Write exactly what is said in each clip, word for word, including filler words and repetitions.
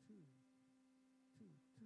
Two, two, two.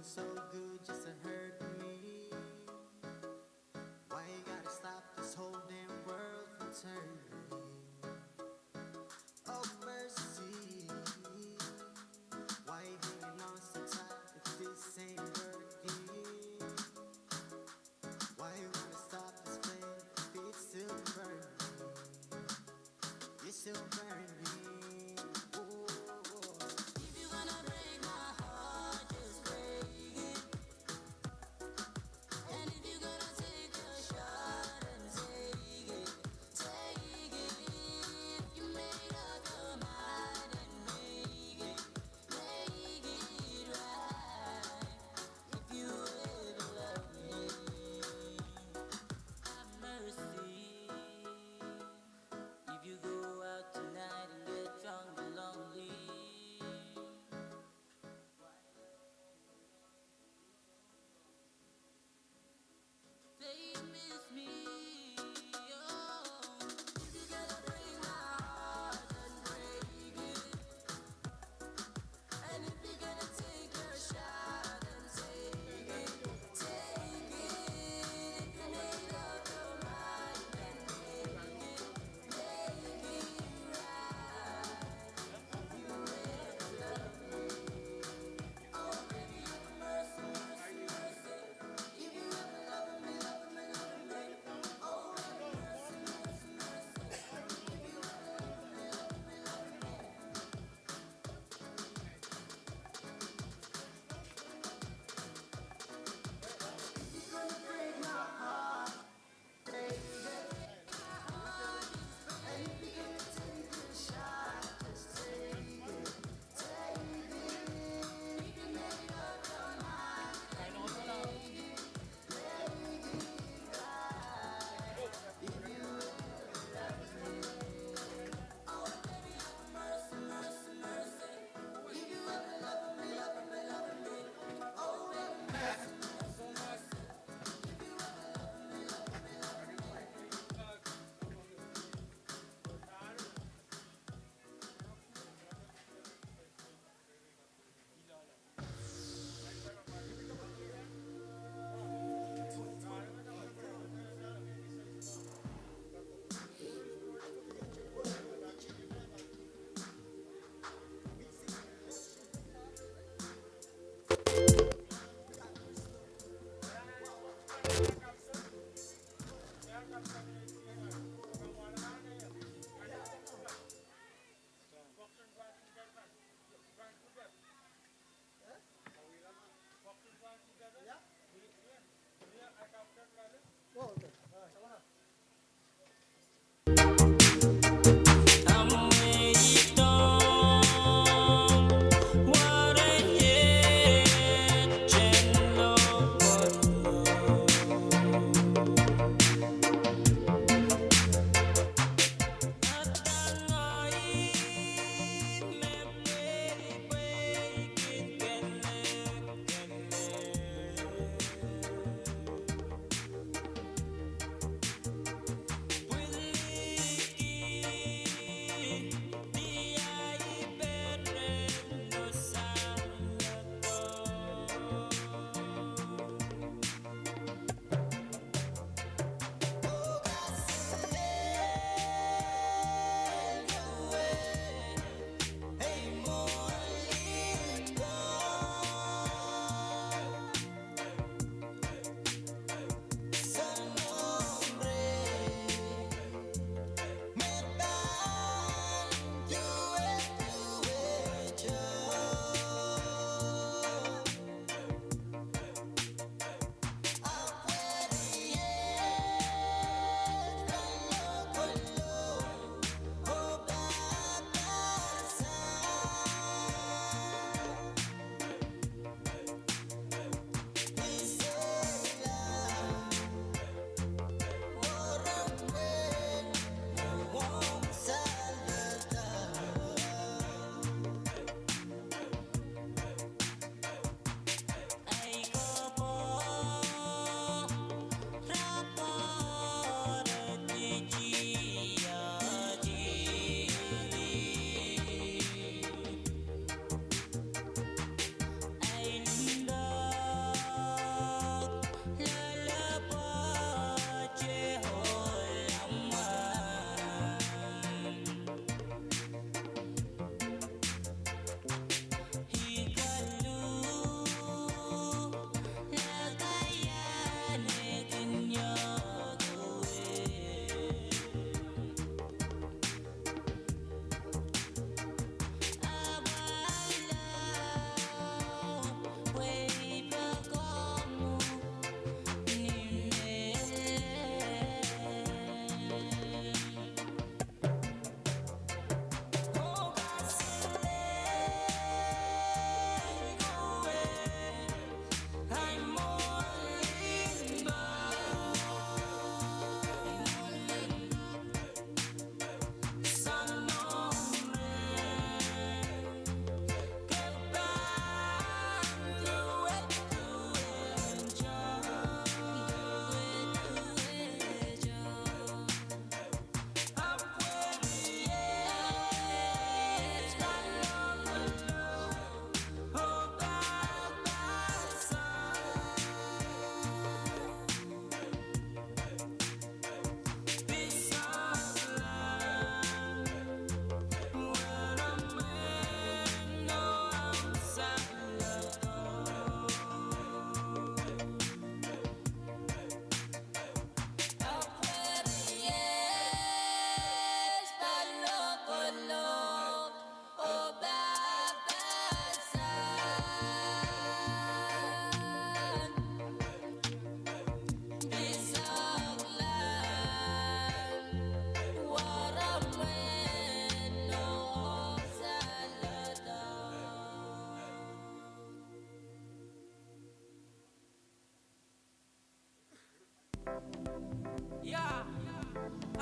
So good just to hurt me. Why you gotta stop this whole damn world from turning? Oh mercy. Why you hanging on so tight if this ain't working? Why you wanna stop this flame if it's still burning? It's still burning. Ooh. If you gonna break my heart, just break it.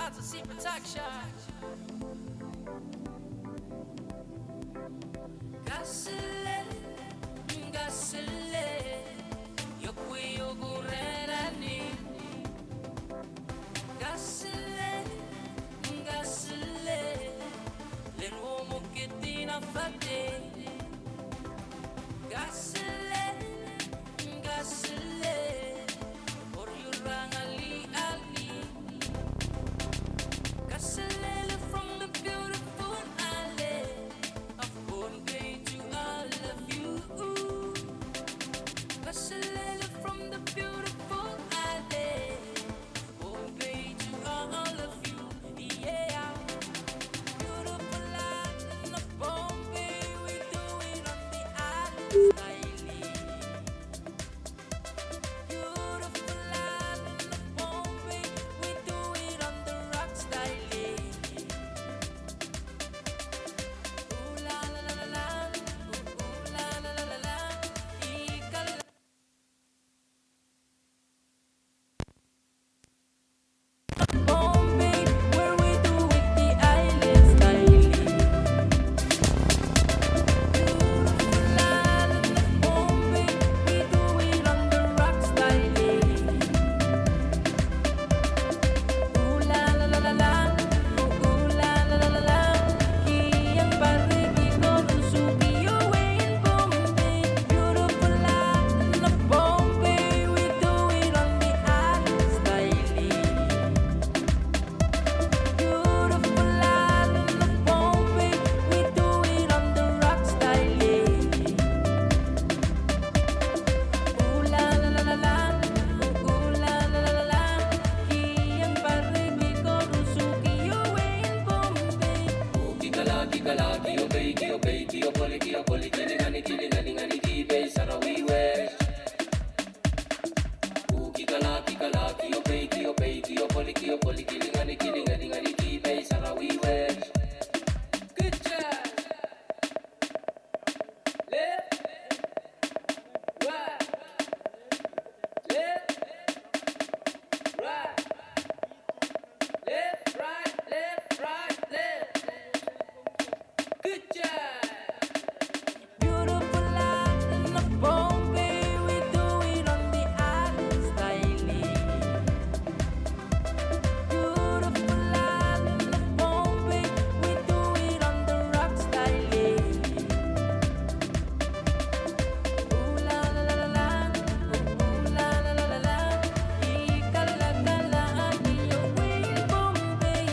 That's a secret action. Kasile, kasile, yohpwe yohku rerani. Kasile, kasile, len womwokid inafate. Kasile, kasile, or you rang ali ali. Kaselele from the beautiful island of Pohnpei to all of you. Kaselele from the beautiful island of Pohnpei to all of you. Yeah. Beautiful island of Pohnpei, we do it on the island style. Beautiful island of Pohnpei, we do it on the rock style. Ooh la la la la la, ooh, ooh la la la la la, ee kala. Pohnpei, where we do it the island style. Beautiful island of Pohnpei, we do it on the rock style. Ooh la la la la la, ooh, ooh la la la la la. Kihong pare, kihong koaros, kihong wehin Pohnpei. Beautiful island of Pohnpei, we do it on the island style. Beautiful island of Pohnpei, we do it on the rock style. Ooh la la la la la, ooh, ooh la la la la la. Kihong pare, kihong koaros, kihong wehin Pohnpei. Oh, kihkala, kihkala, kihong pei, kihong pei, kihong poli, kihong poli, kilinganihki, kilinganihki, kilinganihki pei sarawi wet. Ooh, kihkala, kihkala, kihong pei, kihong pei, kihong poli, kihong poli, kilinganihki, kilinganihki, kilinganihki pei sarawi wet. Good job. Left, right, left, right, left, right, left, right, left. Good job. Beautiful island of Pohnpei, we do it on the island style. Beautiful island of Pohnpei, we do it on the rock style. Ooh la la la la la, ooh la la la la la. Ee kala kala, kihong wehin Pohnpei.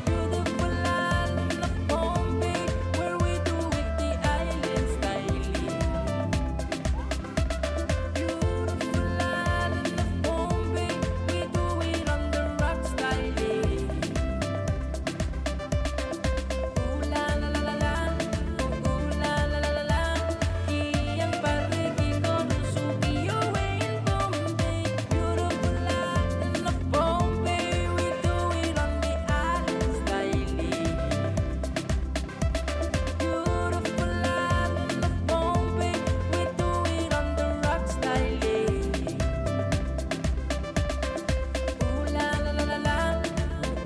Beautiful island of Pohnpei, where we do it the island style. Beautiful island of Pohnpei, we do it on the rock style. Ooh la la la la la, ooh la la la la la. Kihong pare, kihong koaros, kihong wehin Pohnpei. Beautiful island of Pohnpei, we do it on the island style. Beautiful island of Pohnpei, we do it on the rock style. Ooh la la la la la,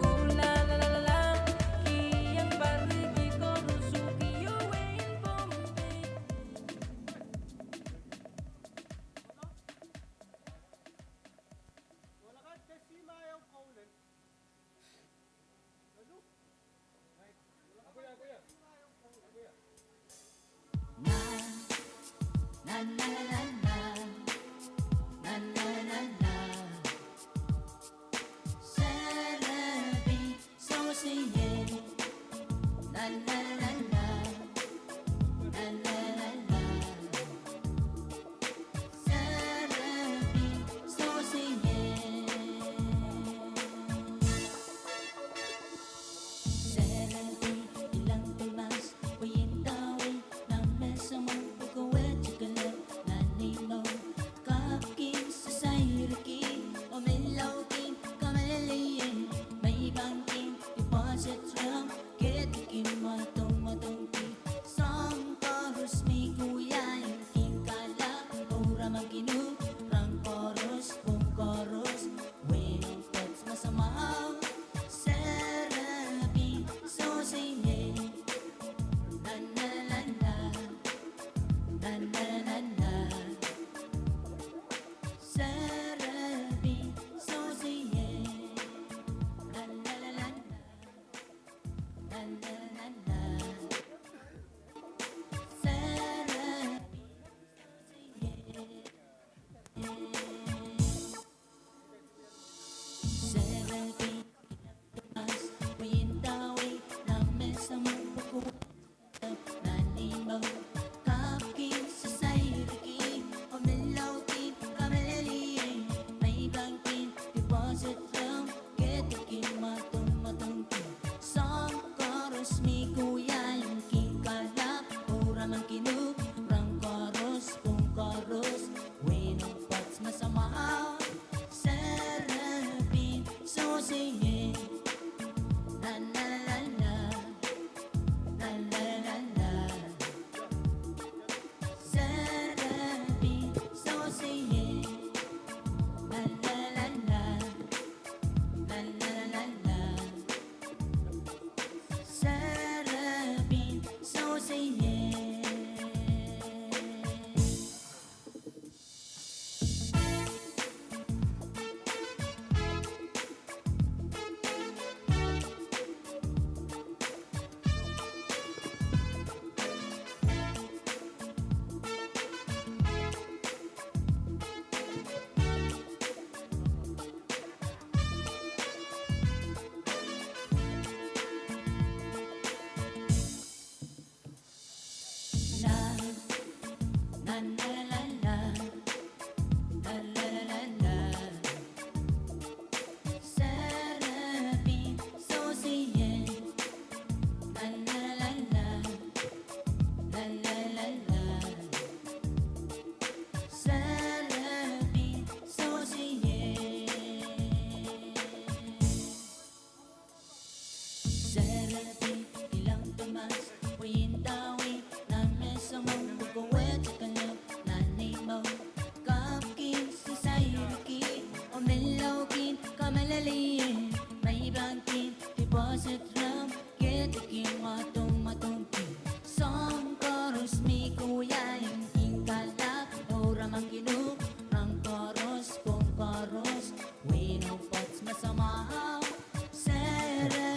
ooh la la la la la. Kihong pare, kihong koaros, kihong wehin Pohnpei.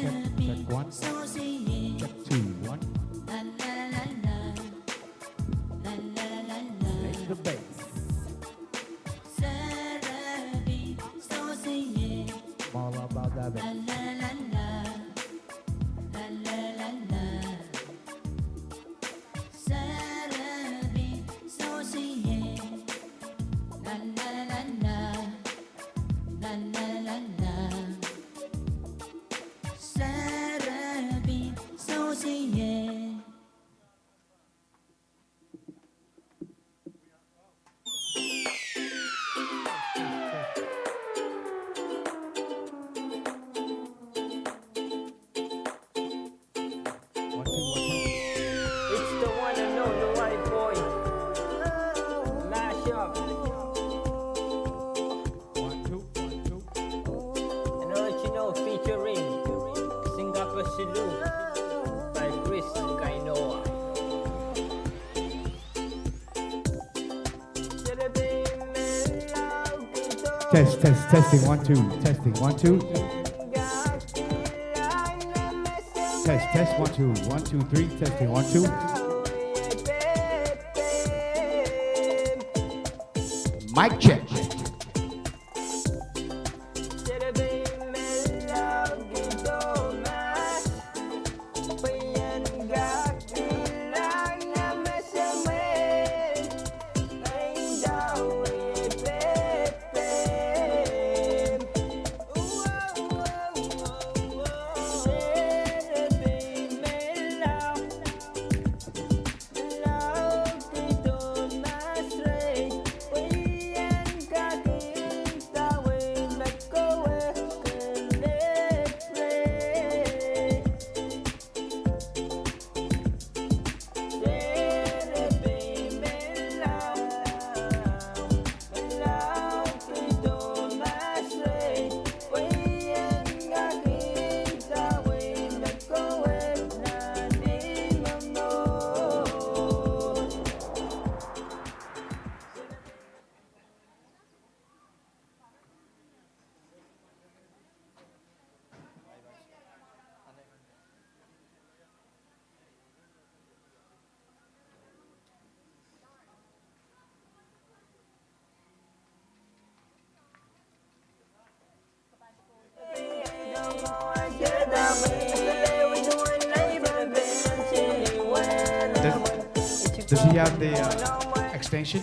Check, check, one. Check two, one. Play the bass. All about that bass. One, two, one, two. It's the one and only white boy. Mash up. One, two, one, two. An original featuring Singapore Zulu by Chris Kainoa. Test, test, testing, one, two. Testing, one, two. Test, test, one, two, one, two, three, testing, one, two. Mic check. Yeah, the, uh, extension.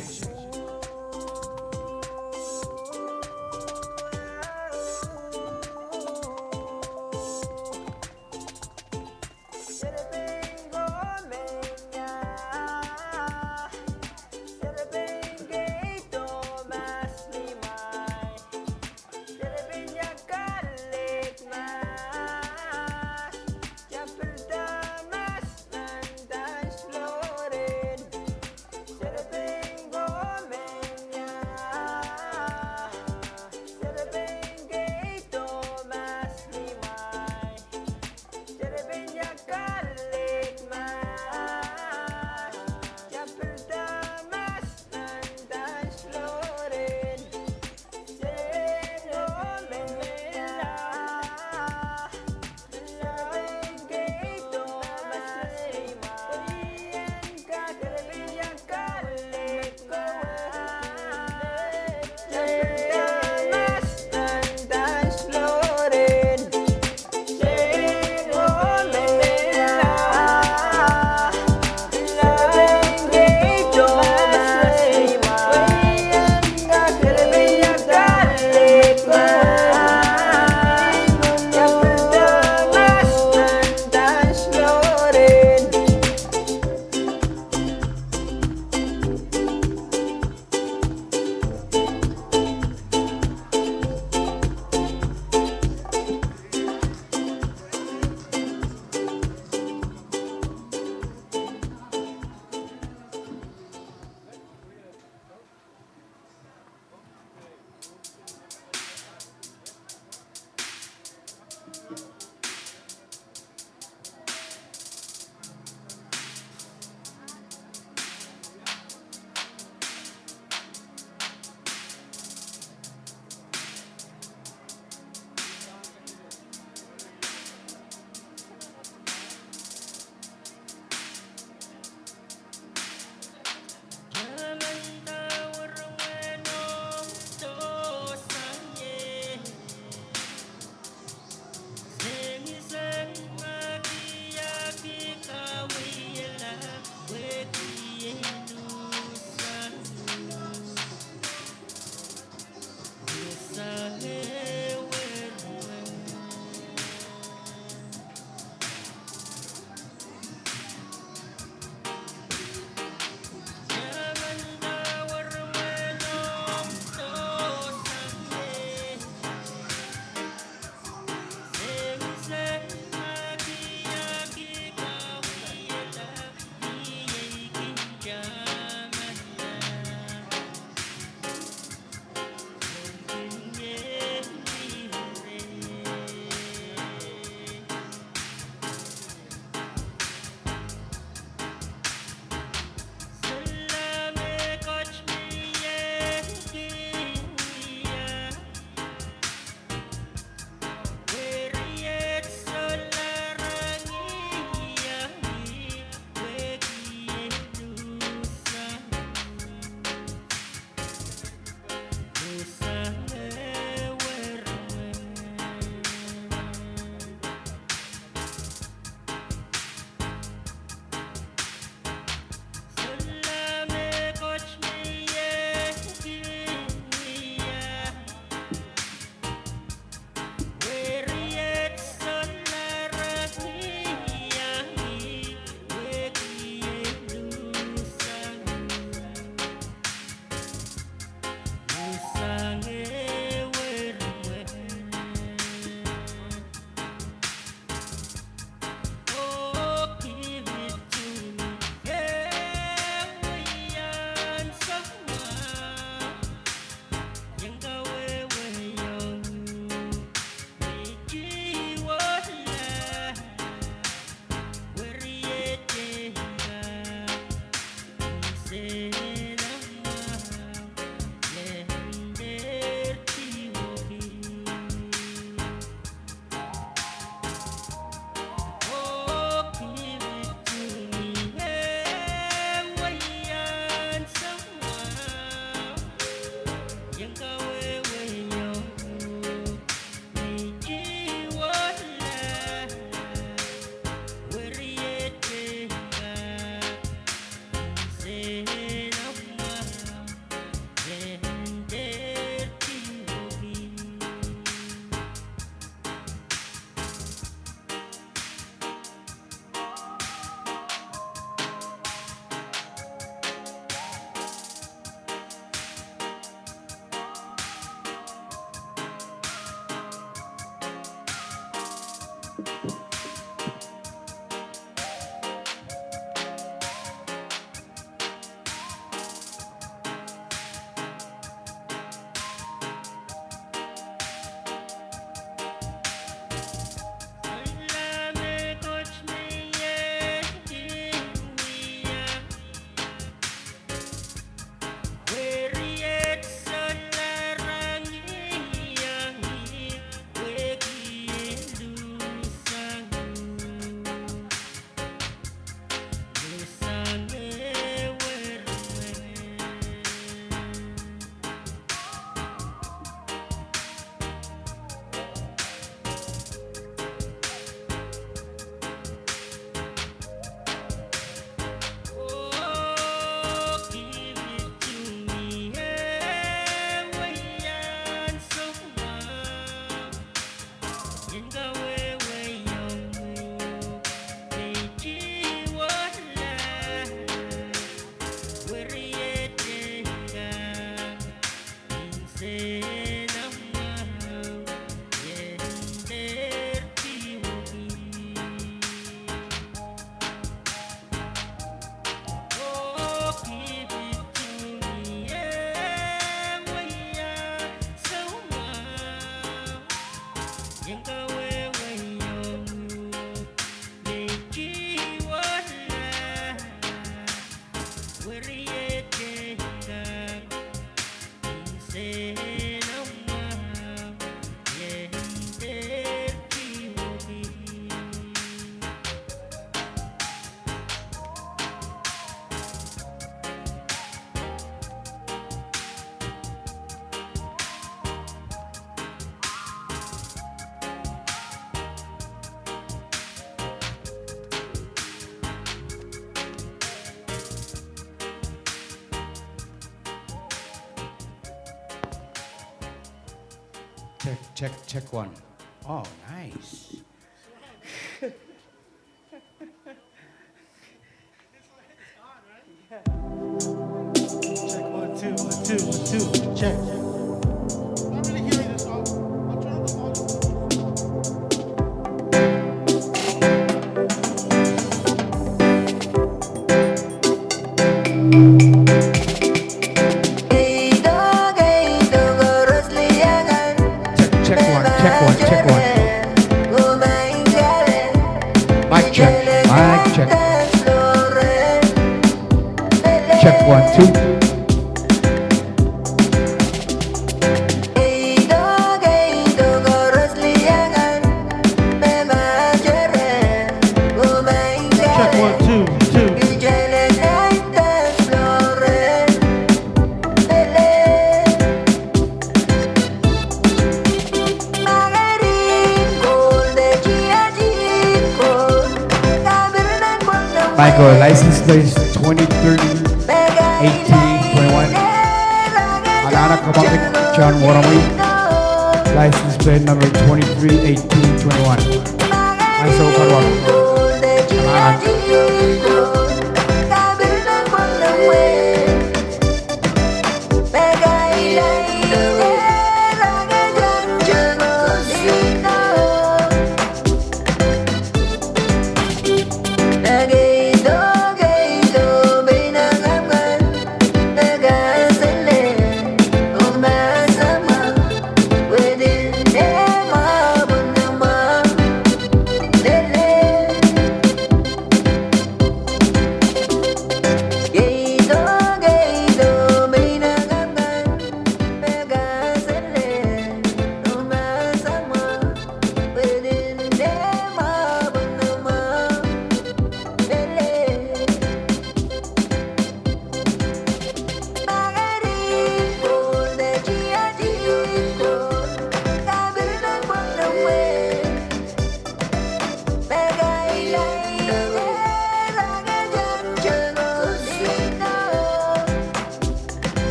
Check, check, check one. Oh, nice. Check one, two, one, two, one, two. Check. Not really hearing this. I'll, I'll turn up the volume. Check, check one, check one, check one. Mic check, mic check. Check one, two. Check one, two, two. Michael, license plate twenty-three eighteen twenty-one. Alana Kamakit, John Warami. License plate number twenty-three eighteen twenty-one. Nice open one. Alana.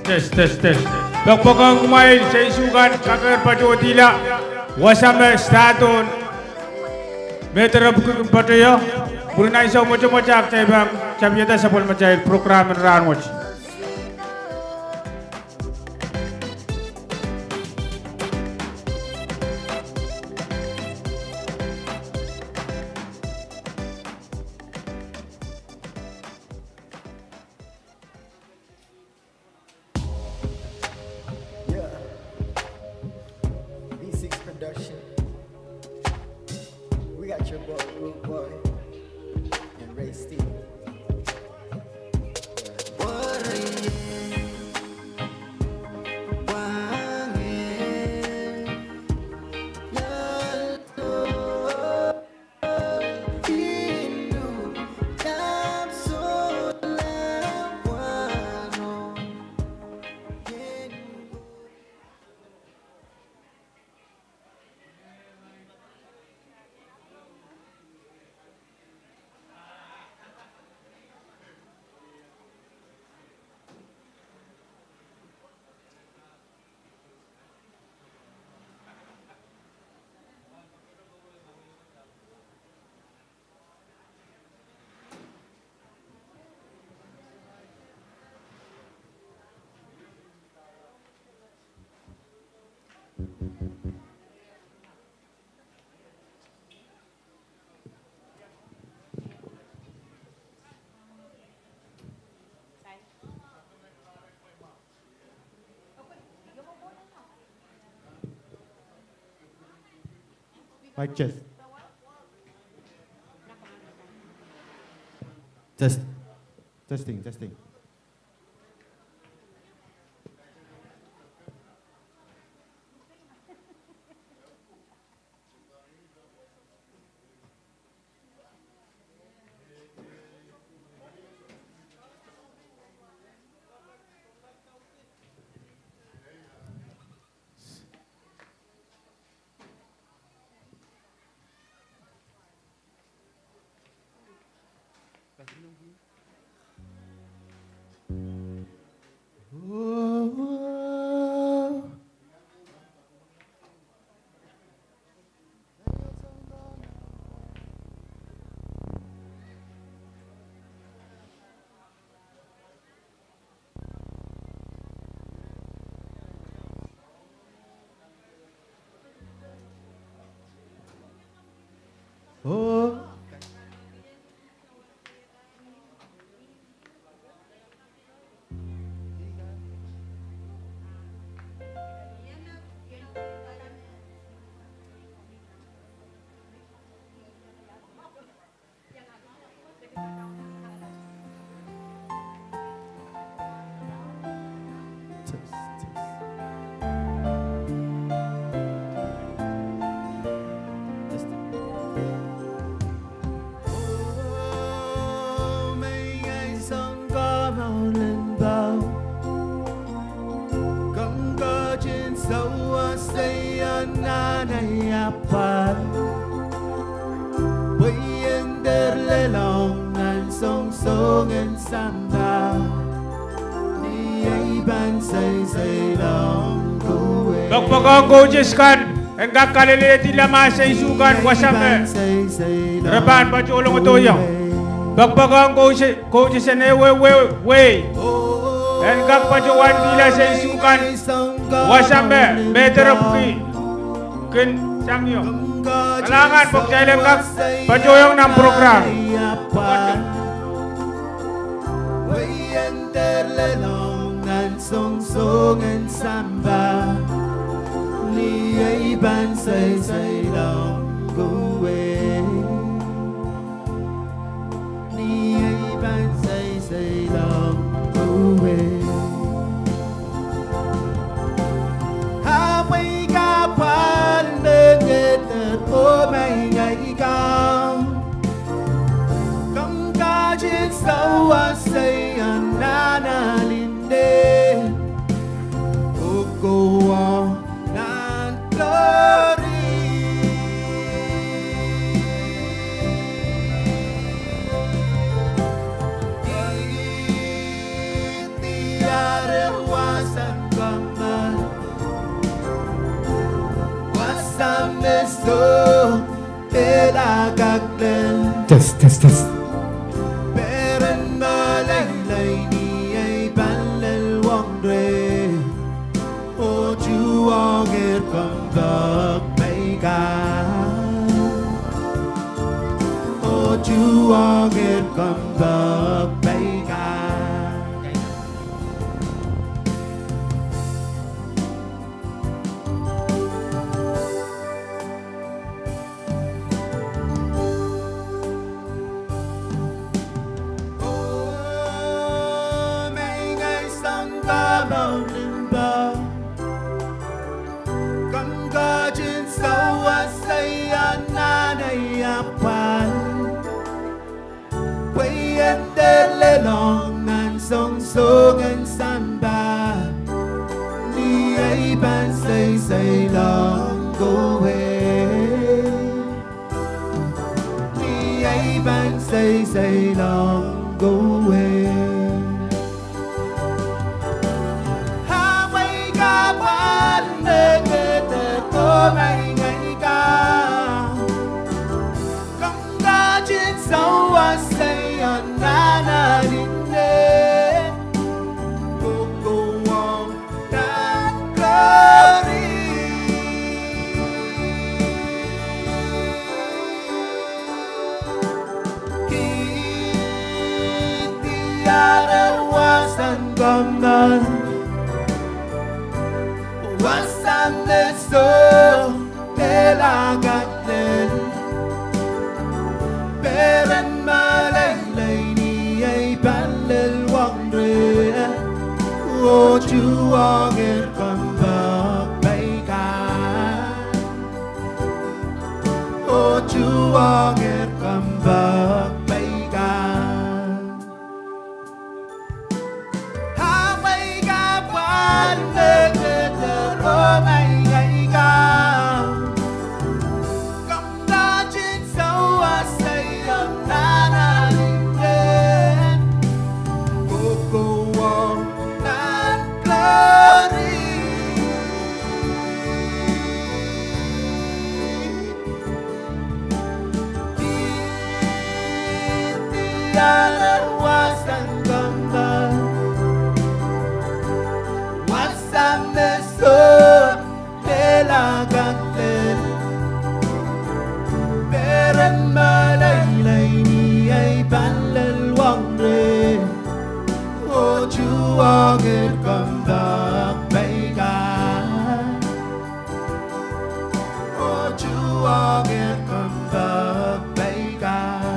Test, test, test. Pekpokong kumwail, seisu kan, kakehr patohdihla. Wasa me start on. Me tara pwukat patohdo. Pwurun ansou mwotomwot ahpw kitail pahn tapiada sapwellimatail program en rahnwet. Yeah. V six Production. We got your boy, Rude Boy, and Ray Stevens. Mic test. Test. Testing, testing. Poakpoakohng coaches kan, en kak kalelehdihla ma seisu kan wasa me re pahn patohlongodohiong. Poakpoakohng coaches, coaches en ehuehu wehi, en kak patohwandihla seisu kan wasa me mehterepwiki kin sangiong. Kalahngan pwe kitail en kak patohwanohng nan program. Test, test, test. Pwe en dehr lelohng nan soangsoangen sampah, ni ei pahn seiseilong kowe. Ni ei pahn seiseilong kowe. Amwei kahpwal me kehte ko mei ngehi kan. Komw ketin sewese ien nan alinne. Kokohwong nan keri. Kihdi are wasan kommoal, wasan me soh, pil akan Otuongehr kompoak peikan. Amwail kahpwal me keter oh ngehi ngehi kan. Kompoakin sawas ei omw nahn ahnihmw rehn. Kokohwong nan glory. Kihdi arail wasa kan, wasa me sohte lel, peren meleilei ni ei pahn lel wong reh. Otuongehr kompoak peikan. Otuongehr kompoak peikan.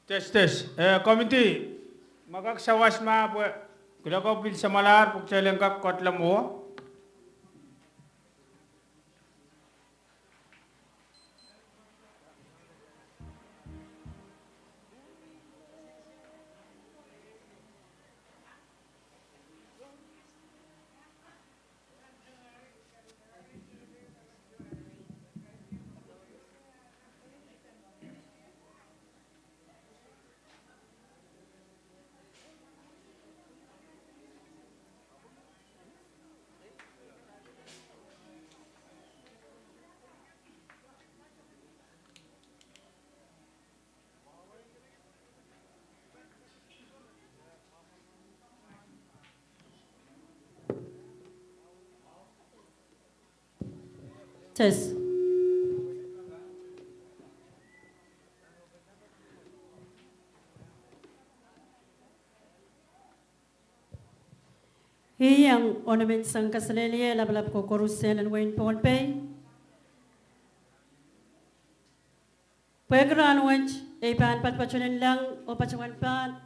Test, test. Eh, komiti, ma kak sawas ma pwe kiloko pil samwalahr pwe kitail en kak kotla mwo. Test. Iang onomen sang kaselehlie lapalap kokoaros sehlen wehin Pohnpei. Pwehki rahnwet, ei pahn patpato nin leng oh patohwan pahn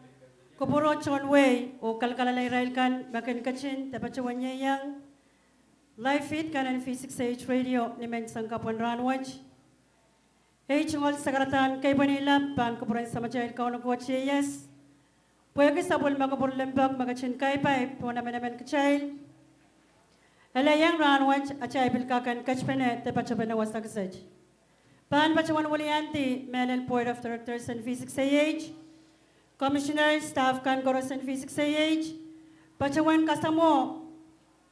kupwuro tohn wehi oh kalkalelahr irail kan me kin ketin de patohwan ieiang live feed kan en V six A H radio ni menseng kapwen rahnwet. Ei tungoal sakaradahn keipweni lap pahn kupwuren Samatail Kauno Koht Sises. Pwehki sapwellime kupwur limpoak me ketin kaipai pohn emenemen kitail. Ele iang rahnwet atail pil kak en ketipene de patopene wasa kiset. Pahn patohwan wiliandi mehlel Board of Directors en V six A H, Commissioner, staff kan koaros en V six A H, patohwan kasamwo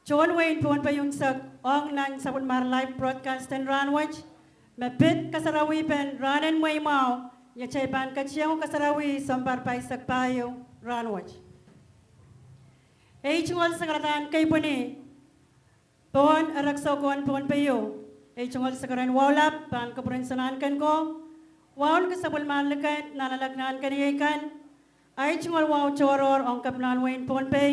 tohn wehin Pohnpei unsek ong nan sapwellimar live broadcast en rahnwet, me pid kasarawipen rahnen mweimwahu, ni atail pahn ketiong kasarawi sounpar pahisek pahieu rahnwet. Ei tungoal sakaradahn keipweni pohn erekiso ko en Pohnpei, ei tungoal sakarain wahu lap pahn kupwuren Sonahnken ko, wahu ni sapwellimar liken Nanalek Nahnken iei kan, ei tungoal wahu tohrohr ong Kepinahn wehin Pohnpei,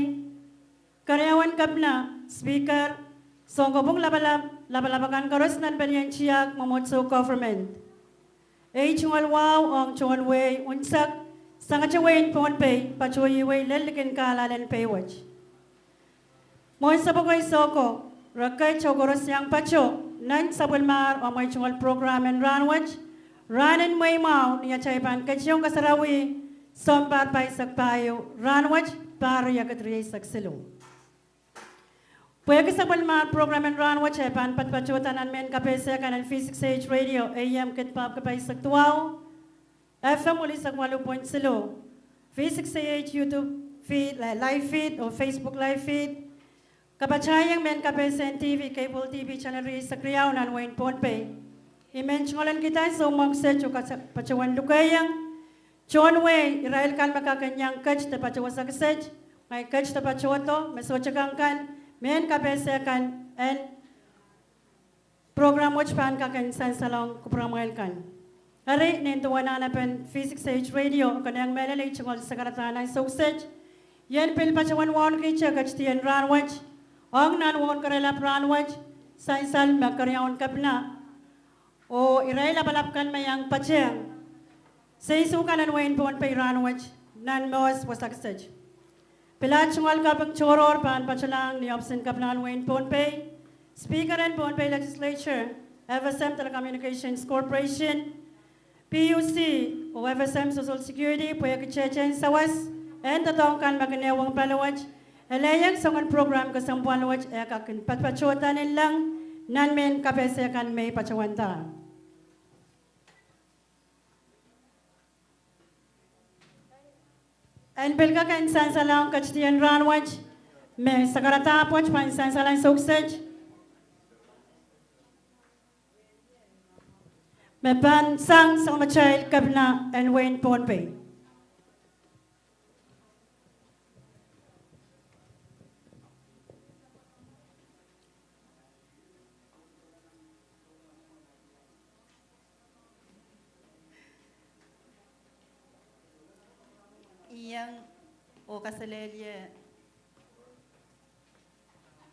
keriaun Kepina, Speaker, sounkopwung lapalap, lapalap akan koaros nan pelien tiahk, mwomwohdiso, government. Ei tungoal wahu ong tohn wehi unsek sangete wehin Pohnpei, patohwei lel likin kahlahlen pei wet. Mwohn sapwokei soko, re ket oh koaros iang pato nan sapwellimar omw ei tungoal program en rahnwet, rahnen mweimwahu, ni atail pahn ketiong kasarawi sounpar pahisek pahieu rahnwet, pahr riekid rieisek siluh. Pwehki sapwellimar program en rahnwet e pahn patpatohda nan mehn kapehse kan en V six A H radio, A M kid pahpwiki pahisek duwau, F M welihsek waluh pwoint siluh, V six A H YouTube feed, li-, live feed oh Facebook live feed, kapatahieng mehn kapehse en T V, cable T V channel rieisek riau nan wehin Pohnpei. I men tungoal en kihda soumwahu kiset oh kasa-, patohwan lukehieng Tohn wehi irail kan me kak en iang ket de patohdo kiset, ngehi ket de patohdo me sohte kang kan, mehn kapehse kan en program wet pahn kak en sansalohng kupwuramwail kan. Eri nin duwen anahnepen V six H Radio, konehng mehlel ei tungoal sakaradahn ansou kiset, I en pil patohwan wauneki ketidien rahn wet, ong nan waun kerelap rahn wet, sansal me keriaun kepina, oh irail lapalap kan me iang patehng seisu kan en wehin Pohnpei rahn wet, nan mour wasa kiset. Pil aht tungoal kaping tohrohr pahn patohlahng ni ohpis en kepinahn wehin Pohnpei, Speaker en Pohnpei Legislature, F S M Telecommunications Corporation, P U C, oh F S M Social Security, pwehki tehtehn sawas en doadoahk kan me kin ehuong paliwet, elehieng soangen program kesempwal wet, e kak kin patpatohda nanleng nan mehn kapehse kan me I patohwanda. En pil kak en sansalohng ketidien rahn wet, me sakaradahn pwoat pahn sansal ansou kiset, me pahn sang soangen matail kepina en wehin Pohnpei. Iang oh kaselehlie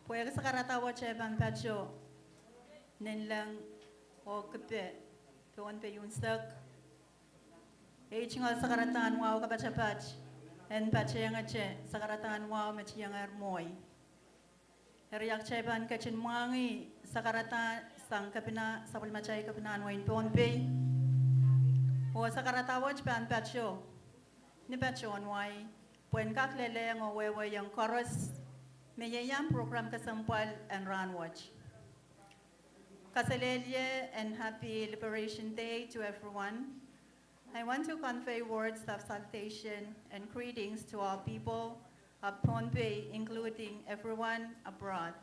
pwehki sakaradahn wet e pahn patoh nanleng oh kipe Pohnpei unsek. Ei tungoal sakaradahn wahu kapatapat en patehngete sakaradahn wahu me tiengehr mwohi. Eri ahpw kitail pahn ketin mwahngih sakaradahn sang kepina, sapwellimatail kepinahn wehin Pohnpei, oh sakaradahn wet pahn patoh ni patohwan wai, pwehn kak lelehng oh wehwehong koaros me ieiang program kesempwal en rahn wet. Kaselehlie and happy Liberation Day to everyone. I want to convey words of salutation and greetings to our people of Pohnpei, including everyone abroad.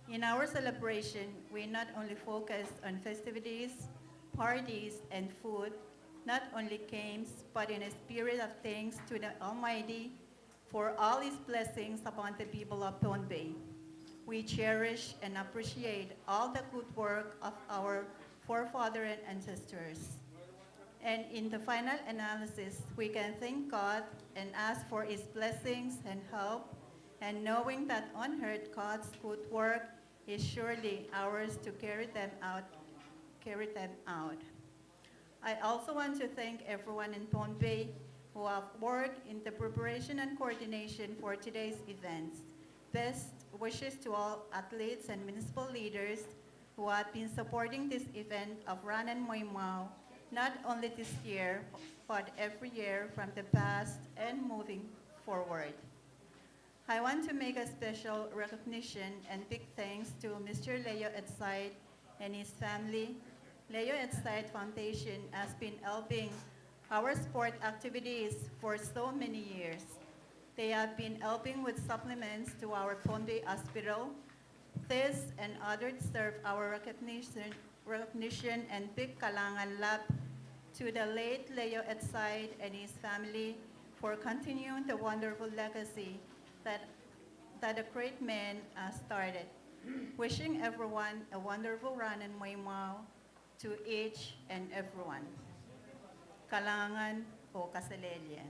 In our celebration, we not only focus on festivities, parties, and food, not only games, but in a spirit of thanks to the Almighty for all His blessings upon the people of Pohnpei. We cherish and appreciate all the good work of our forefathers and ancestors. And in the final analysis, we can thank God and ask for His blessings and help, and knowing that on earth God's good work is surely ours to carry them out, carry them out. I also want to thank everyone in Pohnpei who have worked in the preparation and coordination for today's events. Best wishes to all athletes and municipal leaders who have been supporting this event of Rahn en Mwahmwahu, not only this year, but every year from the past and moving forward. I want to make a special recognition and big thanks to Mister Leo Edside and his family. Leo Edside Foundation has been helping our sport activities for so many years. They have been helping with supplements to our Pohnpei Hospital. This and others deserve our recognition, recognition and big kalahngan lap to the late Leo Edside and his family for continuing the wonderful legacy that, that a great man has started. Wishing everyone a wonderful Rahn en Mwahmwahu to each and everyone. Kalahngan oh kaselehlie.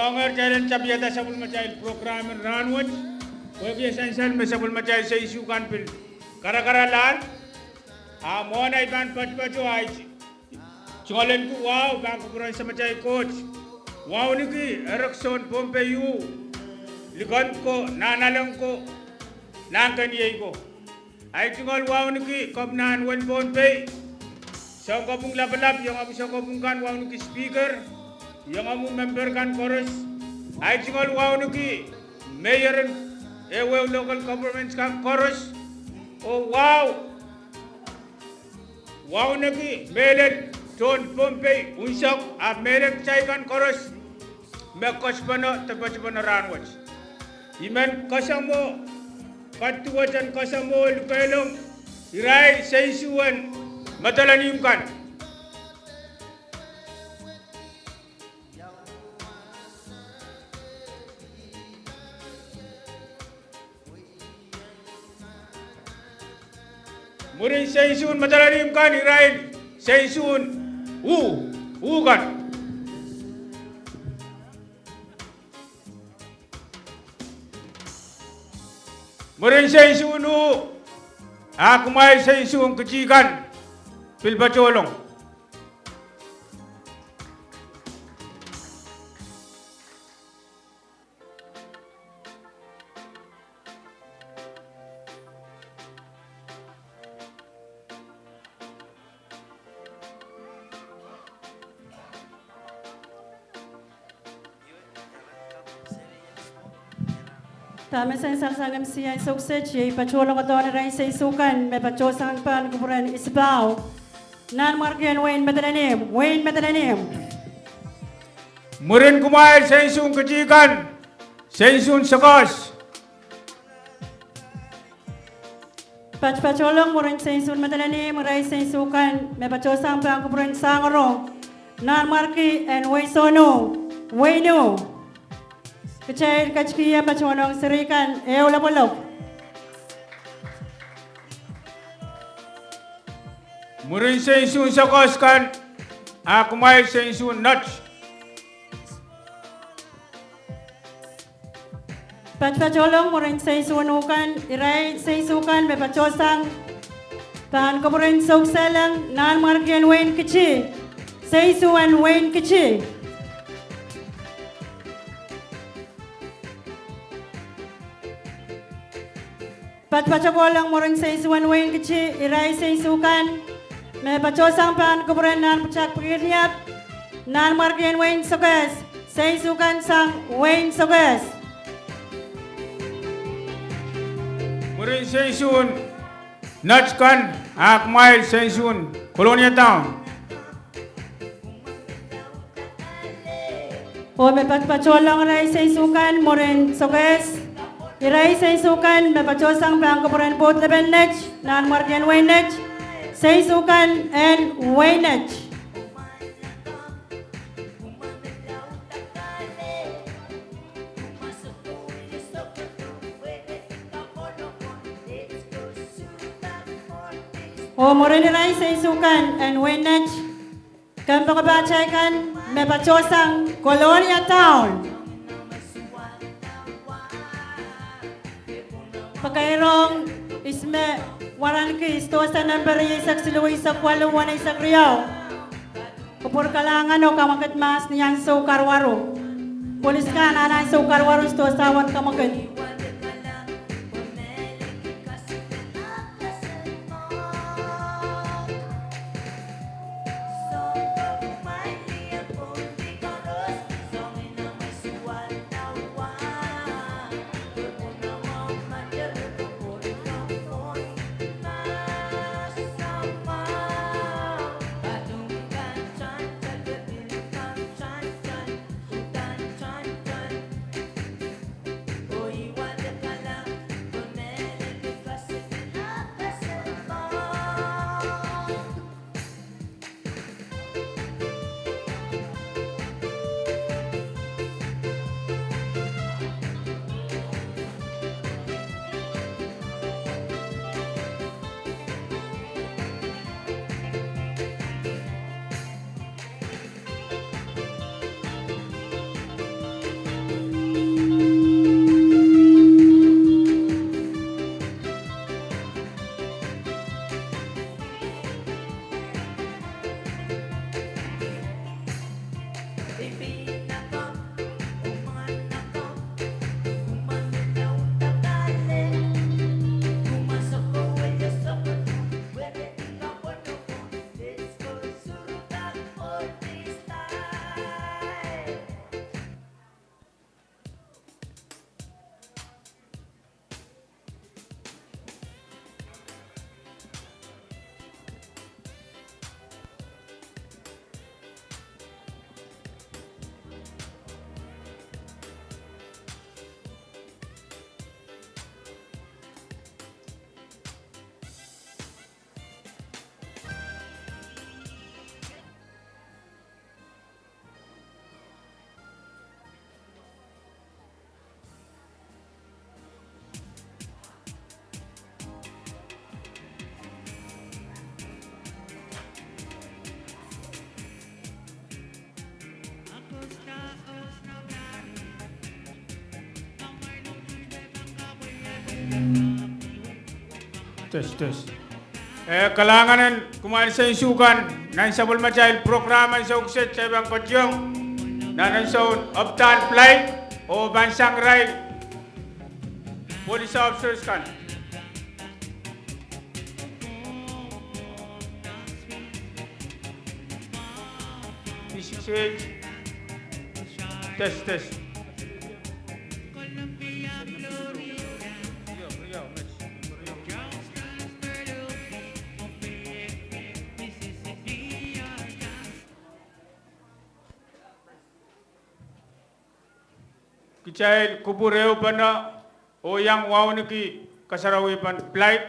Soangen kitail en tapiada sapwellimatail program en rahnwet, pwehki e sansal me sapwellimatail seinsu kan pil karakaralahr. A mwohn ei pahn patopato ahi, tungoal en ki wahu pahn kupwuren Samatail Koht. Wauneki Erekson Pohnpei, likan ko, nahnalek ko, nahnkeniei ko. Ahi tungoal wauneki Kepinahn wehin Pohnpei, Sounkopwung Lapalap, iengomwi sounkopwung kan, wauneki Speaker, iengomwi memper kan koaros. Ahi tungoal wauneki Mayor en ehuehu local government kan koaros. Oh wahu, wauneki mehlel tohn Pohnpei unsek, ahpw mehlel kitail kan koaros me ketipono de patopono rahnwet. I men kasamwo, ketiket en kasamwo lukehlong irail seinsuwen Madolenihmw kan. Mwurin seinsuwen Madolenihmw kan, irail seinsuwen uh, uh kan. Mwurin seinsuwen uh, a kumwail seinsuwen kiti kan pil patohlong. Dahme sansal sang M C ansou kiset, iei patohlong dohn irail seinsu kan me patohsang pahn kupwuren Isipau, Nanmwarkien wehin Madolenihmw, wehin Madolenihmw. Mwurin kumwail seinsuwen kiti kan, seinsuwen Sokohs. Patpatohlong mwurin seinsuwen Madolenihmw, irail seinsu kan me patohsang pahn kupwuren Sangoro, Nanmwarki en wehi Sonuh, wehi Nuh. Kitail ketikihong patohlong seri kan ehu lopwolopw. Mwurin seinsuwen Sokohs kan, a kumwail seinsuwen Nett. Patpatohlong mwurin seinsuwen uh kan, irail seinsu kan me patohsang pahn kupwuren Soukseleng, Nanmwarkien wehin Kiti, seinsuwen wehin Kiti. Patpatokohlong mwurin seinsuwen wehin Kiti, irail seinsu kan me patohsang pahn kupwuren Nanpwutak Pwihkidiap, Nanmwarkien wehin Sokohs, seinsu kan sang wehin Sokohs. Mwurin seinsuwen Nett kan, a kumwail seinsuwen Kolonia Town. Oh me patpatohlong irail seinsu kan mwurin Sokohs, irail seinsu kan me patohsang pahn kupwuren Port Lepen Nett, Nanmwarkien wehin Nett, seinsu kan en wehin Nett. Oh mwurin irail seinsu kan en wehin Nett, kompoakepahtail kan me patohsang Kolonia Town. Pakairong ihs me waranki sdohsa nempe rieisek siluh, eisek waluh, weneisek riau. Kupwur kalahngan oh kamwekid mahs ni ansou karuwaru. Pwolis kan nan ansou karuwaru sdohsa wet kamwekid. Test, test. Eh, kalahngan en kumwail sensukan nan sapwellimatail program ansou kiset, kitail pahn kotiong nan ansoun opdahn flight oh pahn sang irail police officers kan. Test, test. Kitail kupwur ehu pene oh iang wauneki kasarawi pahn flight.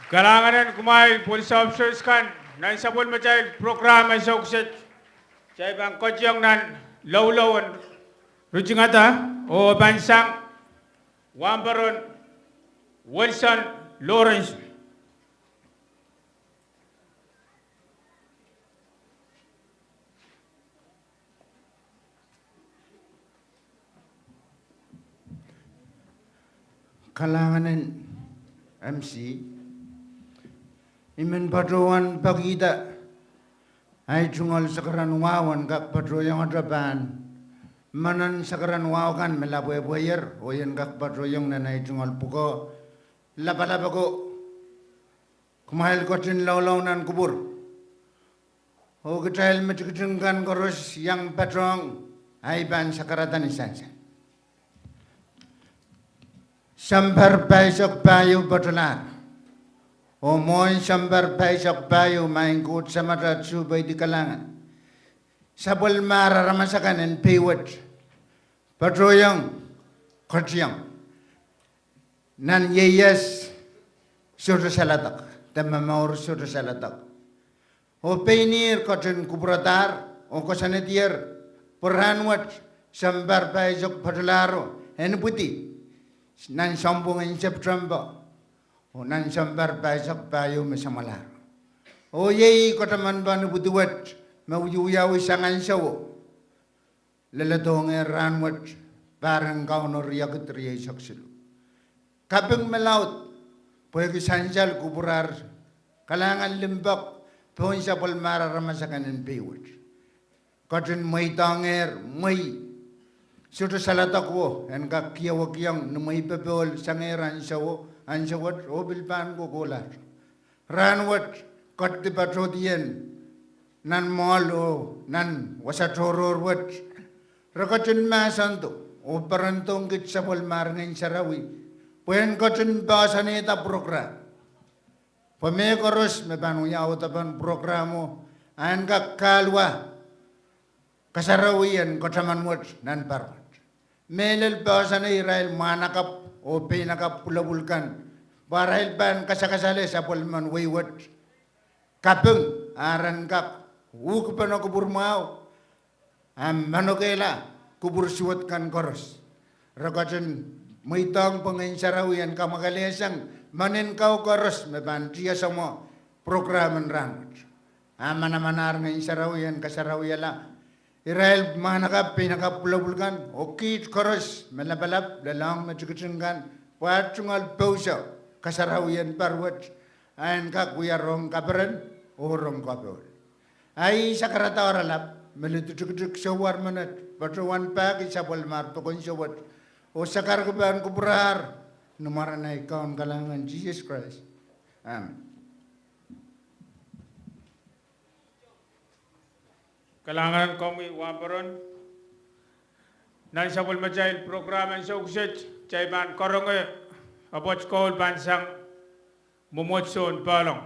Kalahngan en kumwail police officers kan nan sapwellimatail program ansou kiset. Kitail pahn kotiong nan loulou en ritingada oh pahn sang wahnpoaron Wilson Lawrence. Kalahngan en M C, I men patohwan pekihda ahi tungoal sakaradahn wahu en kak patohwanohng pahn menen sakaradahn wahu kan me lapwehpweier, oh I en kak patohwanohng nan ahi tungoal pwukoa lapalap ako, kumwail ketin loulou nan kupwur. Oh kitail me tikitik kan koaros iang patohng ahi pahn sakaradahn sansal. Sounpar pahisek pahieu patohlahr. Oh mwohn sounpar pahisek pahieu, Maing Koht Samatail Suhpweidi Kalahngan, sapwellimar aramas akan en pei wet patohwanohng, ketiong nan ieias sohte saledek, de momour sohte saledek. Oh pein ihr ketin kupwuradahr oh koasoanedier pwe rahnwet sounpar pahisek patolahro en ipwidi nan sounpwong en September, oh nan sounpar pahisek pahieu me samwalahro. Oh iei kataman pahn ipwidi wet me wiewiawi sang ansouo, leledohngehr rahnwet, pahr en Kauno riekid rieisek siluh. Kaping me laud, pwehki sansal kupwur, kalahngan limpoak pohn sapwellimar aramas akan en pei wet. Ketin mweidohngehr mwei sohte saledek o en kak kihwekiong ni mwei popohl sangehr ansouo, ansou wet oh pil pahn kohkohlahte. Rahnwet, ketido patohdier nan mwoahl oh nan wasa tohrohr wet, re ketin mahsendo oh perendohng kit sapwellimar Ngehn Sarawi pwehn ketin poahsoanehda program, pwe mehkoaros me pahn wiawi dipen program o en kak kahlua kasarawi en kataman wet nan pahr wet. Mehlel poahsoaneh irail mwahnakapw oh peinakapw pwulopwul kan, pwe arail pahn kasakasale sapwellimen wei wet. Kaping, a ren kak uhkipene kupwur mwahu, a manokehla kupwur suwed kan koaros. Re ketin mweidohng pwe Ngehn Sarawi en kamwakelehsang mehn kau koaros me pahn tiasamwo program en rahnwet. A manamanahr Ngehn Sarawi en kasarawihala irail mwahnakapw, peinakapw pwulopwul kan oh kiht koaros me lapalap, lelohng me tikitik kan, pwe tungoal pouso kasarawi en pahr wet en kak wia rong kaperen oh rong koapohl. Ahi sakarada oaralap me lidi tikitik souwar menet, patohwan pahki sapwellimar pokon sewet oh sakarki pahn kupwurahr, ni mwaren ahi Kaun kalahngan Sises Krais. Amen. Kalahngan komwi wahnporon. Nan sapwellimatail program en ansou kiset, kitail pahn karonge apwoat koul pahn sang mwomwohdiso en Pohlong.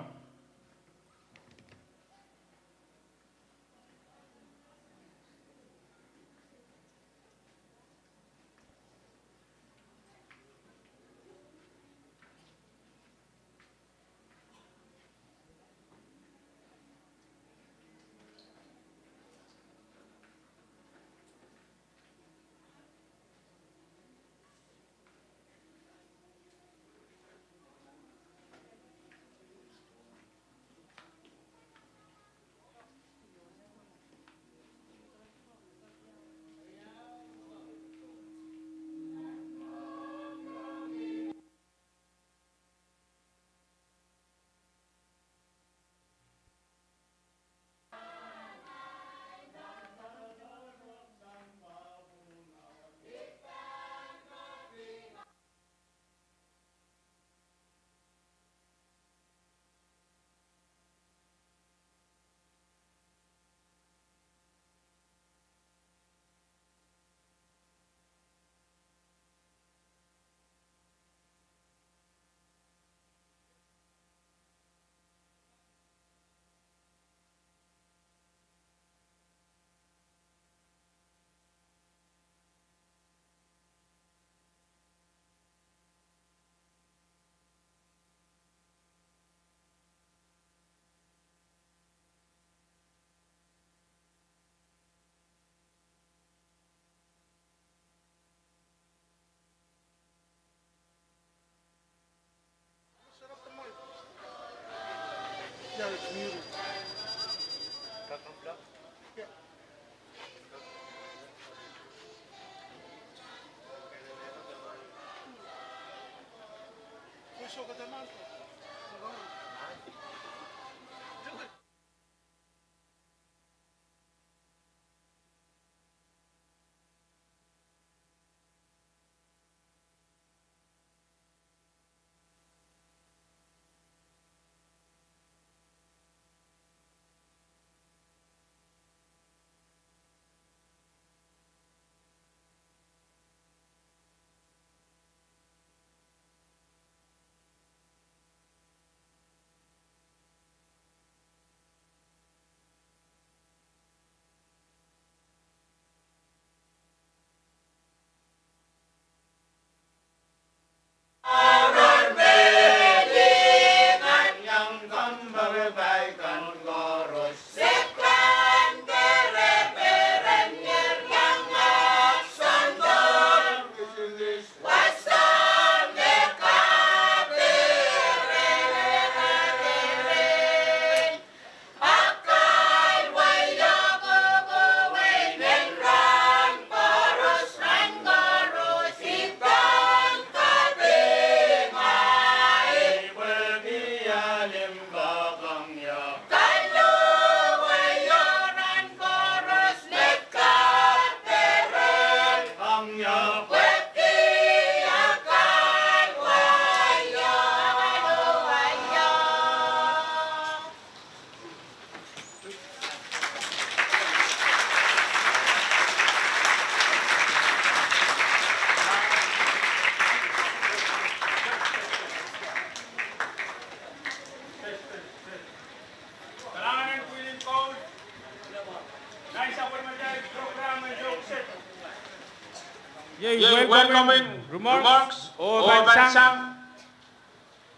Iei welcoming remarks oh pahn sang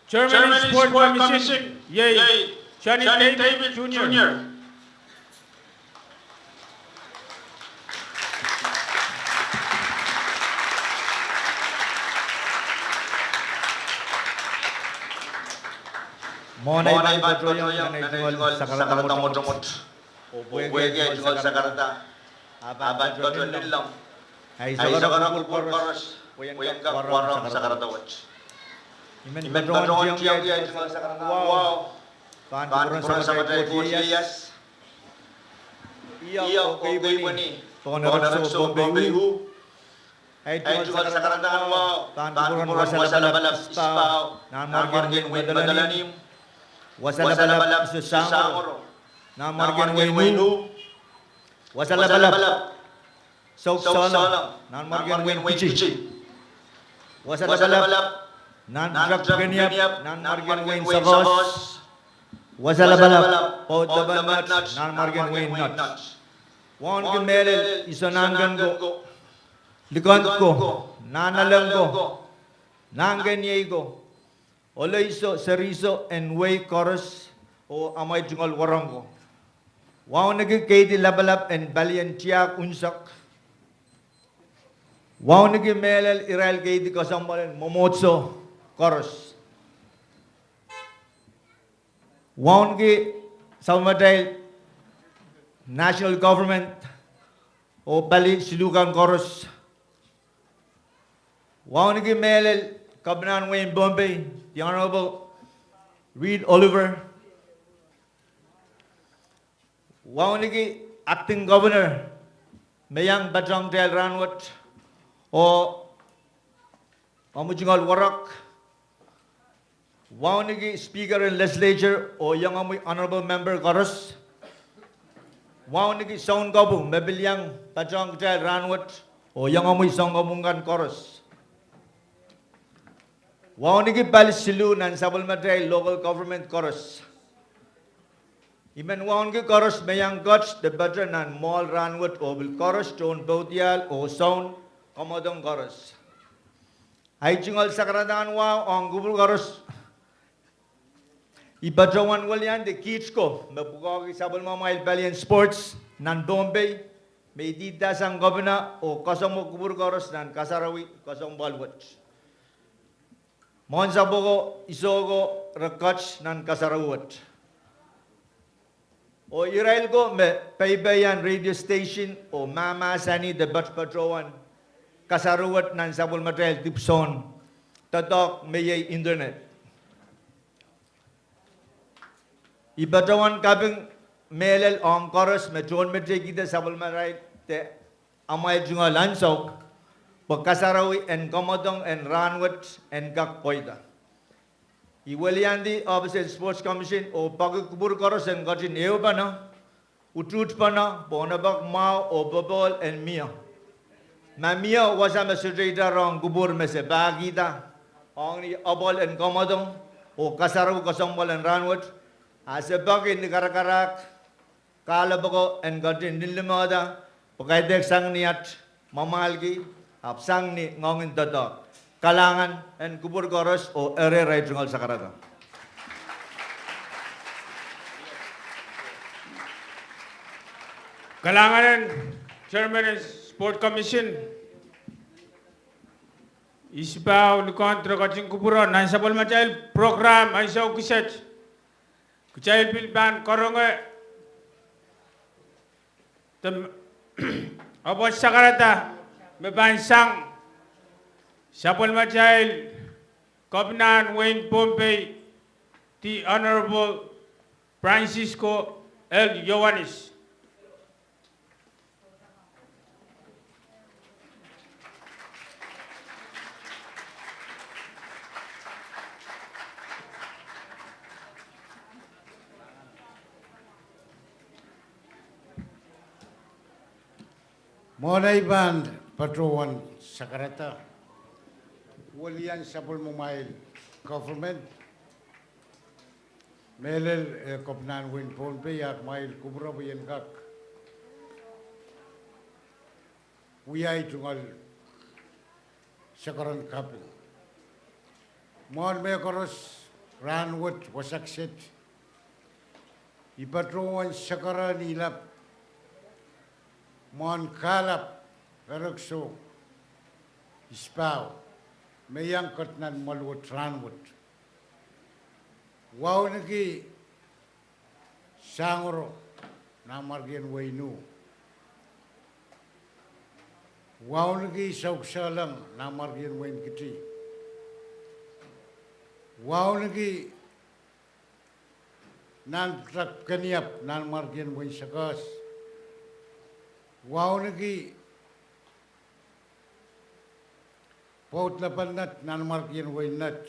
Chairman en Sport Commission, iei Johnny David Junior. Mwohn ei pahn patohwan iang nan ei tungoal sakarada mwotomwot, oh pwehki ei tungoal sakarada, a pahn patohwan lilong. Ei sakarada kupwur koaros, pwe en kak warohng sakarada wet. I men patohwan tiongki ei tungoal sakarada wahu, pahn kupwuren Samatail Koht ieias, ih oh kei pweni, pokon erekiso Pohnpei uh. Ei tungoal sakarada wahu pahn kupwuren wasa lapalap Ispahu, Nanmwarkien Wein Madolenihmw, wasa lapalap Iso Sangoro, Nanmwarkien Wein U, wasa lapalap Souk Souleng, Nanmwarkien Wein Kici, wasa lapalap Nan Pwutak Pikeniap, Nanmwarkien Wein Soukos, wasa lapalap Poud Lapalap Nat, Nanmwarkien Wein Nat. Wauneki mehlel Iso Nahnkon ko, Likend ko, Nahnalek ko, Nahnkeniei ko, Oleiso, Seriso en wehi koaros, oh amwail tungoal warohng ko. Wauneki keidi lapalap en palien tiahk unsek. Wauneki mehlel irail keidi kesempwal en mwomwohdiso koaros. Wauneki sapwellimatail national government oh pali siluh kan koaros. Wauneki mehlel Kepinahn Wein Pohnpei, the Honorable Reed Oliver. Wauneki Acting Governor me iang patohwan kitail rahnwet oh omwi tungoal warek. Wauneki Speaker en Legislature oh iengomwi Honorable Member koaros. Wauneki Sounkopwu me pil iang patohwan kitail rahnwet oh iengomwi sounkopwung kan koaros. Wauneki pali siluh nan sapwellimatail local government koaros. I men wauneki koaros me iang ket de patohwan nan mwoahl rahnwet oh pil koaros tohn poudiahl oh soun kamwadong koaros. Ei tungoal sakaradahn wahu ong kupwur koaros. I patohwan weliandi kiht ko me pwukoahki sapwellimamwail palien sports nan Pohnpei, me ididasang kepina oh kasamwo kupwur koaros nan kasarawi kesempwal wet. Mwohn sapwoko, iso ko, re ket nan kasarawi wet. Oh irail ko me peipeian radio station oh mahmahsanih de patopatohwan kasarawi wet nan sapwellimatail dipwisoun doadoahk me iei internet. I patohwan kaping mehlel ong koaros me tohnmeteikihda sapwellimatail de amwail tungoal ansou, pwe kasarawi en kamwadong en rahnwet en kak pweida. I weliandi Office en Sports Commission oh peki kupwur koaros en ketin ehupene, utuhtpene, pwe onopek mwahu oh popohl en mie. Ma mie wasa me sohte itar ong kupwur me se pahkihda ong ni apwal en kamwadong oh kasarawi kesempwal en rahnwet, a se peki ni karakarahk, kahlap ko en ketin linlimada, pwe kaidehk sang ni at mwamwahlki, ahpw sang ni ngoang en doadoahk. Kalahngan en kupwur koaros oh eri ei tungoal sakarada. Kalahngan en Chairman en Sport Commission, Ispahu Likend, re ketin kupwuro nan sapwellimatail program ansou kiset. Kitail pil pahn karonge de apwal sakarada me pahn sang sapwellimatail Kepinahn Wein Pohnpei, the Honorable Francisco L. Iohannis. Mwohn ei pahn patohwan sakarada, welian sapwellimamwail government, mehlel, eh, Kepinahn Wein Pohnpei, ahpw amwail kupwuro pwe I en kak wia ei tungoal Sakaran kaping. Mwohn mehkoaros, rahnwet wasa kiset I patohwan sakara ni lap mwohn kahlap erekiso Ispahu me iang ket nan Mwaluwet rahnwet. Wauneki Sangoro, Nanmwarkien Wein U. Wauneki Soukisehleng, Nanmwarkien Wein Kiti. Wauneki Nanpwutak Keniap, Nanmwarkien Wein Sekehs. Wauneki Pwoud Lapalnet, Nanmwarkien Wein Net.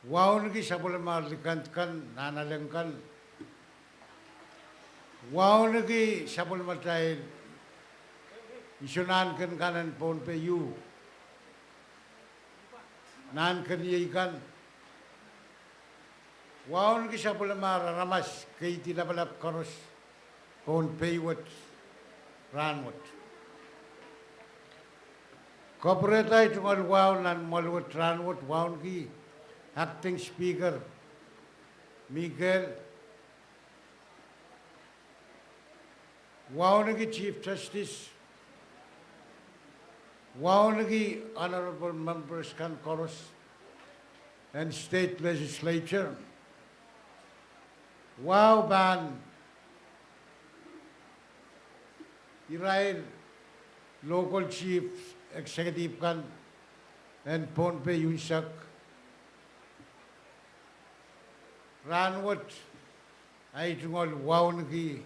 Wauneki sapwellimatail likend kan, Nahnalek kan. Wauneki sapwellimatail Isonahnken kan en Pohnpei U, Nahnkeniei kan. Wauneki sapwellimatail aramas, Keidi lapalap koaros Pohnpei wet rahnwet. Kapwurehda ei tungoal wahu nan Mwaluwet rahnwet, wauneki Acting Speaker Mikel, wauneki Chief Justice, wauneki honorable members kan koaros en State Legislature. Wahu pahn irail local chief executive kan en Pohnpei unsek. Rahnwet ei tungoal wauneki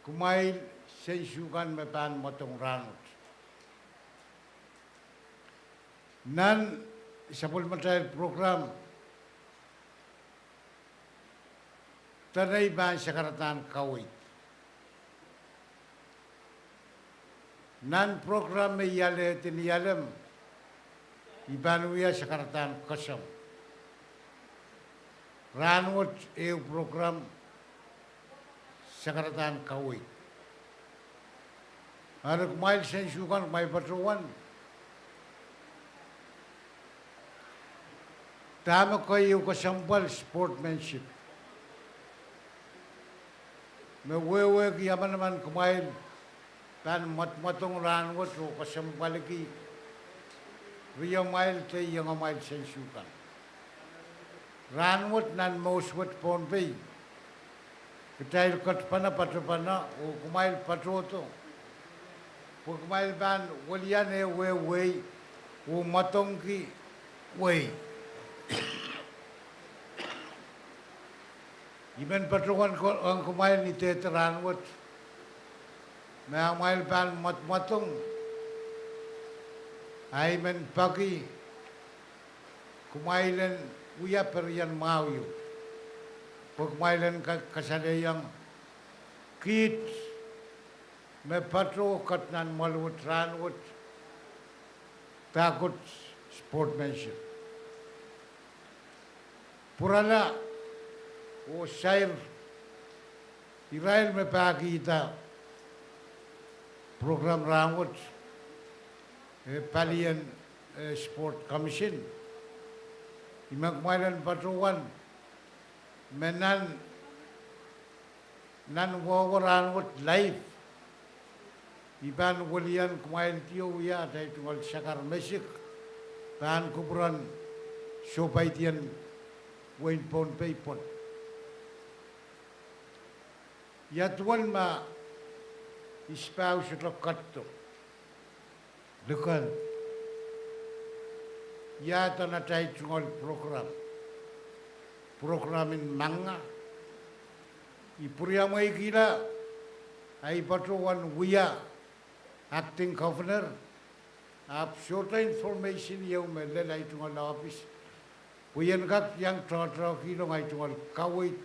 kumwail sensukan me pahn mwadong rahnwet. Nan sapwellimatail program, dene I pahn sakaradahn kaweid. Nan program me I alehdi ni alem, I pahn wia sakaradahn kesempwal. Rahnwet ehu program, sakaradahn kaweid. Eri kumwail sensukan, kumwail patohwan, dahme keieu kesempwal, sportsmanship. Me wehwehki emenemen kumwail pahn mwadmwadong rahnwet oh kesempwaliki riamwail de iengamwail sensukan. Rahnwet nan Mwohs wet Pohnpei, kitail ketpene patopene oh kumwail patohdo pwe kumwail pahn welian eh wehi wehi oh mwadongki wehi. I men patohwan ong kumwail ni dehde rahnwet me amwail pahn mwadmwadong, ahi men peki kumwail en wia perien mwahu ieu, pwe kumwail en kasalehiong kiht me patoh ket nan Mwaluwet rahnwet, pahkot sportsmanship. Pwurala oh sair irail me pahkihda program rahnwet, eh, palien, eh, Sport Commission, I men kumwail en patohwan me nan nan wehwe rahnwet live, I pahn welian kumwail diho wia atail tungoal sakar mesik pahn kupwuren sohpeidien wehin Pohnpei pwon. Ia duwen ma Ispahu sohte ketido? Likan, ia duwen atail tungoal program, program en manga? I pwuriamweikihla ahi patohwan wia acting governor, ahpw sohte information ieu me lel ahi tungoal ohpis pwe I en kak iang tohtohkihlong ahi tungoal kaweid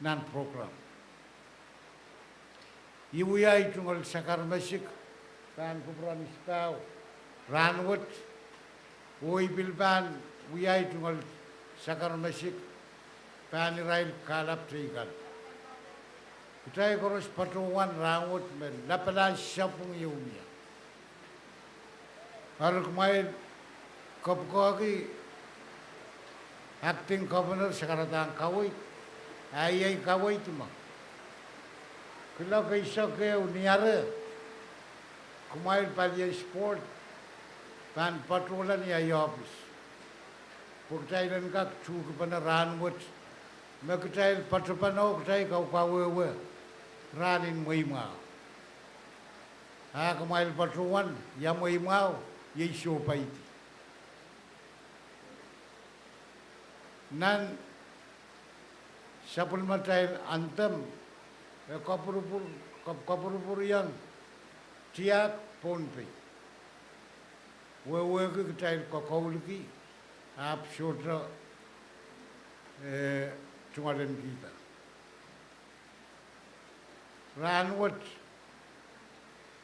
nan program. I wia ahi tungoal sakar mesik pahn kupwuren Ispahu rahnwet, oh I pil pahn wia ahi tungoal sakar mesik pahn irail kahlap teikan. Kitail koaros patohwan rahnwet me lapalahn sapwung ieu mie. Eri kumwail kapwukoahki Acting Governor Sakaradahn Kaweid, a iei kaweid me kuloak eisek ehu ni ahr kumwail palien sport pahn patohla ni ahi ohpis, pwe kitail en kak tuhkipene rahnwet me kitail patopanohkitail kaukawehwe rahn en mweimwahu. A kumwail patohwan ia mweimwahu, iei sohpeidi. Nan sapwellimatail anthem, e kapwurpwur, kap-, kapwurpwuriong tiahk Pohnpei. Wehwehki kitail kokoulki, ahpw sohte, eh, tungoal en kihda. Rahnwet,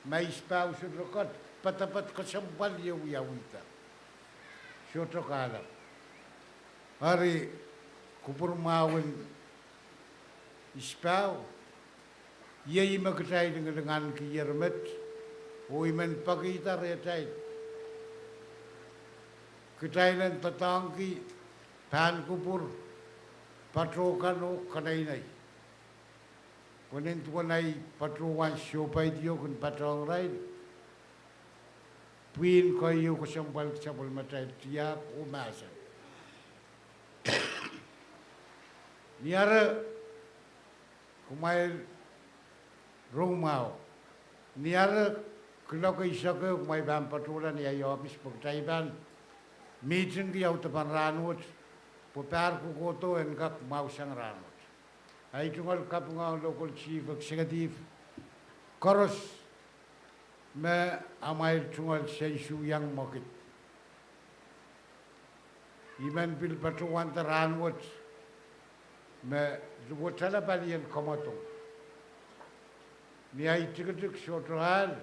ma I spahu sohte kat, poadoapoad kesempwal ieu wiawihda. Sohte kahlap. Eri kupwur mwahu en I spahu, iei me kitail lingalingankier met, oh I men pekihda rehtail. Kitail en doadoahngki pahn kupwur, patohkan oh keneinei. Pwe nin duwen ahi patohwan sohpeidi oh kin patohng irail, pwihn keieu kesempwal sapwellimatail tiahk oh mahsen. Ni ahr kumwail rong mwahu. Ni ahr kuloak eisek ehu kumwail pahn patohla ni ahi ohpis pwe kitail pahn mihtingki audepen rahnwet, pwe pahr kohkohdo en kak mwahusang rahnwet. Ahi tungoal kapinga local chief executive koaros me amwail tungoal sensuiong mwekid. I men pil patohwanda rahnwet me luwetala palien kamwadong ni ahi tikitik sohte ahl,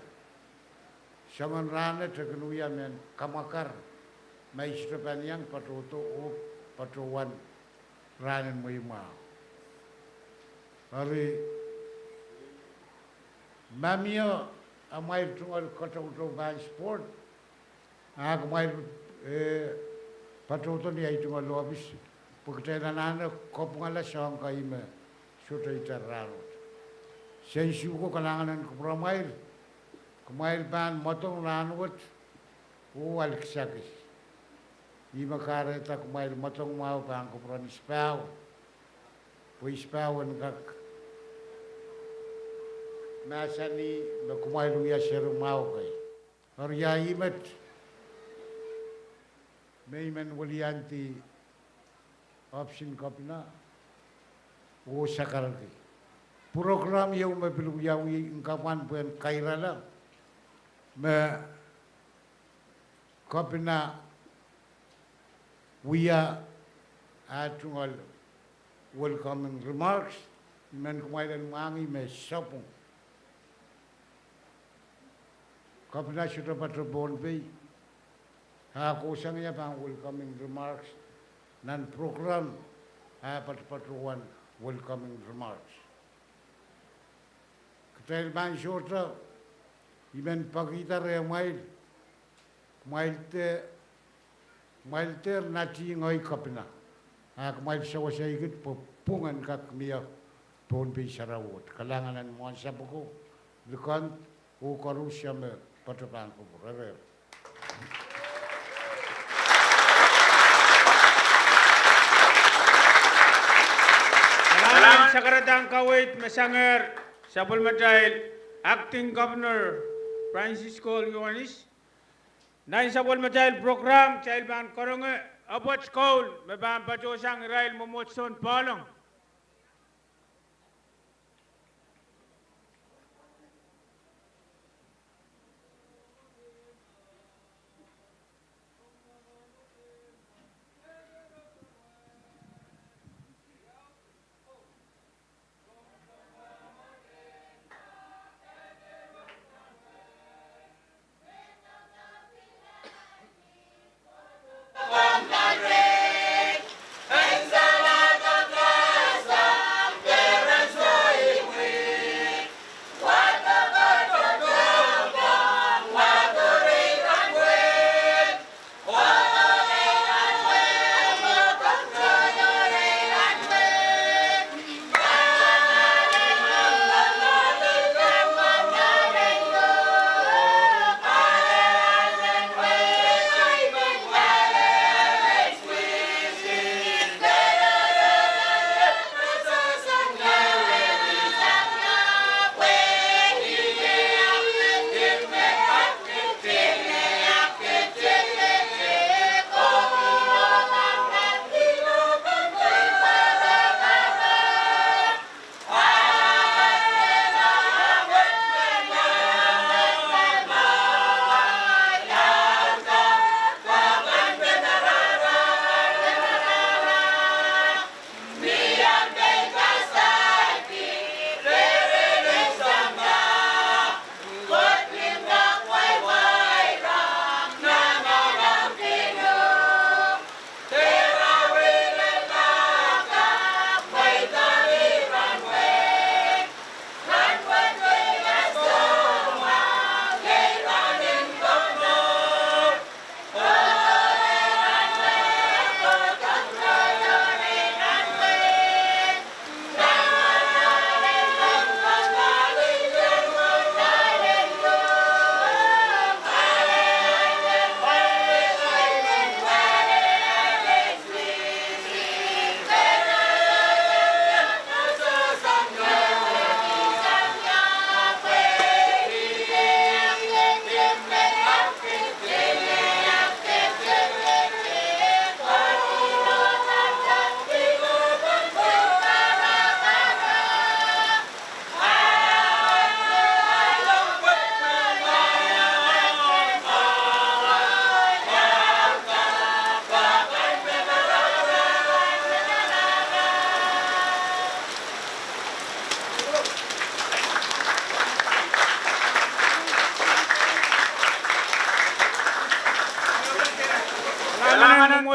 soangen rahnwet e kin wia mehn kamwakar ma I sohte pahn iang patohdo oh patohwan rahn en mweimwahu. Eri ma mie amwail tungoal katoutou pahn sport, a kumwail, eh, patohdo ni ahi tungoal ohpis, pwe kitail anahne kapwungala soahng kei me sohte itar rahnwet. Sensuko, kalahngan en kupwuramwail, kumwail pahn mwadong rahnwet oh ahl kisakis. Ih me kahrehda kumwail mwadong mwahu pahn kupwuren I spahu, pwe I spahu en kak mahsanih me kumwail wia seri mwahu kei. Eri ia ih met me I men weliandi ohpisin kepina oh sakarki program ieu me pil wiawi en kapwan pwehn kairala me kepina wia ah tungoal welcoming remarks. I men kumwail en mwahngih me sapwung. Kepina sohte patohwan Pohnpei, a kohsang ie pahn welcoming remarks nan program, a patohwan welcoming remarks. Kitail pahn sohte, I men pekihda rehmwail, kumwail dehr, kumwail dehr nantihong ei kepina, a kumwail sewese kid pwe pwung en kak mie Pohnpei sarawi wet. Kalahngan en mwohn sapwoko, likend, oh koaros me patohwan kupwur. Eri kalahngan en sakaradahn kaweid me sangehr sapwellimatail Acting Governor Francisco Iohannis. Nan sapwellimatail program kitail pahn karonge apwoat koul me pahn patohsang irail mwomwohdiso en Poalong.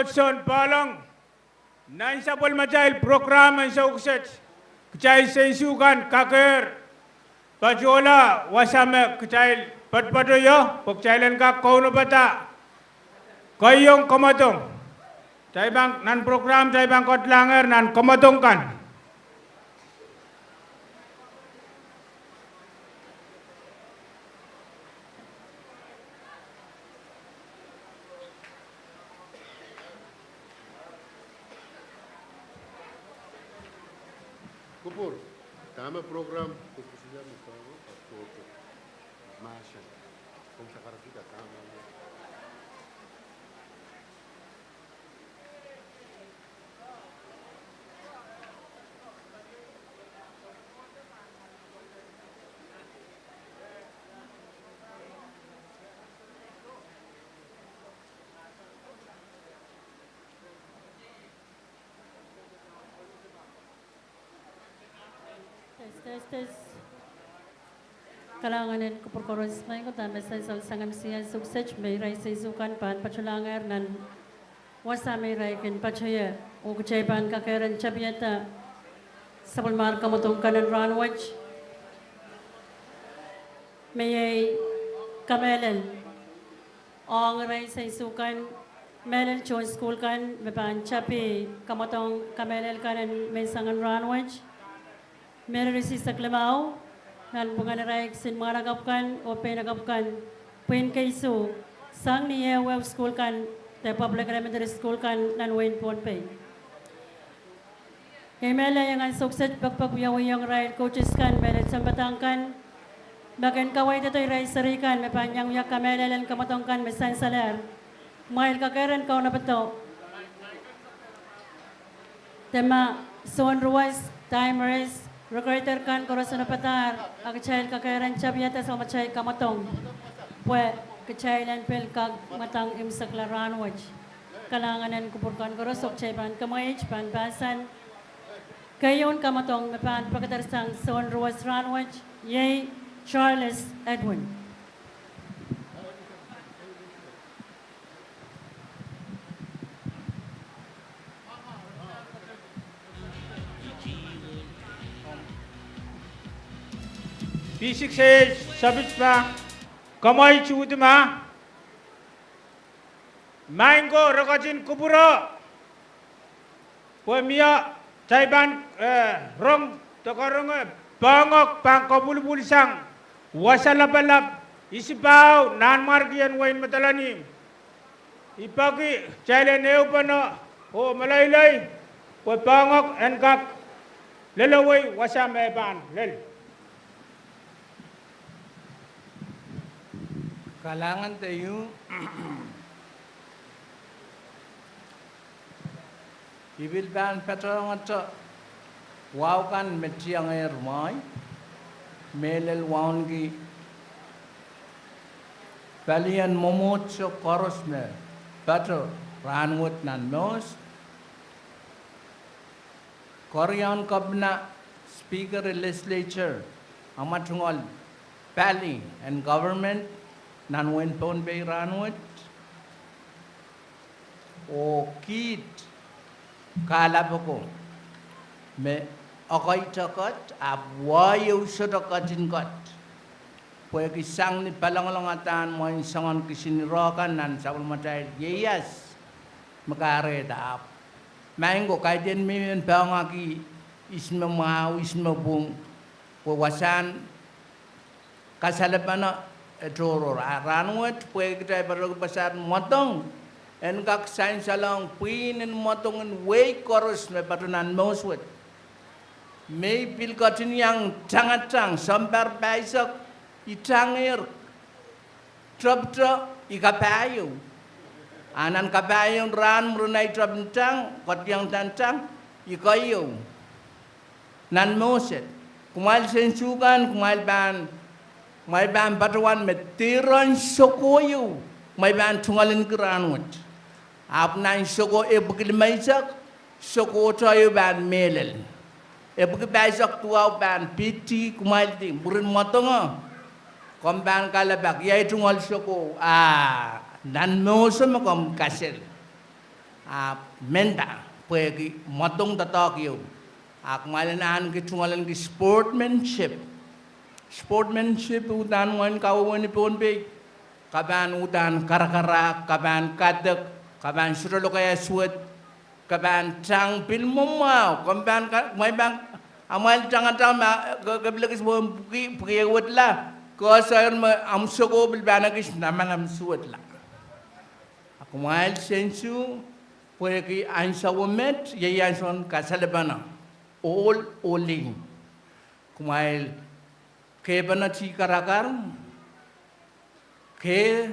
Sohn Poalong, nan sapwellimatail program en soukiset, kitail seisu kan kakehr patohla wasa me kitail patopatohio, pwe kitail en kak kaunopada keiong kamwadong. Kitail pahn, nan program kitail pahn kehlahngehr nan kamwadong kan. Kupwur, dahme program, kupwur, sila me program, kupwur, masang, kom sakarasika dahme. Test, test, test. Kalahngan en kupwur koaros, maing ko, dahme sansal sang M C I soukiset me irail seisu kan pahn patohlahngehr nan wasa me irail kin patohie, oh kitail pahn kakehr en tapiada sapwellimar kamwadong kan en rahnwet. Me iei kamehlel ong irail seisu kan, mehlel tohn sukuhl kan me pahn tapih kamwadong kamehlel kan en menseng en rahnwet. Mehlel rieisek limau, nanpwungen irail kisin mwahnakapw kan oh peinakapw kan, pwihn keisuh sang ni ehuehu sukuhl kan de public elementary sukuhl kan nan wehin Pohnpei. Ei mehlel iang soukiset pekipek wiawiong irail coaches kan, mehlel sounpadahk kan, me kin kaweidada irail seri kan me pahn iang wia kamehlel en kamwadong kan me sansalehr. Kumwail kakehr en kaunopada. Dema, sounruwas, timers, recorder kan koaros onopadahr, a kitail kakehr en tapiada sapwellimatail kamwadong, pwe kitail en pil kak mwadang imwisekla rahnwet. Kalahngan en kupwur kan koaros, oh kitail pahn kamweit pahn pahsan keieun kamwadong me pahn pekedersang sounruwas rahnwet, iei Charles Edwin. P six A H Sapit Pahn kamweit uhdi ma. Maing ko, re ketin kupwuro pwe mie, kitail pahn, eh, rong doadoahk, poahngoak pahn kapwulipwulsang wasa lapalap, isipahu, Nanmwarkien Wein Madolenihmw. I peki kitail en ehupene oh meleilei pwe poahngoak en kak lelewei wasa me pahn lel. Kalahngan de ieu. I pil pahn patohwanohngete wahu kan me tiangehr mwahi, mehlel wauneki palien mwomwohdiso koaros me pato rahnwet nan Mehs. Keriaun Kepina, Speaker en Legislature, amwa tungoal pali en government nan wehin Pohnpei rahnwet. Oh kiht kahlap ako me ekei tohkoht, ahpw wai ehu sohte ketin koht. Pwehki sang ni palongolong, a dahn mwein soangen kisin ire kan nan sapwellimatail ieias me kahrehda, ahpw maing ko, kaidehn me I men poahngoaki ihs me mwahu, ihs me pwung, pwe wasahn kasalehda e tohrohr. A rahnwet pwehki kitail patohki pasaph mwadong, en kak sansalohng pwihn en mwadong en wehi koaros me pato nan Mehs wet. Me I pil ketin iang tangatang, sounpar pahisek I tangehr, tepte I kapahieu. A nan kapahieu en rahn, mwurin ahi tepin tang, ketin iang tangtang, I keieu. Nan Mehs wet, kumwail seisu kan, kumwail pahn, kumwail pahn patohwan me diren soko ieu kumwail pahn tungoalenki rahnwet. Ahpw nan soko epwiki limeisek, soko tohto ieu pahn mehlel. Epwiki pahisek duwau pahn piti, kumwail di mwurin mwadongo, komw pahn kalelapak, ia tungoal soko, a nan Mehs me komw kasel. Ahpw menda, pwehki mwadong doadoahk ieu. Ahpw kumwail en ahneki tungoal ahneki sportsmanship. Sportsmanship uhdahn wehin kawehwehn ni Pohnpei. Ke pahn uhdahn karakarahk, ke pahn kadek, ke pahn sohte lokaia suwed, ke pahn tang pil mwomwahu, ke pahn ka-, mwein pahn, amwail tangatang ma, ke, ke pil ekis mwein pwuki, pwuki e wetla, ke soair me amw soko pil pahn ekis namanam suwedla. Kumwail sensu, pwehki ansou met, iei ansoun kasalehpene, ohl oh lih. Kumwail kehpene tih karakar, ke,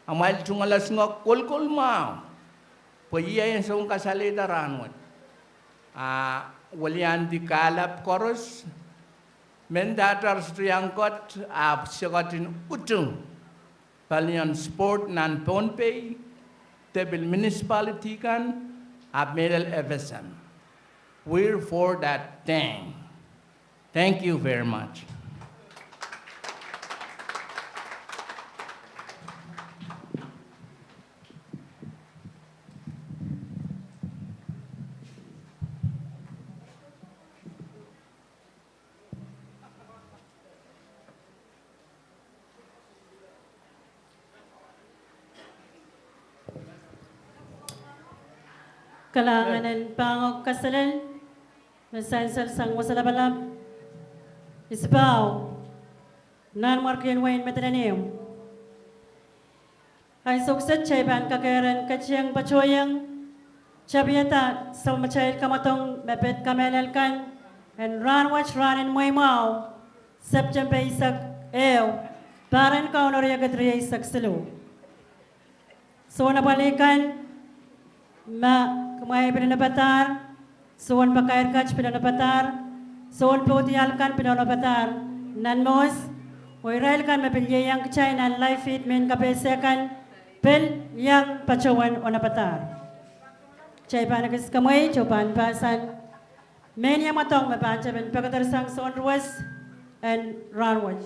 amwail tungoal esingek kolokol mwahu, pwe iei ansoun kasalehda rahnwet. A weliandi kahlap koaros, mendahte re sohte iang ket, ahpw se ketin utung palian sport nan Pohnpei, de pil municipality kan, ahpw mehlel F S M. We're for that thing. Thank you very much. Kalahngan en pahn kaselel me sansal sang Wasa Lapalap, Isipau, Nanmwarkien Wein Madolenihmw. Ansou kiset kitail pahn kakehr en ketieng patohieng, tapihada sapwellimatail kamwadong me pid kamehlel kan en rahnwet, rahn en mweimwahu, September eisek ehu, pahr en Kauno riekid rieisek siluh. Sounapwalih kan me kumwail pil onopadahr, sounpakair kat pil onopadahr, soun poudiahl kan pil onopadahr nan mwohs, oh irail kan me pil ieiang kitail nan live feed mehn kapehse kan pil iang patohwan onopadahr. Kitail pahn ekis kamweid oh pahn pahsan mehnia mwadong me pahn tepin pekedersang soun ruwes en rahnwet.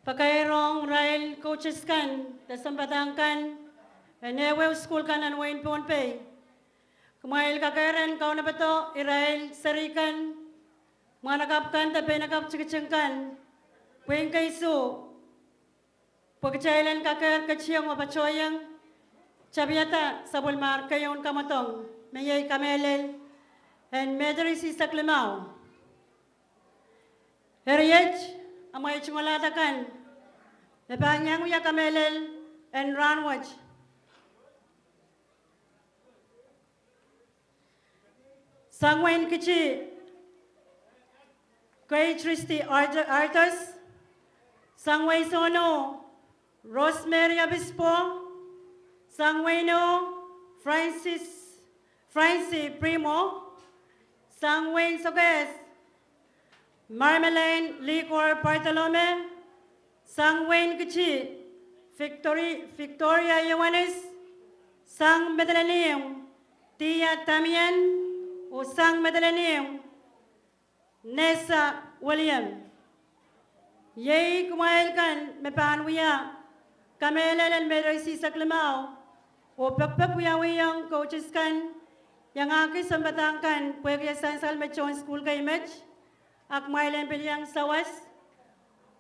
Pakairong irail coaches kan, de sounpadahk kan, en ehuehu sukuhl kan nan wehin Pohnpei. Kumwail kakehr en kaunopada irail seri kan, Mwahnakapw kan de peinakapw tikitik kan, pwihn kei suh, pwe kitail en kakehr ketiong oh patohiong tapiada sapwellimar keieun kamwadong me iei kamehlel en Methodist Isek Limau. Eri iet amwail tungoal akan me pahn iang wia kamehlel en rahnwet: Sang Wein Kiti, Kei Christy Arthur-, Arthurs, Sang Wein Sono, Rosemary Obispo, Sang Wein Ehu, Francis, Francie Primo, Sang Wein Sokehs, Marmelein Likor Bartolome, Sang Wein Kiti, Victori-, Victoria Ioanis, Sang Medelenihmw Tia Damian, oh Sang Medelenihmw Nesa William. Iei kumwail kan me pahn wia kamehlel en Methodist Isek Limau, oh pekpek wiawihong coaches kan, iangahki sounpadahk kan pwehki e sansal me tohn sukuhl kei met, a kumwail en pil iang sawas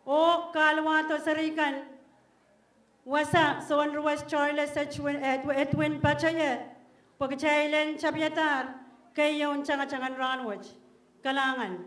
oh kahluwahdo seri kan, wasa Sounruwes Charles Edwin, Edwin, Edwin Pataie, pwe kitail en tapiadahr keieun tangatang en rahnwet. Kalahngan.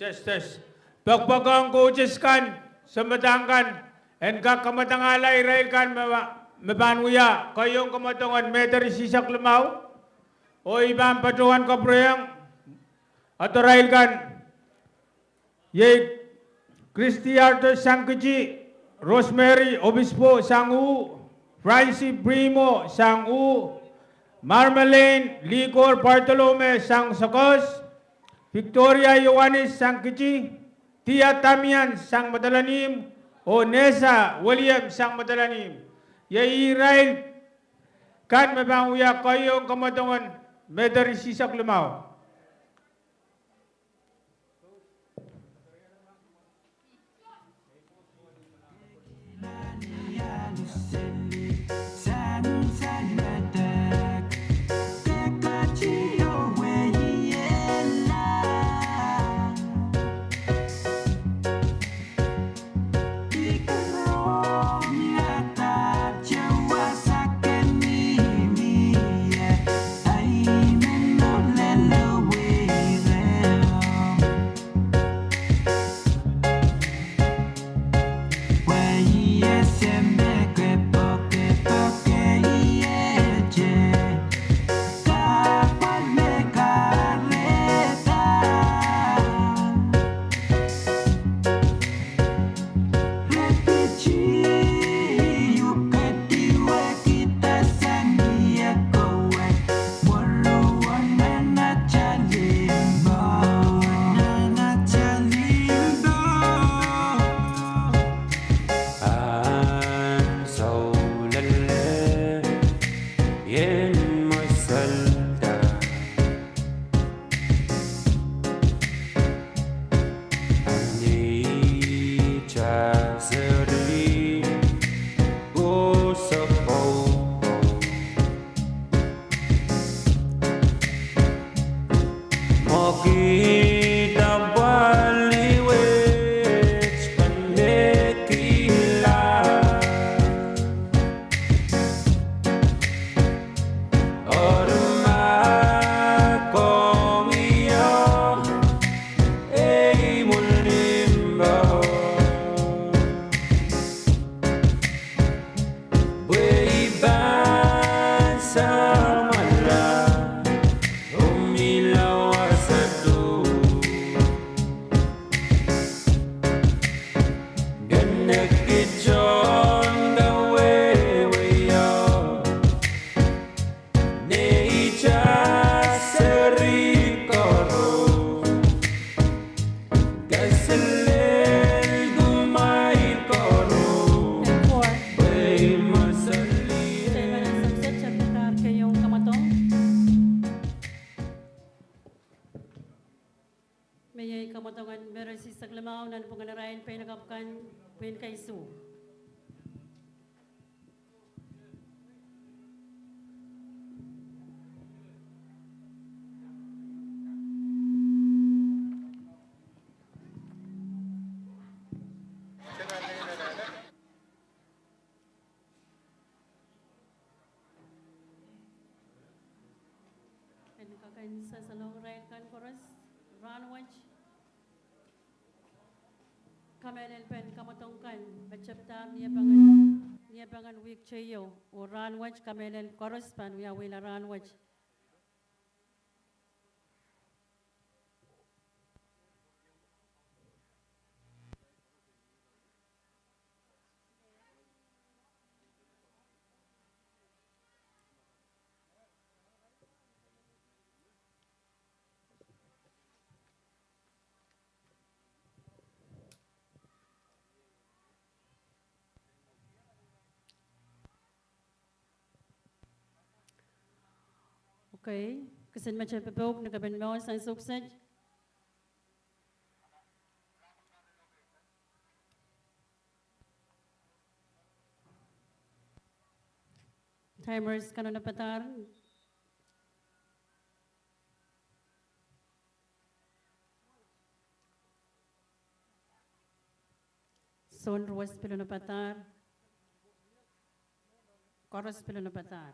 Test, test. Pekpek ong coaches kan, sounpadahk kan, en kak kamwadangala irail kan me wa-, me pahn wia keieun kamwadong en Methodist Isek Limau, oh I pahn patohwan kapwurehiong ahdorail kan. Iei Christy Arthur sang Kiti, Rosemary Obispo sang Uhu, Francie Primo sang Uhu, Marmelein Likor Bartolome sang Sokehs, Victoria Ioanis sang Kiti, Tia Damian sang Medelenihmw, oh Nesa William sang Medelenihmw. Iei irail kan me pahn wia keieun kamwadong en Methodist Isek Limau. Mwahu nanpwungen arail peinakapw kan, pwihn kei isuh. En kak en sansalohng irail kan koaros rahnwet. Kamehlelpen kamwadong kan me tepda ni eh pangin, ni eh pangin wihk teio, oh rahnwet kamehlel koaros pahn wiawihla rahnwet. Okay, kisin mete popouk ni kepin mwohn sang sukset. Timers kan onopadahr. Soun ruwes pil onopadahr. Koaros pil onopadahr.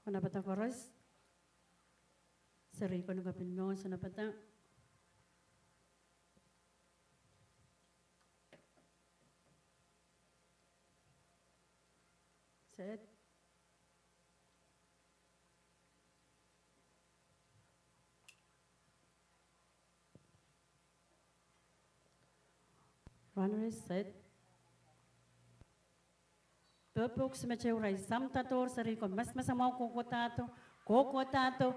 Onopadahr koaros. Seri ko ni kepin mwohn onopadahr. Set. Runners set. Popouk, se mete irail samdadohr, seri ko masamasakmwahu, kohkohdahdo, kohkohdahdo,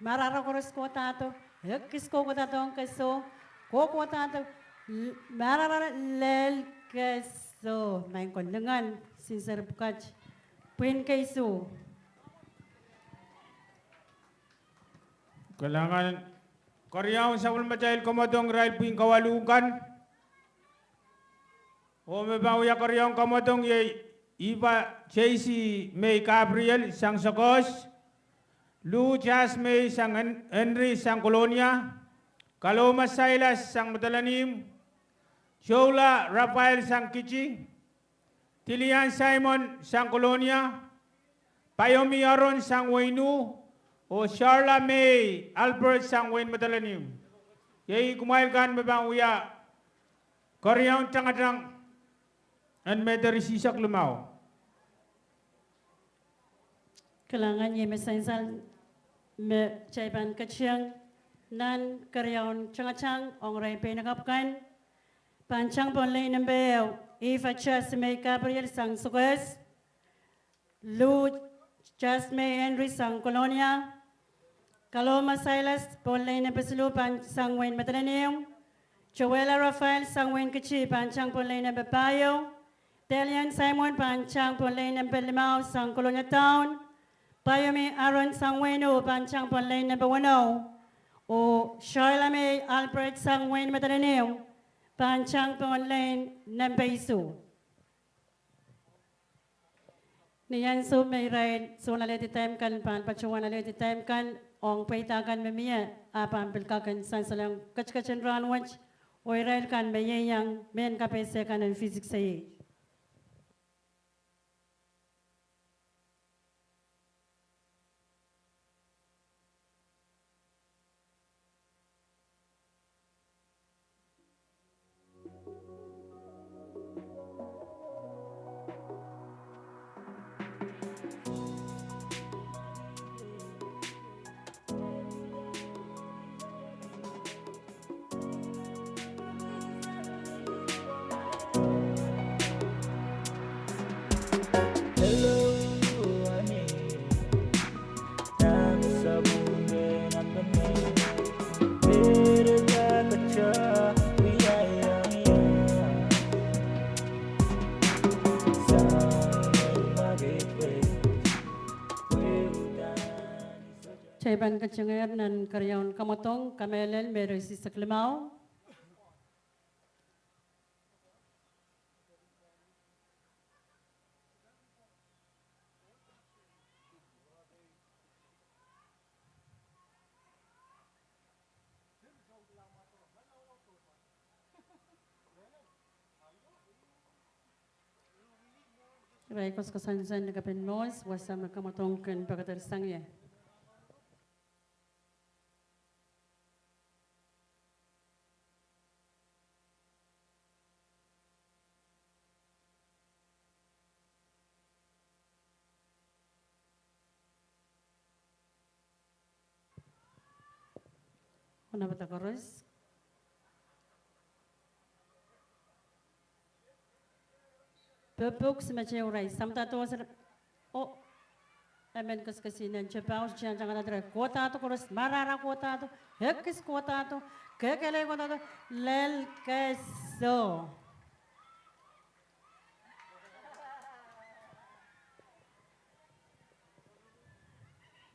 marahra koaros kohdahdo, ekis kohkohdahdo ong keso, kohkohdahdo, l-, marahra lel keso, maing ko lingan, sinseripwukat, pwihn kei isuh. Kalahngan, keriaun sapwellimatail kamwadong irail pwihn kawalu kan. Oh me pahn wia keriaun kamwadong iei Eva J C May Gabriel sang Sokehs, Lou Jas May sang Hen-, Henry sang Kolonia, Kaloma Silas sang Madolenihmw, Joula Raphael sang Kitti, Dilian Simon sang Kolonia, Paiomi Aaron sang wehin Wu, oh Sharla May Albert sang wehin Madolenihmw. Iei kumwail kan me pahn wia keriaun tangatang en Methodist Isek Limau. Kalahngan, iei me sansal me kitail pahn ketieng nan keriaun tangatang ong irail peinakapw kan. Pahn tang pohn lein nempe ehu, Eva Jas May Gabriel sang Sokehs, Lou Jas May Henry sang Kolonia, Kaloma Silas pohn lein nempe siluh pahn sang wehin Madolenihmw, Joella Raphael sang wehin Kitti pahn tang pohn lein nempe pahieu, Delian Simon pahn tang pohn lein nempe limau sang Kolonia Town, Paiomi Aaron sang wehin Wu pahn tang pohn lein nempe weneu, oh Sharla May Albert sang wehin Madolenihmw pahn tang pohn lein nempe isuh. Ni ansou me irail soun alehdi time kan pahn patohwan alehdi time kan ong pweida kan me mie, a pahn pil kak en sansalohng ketiket en rahnwet, oh irail kan me ieiang mehn kapehse kan en physics aid. Kitail pahn katangahr nan keriaun kamwadong, kamehlel, Mary sisek limau. Irail koasoakoasoia ni kapen mwohns, wasa me kamwadong kin pekedersang ie. Ona pata koaros. Pepuk simeteurail samdato sir. Oh, emen keskesihnen tepau, tian tangada tire, kohdahdo koaros, marahra kohdahdo, ekis kohdahdo, kekehlei kohdahdo, lel keso.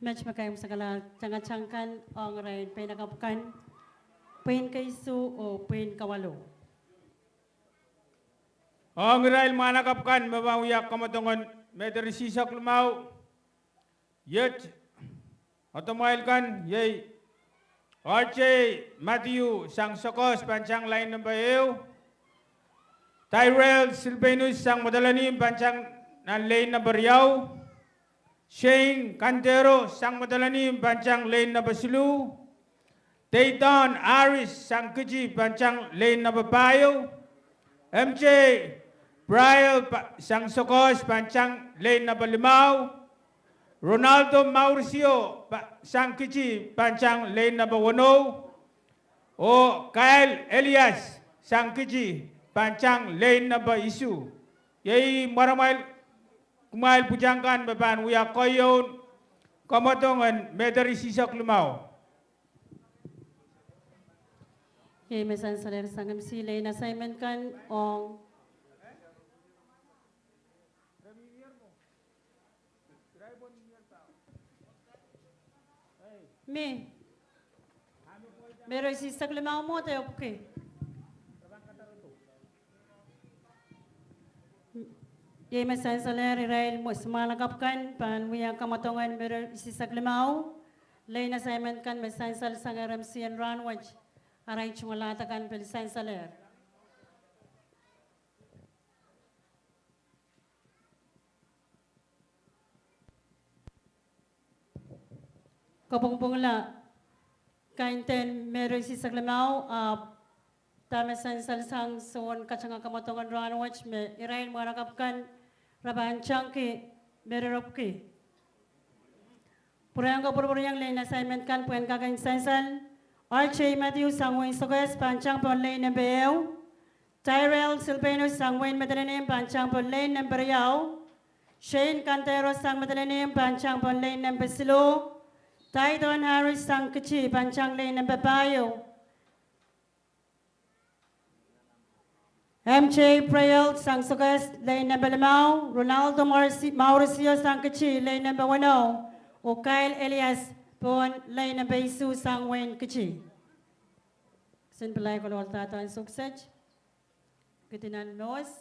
Met me kaimwisekala tangatang kan ong irail peinakapw kan, pwein keisuh oh pwein kawalu. Ong irail mwahnakapw kan me pahn wia kamwadongen Methodist sisek limau, iet adamwail kan, iei R J Matthew sang Sokehs pahn tang lein nempe ehu, Tyrell Silvanus sang Madolenihmw pahn tang nan lein nempe riau, Shane Kantero sang Madolenihmw pahn tang lein nempe siluh, Dayton Harris sang Kiti pahn tang lein nempe pahieu, M J Briel pa-, sang Sokehs pahn tang lein nempe limau, Ronaldo Mauricio pa-, sang Kiti pahn tang lein nempe weneu, oh Kyle Elias sang Kiti pahn tang lein nempe isuh. Iei mwaramwail, kumwail pwutak kan me pahn wia keieun kamwadong en Methodist sisek limau. Iei me sansalehr sang M C lein assignment kan ong mi. Mary sisek limau mwo de epwiki. Iei me sansalehr irail mwo-, mwahnakapw kan pahn wia kamwadong en Mary sisek limau. Lein assignment kan me sansal sangehr M C en rahnwet. Arail tungoal ahd akan pil sansalehr. Kopwungpwungla kainten Mary sisek limau, ahpw dahme sansal sang soun katanga kamwadong en rahnwet me irail mwahnakapw kan re pahn tangki Mary epwiki. Pwurehng, pwurpwuriong lein assignment kan pwehn kak en sansal: R J Matthew sang wehin Sokehs pahn tang pohn lein nempe ehu, Tyrell Silvanus sang wehin Madolenihmw pahn tang pohn lein nempe riau, Shane Kantero sang Madolenihmw pahn tang pohn lein nempe siluh, Dayton Harris sang Kiti pahn tang lein nempe pahieu, M J Preil sang Sokehs lein nempe limau, Ronaldo Maurici-, Mauricio sang Kiti lein nempe weneu, oh Kyle Elias pohn lein nempe isuh sang wehin Kiti. Kisin pil ahi kolokol dahda en sukset. Kidi nan mwohns.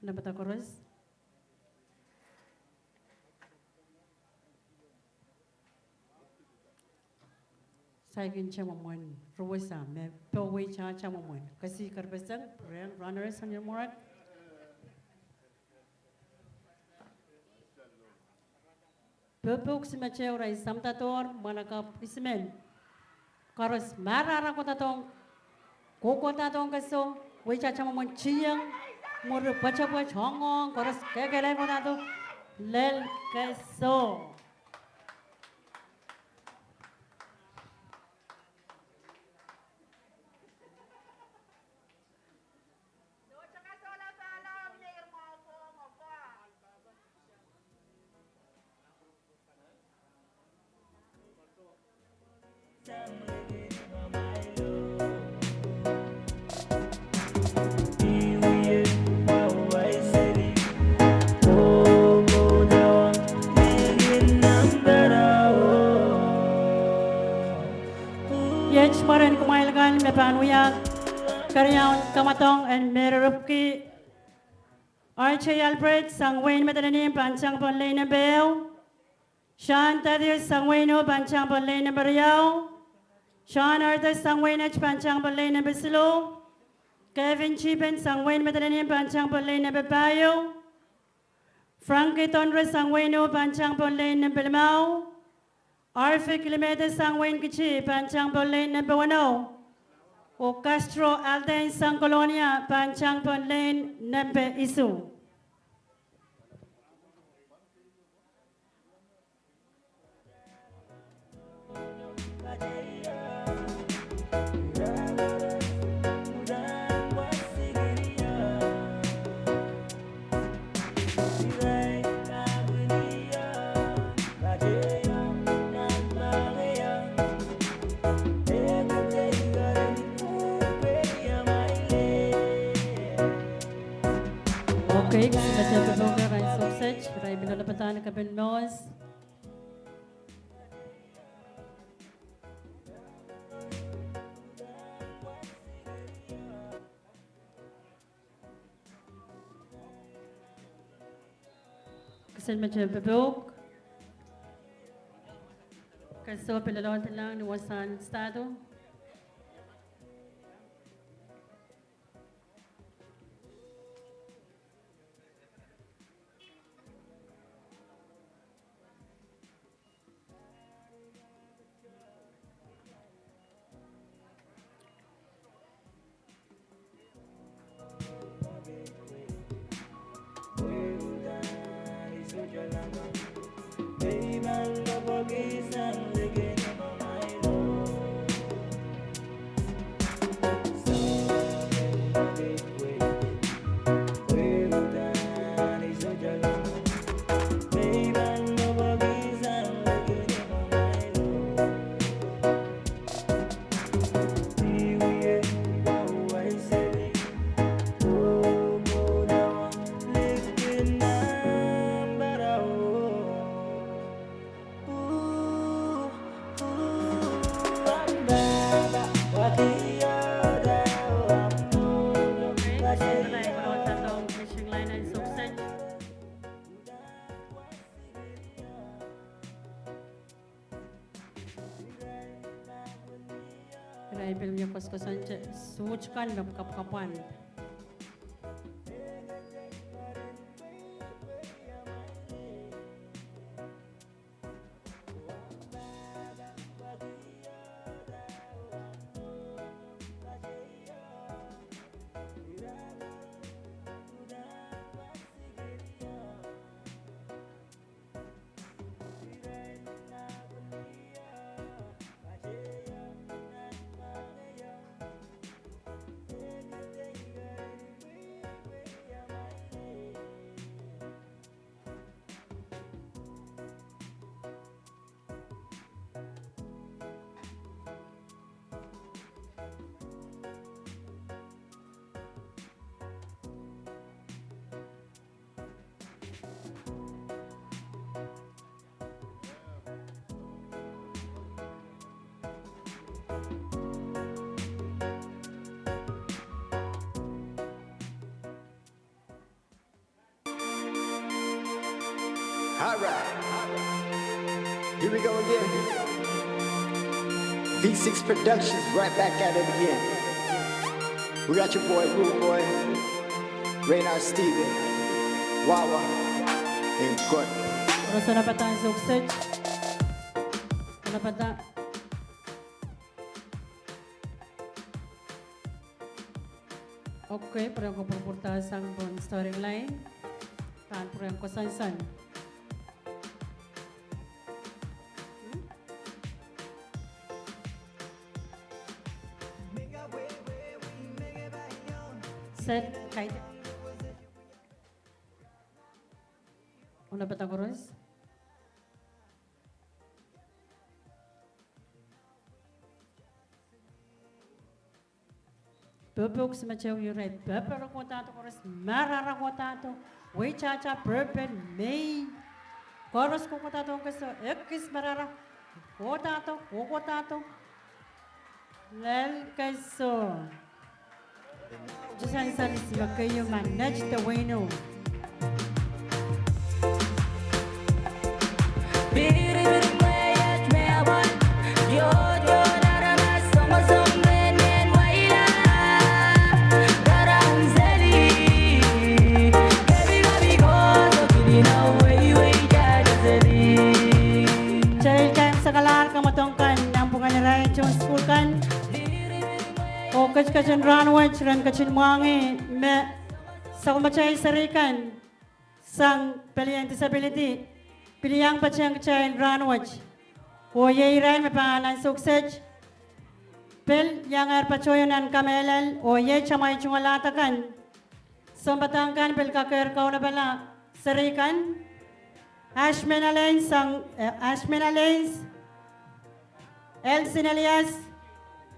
Nempehda koaros. Saikinte mwomwen ruwesa me powe tata mwomwen. Kesi kerpeseng, rehn runners on your mark. Pwupwuk simeteu rai samdadohr, mwahnakapw isimen. Koaros marahra kohdadohng, kohkohdadohng keso, wei tata mwomwen tieng, mwuri pwetepwet, ong ong, koaros kekehlail kohdohng, lel keso. Iet mwaren kumwail kan me pahn wia keriaun kamwadong en Mary Rupki. R J Albert sang wehin Madolenihmw pahn tang pohn lane nempe ehu. Sean Thaddeus sang wehin Ih pahn tang pohn lane nempe riau. Sean Arthur sang wehin Ih pahn tang pohn lane nempe siluh. Kevin Chipen sang wehin Madolenihmw pahn tang pohn lane nempe pahieu. Frankie Donre sang wehin Ih pahn tang pohn lane nempe limau. Arfi Kilimete sang wehin Kiti pahn tang pohn lane nempe weneu. Oh Castro Alden sang Kolonia pahn tang pohn lane nempe isuh. Okay, kesiluh me pwupwukohng irail sohpeiong, irail pil loalopadahr ni kepin mour. Kesiluh me pwupwukohng. Keso pil loalopadahr ni wasahn stato. Irail pil mie koasoakoasoande suht kan me kapwkapwand. All right. Here we go again. V six Productions right back at it again. We got your boy Rude Boy, Raynard Steven, Wawa, and Gordon. Roson apada ansou kiset. Apada. Okay, pwurehng ko pwurpwurda sang pohn starting line. Pahn pwurehng koasoansoan. Hmm? Set, kaidehk. Unapada koaros. Pepehk simetewi irail, pepehk kohdahdo koaros, marahra kohdahdo, weitahta pepehk mei. Koaros kokohdahdo keiso, ekis marahra, kohdahdo, kokohdahdo. Lel keiso. Sansal isi me keieu ma net de weino. Kitail kak sakalahr kamwadong kan, nanpwungen irail tohn sukuhl kan. Oh ketiket en rahnwet ren ketin mwahngih me sapwellimatail seri kan sang pelien disability, pil iang patehng kitail rahnwet. Oh iei irail me pahn ansou kiset pil iangehr patohio nan kamehlel, oh iei tamwai tungoal ahd akan. Sounpadahk kan pil kakehr kaunopada seri kan. Ashman Alains sang, eh, Ashman Alains, Elsin Elias,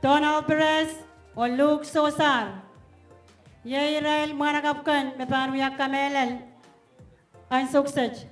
Donald Perez, oh Luke Sosar. Iei irail mwahnakapw kan me pahn wia kamehlel ansou kiset.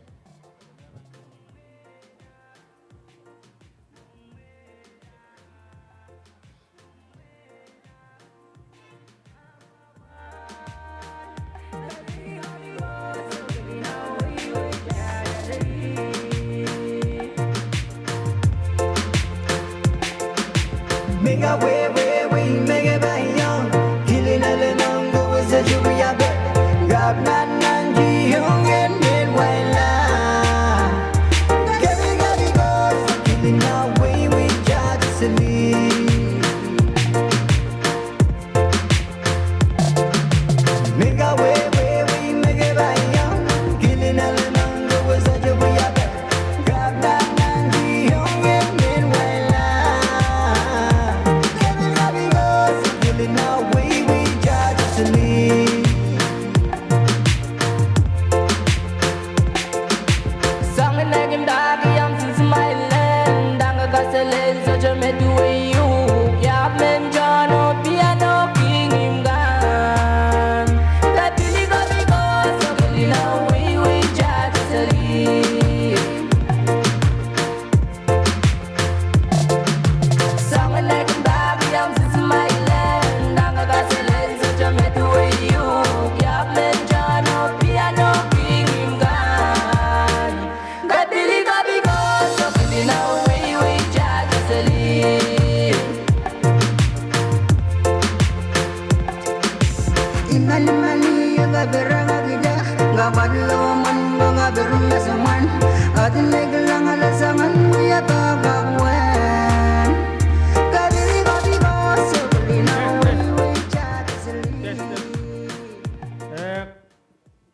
Eh,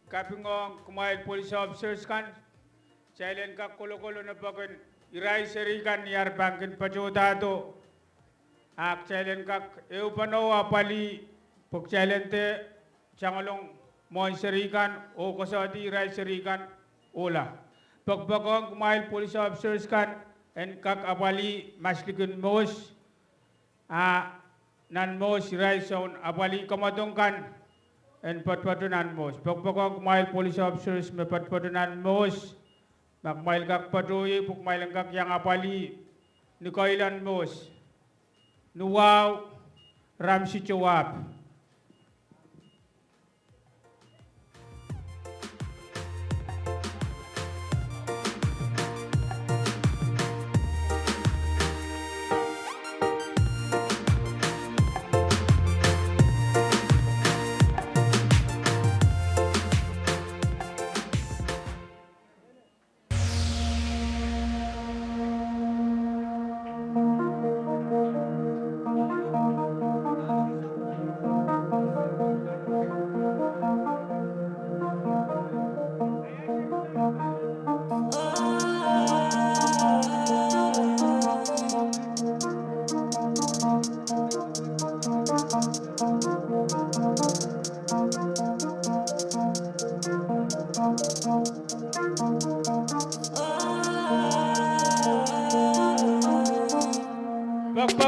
kapingohng kumwail police officers kan, kitail en kak kolokol onopwokin irail seri kan ni ar pahn kin patohdahdo. Ah kitail en kak ehupene oh apwalih, pwe kitail en dehr tangalong mwohn seri kan oh koasoandi irail seri kan ohla. Poakpoakohng kumwail police officers kan en kak apwalih maslikin mohs, ah nan mohs irail soun apwalih kamwadong kan en poatopoat nan mohs. Poakpoakohng kumwail police officers me poatopoat nan mohs, ma kumwail kak patohie pwe kumwail en kak iang apwalih ni keilahn mohs. Ni wahu, Ramsi Joab.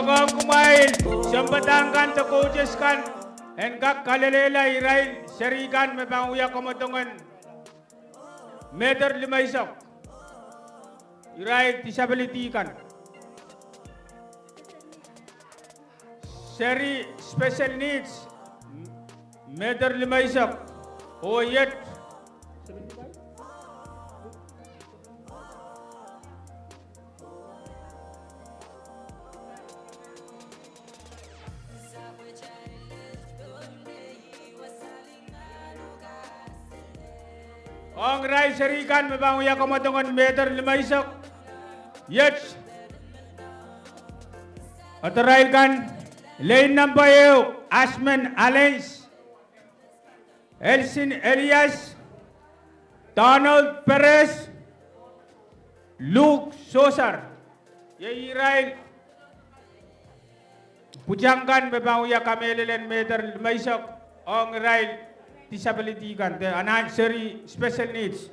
Ong kumwail sounpadahk kan de coaches kan, en kak kalelehla irail seri kan me pahn wia kamwadongen meter limeisek. Irail disability kan. Seri special needs, meter limeisek. Oh iet. Ong irail seri kan me pahn wia kamwadongen meter limeisek. Iet. Ata irail kan, lane number ehu, Asmen Allens, Elsin Elias, Donald Perez, Luke Sosar. Iei irail pwutak kan me pahn wia kamehlelen meter limeisek ong irail disability kan, de anahn seri special needs.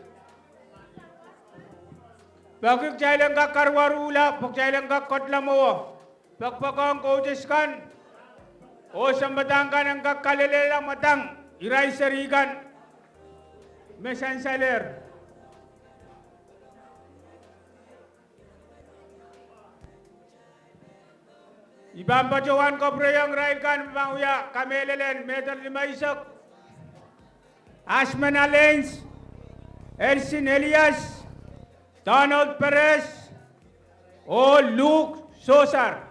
Pwehki kitail en kak karuwaruhla, pwe kitail en kak ketla mwowe. Pekipek ong coaches kan oh sounpadahk kan en kak kalelehla mwadang irail seri kan me sansalehr. I pahn patohwan kapwurehiong irail kan me pahn wia kamehlelen meter limeisek: Asmen Allens, Elsin Elias, Donald Perez, oh Luke Sosar.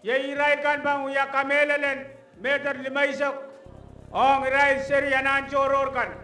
Iei irail kan pahn wia kamehlelen meter limeisek ong irail seri anahn tohrohr kan.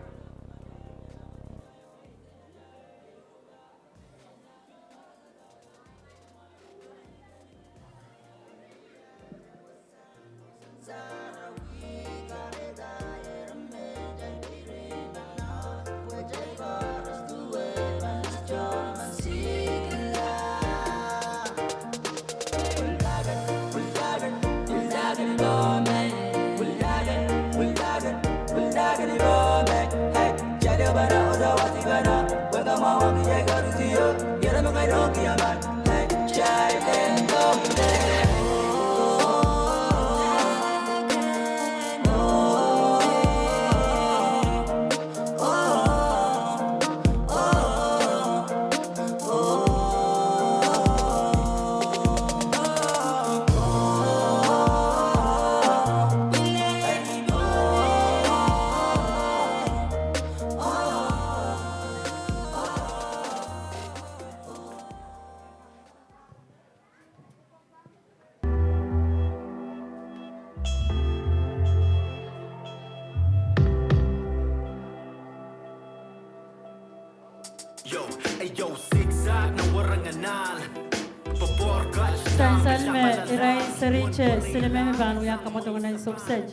Sansal me irail seri te silime me pahn wia kamwadongen ansou kiset.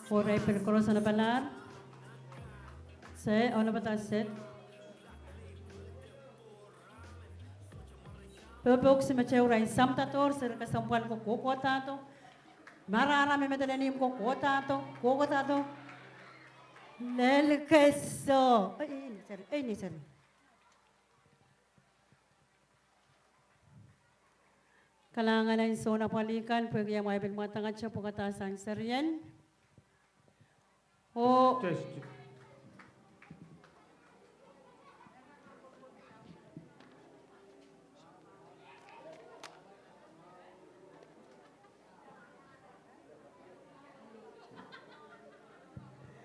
Oh irail pil koaros onopalahr. Se, onopada set. Pepokisi me te irail samdadohr, seri kesempwal ko kohkohdahdo. Marahra me medelen ihmw ko kohkohdahdo, kohkohdahdo. Lel keso. Ei, ei, seri, ei, seri. Kalahngan en sounapwalih kan, pwehki amwail pil mwadangete pwukadahsang serien. Oh. Test.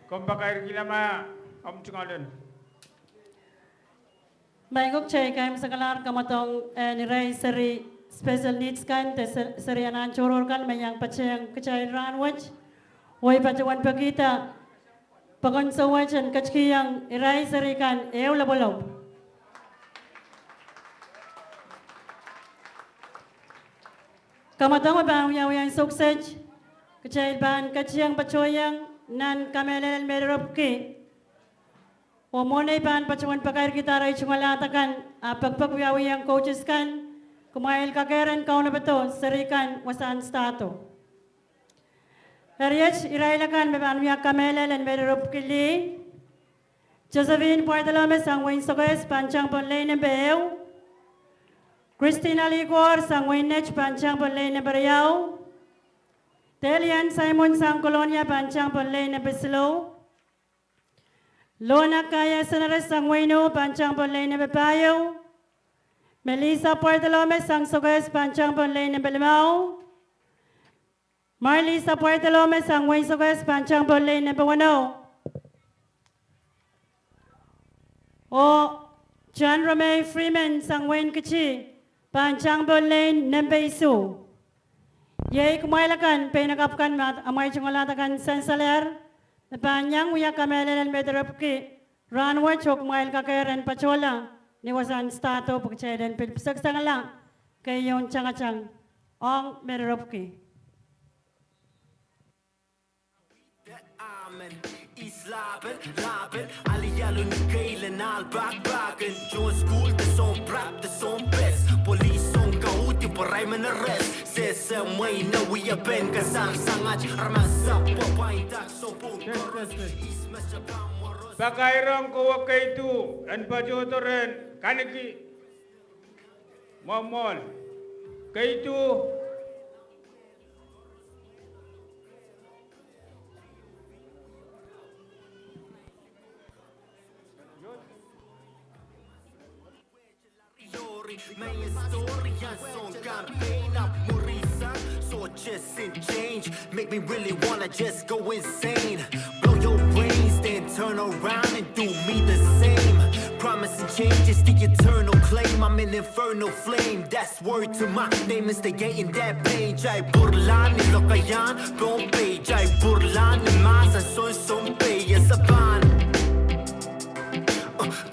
Komw pakairkihla ma omw tungoal en. Maing ko, kitail kaimwisekalahr kamwadong en irail seri special needs kan de se-, seri anahn tohrohr kan me iang patehng kitail rahnwet. Oh I patohwan pekihda pokon sewese en ketikihong irail seri kan ehu lopwolopw. Kamwadong me pahn wiawi ansou kiset, kitail pahn ketikihong patohiong nan kamehlelel mehleropwiki. Oh mwohn ei pahn patohwan pakairkihda arail tungoalahda kan, ahpw pekipek wiawiong coaches kan, kumwail kakehr en kaunopada seri kan wasahn stahdo. Eri iet irail akan me pahn wia kamehlelel mehleropwiki lih: Josephine Bartholomew sang wehin Sokehs, pahn tang pohn lane nempe ehu. Christina Likor sang Wainet pahn tang pohn lane nempe riau. Delian Simon sang Kolonia pahn tang pohn lane nempe siluh. Lona Kaya Senares sang Waino pahn tang pohn lane nempe pahieu. Melissa Bartolome sang Sokehs pahn tang pohn lane nempe limau. Marlisa Bartolome sang Wain Sokehs pahn tang pohn lane nempe weneu. Oh John Romeo Freeman sang Wain Kiti pahn tang pohn lane nempe isuh. Iei kumwail akan peinakapw kan me amwail tungoal ahd akan sansalehr me pahn iang wia kamehlel en medirepwki rahnwet oh kumwail kakehr en patohla ni wasahn stahdo pwe kitail en pil piseksangla keieun tangatang ong medirepwki. Pakairong kowe keidu en patohdo rehn kaniki. Mwomwohl. Keidu. Make me really wanna just go insane. Blow your brains, then turn around and do me the same. Promising change is the eternal claim. I'm an infernal flame. That's word to my name, instigating that pain. Jai burlani lokayan Pohnpei. Jai burlani mahsen soun Pohnpei. Yes, apan.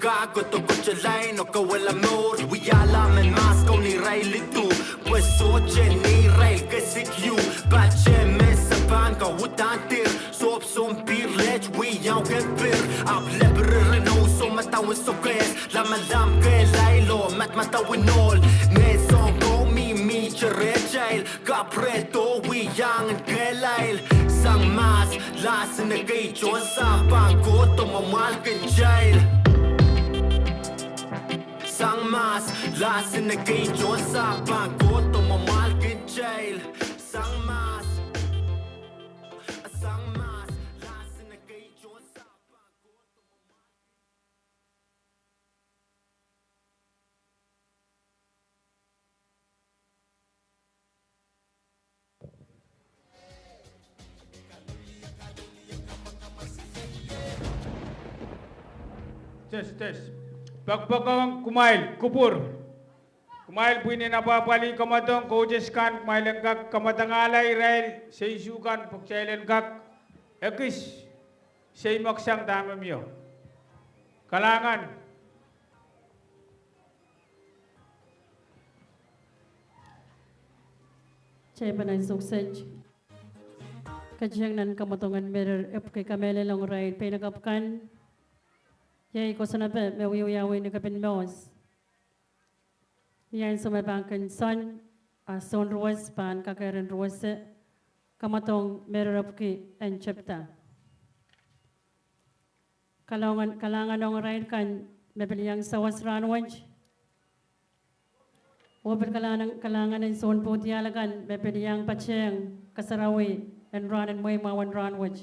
Ka koto kote lain oh kawehla mour, wiahla mehn mahs kau ni irail idu. Pwe sohte ni irail kesik ieu, pahte me se pahn kaudandir, sohp sounpir let wiawi ken pir, ahpw lepiririn oh soh madawin Sokehs, lamalam kehlail oh madamadawin ohl, me soang kou mihmi te rehtail, kapwuredo wiahiong en kehlail. Sang mahs, lasin ekei tohn sahpw pahn kohdo mwamwahlkin kitail. Sang mahs, lasin ekei tohn sahpw pahn kohdo mwamwahlkin kitail. Sang mahs, sang mahs, lasin ekei tohn sahpw pahn kohdo mwamwahlkin. Test, test. Poakpoakohng kumwail kupwur. Kumwail pwihn en apwahpwalih kamwadong coaches kan, kumwail en kak kamwadangala irail seisu kan pwe kitail en kak ekis seimweksang dahme mie. Kalahngan. Kitail pahn ansou kiset ketieng nan kamwadong en medirepwki, kamehlel ong irail peinakapw kan. Iei kosonnepe me wiewiawi ni kepin mohs. Ni ansou me pahn kin soan, a soun ruwes pahn kakehr en ruwese kamwadong medirepwki en tepda. Kalahngan, kalahngan ong irail kan me pil iang sawas rahnwet. Oh pil kalahngan, kalahngan en soun pwuhdiahl akan me pil iang patehng kasarawi en rahn en mwehi mwahu en rahnwet.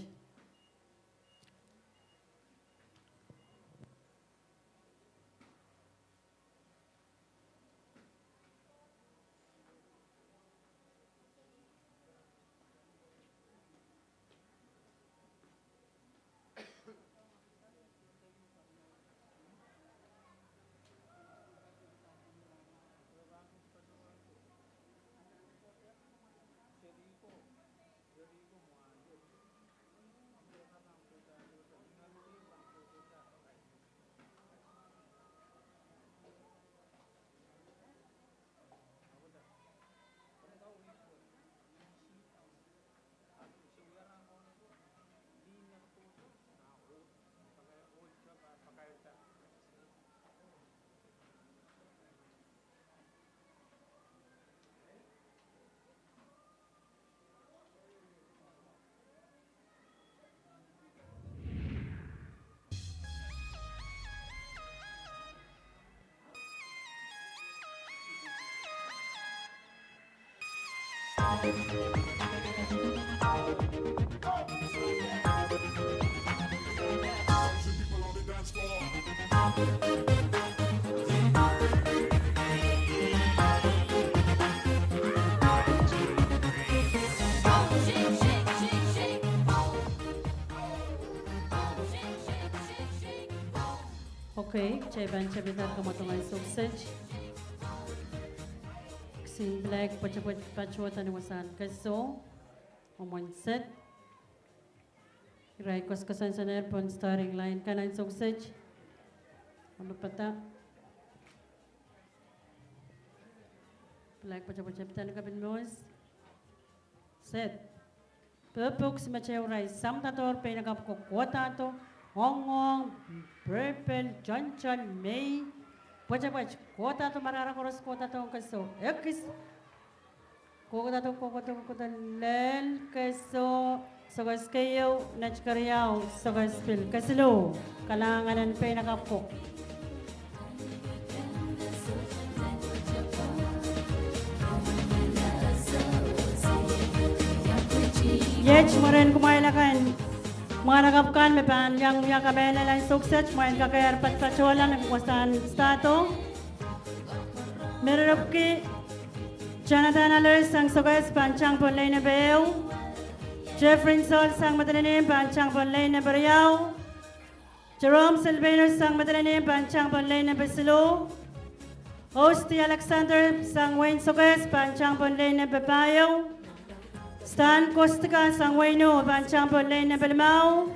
Okay, kitail pahn tepida kamwadong ansou kiset. Kisin pilahk pwetepwet patohda ni wasahn kesiso. Omwen set. Irail koasoakoasoanehr pohn starting line kan ansou kiset. Olupada. Pilahk pwetepwet tepida ni kapin mwohs. Set. Pepuk, simeteurail, samdatohr peinakapw ko kohdahdo, ong ong, purple, toantoan, mei, pwetepwet, kohdahdo, marahra koaros kohdahdo ong kesiso. Ekis. Kohdahdo, kohdahdo, kohdahdo, lel kesiso, sokehs keieu, netikeriau, sokehs pil, kesiluh, kalahngan en peinakapw ko. Iet mwurin kumwail akan, mwahnakapw kan me pahn iang wia kamehlel ansou kiset, kumwail kakehr patpatohla ni wasahn start. Mererepwki, Jonathan Alers sang sokehs pahn tang pohn lein nempe ehu. Jeffrey Sol sang Madolenihmw pahn tang pohn lein nempe riau. Jerome Sylvanus sang Madolenihmw pahn tang pohn lein nempe siluh. Osti Alexander sang wehin sokehs pahn tang pohn lein nempe pahieu. Stan Kostka sang wehin Ih pahn tang pohn lein nempe limau.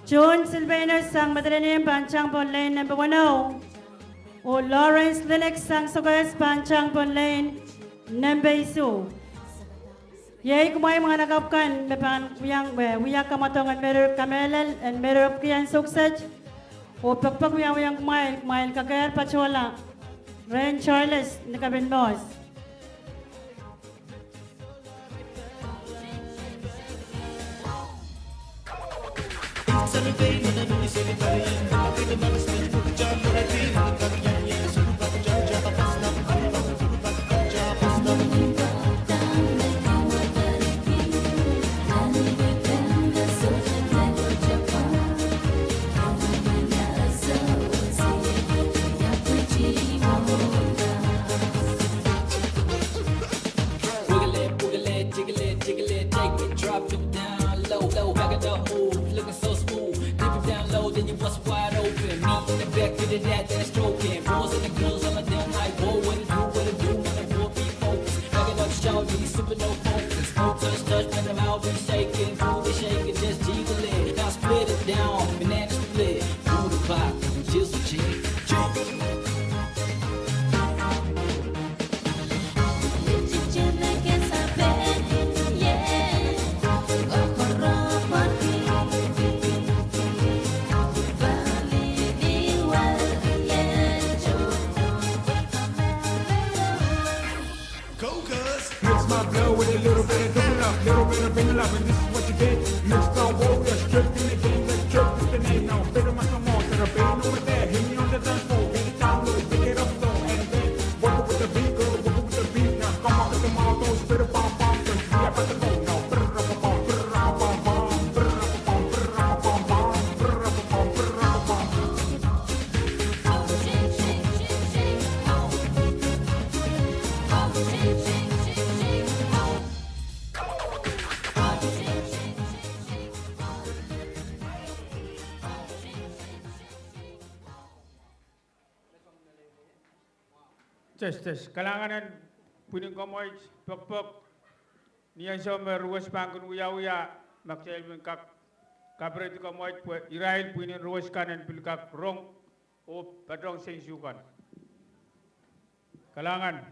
John Sylvanus sang Madolenihmw pahn tang pohn lein nempe weneu. Oh Lawrence Linux sang sokehs pahn tang pohn lein nempe isuh. Iei kumwail mwahnakapw kan me pahn wia, eh, wia kamwadong en mererepwki, kamehlel en mererepwki ansou kiset. Oh pekpek wiawiong kumwail, kumwail kakehr patohla rehn Charles ni kapin mwohs. Wiggle it, wiggle it, jiggle it, jiggle it, take it, drop it down low, low. Back it up, move, looking so smooth. Dip it down low, then you bust wide open. Me in the back, get it at that stroking. Boys and the girls, I'm a damn like, whoa, what it do, what it do, man, I will be focused. Back it up, shawty, super no focus. No touch, touch, man, I'm out and shaking. Do the shaking, just jiggle it. Now split it down, banana split. Do the pop, just a chick. Cocos. Mix my blood with a little bit of double up, little bit of bring it up, and this is what you get. Mix the warrior, stripped in the game, let's trip with the name now. Bit of my more, that a pain over there, hit me on the dance floor, get it down low, pick it up slow, and then work it with the beat, girl, work it with the beat now. Come up with the motto, spit a bomb bomb, 'cause we about to go now. Brr, bum, bum, brr, bum, bum, brr, bum, bum, brr, bum, bum, brr, bum, bum, brr, bum, bum. Test, test. Kalahngan en pwihn en komoit, pokpok. Ni ansou me ruwes pahn kin wiawia, ma kitail pil kak kaperedi komoit pwe irail pwihn en ruwes kan en pil kak rong oh patohng sensukan. Kalahngan.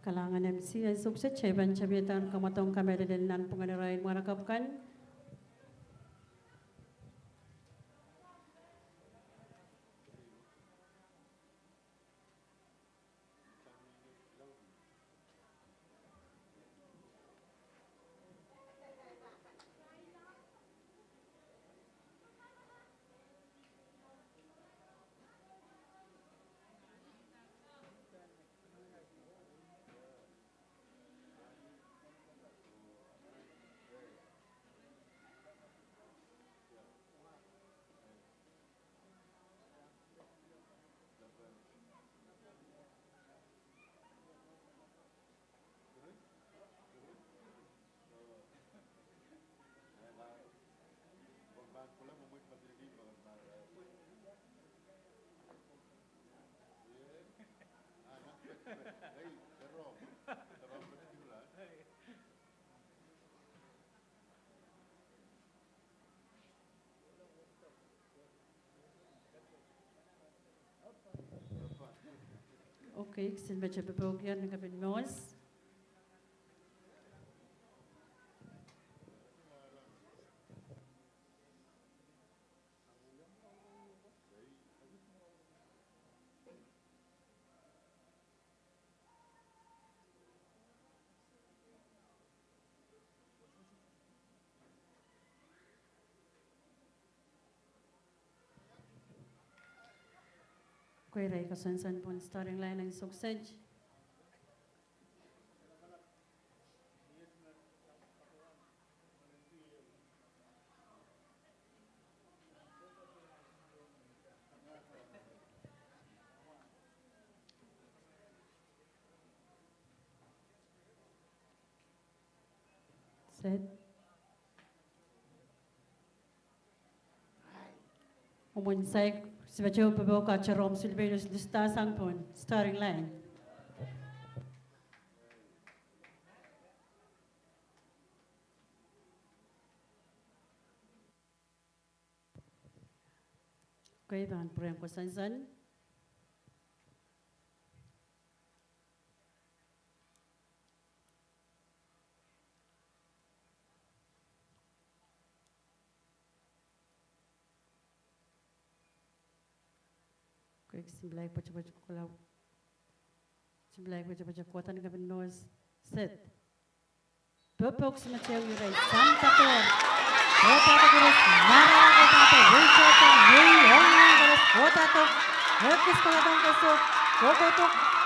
Kalahngan M C, ansou kiset kitail pahn tapiada kamwadong kamehlel en nanpwungen irail mwahnakapw kan. Okay, kisin me tepepoukier ni kapin mour. Kweirail kasansan pohn starting line en Sokosej. Set. Omwen saik, sipato pepou ka Jerome Sulpei Lusda sang pohn starting line. Okay, pahn pwurehng koasoansoan. Kei, simlaik patopato kohla. Simlaik patopato kohda ni kapin mour. Set. Pepou simetehu irail: Sampah Dohr, kohda koaros; Marmara kohda, Wiltord Mui, ong koaros kohda, ekis kohda, koaros kohda,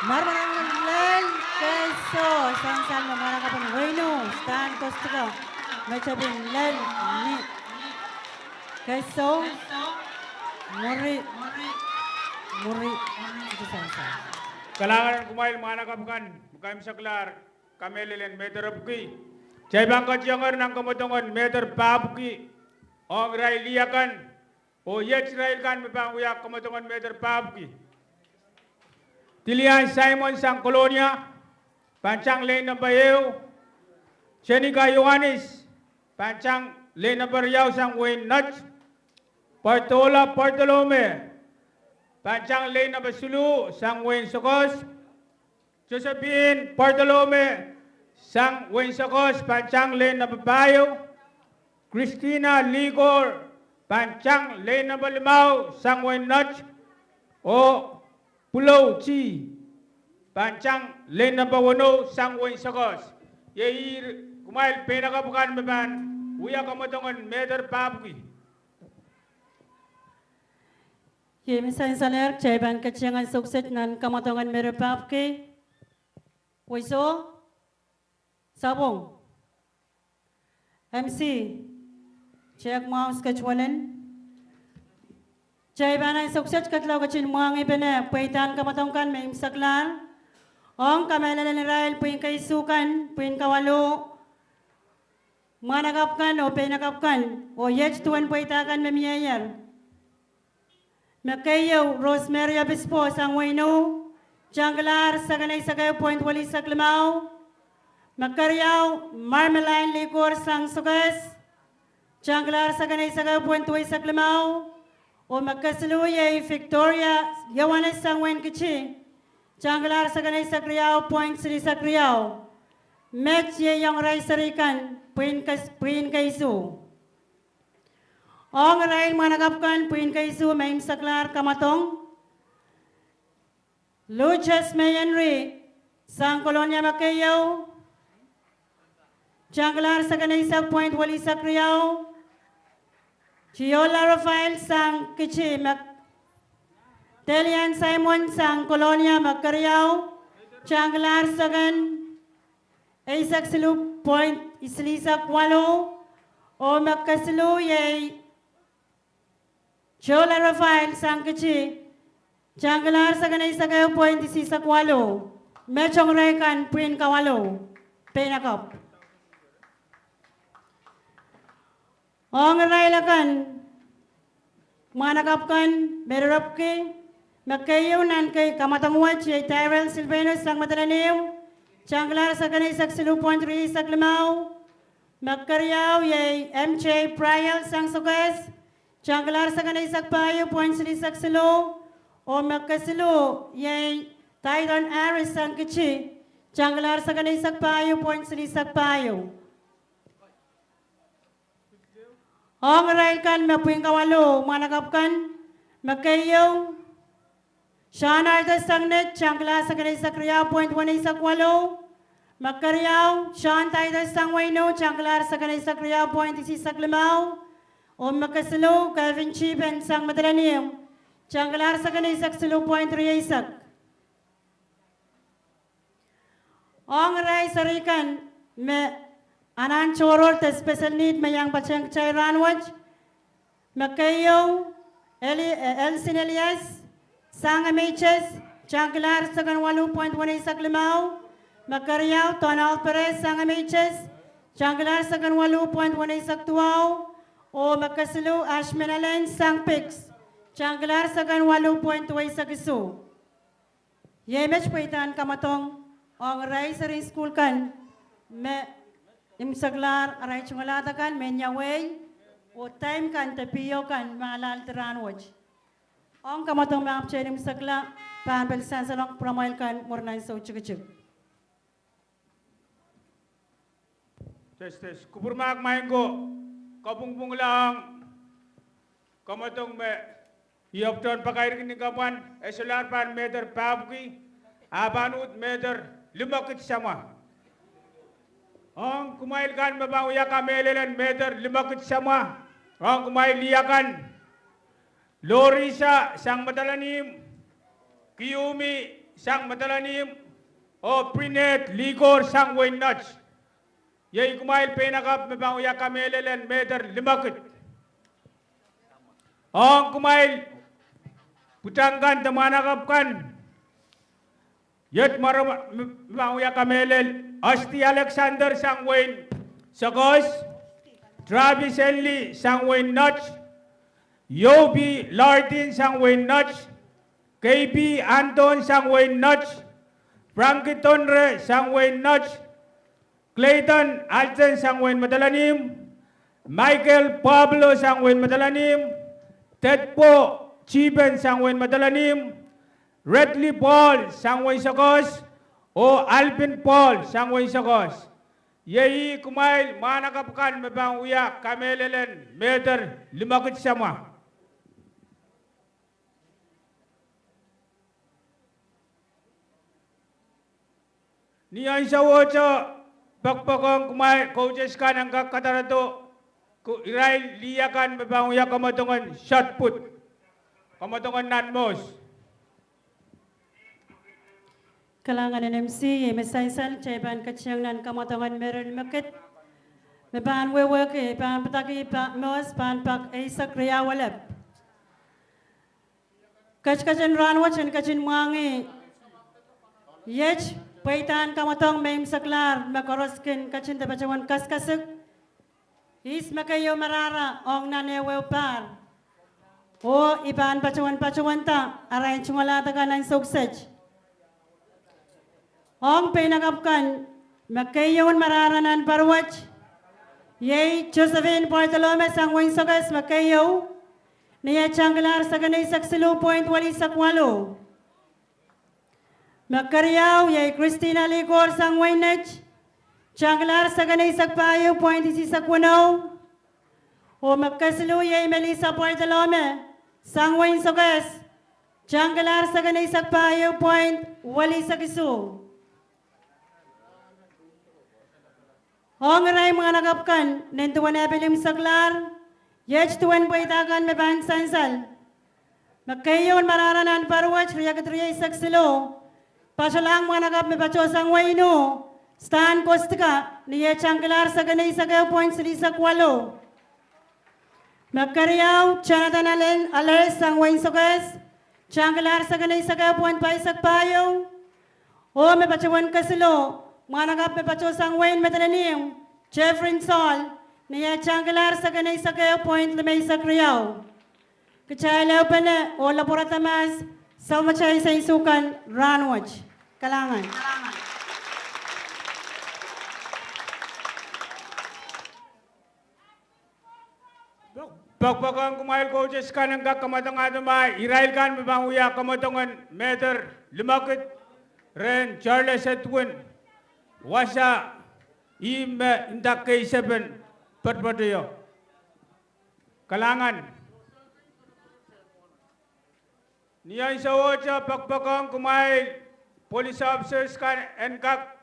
Marmara lel. Keiso, sansal me mwahnakapw en Weino, Stan Kostiko, me tepin lel ni. Keiso, mwuri, mwuri, mwuri, sansal. Kalahngan en kumwail mwahnakapw kan me kaimwiseklahr kamehlel en mehterepwiki. Kitail pahn ketiongehr nan kamwadongen mehter pahpwiki ong irail lih akan, oh iet irail kan me pahn wia kamwadongen mehter pahpwiki. Dilian Simon sang Kolonia, pahn tang lane number ehu. Jenika Ioanis, pahn tang lane number riau sang wehin Nett. Bartola Bartolome, pahn tang lane number siluh sang wehin Sokos. Josephine Bartolome sang wehin Sokos, pahn tang lane number pahieu. Christina Likor, pahn tang lane number limau sang wehin Nett. Oh Pulou T, pahn tang lane number weneu sang wehin Sokos. Iei ih kumwail peinakapw kan me pahn wia kamwadongen mehter pahpwiki. Iei me sansalehr, kitail pahn ketiongehr Sokosej nan kamwadongen mehter pahpwiki. Wei so, Sapwung. M C, tehk mwahu, schedule en. Kitail pahn nan Sokosej kedlou ketin mwahngih pene pweidahn kamwadong kan me imwiseklahr ong kamehlelen irail pwihn keisuh kan, pwihn kawalu, mwahnakapw kan oh peinakapw kan, oh iet duwen pweida kan me mieier. Me keieu, Rosemary Obispo sang wehin Ih, tangkilahr sekon eisek ehu point welihsek limau. Me keriau, Marmeline Likor sang Sokos, tangkilahr sekon eisek ehu point duweisek limau. Oh me kesiluh iei Victoria Ioanis sang wehin Kiti, tangkilahr sekon eisek riau point silihsek riau. Met iei ong irail serihkan pwihn kes-, pwihn keisuh. Ong irail mwahnakapw kan pwihn keisuh me imwiseklahr kamwadong: Lucius May Henry sang Kolonia me keieu, tangkilahr sekon eisek point welihsek riau. Tiola Raphael sang Kiti me, Delian Simon sang Kolonia me keriau, tangkilahr sekon eisek siluh point silihsek waluh. Oh me kesiluh iei Tiola Raphael sang Kiti, tangkilahr sekon eisek ehu point silihsek waluh. Met ong irail kan pwihn kawalu, peinakapw. Ong irail akan mwahnakapw kan me rerepwiki, Me keieu nan kei kamwadong wet iei Tyrell Silvanus sang medelen ehu, tangalahr sekeneisek siluh point rieisek limau. Me keriau iei M J Priel sang Sokehs, tangalahr sekeneisek pahieu point silihsek siluh. Oh me kesiluh iei Dayton Harris sang Kitti, tangalahr sekeneisek pahieu point silihsek pahieu. Ong irail kan me pwihn kawalu mwahnakapw kan, me keieu Sean Arthur sang Nett, tangalahr sekeneisek riau point weneisek walu. Me keriau Sean Titus sang Weinu, tangalahr sekeneisek riau point isihsek limau. Oh me kesiluh Kevin Chipen sang Madolenihmw, tangalahr sekeneisek siluh point rieisek. Ong irail seri kan me anahn tohrohr de special need me iang patehng kitail rahnwet, me keieu Eli-, eh, Elsin Elias sang M H S, tangalahr seken waluh point weneisek limau. Me keriau Donald Perez sang M H S, tangalahr seken waluh point weneisek duwau. Oh me kesiluh Ashman Allen sang Piks, tangalahr seken waluh point duweisek isuh. Iei met pweidahn kamwadong ong irail seri en sukuhl kan me imwisekalahr arail tungoal ahd akan me iang wia, oh time kan de piho kan me alahldahn rahnwet. Ong kamwadong me ahpwtehn imwisekala, pahn pil sansalohng pwuramwail kan mwurin ansou tikitik. Tes, tes. Kupwur mahk maing ko, kapwungpwungla ong kamwadong me I ahpwtehn pakairki ni kapwan, e solahr pahn mehter pahpwiki, a pahn uhd mehter limekid samwa. Ong kumwail kan me pahn wia kamehlelen mehter limekid samwa, ong kumwail lih akan: Lorisa sang Madolenihmw, Kiumi sang Madolenihmw, oh Prinet Likor sang wehin Nett. Iei kumwail peinakapw me pahn wia kamehlelen mehter limekid. Ong kumwail pwutang kan de mwahnakapw kan, iet mwaromw me pahn wia kamehlel: Osti Alexander sang wehin Sokehs, Travis Henley sang wehin Nett, Yobi Lardin sang wehin Nett, K P Anton sang wehin Nett, Frankie Tonre sang wehin Nett, Clayton Alton sang wehin Madolenihmw, Michael Pablo sang wehin Madolenihmw, Tedpo Chipen sang wehin Madolenihmw, Redley Paul sang wehin Sokehs, oh Alvin Paul sang wehin Sokehs. Iei kumwail mwahnakapw kan me pahn wia kamehlelen mehter limekid samwa. Ni ansouohte, pokpokohng kumwail coaches kan en kak kadarodo irail lih akan me pahn wia kamwadong en shot put, kamwadong en nan mohs. Kalahngan en M C, iei me sansal, kitail pahn ketieng nan kamwadong en mehter limekid, me pahn wehwehki, pahn padahki pa-, mohs pahn pak eisek riau elep. Ketiket en rahnwet en ketin mwahngih iet pweidahn kamwadong me imwiseklahr me koaros kin ketin de patohwan kasikasik ihs me keieu marahra ong nan ehuehu pahr, oh I pahn patohwan patohwanda arail tungoal ahd akan ansou kiset. Ong peinakapw kan, me keieun marahra nan pahr wet iei Josephine Bartolome sang wehin Sokehs, me keieu, ni eh tangalahr sekeneisek siluh point welisek waluh. Me keriau iei Christina Likor sang wehin Nett, tangalahr sekeneisek pahieu point isisek weneu. Oh me kesiluh iei Melissa Bartolome sang wehin Sokehs, tangalahr sekeneisek pahieu point welisek isuh. Ong irail mwahnakapw kan, nin duwen eh pil imwiseklahr, iet duwen pweida kan me pahn sansal. Me keieun marahra nan pahr wet, riekid rieisek siluh, patohlahng mwahnakapw me patohsang wehin Inu, Stan Kostka, ni eh tangalahr sekeneisek ehu point silihsek waluh. Me keriau Jonathan Allen Alers sang wehin Sokehs, tangalahr sekeneisek ehu point pahisek pahieu. Oh me patohwan kesiluh, mwahnakapw me patohsang wehin Madolenihmw, Jeffrey Saul, ni eh tangalahr sekeneisek ehu point limeisek riau. Kitail ehupene oh lopwuradamas Soumatail seinsukan rahnwet. Kalahngan. Pokpokohng kumwail coaches kan en kak kamwadangada ma irail kan me pahn wia kamwadang en mehder limekid rehn Charles Edwin wasa, ih me nda keisepen potopotoio. Kalahngan. Ni ansou ohte pokpokohng kumwail police officers kan en kak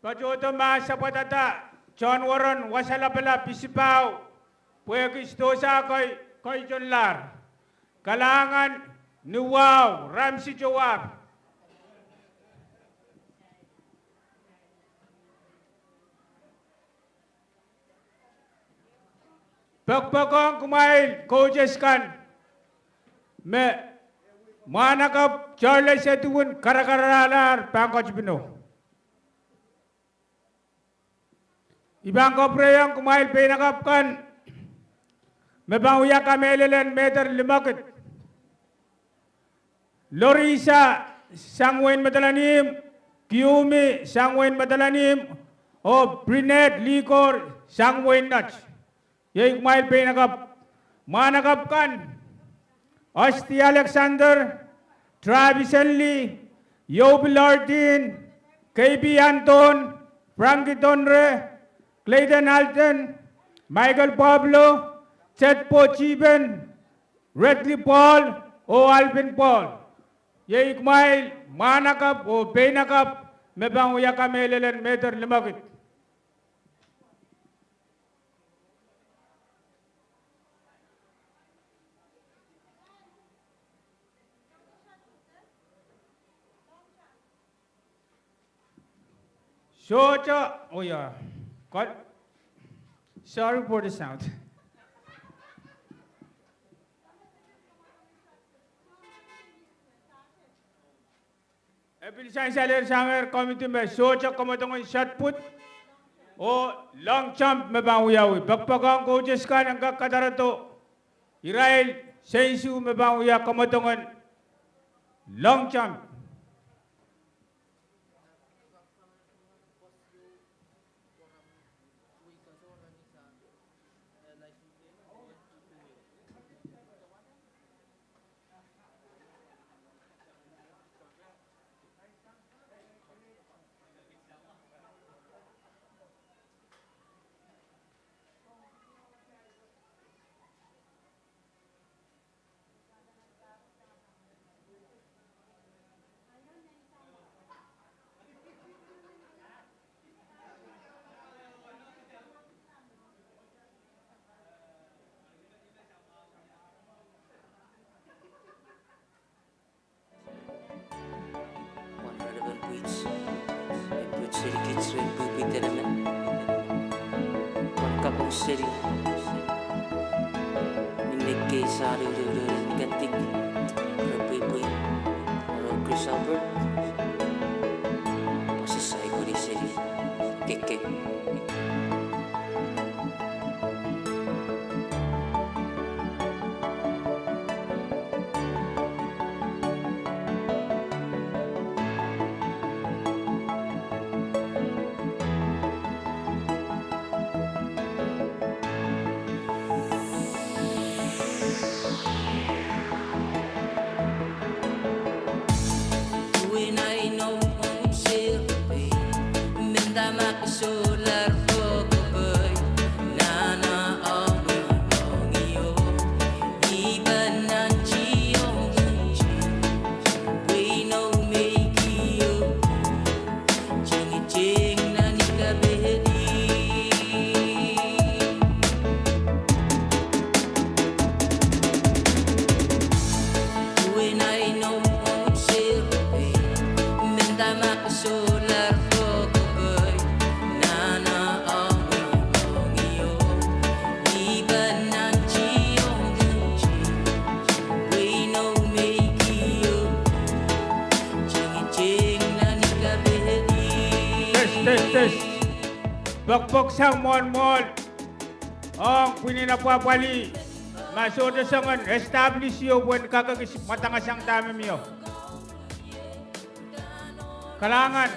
patohdo ma sapwadada tohn weron wasa lapalap isipahu pwehki sidohsa kei, kei tonlahr. Kalahngan ni wahu, Ramsey Towar. Pokpokohng kumwail coaches kan me mwahnakapw Charles Edwin karakaralahr pahn ketipino. I pahn kapwurehiong kumwail peinakapw kan me pahn wia kamehlelen mehder limekid: Lorisa sang wehin Madolenihmw, Kiumi sang wehin Madolenihmw, oh Brinette Likor sang wehin Nett. Iei kumwail peinakapw. Mwahnakapw kan: Osti Alexander, Travis Henley, Yobi Lordin, K B Anton, Frankie Donre, Clayton Alden, Michael Pablo, Chetbo Tiben, Redley Paul, oh Alvin Paul. Iei kumwail mwahnakapw oh peinakapw me pahn wia kamehlelen mehder limekid. Sohte, oh yeah. Sorry for the sound. E pil sansalehr sang ehr komiti me sohte kamwadang en shot put oh long jump me pahn wiawi. Pokpokohng coaches kan en kak kadarodo irail seinsu me pahn wia kamwadang en long jump. Pwehn relevant pwihn, e pwihn seri kihsre pwihn pwihn dene men. Pwehn kapong seri. Minne kei sari rere nikadik. Repwipwi. Aro Chris Albert. Pwehn seri kori seri. Keke. Test, test, test. Pokpok sang mwohn mwohl ong pwihn en apwahpwalih. A sohte soangen establish ieu pwehn kak ekis mwadang sang dahme mie. Kalahngan.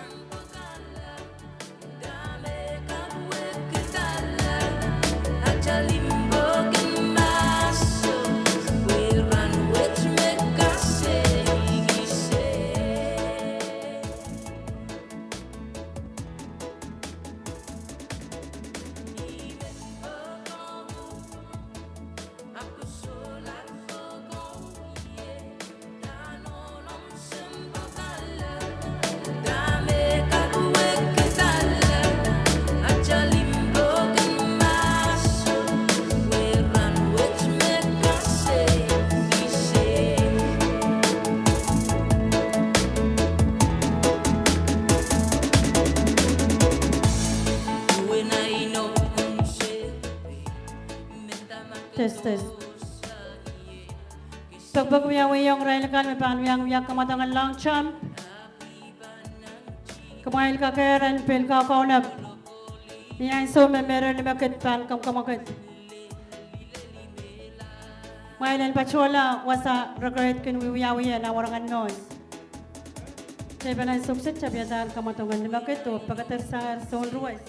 Test, test. Pekipek wiawi ong irail kan me pahn wiahiong wia kamwadong en long jump. Kumwail kakehr en pil kaukaunop ni ansou me mehro limekid pahn kamwakamwakid. Kumwail en patohla wasa rekoid kin wiwiawi nan warangen nohn. Teipen ansou kiset tapiadahn kamwadong en limekid oh pekeder sang soun ruwes.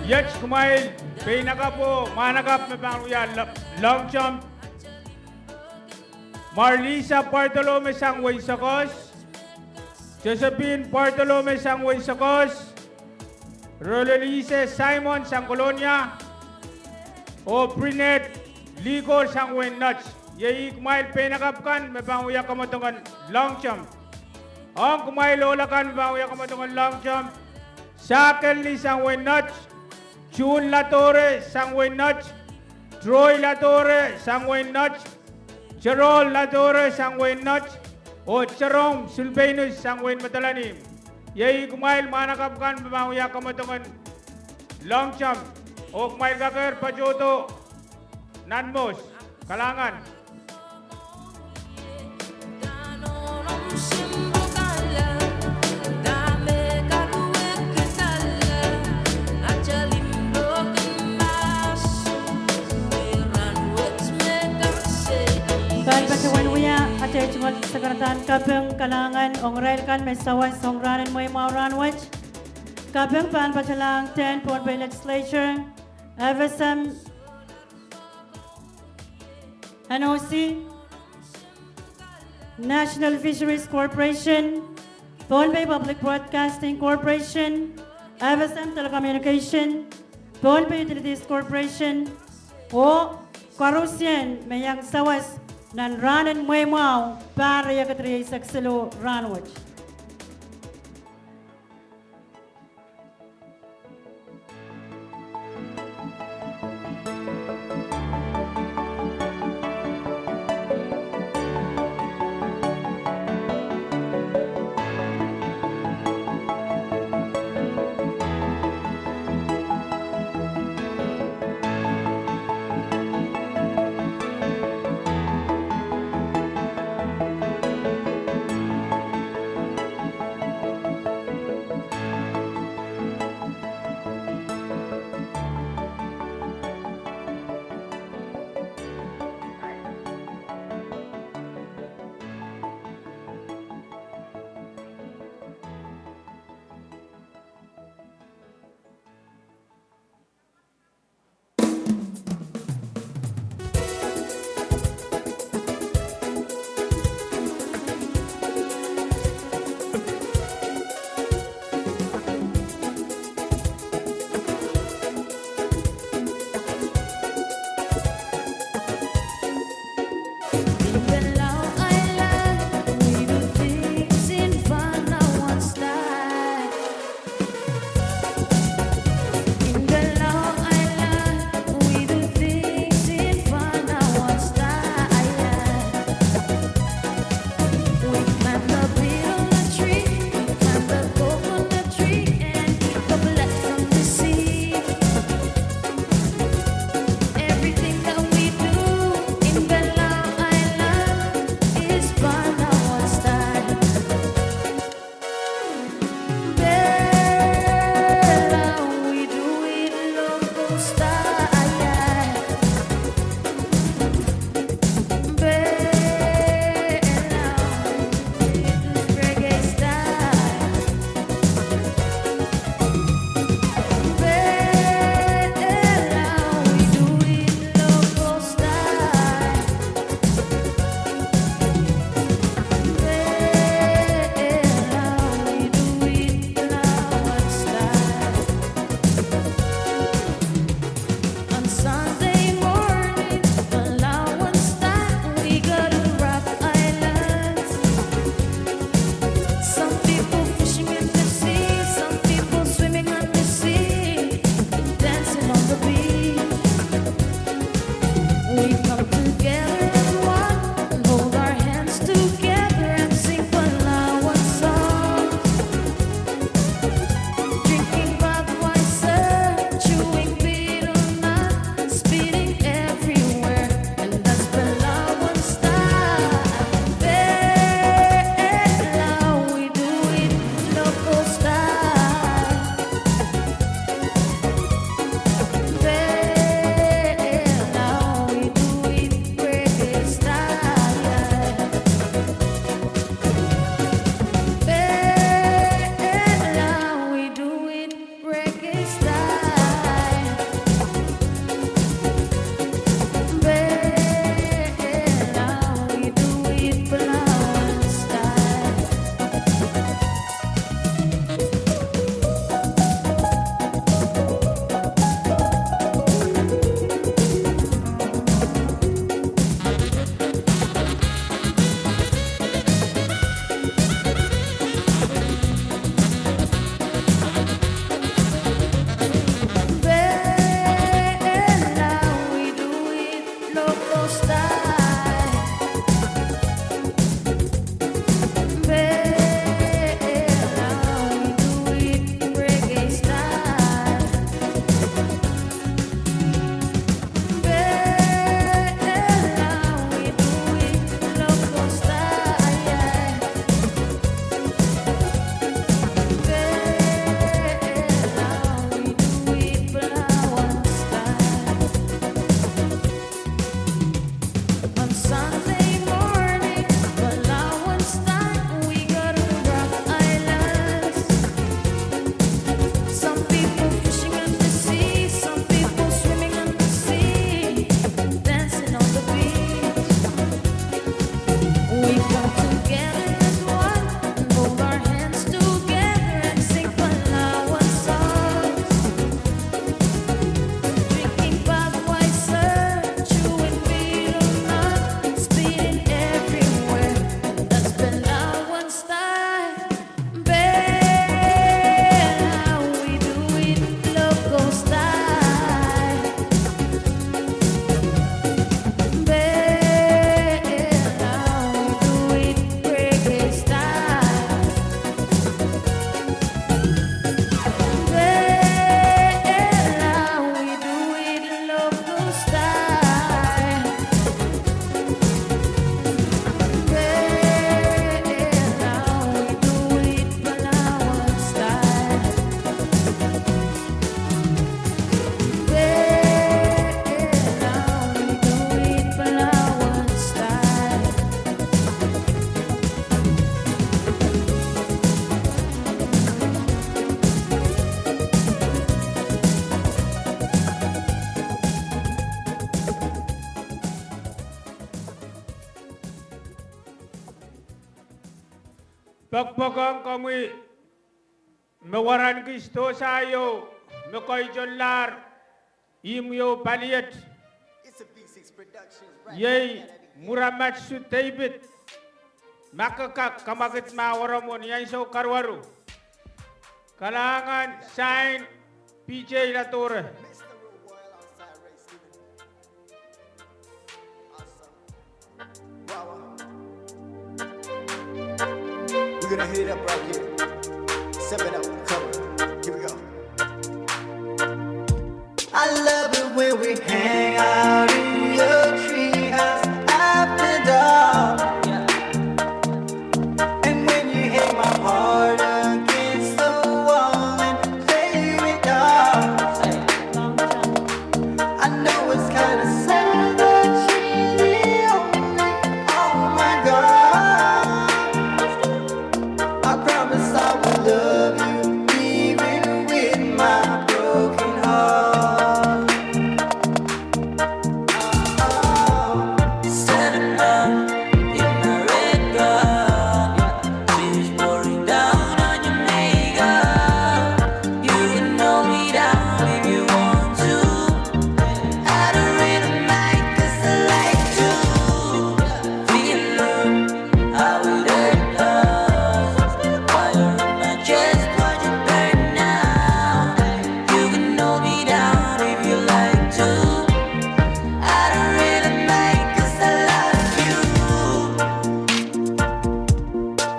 Iet kumwail peinakapwo mwahnakapw me pahn wia long jump. Marlisa Bartolome sang wehi Sokos. Josephine Bartolome sang wehi Sokos. Rolelise Simon sang Kolonia. Oh Prinet Likor sang wehin Notch. Iei kumwail peinakapw kan me pahn wia kamwadong en long jump. Ong kumwail ohl akan me pahn wia kamwadong en long jump: Sakelni sang wehin Notch, June Ladore sang wehin Notch, Troy Ladore sang wehin Notch, Jerol Ladore sang wehin Notch, oh Jerome Silvanus sang wehin Madolenihmw. Iei kumwail mwahnakapw kan me pahn wia kamwadong en long jump. Oh kumwail kakehr patohdo nan mwohs. Kalahngan. Pahn patohwan wia atail tungoal sakaradahn kaping kalahngan ong irail kan me sawas ong rahn en mweimwahu rahnwet. Kaping pahn patohlahng ten Pohnpei Legislature, F S M, N O C, National Fisheries Corporation, Pohnpei Public Broadcasting Corporation, F S M Telecommunication, Pohnpei Utilities Corporation, oh koarusie me iang sawas nan rahn en mweimwahu pahr riekid rieisek siluh rahnwet. Pokpokong komwi me waranki sidohsa ieu me koitollahr ihmw ieu paliet. Iei Mwuramatsu David, Makakak, Kamakid Mah Waromwi, ni ansou karuwaru. Kalahngan, sign, P J Ladore. We're gonna hit it up right here. Seven up, come on. Here we go. I love it when we hang out in your treehouse after dark. And when you hang my heart against the wall and play with dolls. I know it's kinda sad that you're the only, oh my God. I promise I will love you even with my broken heart. Standing up in my red car, tears pouring down on your makeup. You can hold me down if you want to. I don't really mind 'cause I like to feel love. I would hurt us. Fire in my chest, watch it burn now. You can hold me down if you like to. I don't really mind 'cause I love you.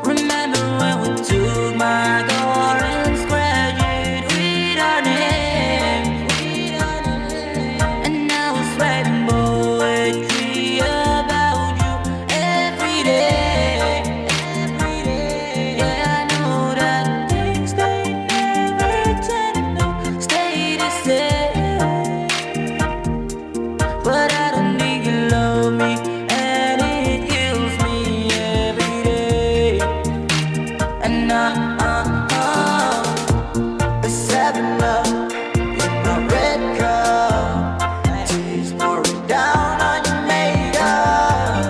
Remember when we took my car and scratched it with our names? And I was writing poetry about you every day. Yeah, I know that things, they never tend to stay the same. But I don't think you love me, and it kills me every day. And I, I, I, a seven up in my red cup. Tears pouring down on your makeup.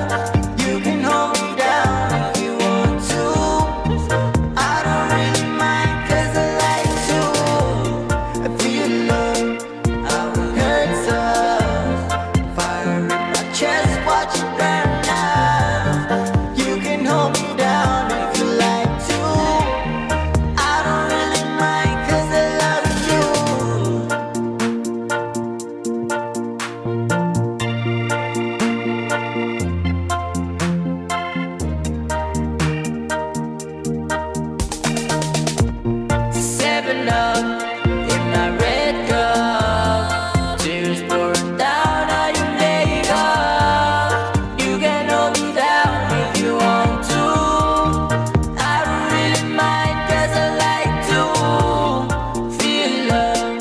You can hold me down if you want to. I don't really mind 'cause I like to feel love. I will hurt us. Fire in my chest, watch it burn out. You can hold me down if you like to. I don't really mind 'cause I love you. Seven up in my red cup. Tears pouring down on your makeup. You can hold me down if you want to. I don't really mind 'cause I like to feel love.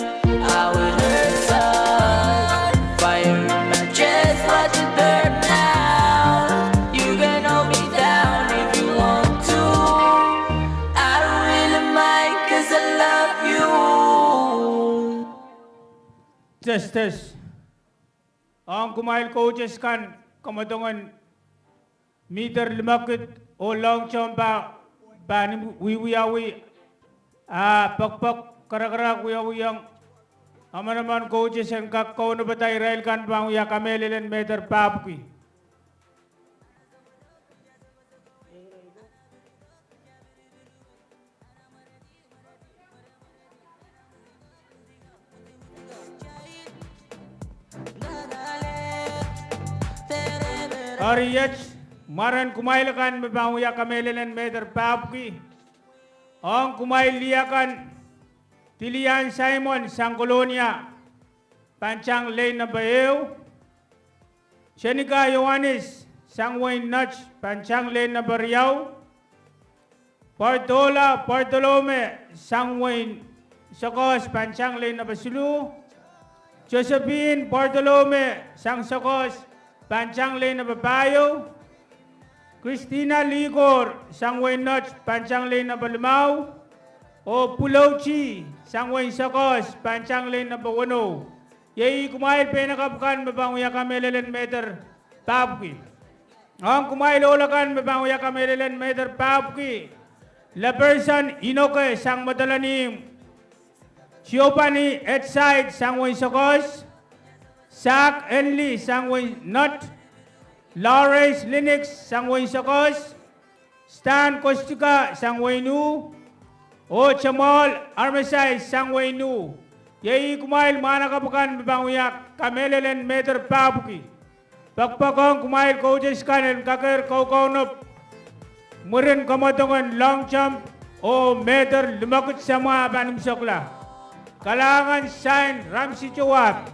I will hurt us. Fire in my chest, watch it burn out. You can hold me down if you want to. I don't really mind 'cause I love you. Test, test. Ong kumwail coaches kan, komw dongen meter limekid oh long jump pahn wiwiawi, ah, pokpok, karakarahk wiawiong emenemen coaches en kak kaunopada irail kan pahn wia kamehlelen meter pahpwiki. Eri iet mwaren kumwail akan me pahn wia kamehlelen meter pahpwiki. Ong kumwail lih akan, Dilian Simon sang Kolonia, pahn tang lane number ehu. Jenika Ioanis sang wehin Notch, pahn tang lane number riau. Bartola Bartolome sang wehin Sokos, pahn tang lane number siluh. Josephine Bartolome sang Sokos, pahn tang lane number pahieu. Christina Likor sang wehin Notch, pahn tang lane number limau. Oh Pulouti sang wehin Sokos, pahn tang lane number weneu. Iei kumwail peinakapw kan me pahn wia kamehlelen meter pahpwiki. Ong kumwail ohl akan me pahn wia kamehlelen meter pahpwiki, Leperson Inoke sang Madolenihmw, Giovanni Edside sang Wein Sokehs, Zach Henley sang Wein Not, Lawrence Linux sang Wein Sokehs, Stan Kostika sang Wein U, oh Jamal Armasai sang Wein U. Iei kumwail mwahnakapw akan me pahn wia kamehlelen mehder pahpwiki. Poakpoakohng kumwail coaches kan en kakehr kaukaunop mwurin kamwadong en long jump oh mehder limwekid samwa pahn imwisekla. Kalahngan, sign, Ramsey Joab.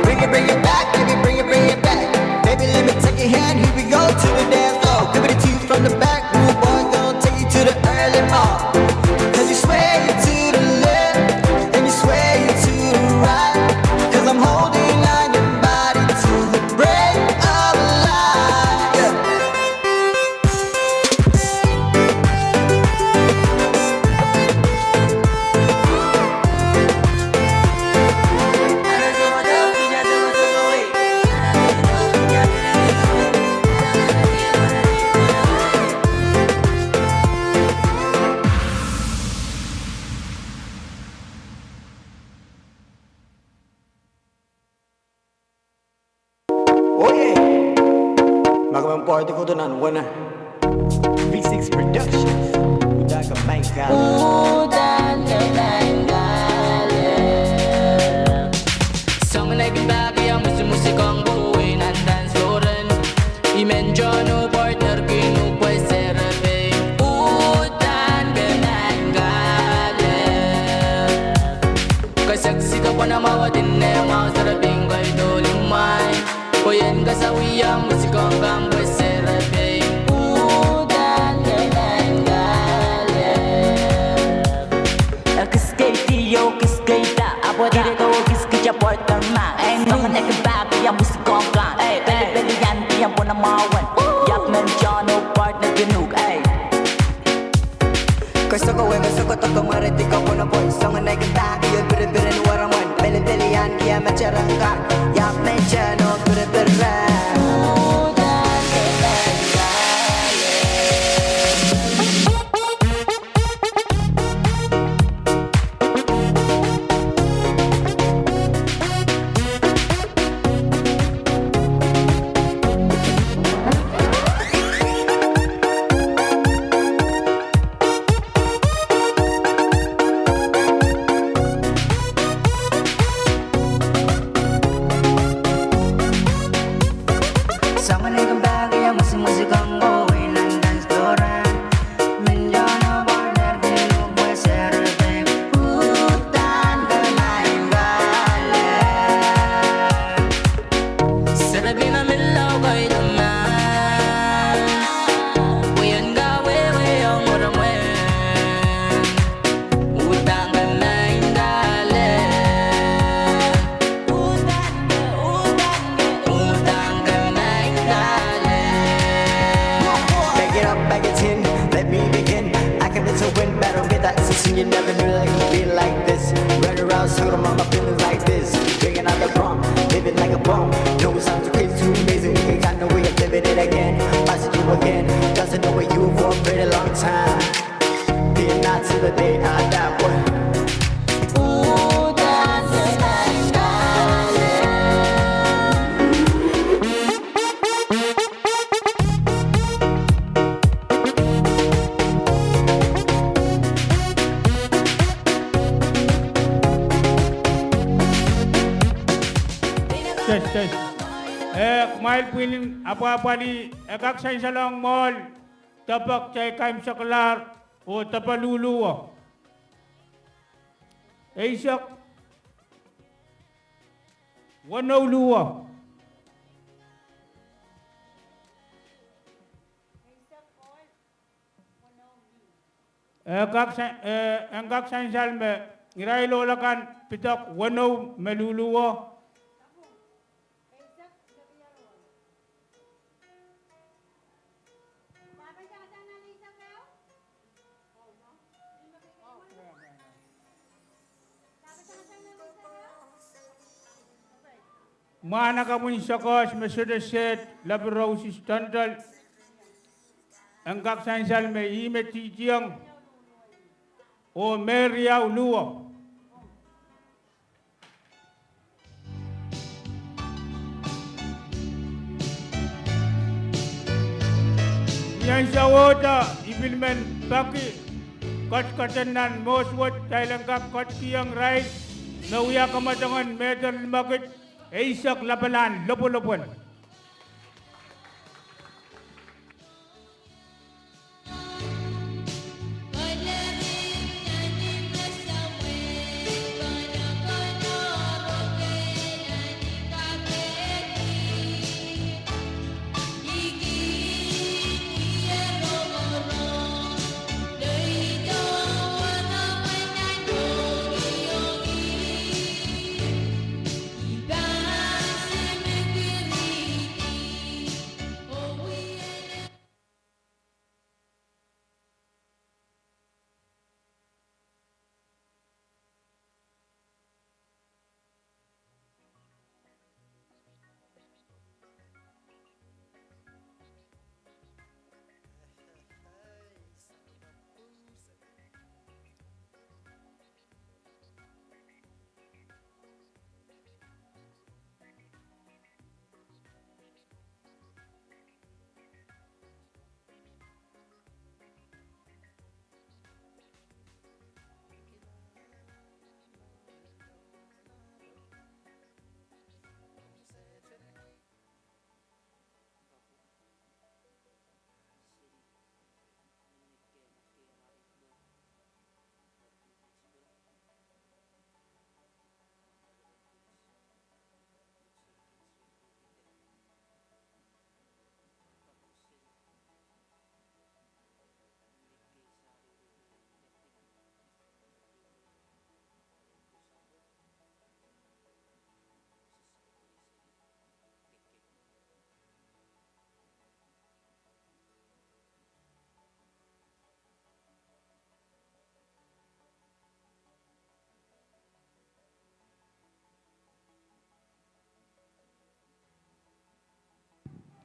Bring it, bring it back, baby, bring it, bring it back. Baby, let me take your hand, here we go to the dance floor. Give it a tease from the back, rude boy, gonna take you to the early morn. 'Cause you sway to the left, and you sway to the right. 'Cause I'm holding on your body till the break of light. Yeah. Oh yeah. Ma komw pwurdi kohdo nan wena. V six Productions. Uhdahn kamainga. Uhdahn kamainga. Soangen ei kin pahki ah musimwusiong pwuhwei nan dance floor en. I men John oh partner kin uhk pwe serepeik. Uhdahn kamainga. Ke sexy, ke pwunamwahu, wadin ne mwahu, serepein kaidolin mwail. Pwe ien kasawih ah musikong kan pwe serepeik. Uhdahn kamainga. Ekis keidi oh kis keida, ahpw kire ko kis kija partner ma. Soangen ei kin pahki ah musikong kan. Pelipeli ian ki ah pwunamwahu. Iap men John oh partner kin uhk. Ke soko wei, ke soko dok, ke mwaredi, ke pwunopwon. Soangen ei kin pahki oh pirepire ni waramwen. Pelipeli ian ki ah meterek kan. Iap men John oh pirepire. Back it up, back it in, let me begin. I can miss a win, battle with that. Since you never knew that it could be like this. Run around, circle around, I'm feeling like this. Bringing out the bomb, living like a bomb. No, it sounds crazy, too amazing. We ain't got no way of living it again. Passing you again, doesn't know where you for a pretty long time. Fear not till the day I die, boy. Pwihn en apwahpwalih, e kak sansalohng mwoahl, depek kitail kaimwisekalahr, oh depe luhluhwo. Eisek weneu luhwo. E kak sa-, e, en kak sansal me irail ohl akan pidek weneu me luhluhwo. Mwahnakapwin Sokohs me sohte Sehd Lapiroses Tondol, en kak sansal me ih me titieng, oh me riau luhwo. Ni ansou wet, I pil men peki ketiket en nan mohs wet, kitail en kak ketikihong irail me wia kamwadongen mehter limekid, eisek lapalahn lopwolopwol.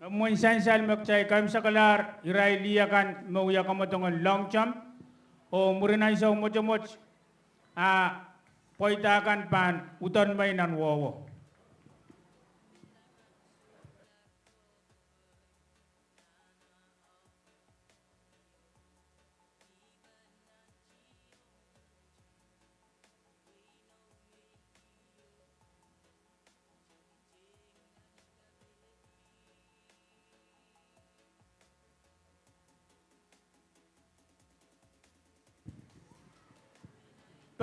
Mwein sansal me kitail kaimwisekalahr irail lih akan me wia kamwadongen long jump, oh mwurin ansou mwotomwot, a pweida kan pahn uhdahn mwein nan wowo.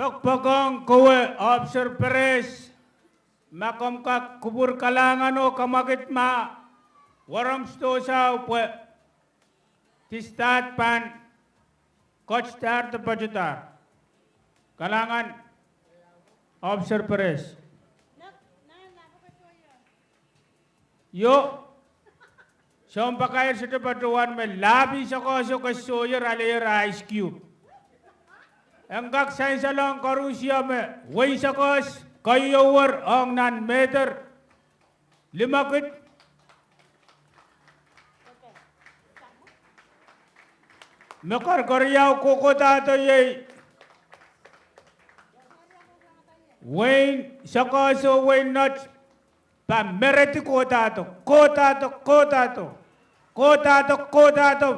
Poakpoakohng kowe Officer Perez, ma komw kak kupwur kalahngan oh kamwakid ma, warromsdohsao pwe district pahn ketidahr de patohdahr. Kalahngan, Officer Perez. Io, sounpakair sohte patohwan me lahpi Sokohso ke sohte aleier ice cube. En kak sansalohng koarusie me wehi Sokohs keieu ong nan mehter limekid. Me keriau kohkohdahdo iei wehin Sokohso, wehin Nett, pahn meredi kohdahdo, kohdahdo, kohdahdo, kohdahdo, kohdahdo,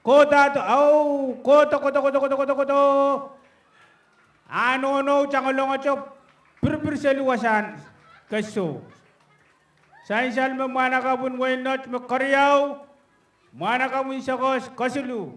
kohdahdo, au, kohdo, kohdo, kohdo. A nohnou tangolongoto, pirpir seli wasahn keso. Sansal me mwahnakapw en wehin Nett me keriau, mwahnakapw en Sokehs kesiluh.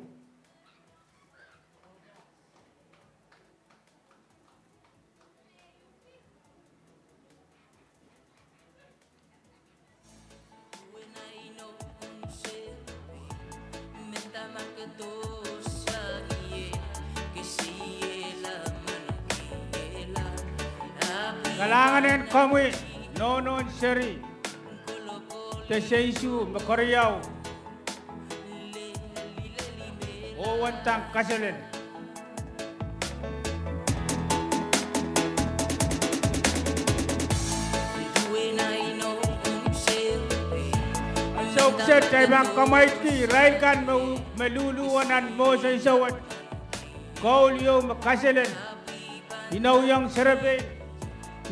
Kalahngan en komwi, nohnohn seri, de seisu me keriau, oh wen dang kaselel. Ansou kiset kitail pahn kamwaitki irail kan me, me luhluhwe nan mohs en sewed. Koul ieu me kaselel, inowiong serepein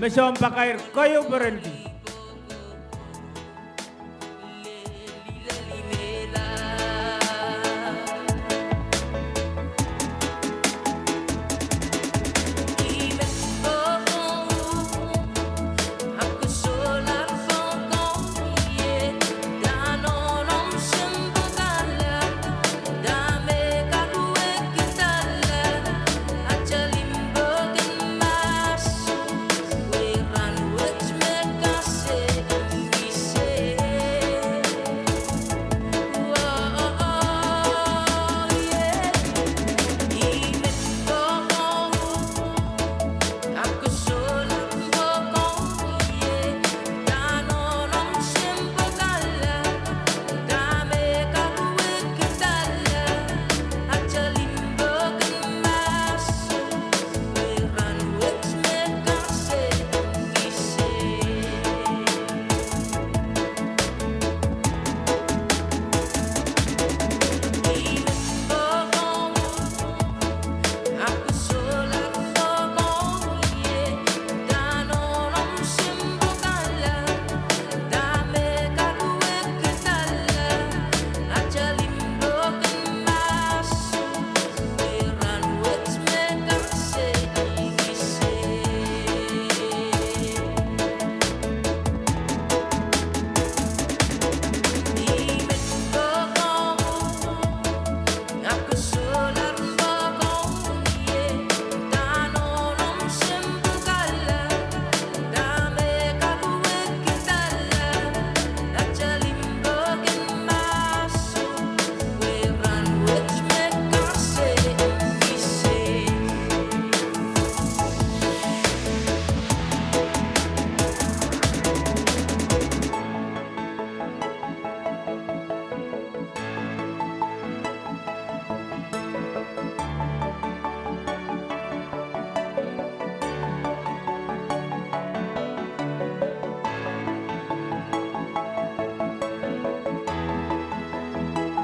me sounpakair keieu perenki.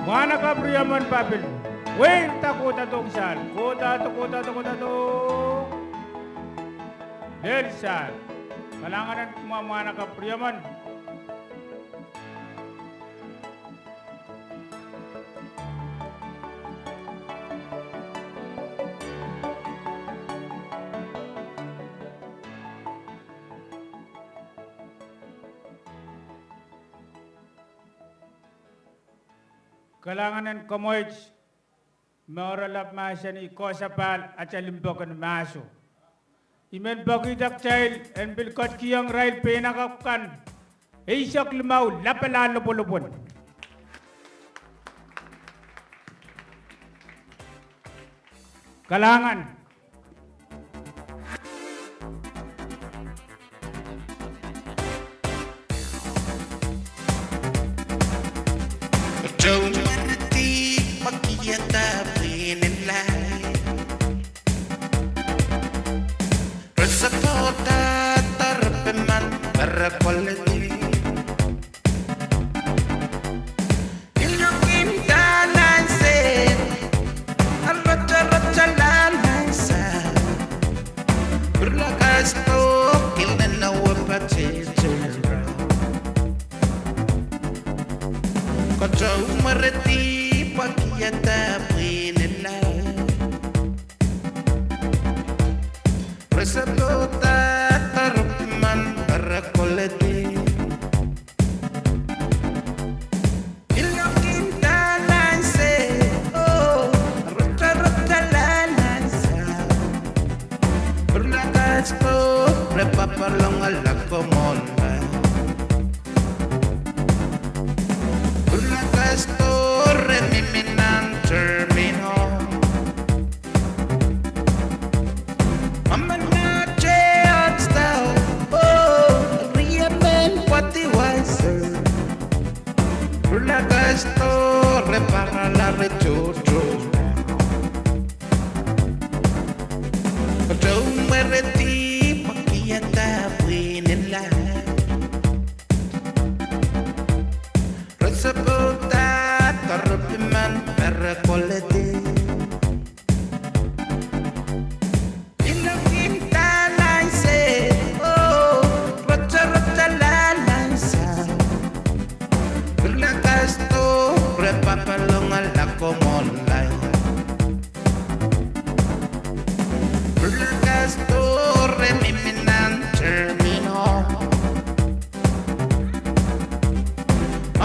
Mwahnakapw Riemen Papil, weirda kohda dohng sahl, kohda dohng, kohda dohng, kohda dohng. Lel sahl. Kalahngan en kumwa mwahnakapw Riemen. Kalahngan en komoit me oaralap mahsanih, koasoapahl atail limpoak en mahso. I men pekihda kitail en pil ketikihong irail peinakapw kan eisek limau lapala lopwolopwon. Kalahngan. Tou mweredi pwakiada pwihnen laid. Re sapohda tarpemen, re koledi. Pil kin dahlan sehd, a rotorotala nan sahd. Pil lakas pwouki nan awa patehte. Kotou mweredi pwakiada pwihnen laid. Re sapohda tarpemen, re koledi. Store mihmi nan terminal. Amanahte ot stop, oh, riemen pwadiwai sir. Pwulaka store parala re tohto. Kotou mwere dihp pwakiada pwihn en laud. Re sopohda doaropwe men me re koledi. Iloak en dahlan sir, oh, rotorotala nan sound. Pwulaka store re papalongala komwomwlail. Pwulaka store mihmi nan terminal.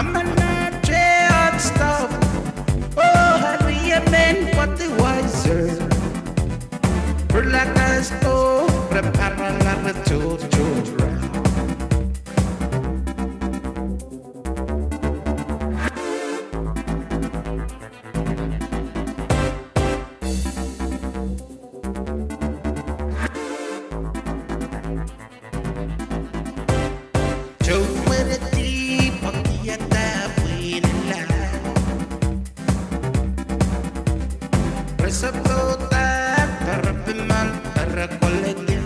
Amanahte ot stop, oh, riemen pwadiwai sir. Pwulaka store parala re tohto. Kotou mwere dihp pwakiada pwihn en laud. Re sopohda doaropwe men me re koledi.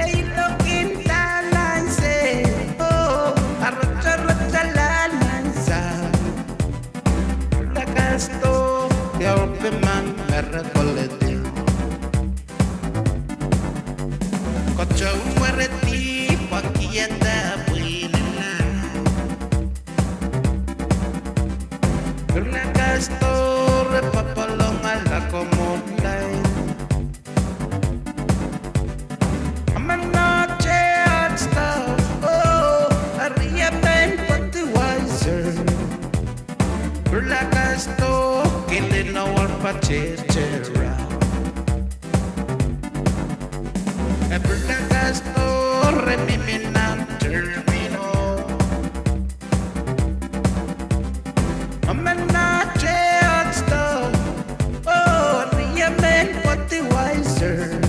Iloak en dahlan sir, oh, rotorotala nan sound. Pwulaka store doaropwe men me re koledi. Kotou mwere dihp pwakiada pwihn en laud. Pwulaka store re papalongala komwomwlail. Amanahte ot stop, oh, riemen pwadiwai sir. Pwulaka store kilin awar patehte raun. E pwulaka store mihmi nan terminal. Amanahte ot stop, oh, riemen pwadiwai sir.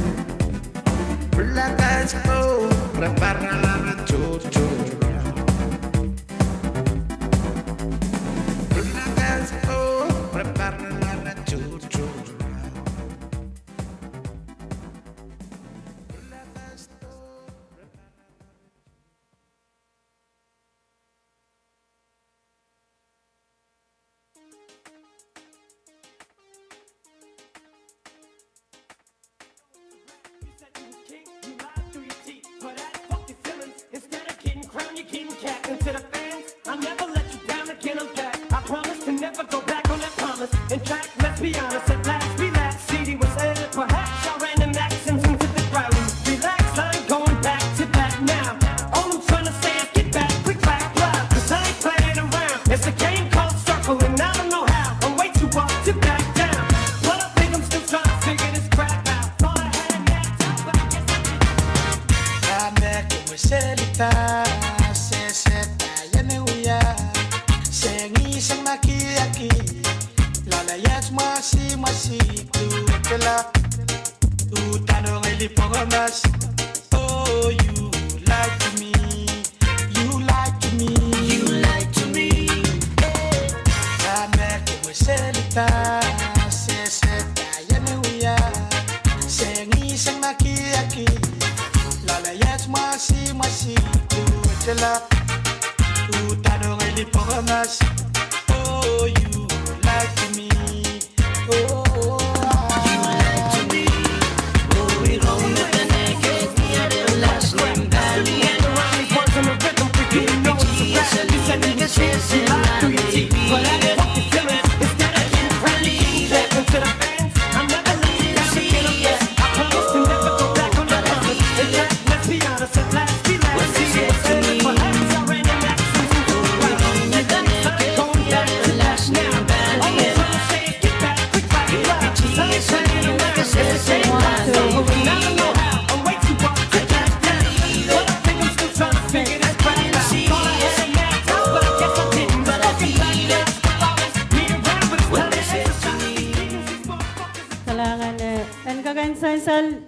Pwulaka store parala re tohto. Pwulaka store parala re tohto. You said you was king, you lied through your teeth. But as for your feelings, instead of getting crowned, you're getting capped. And to the fans, I'll never let you down again, I'm back. I promise to never go back on that promise. In fact, let's be honest, at last we laughed. C D was aired, perhaps our random actions into the crowd. Relax, I ain't going back to back now. All I'm trying to say is get back, quick back, live. 'Cause I ain't playing around. It's a game called Circle, and I don't know how. I'm way too up to back down. But I think I'm still trying to figure this crap out. Thought I had it mapped out, but I guess I didn't. Ahme kumwe selita, se sehda iene wia, se ngihsang nakiaki, loale iet mwasi mwasi, tutela, tutano ngeli pongomas. Oh, you lied to me. You lied to me. You lied to me. Ahme kumwe selita, se sehda iene wia, se ngihsang nakiaki, loale iet mwasi mwasi, tutela, tutano ngeli pongomas. Oh, you lied to me. Oh, you lied to me. Oh, we go with the naked, the other last name, Valley and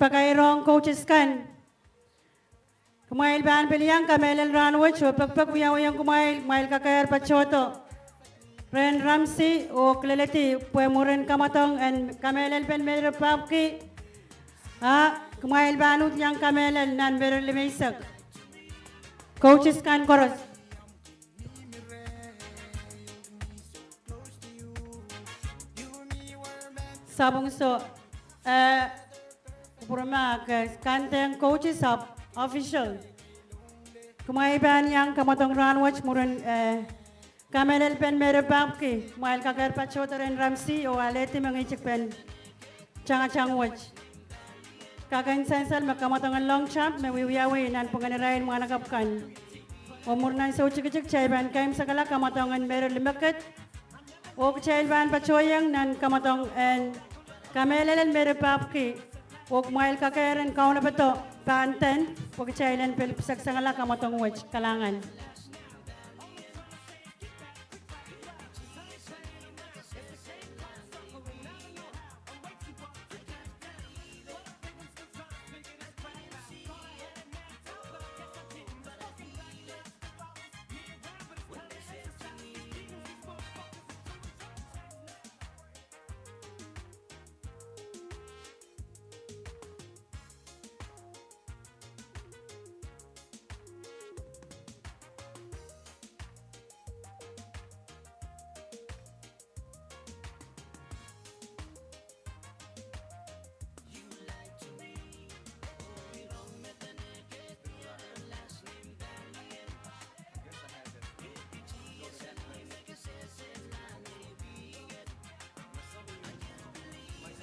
pakairong coaches kan. Kumwail pahn pil iang kamehlel rahnwet oh pekpek wiawiong kumwail, kumwail kakehr patohdo rehn Ramsey oh kileledi pwe mwurin kamwadong en kamehlel pen Mary Papki, a kumwail pahn uhd iang kamehlel nan Mary limeisek. Coaches kan koaros. Sapwung Sou, eh, kupwurma ke kandeng coaches ahpw official. Kumwail pahn iang kamwadong rahnwet mwurin, eh, kamehlel pen Mary Papki, kumwail kakehr patohdo rehn Ramsey oh alehdi mengihtik pen tangatang wet. Kak en sansal me kamwadong en long jump me wiewiawi nanpwungen irail mwahnakapw kan. Oh mwurin ansou tikitik kitail pahn kaimwisekala kamwadong en Mary limekid. Oh kitail pahn patohiong nan kamwadong en kamehlel en Mary Papki. Oh kumwail kakehr en kaunopada pahn den, pwe kitail en pil piseksengala kamwadong wet. Kalahngan.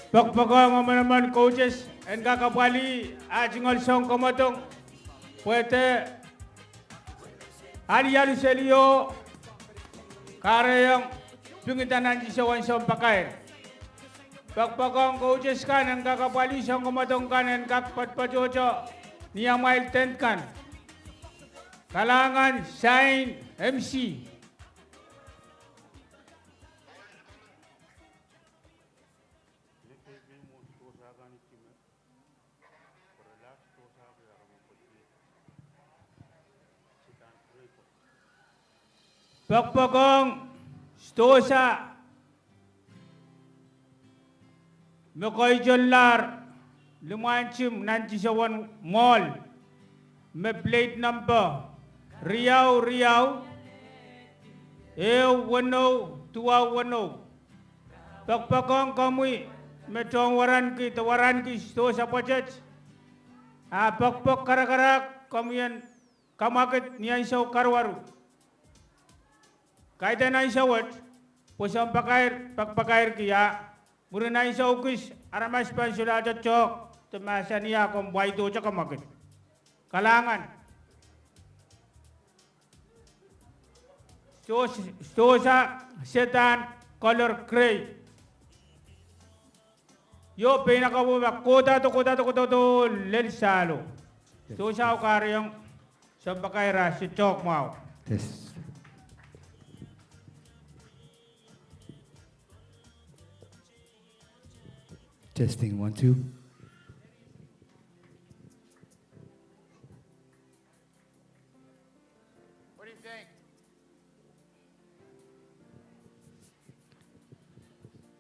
Pokpokohng emenemen coaches en kak apwalih ah tungoal sounkomodohng pwehde alialu seli oh kahrehiong pingida nan tisowen sounpakair. Pokpokohng coaches kan en kak apwalih sounkomodohng kan en kak poatopoatohdo ni amwail tent kan. Kalahngan, sain, M C. Pokpokohng sitohsa me koasoialahr limwahn tim nan tisowen mwohl me plate number riau riau ehu weneu duwau weneu. Pokpokohng komwi me tohn waranki de waranki sitohsa pwoatet. A pokpok karakarahk komwi en kamwakid ni ansou karuwaru. Kaidehn ansou wet pwe sounpakair pokpokairki a mwurin ansou kis aramas pahn solahr tohtohk de mahsanih a komw waidohte kamwakid. Kalahngan. Sitohsa, sitohsa sedan color grey. Io, pein akapw me kohda de kohda de kohda de lel sahlo. Sitohsa oh kahrehiong sounpakair a sitohk mwahu. Test. Testing, one, two. What do you think?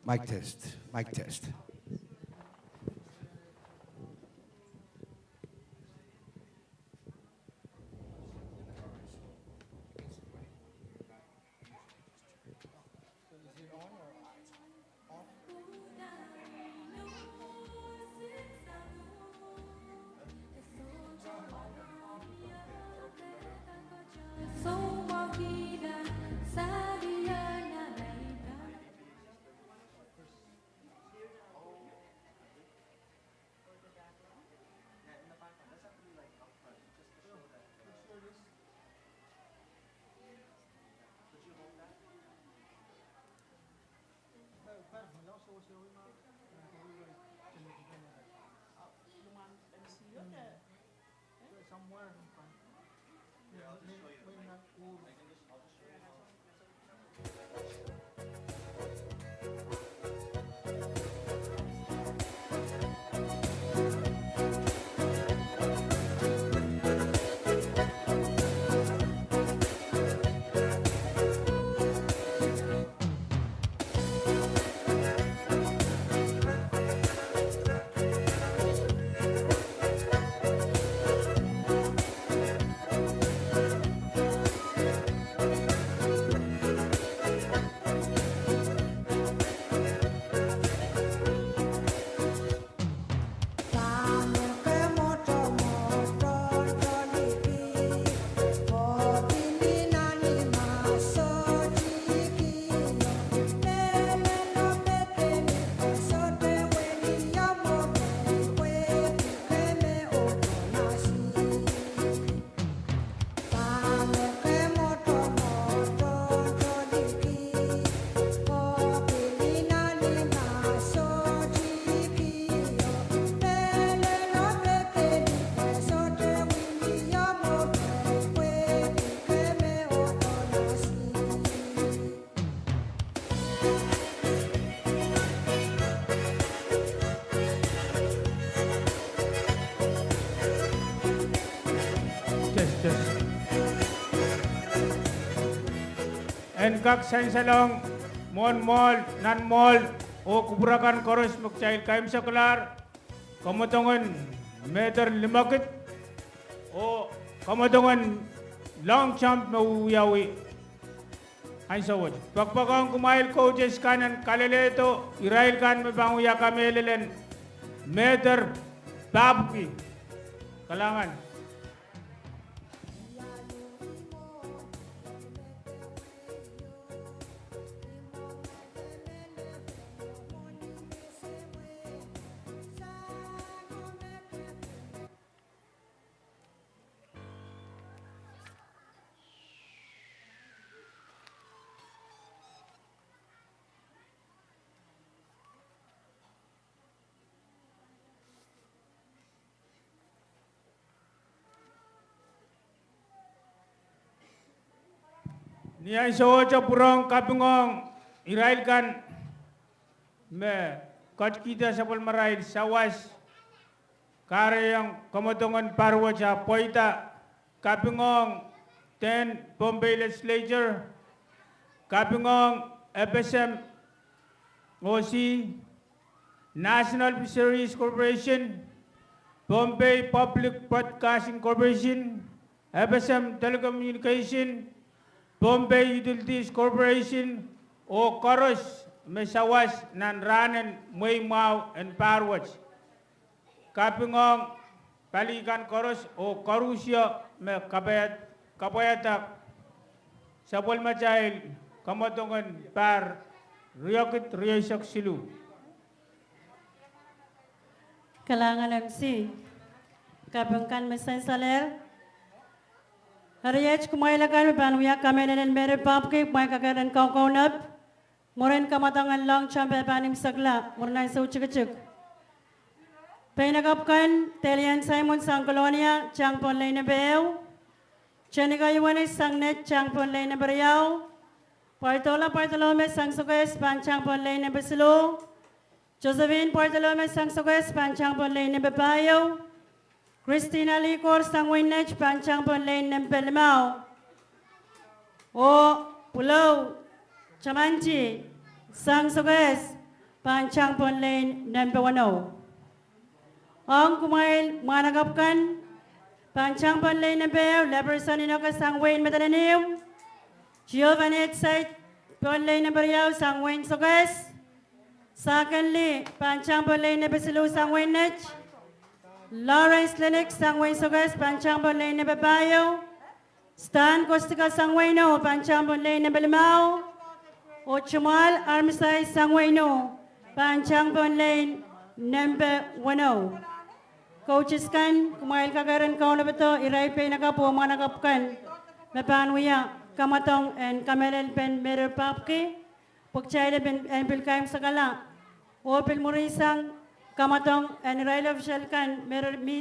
Mic test, mic test. en kak sansalohng mwohn mwoahl, nan mwoahl, oh kupwur akan koaros me kitail kaimwiseklahr, kamwadongen mehder limekid, oh kamwadongen long jump me wiawi ansou wet. Poakpoakohng kumwail coaches kan en kalelehdo irail kan me pahn wia kamehlel en mehder pahpwiki. Kalahngan. Ni ansowohte pwurehng kapingohng irail kan me ketikihda sapwellimarail sawas, kahrehiong kamwadongen pahr wet ah pweida, kapingohng ten Pohnpei Legislature, kapingohng FSM OC, National Fisheries Corporation, Pohnpei Public Broadcasting Corporation, FSM Telecommunication, Pohnpei Utilities Corporation, oh koaros me sawas nan rahnen mweimwahu en pahr wet. Kapingohng pali kan koaros oh koarusie me kapwaiada sapwellimatail kamwadongen pahr riekid rieisek siluh. Kalahngan MC. Kaping kan me sansalehr. Eri iet kumwail akan me pahn wia kamehlel en mehder pahpwiki, kumwail kak eren kaukaunop. Mwurin kamwadong en long jump e pahn imwisekla mwurin ansou tikitik. Peinakapw kan, Delian Simon sang Kolonia, tang pohn lein nempe ehu. Tenika Ioanis sang Nett, tang pohn lein nempe riau. Pwardola Pwardolome sang Sokehs, pahn tang pohn lein nempe siluh. Josephine Pwardolome sang Sokehs, pahn tang pohn lein nempe pahieu. Christina Likor sang Wein Nett, pahn tang pohn lein nempe limau. Oh pwulou Tamanti sang Sokehs, pahn tang pohn lein nempe weneu. Ong kumwail mwahnakapw kan, pahn tang pohn lein nempe ehu, Leperson Inoke sang Wein Madolenihmw. Giovanette Sait, pohn lein nempe riau sang Wein Sokehs. Sakenli, pahn tang pohn lein nempe siluh sang Wein Nett. Lawrence Lennox sang Wein Sokehs, pahn tang pohn lein nempe pahieu. Stan Kostika sang Weino, pahn tang pohn lein nempe limau. Oh Jamal Armitage sang Weino, pahn tang pohn lein nempe weneu. Coaches kan, kumwail kak eren kaunopodo irail peinakapw oh mwahnakapw kan me pahn wia kamwadong en kamehlelpen mehder pahpwiki, pwe kitail en pil kaimwisekala oh pil mwurin sang kamwadong en irail official kan me,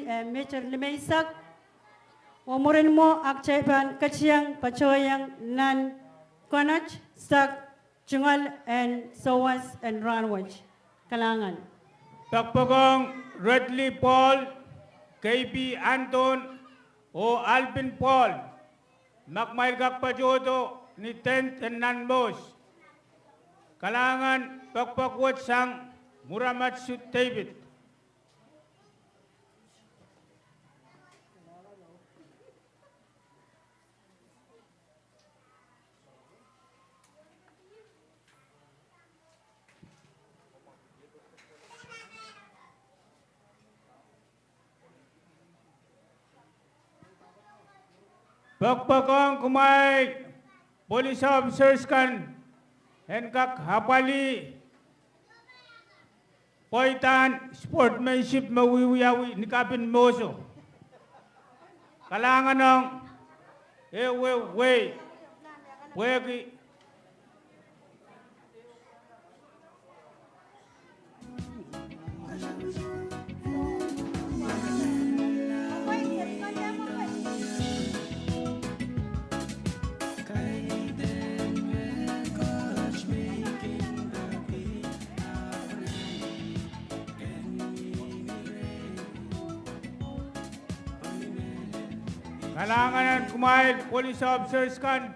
eh, mehder limeisek. Oh mwurin mwo, a kitail pahn ketiong patohiong nan konot sang tungoal en sawas en rahnwet. Kalahngan. Poakpoakohng Redley Paul, K P Anton, oh Alvin Paul, ma kumwail kak patohdo ni tent en nan mous. Kalahngan. Poakpoak wet sang Muramatsu David. Poakpoakohng kumwail police officers kan en kak apwalih pweidahn sportsmanship me wiewiawi ni kapin mouso. Kalahngan ong ehuehu wehi pwehki Kalahngan en kumwail police officers kan.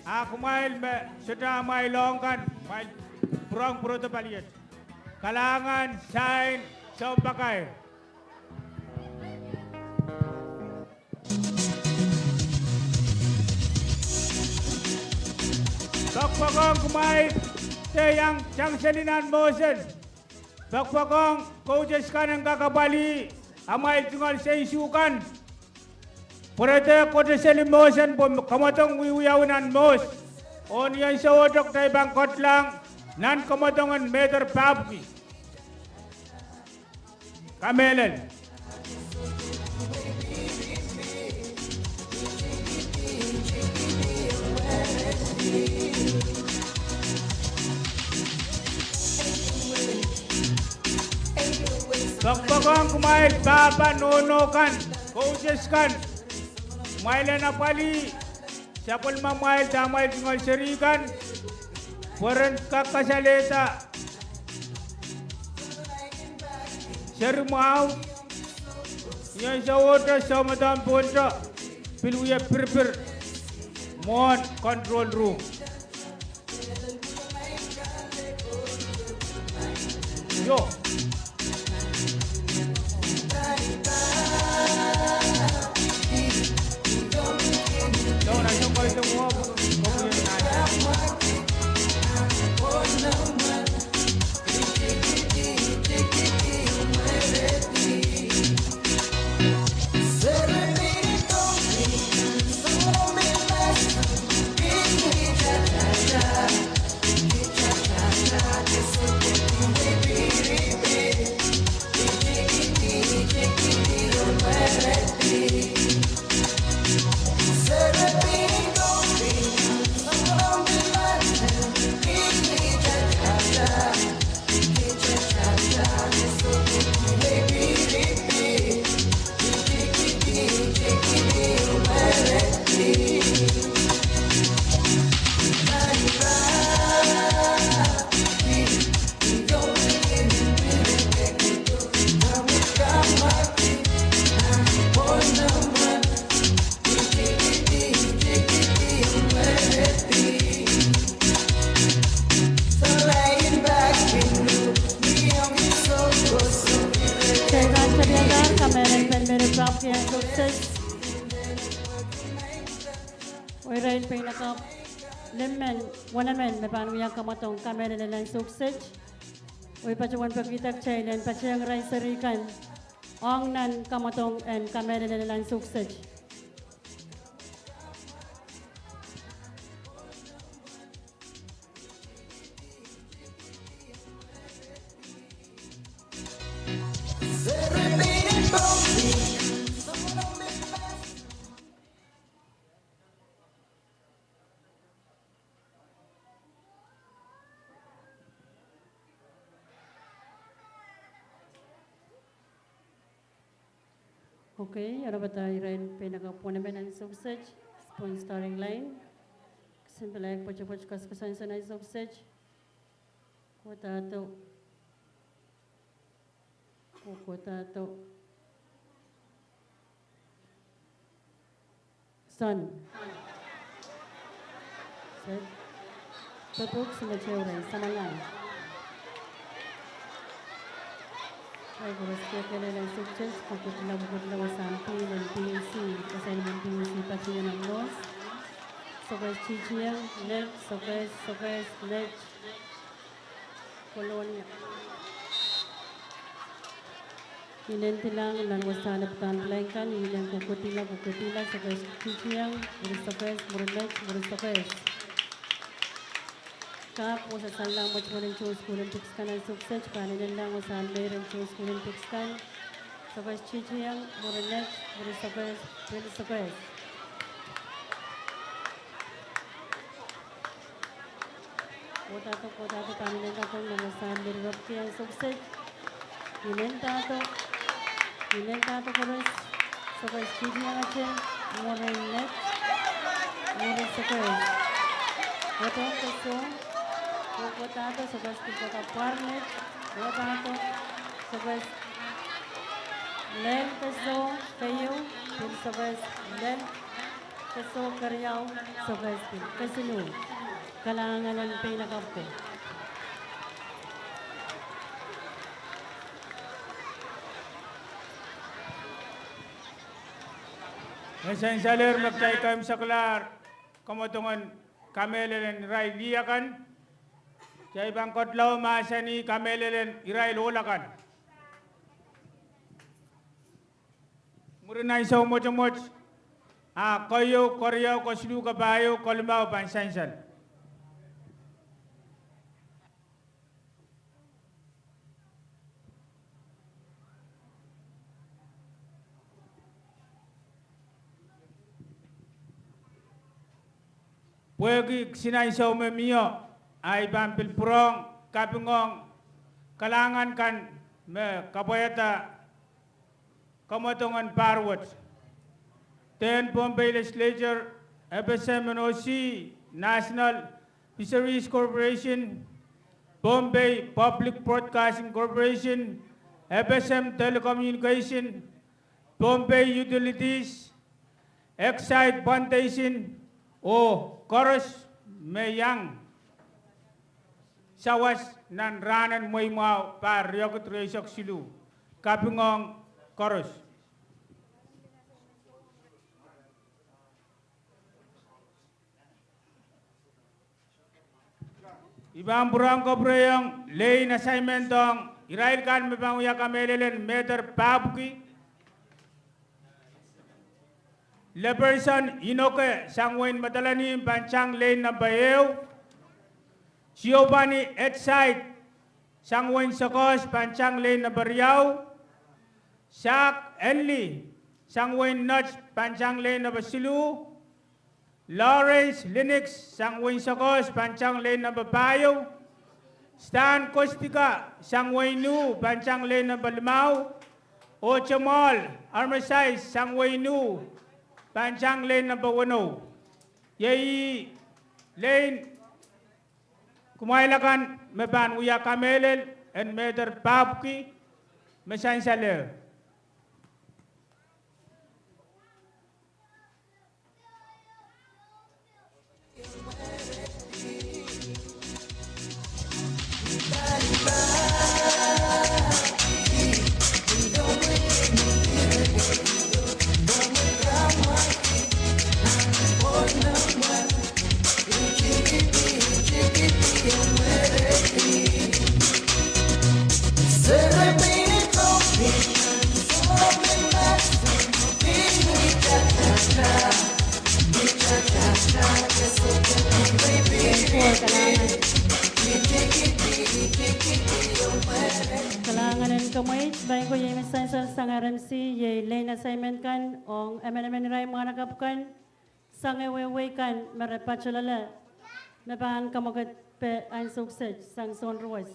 A kumwail me sohte amwail ong kan, kumwail pwurehng pwurodo paliet. Kalahngan, Sain, sounpakair. Poakpoakohng kumwail de iang tang seli nan motion. Poakpoakohng coaches kan en kak apwalih amwail tungoal seisu kan. Pwurehng kote seli motion pwe kamwadong wiewiawi nan motion. Oh ni ansou wet kitail pahn kohlahng nan kamwadong en mehder pahpwiki. Kamehlele. Poakpoakohng kumwail pahpa nohno kan, coaches kan, kumwail en apwalih sapwellimamwail de amwail tungoal seri kan, pwe ren kak kasalehda seri mwahu, ni ansou wet soumwadong pohn te, pil wie pirpir mwohn control room. Kitail pahn pelianda kamehlele en Pelimerit Pahpwiki en Soukiseht. Oh irail peinakapw limen, wenemen me pahn wia kamwadong kamehlele nan Soukiseht. Oh I patohwan pekihda kitail en patehng irail seri kan ong nan kamwadong en kamehlele nan Soukiseht. Okay, arapada irail peinakapw wenemen nan Soukiseht, spoon starting line. Kisin pil ahi pwetepwet koasoakoasoansou nan Soukiseht. Kohdahdo. Kohdahdo. Soan. Soan. Pepuk, simeteure, samwalahn. Ai koaros kehkehla nan Soukiseht, kokohdihla, kokohdihla wasahn P, nan P U C, wasahn nan P U C, pati nan Mos. Soukoaros Titieng, Net, Soukoaros, Soukoaros, Net. Kolonia. Inendilahng nan wasahn epwukat lain kan, ineng kokohdihla, kokohdihla, Soukoaros Titieng, mwuri Soukoaros, mwuri Net, mwuri Soukoaros. Kapw oh sansal lahng mwotomwot en tohn sukuhl en Dix kan nan Soukiseht, pahn inenlahng wasahn meir en tohn sukuhl en Dix kan. Soukoaros Titieng, mwuri Net, mwuri Soukoaros, mwuri Soukoaros. Kohdahdo, kohdahdo, pahn inendahdo nan wasahn meir epwukat en Soukiseht. Inendahdo, inendahdo koaros, Soukoaros Titieng ete, mwuri Net, mwuri Soukoaros. Kohdohng ke soh, kokohdahdo, Soukoaros pil kohda pwar Net, kohdahdo, Soukoaros lel ke soh, keieu, pil Soukoaros lel. Soh keriau, soh kesiluh, kalahngan en pein akapw ko. E sansalehr me kitail keimwseklahr kamwadongen kamehlel en irail lih akan. Kitail pahn ketlahng mahsanih kamehlel en irail ohl akan. Mwurin ansou mwotomwot, a keieu, keriau, kesiluh, kapahieu, kelimau pahn sansal. Pwehki kisin ansou me mie, ahi pahn pil pwurehng kapingohng kalahngan kan me kapwaiada kamwadongen pahr wet. Dehn Pohnpei Legislature, F S M N O C, National Fisheries Corporation, Pohnpei Public Broadcasting Corporation, F S M Telecommunication, Pohnpei Utilities, Exide Foundation, oh koaros me iang sawas nan rahnen mweimwahu pahr riekid rieisek siluh. Kapingohng koaros. I pahn pwurehng kapwurehiong lehn assignment ong irail kan me pahn wia kamehlel en mehder pahpwiki. Leperson Inoke sang wehin Madolenihmw pahn tang lehn namba ehu. Siobani Edsait sang wehin Sokehs pahn tang lehn namba riau. Sak Enli sang wehin Nett pahn tang lehn namba siluh. Lawrence Linux sang wehin Sokehs pahn tang lehn namba pahieu. Stan Kostika sang wehin Nuh pahn tang lehn namba limau. Oh Jamal Armitage sang wehin Nuh pahn tang lehn namba weneu. Iei lehn kumwail akan me pahn wia kamehlel en mehder pahpwiki me sansalehr. Kalahngan en kemweit, pahn ko iei me sansal sang R M C, iei lehn assignment kan ong emenemen irail mwahnakapw kan sang ehuehu wehi kan me re patohlahla, me pahn kamwakid pwe ansou kiset sang sounruwet.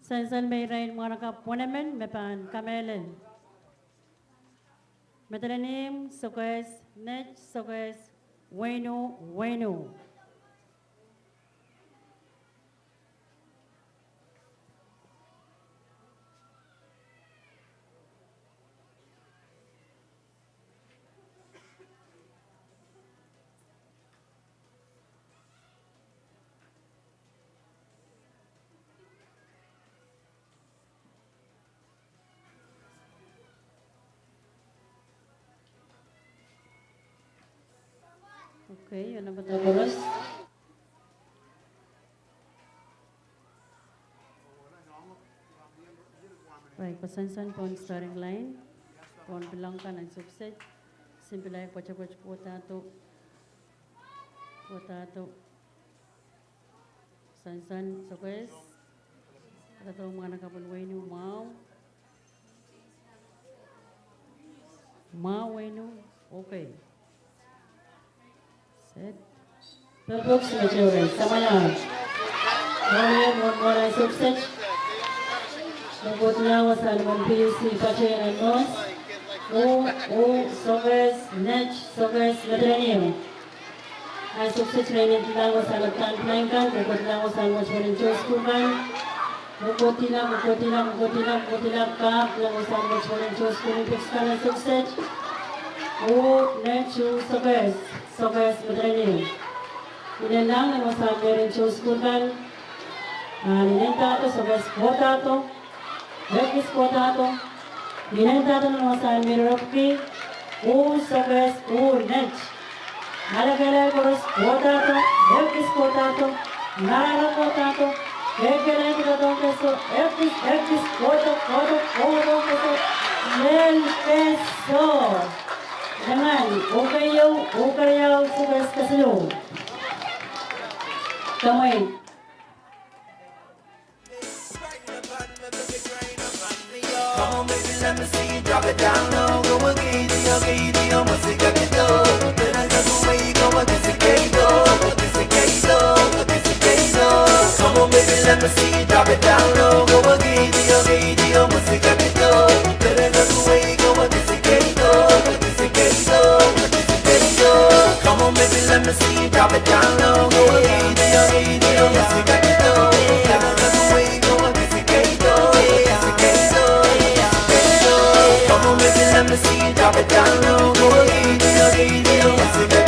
Sansal me irail mwahnakapw wenemen me pahn kamehlel. Madolenihmw, Sokehs, Nett, Sokehs, Weinu, Weinu. Okay, ia namba koaros? Irail koasoansoan pohn starting line, pohn pilong kan ansou kiset, simpilahr pwoatopwoat kohdo, kohdo. Sansal Sokehs, kohdo mwahnakapw en Weinu, mwahu. Mwahu Weinu, okay. Set. Pepokes me teure, samwalahr. Mwohn mwohn mwohn ahi sohpesei. Mepwukat lang wasahn mwohn P U C patohwan mwohn. U, u, sohpes, net, sohpes, medemedewe. Ahi sohpesei, mepwukat lang wasahn lapalap kan, mepwukat lang wasahn mwohn mwohn tohn sukuhl kan. Mepwukat lang, mepwukat lang, mepwukat lang, mepwukat lang, kapw lang wasahn mwohn mwohn tohn sukuhl kan, ahi sohpesei. U, net, u, sohpes, sohpes, medemedewe. Inenen lang nan wasahn mehrin tohn sukuhl kan. Ah, inenen dahdo, sohpes, kohdahdo. Ekis kohdahdo. Inenen dahdo nan wasahn mehrin ropwiki. U, sohpes, u, net. Alehdi koaros kohdahdo. Ekis kohdahdo. Marahra kohdahdo. Kekehlail kohdohng keiso. Ekis, ekis kohdo, kohdo, kohdohng keiso. Lel keiso. Dengan, oh keieu, oh keriau, sohpes, kesiluh. Kamwe. Come on, baby, let me see you drop it down low. Go again, go again, go again, go again, go again, go again. Come on, baby, let me see you drop it down low. Go again, go again, go again, go again. Come on, baby, let me see you drop it down low. Go again, go again, go again, go again. Come on, baby, let me see you drop it down low. Go again, go again, go again.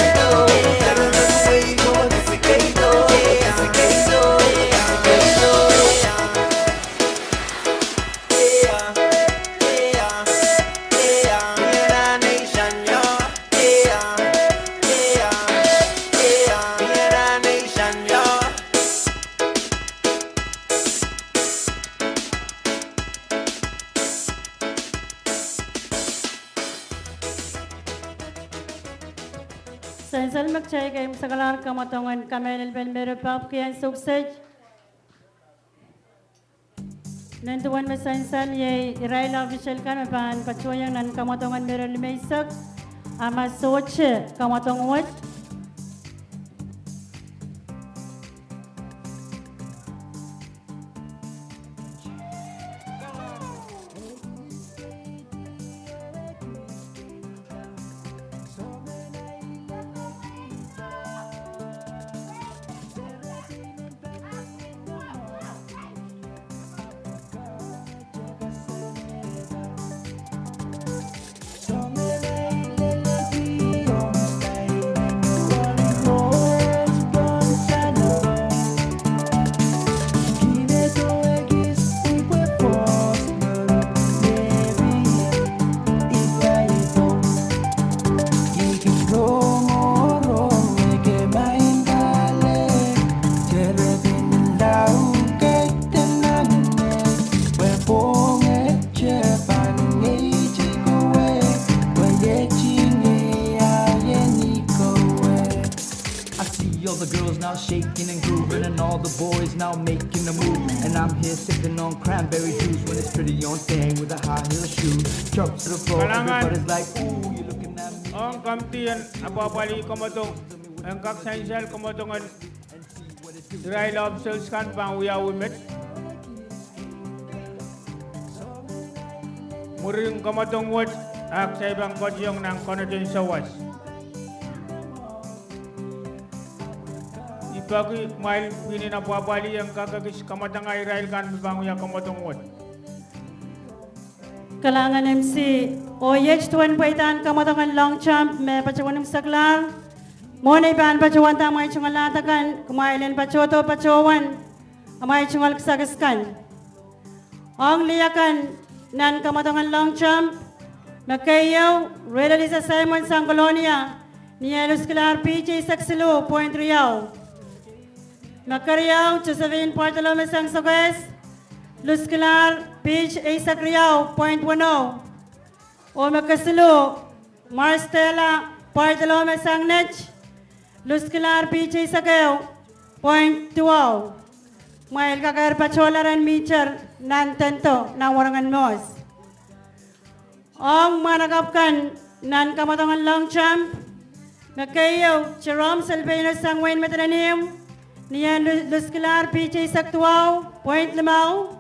Sansal me kitail kin sakalahr kamwadong en kamehlele pahn mehro pahpwiki en sohpesei. Nin duwen me sansal iei irail official kan me pahn patohiong nan kamwadong en mehro limeisek, a ma sohte kamwadong wet. I see all the girls now shaking and grooving, and all the boys now making a move. And I'm here sipping on cranberry juice when it's pretty on thing with a high heel shoe. Drops to the floor, kalahngan, everybody's like, "Ooh, you're looking at me." Ong komiti en apwahpwalih kamwadong, en kak sansal kamwadong en irail officials kan pahn wiawi met. Mwurin kamwadong wet, a kitail pahn kohieng nan konehng sawas. I peki kumwail pwihn en apwahpwalih en kak ekis kamwadanga irail kan me pahn wia kamwadong wet. Kalahngan M C, oh iet duwen pweidahn kamwadong en long jump me patohwan imwisekla. Mwohn ei pahn patohwanda amwail tungoal lahd akan, kumwail en patohdo patohwan amwail tungoal kisakis kan. Ong lih akan nan kamwadong en long jump, me keieu, Rela Lisa Simon sang Kolonia, ni eh luskilahr piht eisek siluh point riau. Me keriau, Josephine Bartolome sang Sokehs, luskilahr piht eisek riau point weneu. Oh me kesiluh, Marstella Bartolome sang Nett, luskilahr piht eisek ehu point duwau. Kumwail kakehr patohla rehn mihter nan dendo nan werengen Mohs. Ong mwahnakapw kan nan kamwadong en long jump, Me keieu, Jerome Selpeino sang wein Medelenihmw, ni eh lu-, luskilahr piht eisek duwau point limau.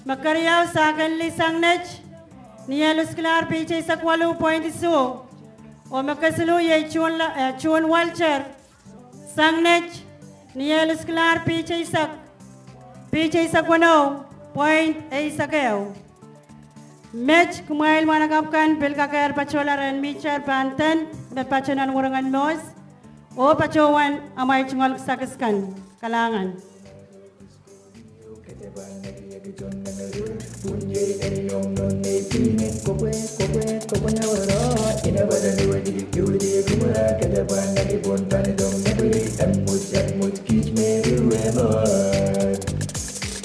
Me keriau, Sahkenli Sangnet, ni eh luskilahr piht eisek waluh point isuh. Oh me kesiluh iei June La-, eh, June Walter Sangnet, ni eh luskilahr piht eisek, piht eisek weneu point eisek ehu. Met kumwail mwahnakapw kan pil kakehr patohla rehn mihte pahn dehn me patoh nan Wurungen Mohs, oh patohwan amwail tungoal kisakis kan. Kalahngan.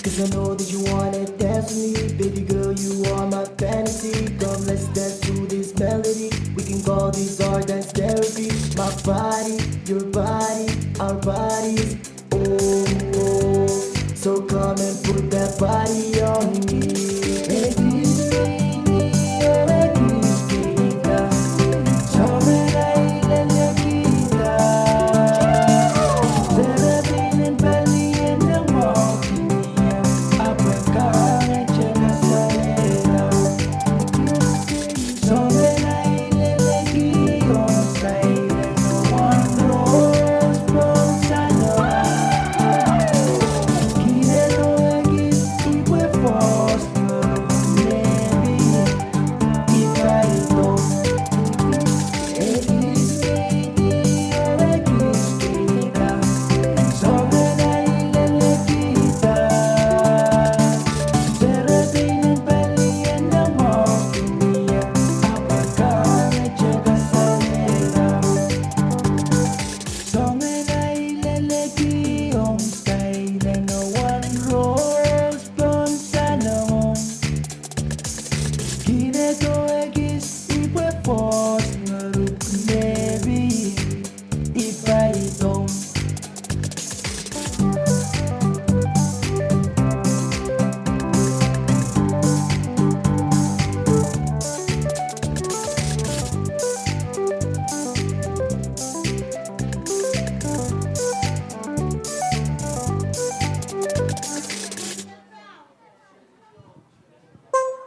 Cause I know that you wanna dance with me. Baby girl, you are my fantasy. Come, let's dance to this melody. We can call this our dance therapy. My body, your body, our bodies. Oh, oh. So come and put that body on me.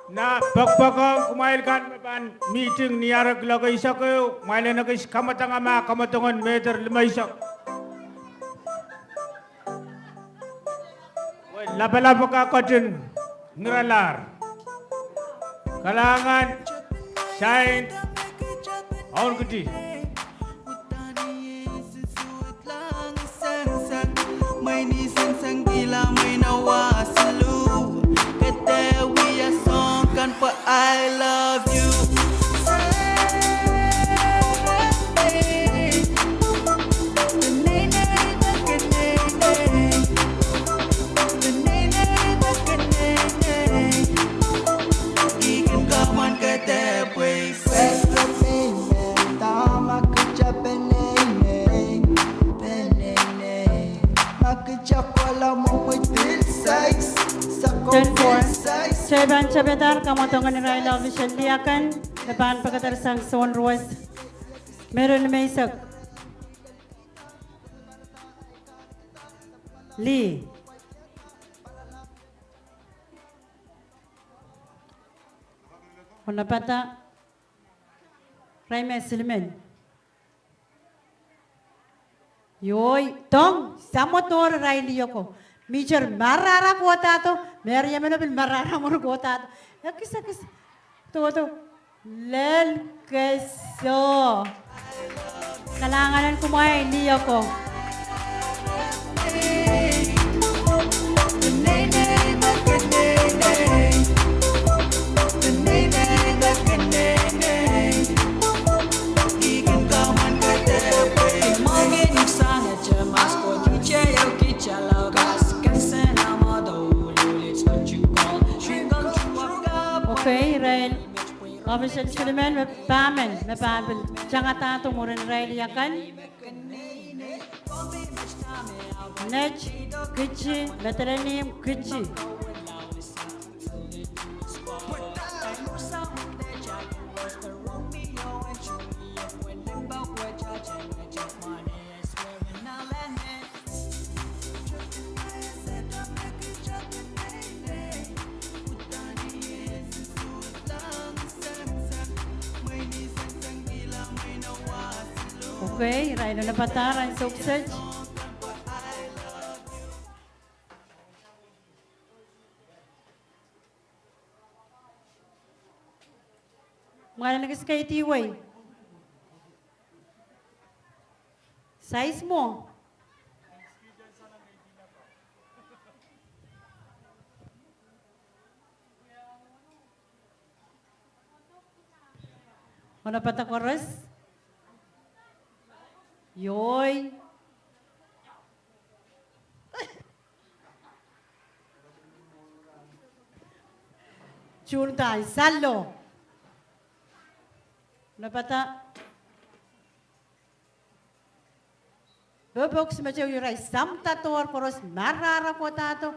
Nah, pekipek ong kumwail kan me pahn meeting ni ahr kuloak eisek ehu, kumwail en ekis kamwadangama kamwadong en meter limeisek. Wel, lapalap ka ketin ngiralahr. Kalahngan, sain, Aunkiti. Ten four. Sohte pahn tepida kamwadong en irail ohpis en lih akan me pahn pekedersang Sounros. Meter limeisek lih. Onopada, irail me silimen. Ioi, dong, samwodohr irail lih ako. Mihte marahra kohdahdo, me riemeno pil marahra mwur kohdahdo. Ekis, ekis. Dodo. Lel keso. Kalahngan en kumwail lih ako. Okay, irail. Ohpis en silimen me pahmen, me pahn pil tangatahdo mwurin irail lih akan. Net, Kiti, Medelenihmw, Kiti. Kei, irail onopada, irail sokset. Mwahl en kis kei diwei. Sais mwo. Onopada koaros. Yoi. Tundain salo. Onopada. Pwe pwuhk simetew irail samdahdohr koaros, marahra kohdahdo,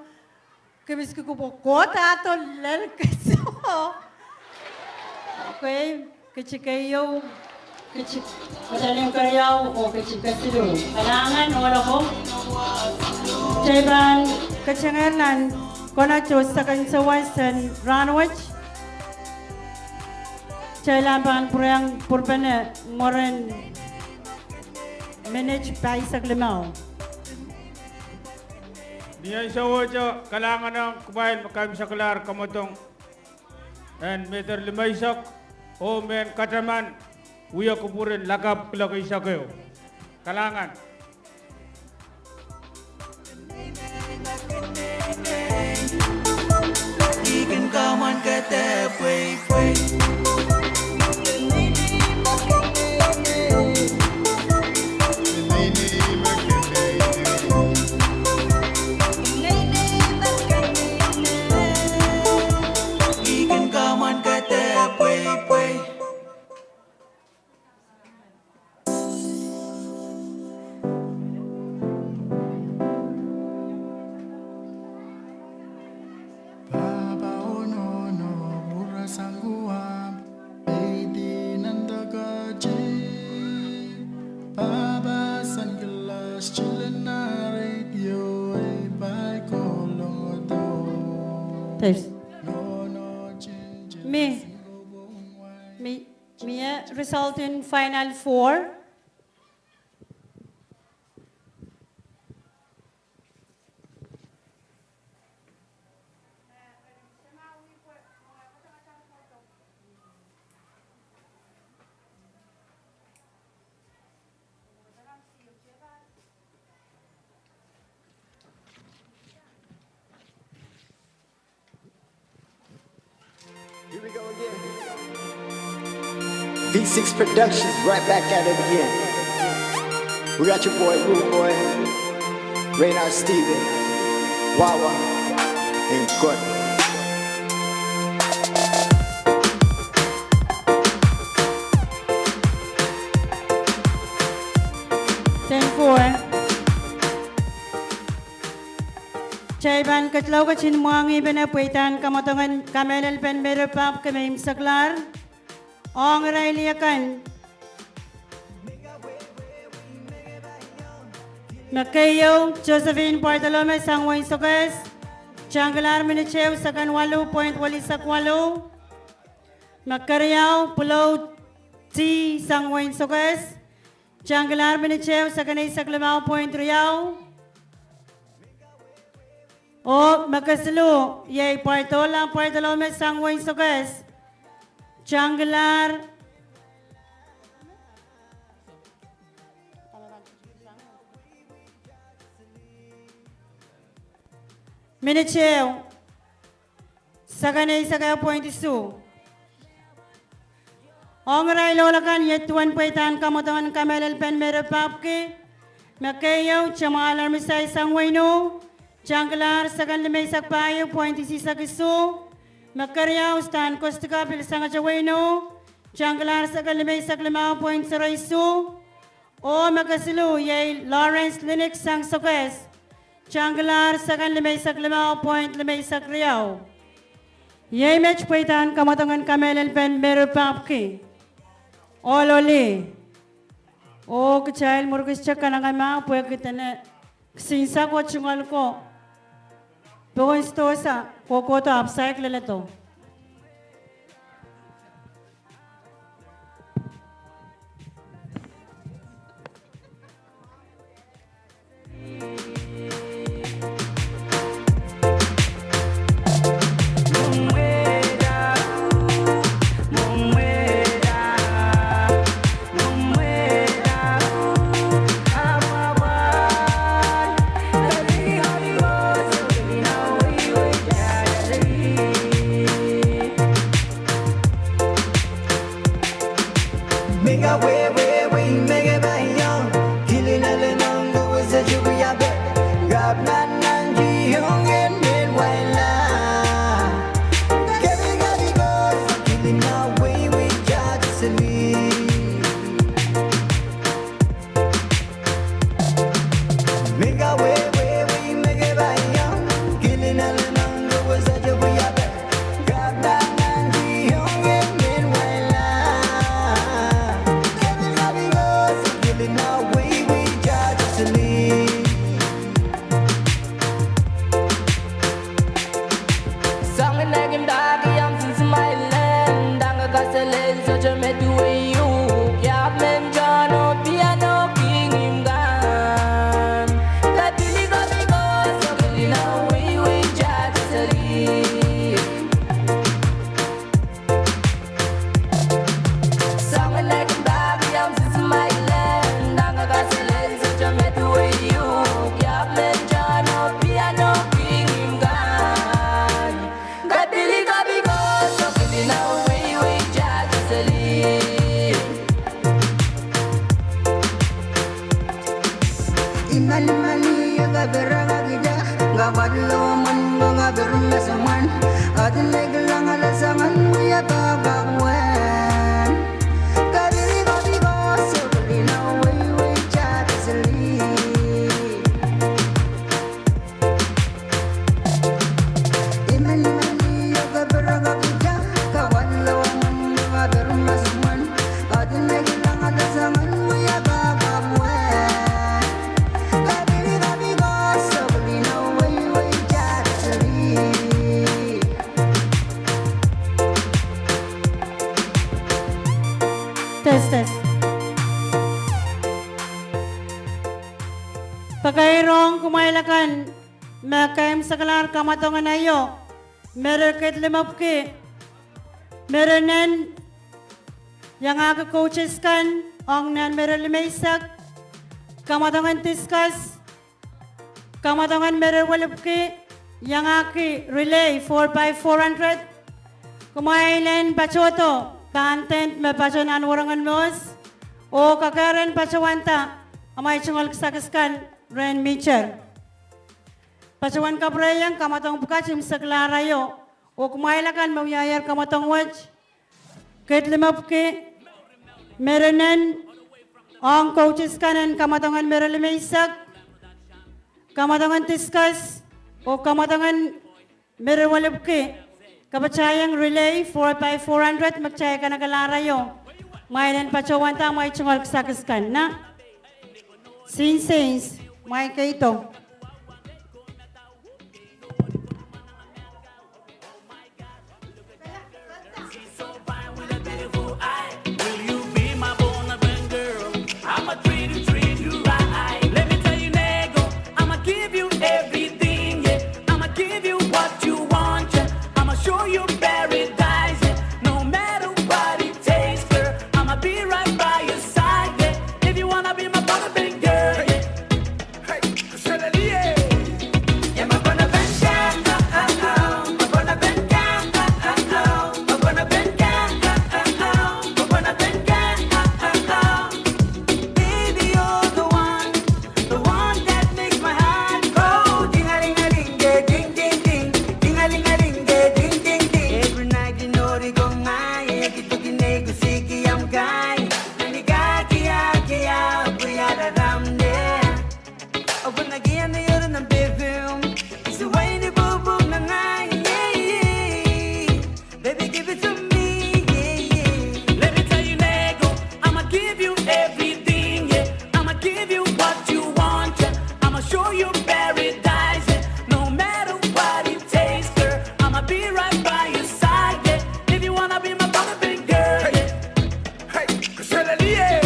kemehs kihkuhpo kohdahdo lel keso. Kei, keti keieu, keti, katail keriau, oh keti kesiluh. Kalahngan, ohloko. Kitail pahn ketengehr nan konehng seken sewesewen rahn wet. Kitail ahpw pahn pwurehng pwurpene mwurin minit pahisek limau. Ni ansou wet, kalahngan ong kumwail me kaimwiseklahr kamwadong en meter limeisek, oh mehn kataman wia kupwuren lakapw kuloak eisek ehu. Kalahngan. Mie, mie, mie result en final four. Here we go again. V six Productions, right back at it again. We got your boy Rude Boy, Raynard Steven, Wawa, and Gordon. Ten four. Kitail pahn kedlou ketin mwahngih pene pweidahn kamwadong en kamehlelpen Mary Pabke me imwseklahr. Ong irail akan, me keieu, Josephine Bartolome sang wehin Sokehs, tangilahr minit ehu seken waluh point welisek waluh. Me keriau, Pwulou T sang wehin Sokehs, tangilahr minit ehu seken eisek limau point riau. Oh me kesiluh iei Bartola Bartolome sang wehin Sokehs, tangilahr minit ehu seken eisek ehu point isuh. Ong irail ohl akan iei duwen pweidahn kamwadong en kamehlelpen Mary Pabke, me keieu, Jamal Armisai sang wehin Ih, tangilahr seken limeisek pahieu point isihsek isuh. Me keriau, Stan Kostka pil sangete wehin Ih, tangilahr seken limeisek limau point zero isuh. Oh me kesiluh iei Lawrence Linik sang Sokehs, tangilahr seken limeisek limau point limeisek riau. Iei met pweidahn kamwadong en kamehlelpen Mary Pabke. Ohl lih. Oh kitail mwur kis te kanengamah pwehki dene kisin sako tungoal ko. Pokon sidohsa kohkohdo ahpw saik leledo. Test, test. Pakairong kumwail akan me keimwseklahr kamwadong en aio, me re kid limepwiki, me re nen iangahki coaches kan ong nan me re limeisek, kamwadong en discus, kamwadong en me re welipwiki, iangahki relay four by four hundred. Kumwail en patohdo pahn tent me patohdo nan werengen Mohs, oh kakeren patohwanda amwail tungoal kisakis kan rehn Michel. Patohwan kapwurehiong kamwadong pwukat imwseklahr aio, oh kumwail akan me wiahier kamwadong wet, kid limepwiki, me re nen ong coaches kan en kamwadong en me re limeisek, kamwadong en discus, oh kamwadong en me re welipwiki, kapatahiong relay four by four hundred me kitail kanekelahr aio. Kumwail en patohwanda amwail tungoal kisakis kan na. Sinseins, mwail keido. Baby, give it to me, yeah, yeah. Let me tell you, nego, I'ma give you everything, yeah. I'ma give you what you want, yeah. I'ma show you paradise, yeah. No matter what it takes, girl, I'ma be right by your side, yeah. If you wanna be my bada bing girl, yeah. Hey, Selelie.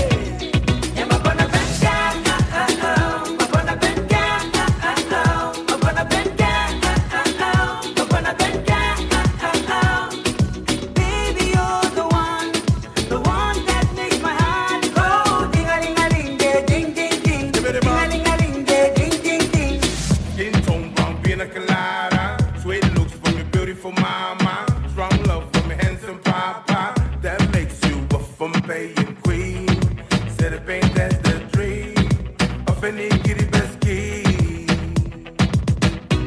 Baby, you're the one, the one that makes my heart go ding-a-ling-a-ling, yeah, ding, ding, ding. Ding-a-ling-a-ling, yeah, ding, ding, ding. Skin tone brown, pina colada. Sweet looks from your beautiful mama. Strong love from your handsome papa. That makes you a Pohnpeian queen. Said the pain, that's the dream. Of any kitty best kid.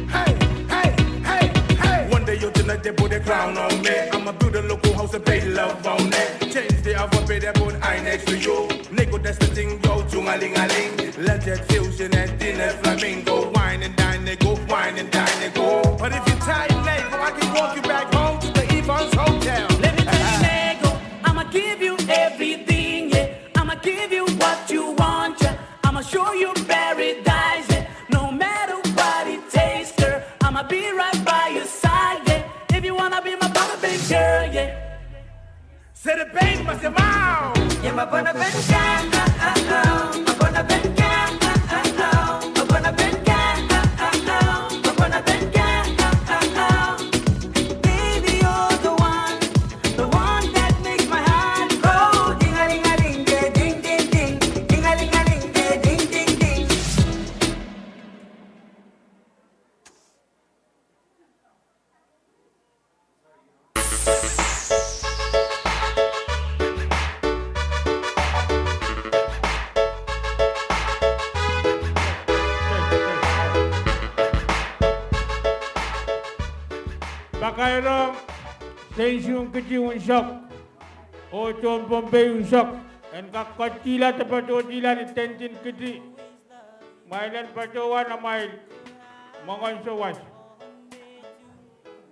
Hey, hey, hey, hey. One day you'll tonight they put a crown on me. I'ma build a local house and pay love on it. Change the alphabet and put I next to you. Nego, that's the thing, yo, tunga-ling-a-ling. Let's get fusion and dinner flamingo. Wine and dine, nego, wine and dine, nego. But if you're tired, nego, I can walk you back home to the Evans Hotel. Let me tell you, nego, I'ma give you everything, yeah. I'ma give you what you want, yeah. I'ma show you paradise, yeah. No matter what it takes, girl, I'ma be right by your side, yeah. If you wanna be my bada bing girl, yeah. Said the bang, must a mouth. Yeah, my bada bing girl, oh, oh, oh. My bada bing girl, oh, oh, oh. My bada bing girl, oh, oh, oh. My bada bing girl, oh, oh, oh. Baby, you're the one, the one that makes my heart go ding-a-ling-a-ling, yeah, ding, ding, ding. Ding-a-ling-a-ling, yeah, ding, ding, ding. Pakairong, Sensuwng Kiti unsek, oh tohn Pohnpei unsek, en kak ketkihla de patohtihla ni tentin kiti. Mwail en patohwan amwail mwongon sawas.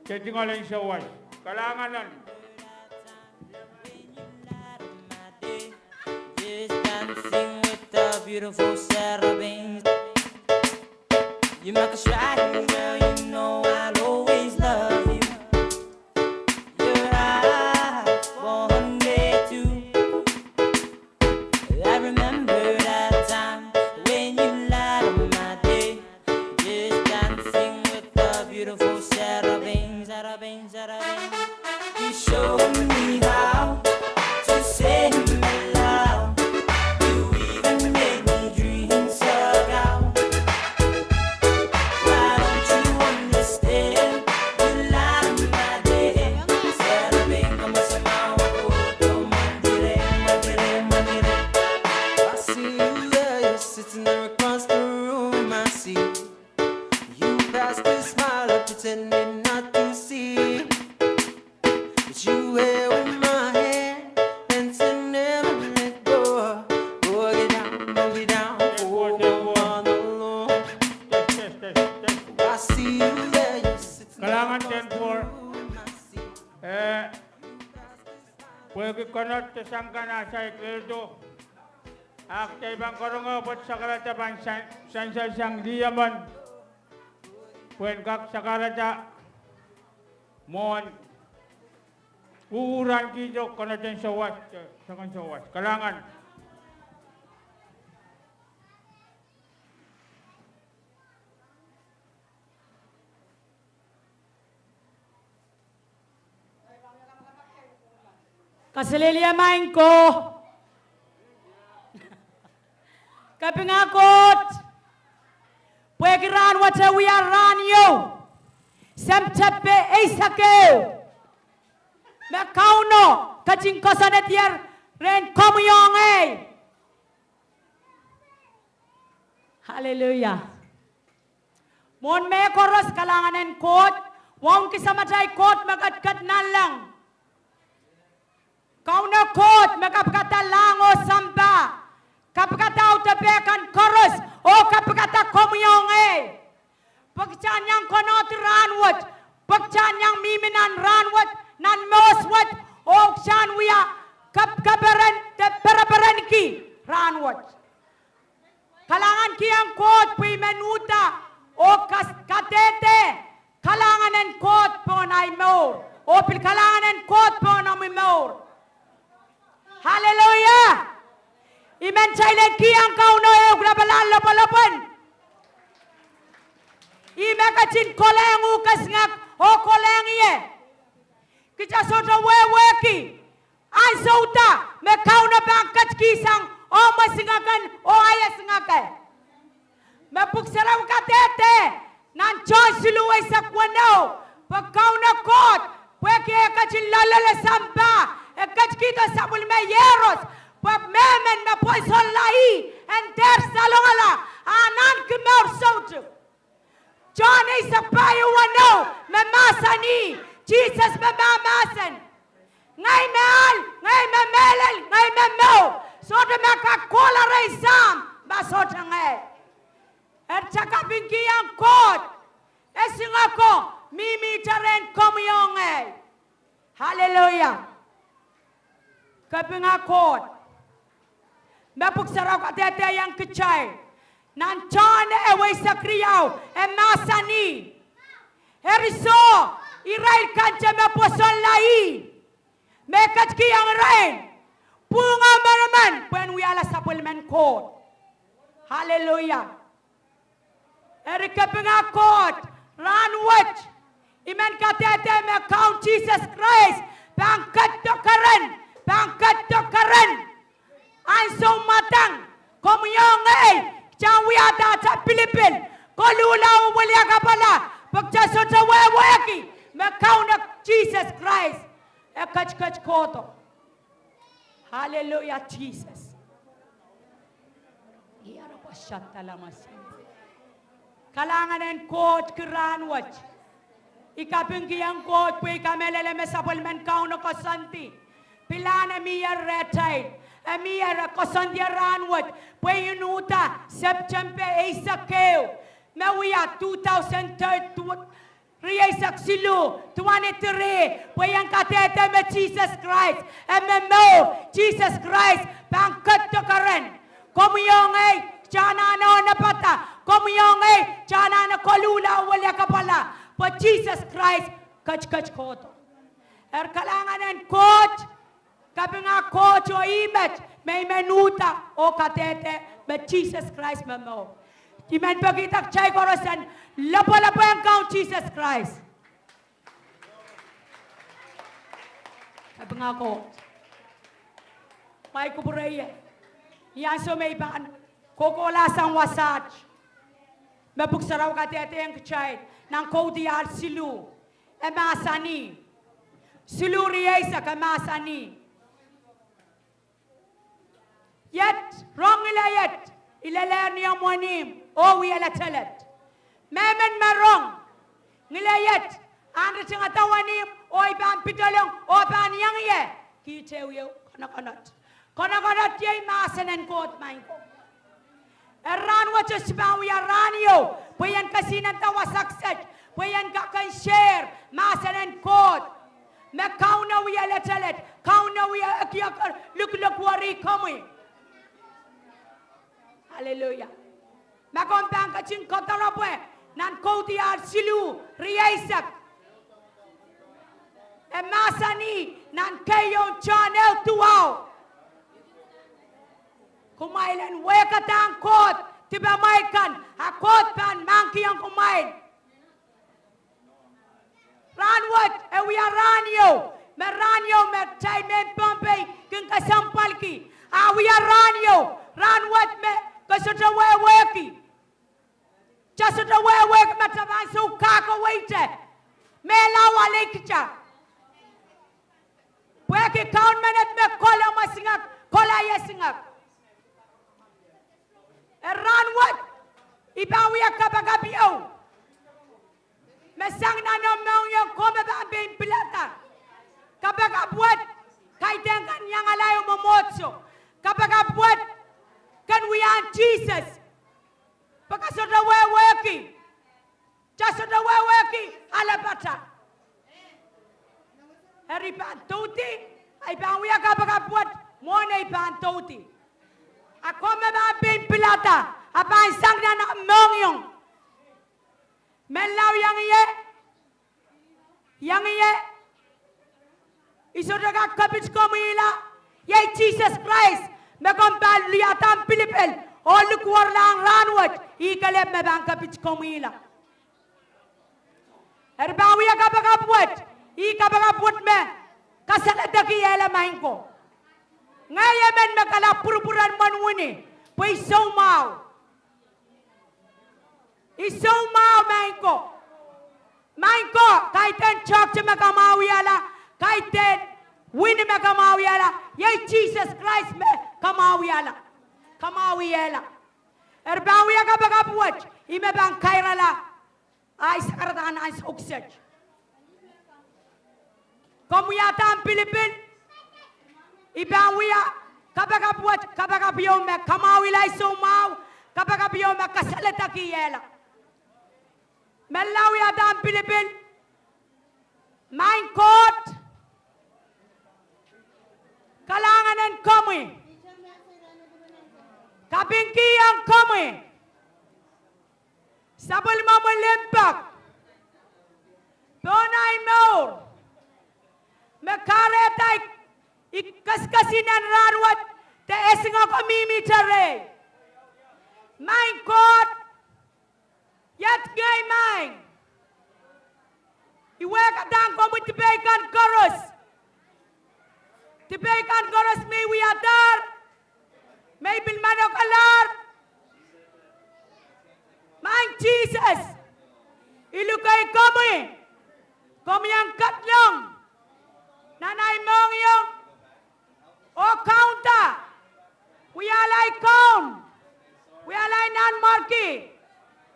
Te tungoal en sawas. Kalahngan en. Just dancing with the beautiful cherubim. You make a strike, girl, you know I'll always love you. You're high for one day too. I remember that time when you light up my day. Just dancing with the beautiful cherubim, cherubim, cherubim. You showed me how to say hello. You even made me dream so loud. Why don't you understand? You light up my day. Cherubim, come on, come on, come on, come on. I see you there, you're sitting there across the room. I see you pass the smile, I pretended not to see. But you were in my hand, and to never let go. Boogie down, boogie down, oh, on the lawn. Test, test, test, test. I see you there, you're sitting there across the room. Kalahngan, ten four. Eh, pwehki konehng te sang kan ah saik leldo. Ahpw kitail pahn karonge pwoat sakarada pahn san-, sansal sang lih emen. Pwehn kak sakarada mwohn uran kihdo konehng sawas, eh, sang kan sawas. Kalahngan. Kaselehlie maing ko. Kapinga Koht. Pwehki rahnwet e wia rahn ieu, September eisek ehu, me Kauno ketin koasoanehdier rehn komwi oh ngehi. Hallelujah. Mwohn mehkoaros kalahngan en Koht, wauneki Samatail Koht me ketiket nanleng. Kauno Koht me kapikada lahng oh sampah, kapikada audepe kan koaros, oh kapikada komwi oh ngehi. Pwe kitail en iang konehdi rahnwet, pwe kitail en iang mihmi nan rahnwet, nan mohs wet, oh kitail en wia kap-, kaperen, de pereperenki rahnwet. Kalahngankihong Koht pwe I men uhda oh kas-, kadehde kalahngan en Koht pohn ahi mour, oh pil kalahngan en Koht pohn omwi mour. Hallelujah. I men kitail en kihong Kauno ehu lapalahn lopwolopwon. Ih me ketin kolehng uhk esingek oh kolehng ie. Kitail sohte wehwehki ansou da me Kauno pahn ketikihsang omw esingek en oh ahi esingek. Me Pwuhk Sarawi kadehde nan Sohn siluh eisek weneu, pwe Kauno Koht, pwehki e ketin loalloale sampah, e ketikihdo sapwellime Iehros, pwe mehmen me pwosonla ih en dehr salongala, a anahn ki mour soutuk. Sohn eisek pahieu weneu me mahsanih, Sises me mahmahsen, ngehi me ahl, ngehi me mehlel, ngehi me mour. Sohte me kak kohla rehn Sahm ma sohte ngehi. Eri kitail kapingkihong Koht esingek ko mihmihte rehn komwi oh ngehi. Hallelujah. Kapinga Koht. Me Pwuhk Sarawi kadehdehiong kitail nan Sohn ehu eisek riau, e mahsanih, eri soh, irail kante me pwosonla ih, me ketikihong irail pwuhngo manaman pwehn wiahla sapwellimen Koht. Hallelujah. Eri kapinga Koht, rahnwet I men kadehde me Kaun Sises Krais pahn ketido keren, pahn ketido keren. Ansou mwadang, komwi oh ngehi, kitail en wiahda atail pilipil, koluhla oh weliakapwala, pwe kitail sohte wehwehki me Kauno Sises Krais e ketiket kohdo. Hallelujah, Sises. Kalahngan en Koht ki rahnwet. I kapingkihong Koht pwe I kamehlele me sapwellimen Kauno koasoandi. Pilahn e mie rehtail, e mie re koasoandi rahnwet, pwe I uhda September eisek ehu, me wia two thousand thirty, Rieisek siluh, duwen tiri, pwe I en kadehde me Sises Krais e momour, Sises Krais pahn ketido keren. Komwi oh ngehi, kita anahne onopada, komwi oh ngehi, kita anahne koluhla oh weliakapwala, pwe Sises Krais ketiket kohdo. Eri kalahngan en Koht, kapinga Koht oh ih met me I men uhda oh kadehde me Sises Krais momour. I men pekihda kitail koaros en lapalapehng Kaun Sises Krais. Kapinga Koht. Mai kupwure ie. Ni ansou me I pahn kohkohlahsang wasaht me Pwuhk Sarawi kadehdehng kitail, nan Kaudiahl siluh, e mahsanih. Siluh rieisek e mahsanih: Iet, rong ngileiet, I lelehr ni omw wenihmw oh wie letelet. Mehmen me rong ngileiet, ahn ritingada wenihmw oh I pahn pedolong oh pahn iang ie, kiht ehu konokonot. Konokonot iei mahsen en Koht, maing ko. Eri rahnwet se pahn wia rahn ieu pwe I en kesihnenda wasa kiset, pwe I en kak en share mahsen en Koht, me Kauno wie letelet, Kauno wie ekiek, likilok weri komwi. Aleluia. Ma komw pahn ketin kodoropwe, nan Kaudiahl siluh rieisek, e mahsanih nan keieun Sohn ehu duwau: Kumwail en wehkadahng Koht dipamwail kan, a Koht pahn mahkihong kumwail. Rahnwet e wia rahn ieu, me rahn ieu me kitail mehn Pohnpei kin kesempwalki. A wia rahn ieu, rahnwet me ke sohte wehwehki. Kita sohte wehwehki me kita pahn sou kaweid, mehla ale kita. Pwehki kaun menet me kolemwesengek, kolahiesengek. Eri rahnwet I pahn wia kapakap ieu me sang nan omw mohngiong, komw me pahn pein pilada. Kapakap wet kaidehn ken iangala omw mwomwohdiso. Kapakap wet ken wiahiong Sises, pwe ke sohte wehwehki. Kita sohte wehwehki alehpata. Eri I pahn doudi, a I pahn wia kapakap wet mwohn ei pahn doudi. A komw me pahn pein pilada, a pahn sang nan omw mohngiong, menlau, iang ie, iang ie. I sohte kak kepit komwihla. Iei Sises Krais me komw pahn liada omw pilipil oh likwerlahng rahnwet. Ih kelehpw me pahn kepit komwihla. Eri pahn wia kapakap wet, ih kapakap wet me kasaledekihla, maing ko. Ngehi emen me kalap pwurupwuren imwen wini pwe I soumwahu. I soumwahu, maing ko. Maing ko, kaidehn toahkte me kamwahuwihala, kaidehn wini me kamwahuwihala, iei Sises Krais me kamwahuwihala, kamwahuwihala. Eri pahn wia kapakap wet, ih me pahn kairala ahi sakarada nan ansou kiset. Komw wiahda omw pilipil, I pahn wia kapakap wet, kapakap ieu me kamwahwihla ei soumwahu, kapakap ieu me kasaledekihla. Menlau, wiahda omw pilipil. Maing Koht, kalahngan en komwi, kapingkihong komwi sapwellimomwi limpoak pohn ahi mour, me kahrehda I kesikesihnen rahnwet de esingek ko mihmihte rehi. Maing Koht, iet ngehi, maing. I wehkadahng komwi dipei kan koaros, dipei kan koaros me I wiadahr, me I pil manokelahr. Maing Sises, I luke komwi, komwi en ketilong nan ahi mohngiong oh kaunda, wiahla ahi kaun, wiahla ahi nanmwarki,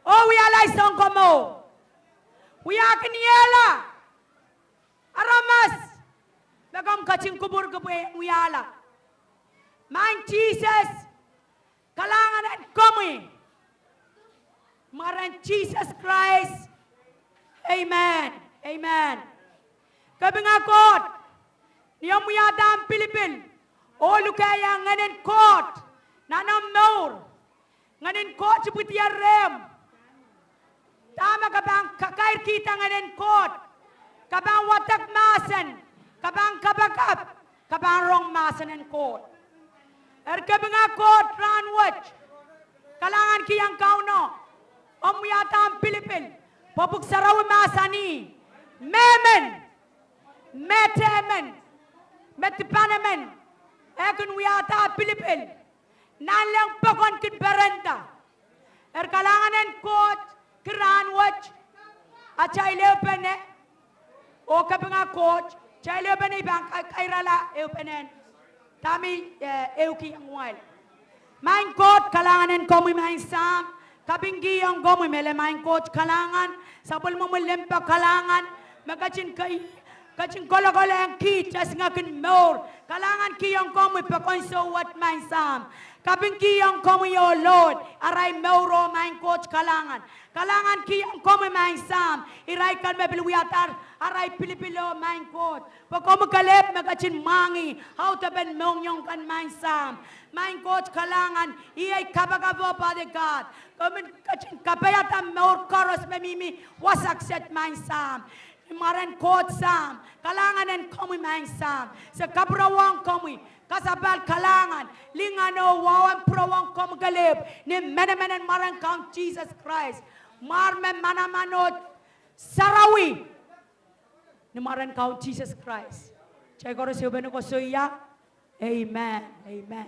oh wiahla ahi sounkomour. Wiahkiniehla aramas me komw ketin kupwurki pwe en wiahla. Maing Sises, kalahngan en komwi, mwaren Sises Krais, Amen. Amen. Kapinga Koht, ni omw wiahda omw pilipil oh lukehiong Ngehnen Koht nan omw mour, Ngehnen Koht ipwidier rehmw. Dahme ke pahn kakairkihda Ngehnen Koht? Ke pahn wadek mahsen, ke pahn kapakap, ke pahn rong mahsen en Koht. Eri kapinga Koht rahnwet, kalahngankihong Kauno, omw wiahda omw pilipil, pwe Pwuhk Sarawi mahsanih, mehmen, mehtehmen, me dipan emen, e kin wiahda pilipil, nanleng pokon kin perenda. Eri kalahngan en Koht ki rahnwet, atail ehupene, oh kapinga Koht, atail ehupene I pahn ka-, kairala ehupenen dahme I, eh, ehukihong wail. Maing Koht, kalahngan en komwi maing Sahm, kapingkihong komwi mehlel maing Koht kalahngan, sapwellimomwi limpoak kalahngan, me ketin ke- ketin kolokolehng kiht esingek en mour. Kalahngankihong komwi pokon souwet maing Sahm. Kapingkihong komwi oh Lord, arail mour oh maing Koht kalahngan. Kalahngankihong komwi maing Sahm, irail kan me pil wiahda arail pilipil oh maing Koht. Pwe komwi kelehpw me ketin mwahngih audepen mohngiong kan maing Sahm. Maing Koht kalahngan, iei kapakap oh padikad. Komwi ketin kapaiada mour koaros me mihmi wasa kiset maing Sahm. Ni mwaren Koht Sahm, kalahngan en komwi maing Sahm. Se kapwurewohng komwi, kasapahl kalahngan, lingan oh wahu en pwurewohng komwi kelehpw, ni menemenen mwaren Kaun Sises Krais. Mwar me manaman oh sarawi, ni mwaren Kaun Sises Krais. Kitail koaros ehupene koasoia, amen, amen.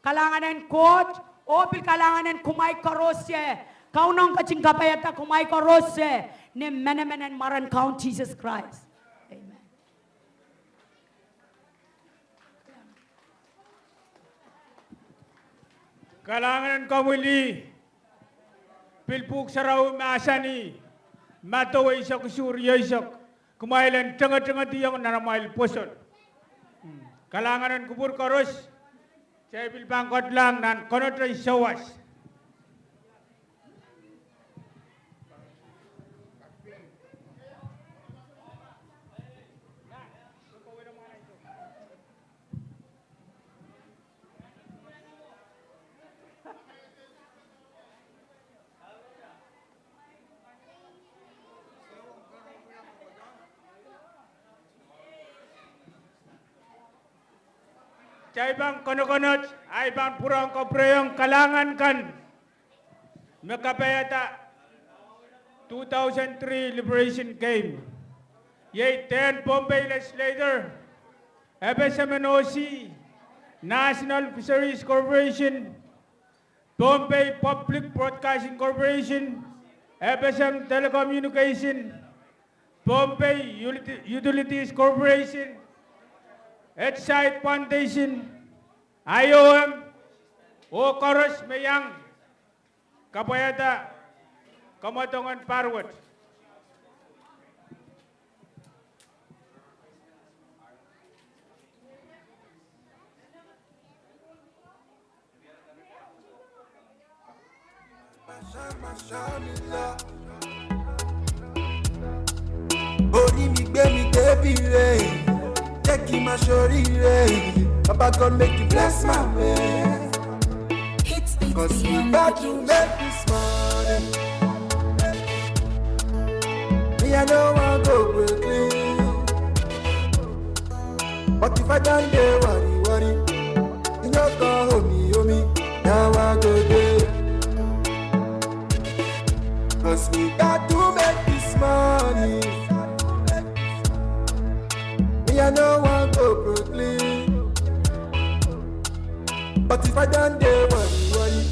Kalahngan en Koht, oh pil kalahngan en kumwail koaros, eh, Kauno ketin kapaiada kumwail koaros, eh, ni menemenen mwaren Kaun Sises Krais. Amen. Kalahngan en komwi lih, pil Pwuhk Sarawi mahsanih, Madiu eisek isuh rieisek, kumwail en tengetengediong nan amwail pwoson. Kalahngan en kupwur koaros, kitail pil pahn ketlahng nan konehte sawas. Kitail pahn konokonot, ahi pahn pwurehng kapwurehiong kalahngan kan me kapaiada two thousand three Liberation Game. Iei dehn Pohnpei Legislature, FSM and OC, National Fisheries Corporation, Pohnpei Public Broadcasting Corporation, FSM Telecommunication, Pohnpei Util-, Utilities Corporation, Edside Foundation, IOM, oh koaros me iang kapwaiada kamwadongen pahr wet. Orí mi gbé mi débi re, jẹ́ kí n máa ṣoríire. Baba God make you bless my way. 'Cause we got to make this money. Me, I no wan go Brooklyn. But if I don dey worry, worry, you no come hold me, hold me, yawa go dey. 'Cause we got to make this money. Me, I no wan go Brooklyn. But if I don dey worry, worry,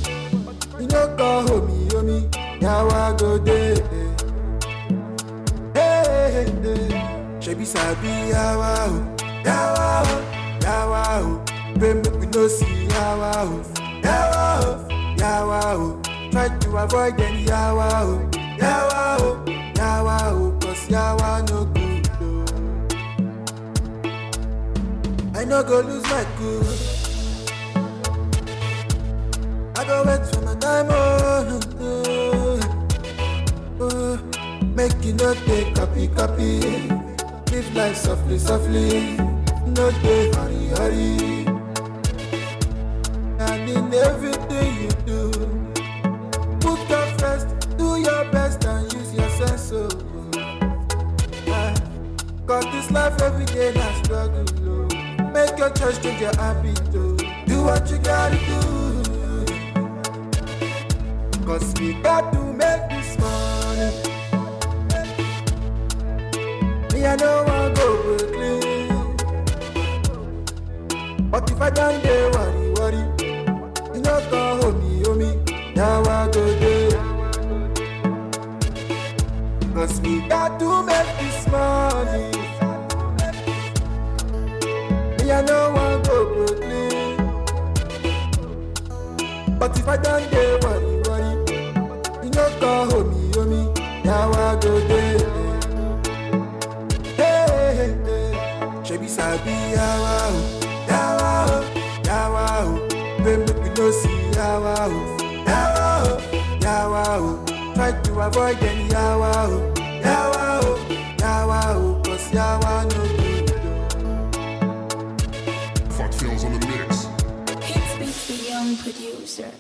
you no come hold me, hold me, yawa go dey. Hey, hey, hey. Shebi sabi yawa o, yawa o, yawa o. Pray make we no see yawa o, yawa o, yawa o. Try to avoid any yawa o, yawa o, yawa o. 'Cause yawa no good o. I no go lose my cool. I go wait for my time, oh, oh, oh. Make you no dey copy, copy. Live life softly, softly. No dey hurry, hurry. And in everything you do, put God first, do your best and use your sense, oh. Ah, 'cause this life every day na struggle, oh. Make your choice, change your habit, oh. Do what you gotta do. 'Cause we got to make this money. Me, I no wan go Brooklyn. But if I don dey worry, worry, e no kon hold me, hold me. Yawa go dey. 'Cause we got to make this money. Me, I no wan go Brooklyn. But if I don dey worry, worry, e no kon hold me, hold me. Yawa go dey. Hey, hey, hey. Shebi sabi yawa o, yawa o, yawa o. Pray make we no see yawa o, yawa o, yawa o. Try to avoid any yawa o, yawa o, yawa o. 'Cause yawa no good o. Fat Films on the mix. Hits Beats, the young producer.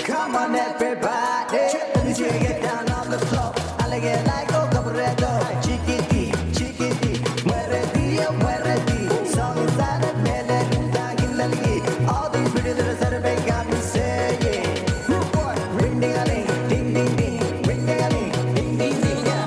Come on, everybody, let's get down on the floor. Alege laiko, kabarehdo, chikidi, chikidi. Mwerehdi, mwerehdi. Song is started, mehlel uhdahn kin lelki. All these pretty little Saturday got me saying, rude boy, ring ding a ling, ding ding ding, ring ding a ling, ding ding ding, yeah.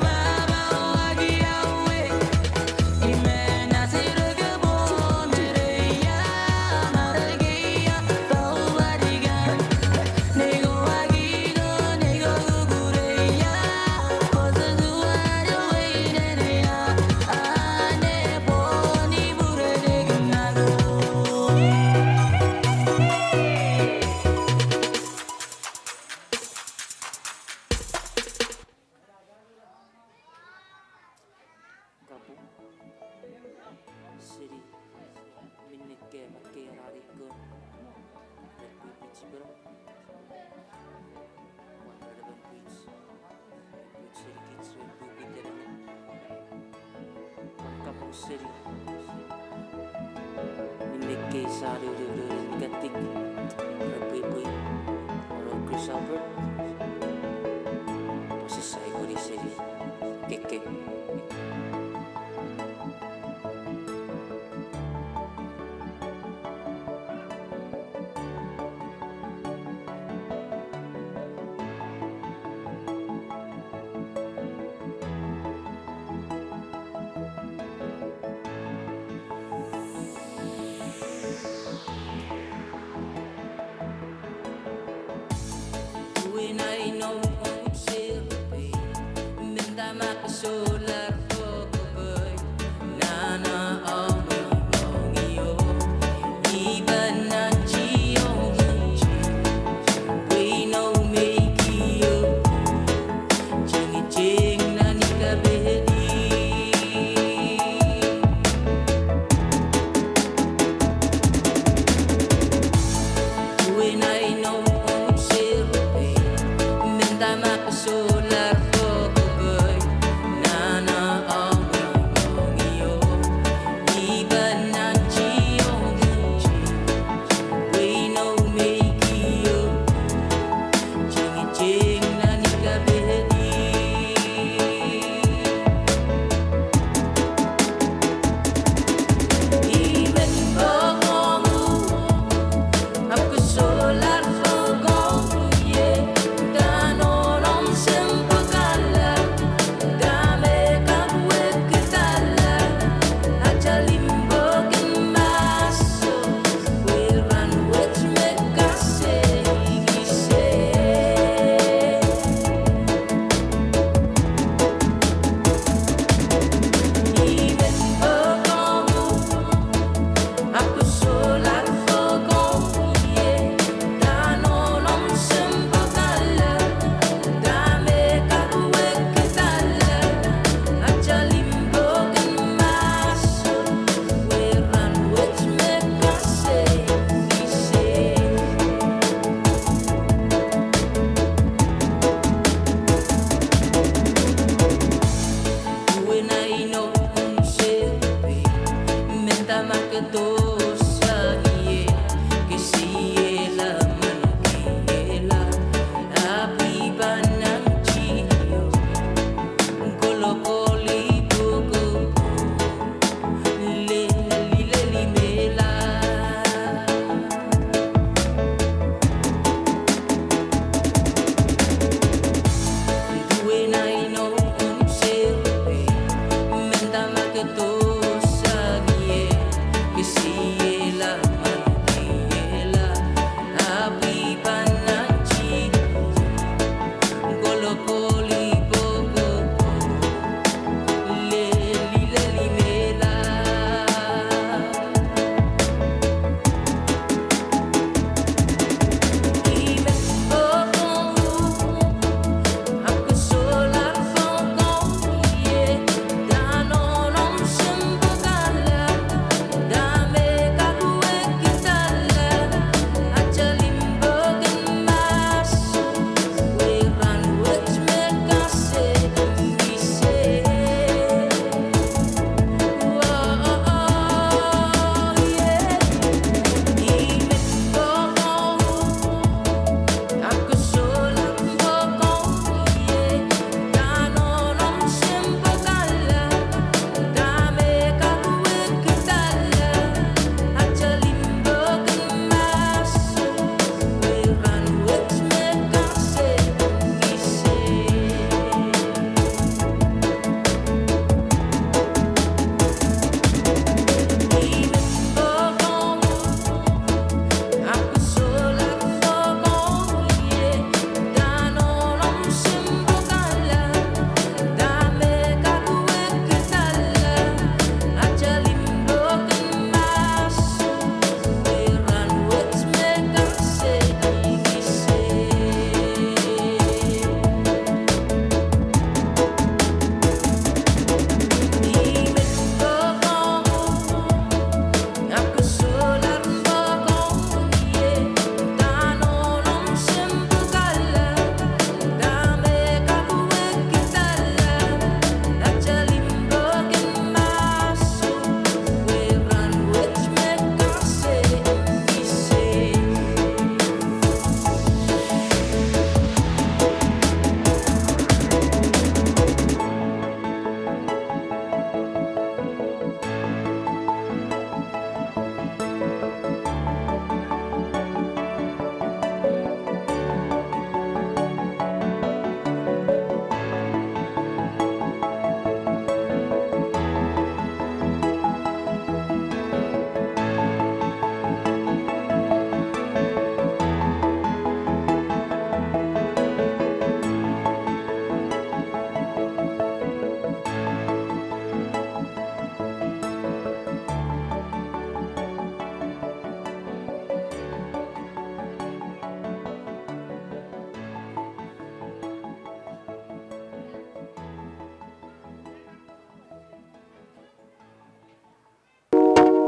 Kapwung seri minne ke, ma ke rari ko, ren pwipwit sipere. Wan rerepin pwit, pwit seri kit ren pwipwit eren. Wan kapwung seri minne ke sari rere nikadik, ren pwipwit, oro Chris Albert. Pwe se saikori seri keke.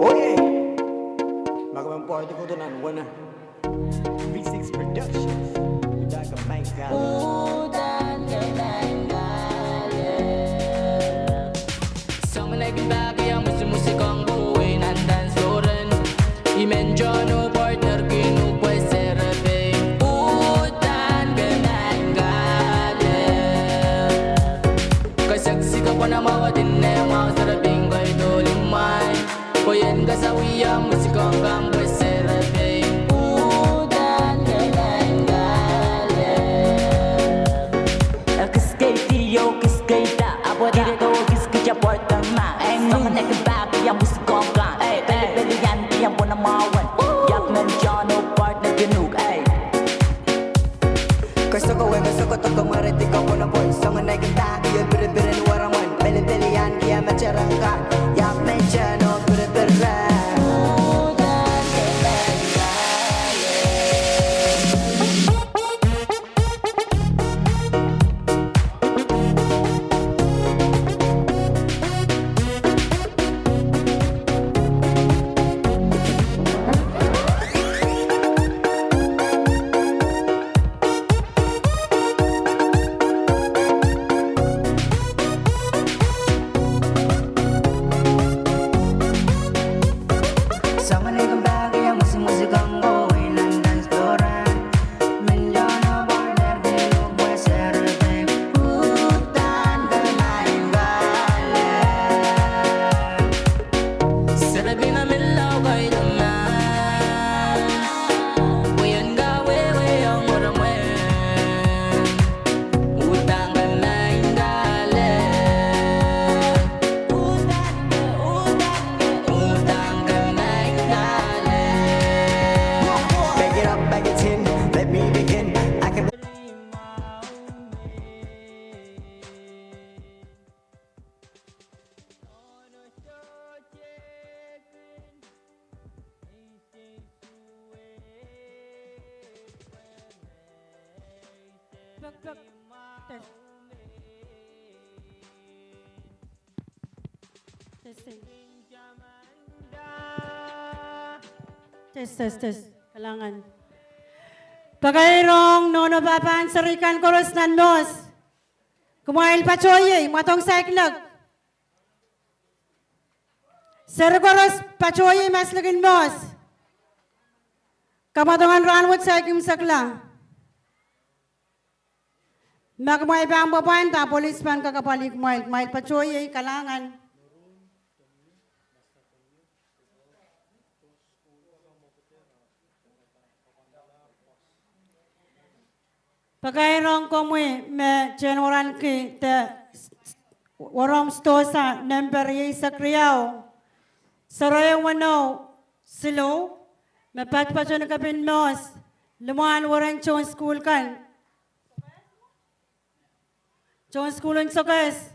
Oye, ma ke men pwarada kohdo nan wena. V six Productions. Uhdahn ke maing kahlap. Soangen ei kin pahki ah mwisimwisi kong pwuhwei nan dance floor en. I men John oh partner kin uhk pwe serepein. Uhdahn ke maing kahlap. Ke sexy, ke pwonamwahu, dine mwahu, serepein, ke idohl imwail. Pwe ien ke sawih ah mwisikong kang pwe serepein. Uhdahn ke maing kahlap. E kis keidi oh kis keida, ahpw e kihdo oh kis kihda pwarada ma. Soangen ei kin pahki ah mwisikong kang. Pelipeli, iang ki, iang pwonamwahu. Iang men John oh partner kin uhk, ei. Ke soko wei, ke soko dok, ke mwerehdi, ke pwonopwon. Soangen ei kin pahki oh pirepir en weremwen. Pelipeli, iang ki, iang men John oh pirepir. Back it up, back it in, let me begin. I can Testing. Test, test, test. Kalahngan. Pakairong nohno pahpa en seri kan koaros nan mohs. Kumwail patohiei, mwadong saikinte. Seri koaros patohiei maslikin mohs. Kamwadong en rahnwet saikinte sekla. Ma kumwail pahn pwapwainda, polis pahn kak apwalih kumwail, kumwail patohiei. Kalahngan. Pakairong komwi me teikan waranki de Warom Stosa, nempe rieisek riau, sero ehu weneu siluh, me patpato ni kepin mohs, limwahn weren tohn sukuhl kan. Tohn sukuhl en Sokehs.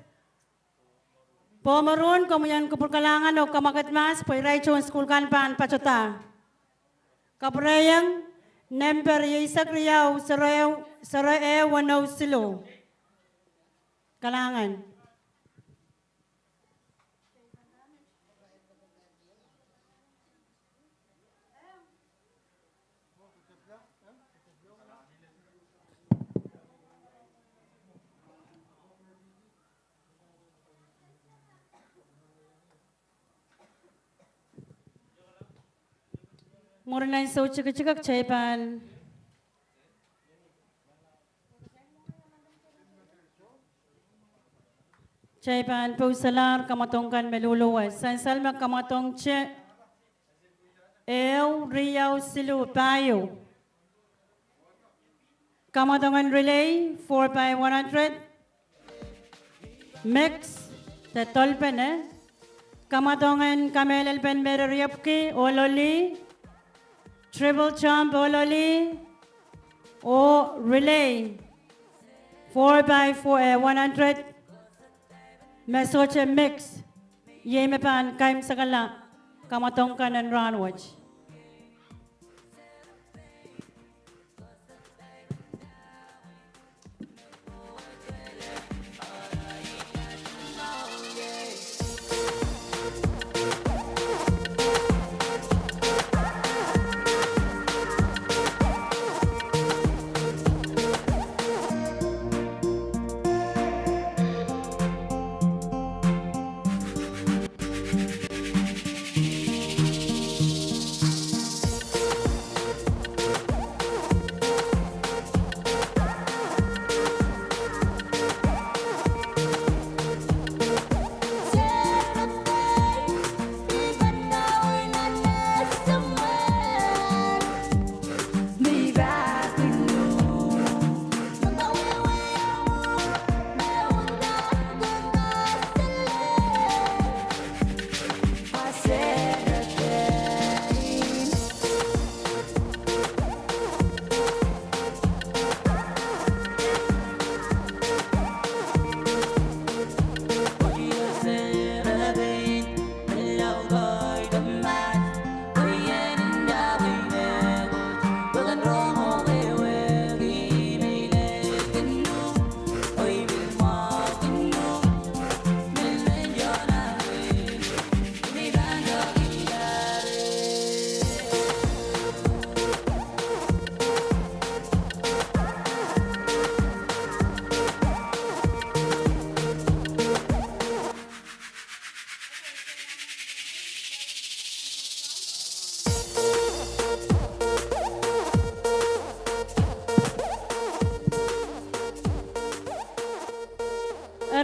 Poh Maroon, komwi en kupwur kalahngan oh kamwakid mahs pwe irail tohn sukuhl kan pahn patohda. Kapwurehiong, nempe rieisek riau, sero ehu, sero ehu weneu siluh. Kalahngan. Mwurin ansou tikitik kitail pahn Kitail pahn pousalahr kamwadong kan me luhluhwe. Sansal me kamwadong te, ehu riau siluh pahieu. Kamwadong en relay, four by one hundred. Mix, de dolphin, eh. Kamwadong en kamehlelpen me riepwiki, ohloli. Triple jump, ohloli. Oh relay, four by four, eh, one hundred. Me sohte mix, iei me pahn kaimwisekala kamwadong kan en rahnwet.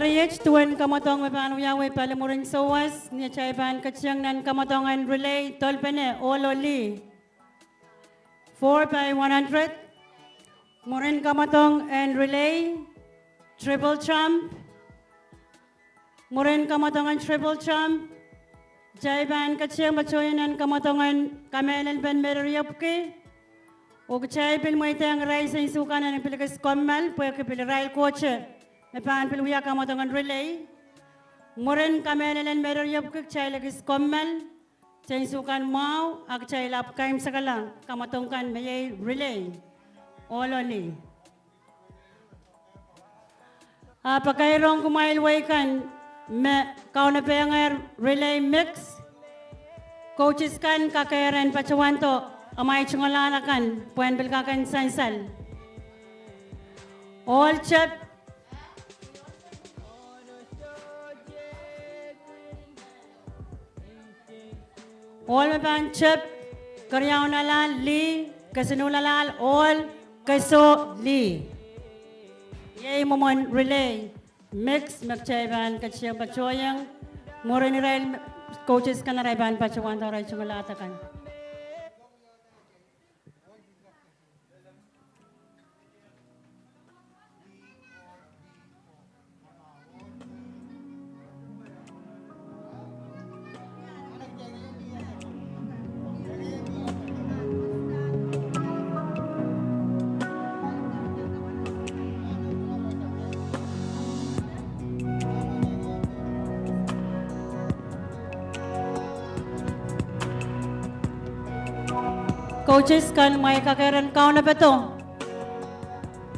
Iet duwen kamwadong me pahn wiawi pali mwurin souwas, ni atail pahn ketieng nan kamwadong en relay, dolpene, ohl oh lih. Four by one hundred. Mwurin kamwadong en relay, triple jump. Mwurin kamwadong en triple jump, kitail pahn ketieng patohieng nan kamwadong en kamehlelpen me riepwiki. Oh kitail pil mweidehng irail sensukan en pil kis kommoal, pwehki pil irail kohte me pahn pil wia kamwadong en relay. Mwurin kamehlelen me riepwiki kitail kis kommoal, sensukan mwahu, a kitail ahpw keimwsekala kamwadong kan me iei relay, ohl oh lih. Ahpw ekei rong kumwail wei kan me kaunopehngehr relay mix, coaches kan kakehr en patohwando amwail tungoal akan pwehn pil kak en sansal. Ohl tep, ohl me pahn tep, keriaun alahl lih, kesiluh alahl ohl, keso lih. Iei mwomwen relay mix me kitail pahn ketieng patohieng. Mwurin irail coaches kan arail pahn patohwando arail tungoal akan. Coaches kan, kumwail kakehr en kaunopedo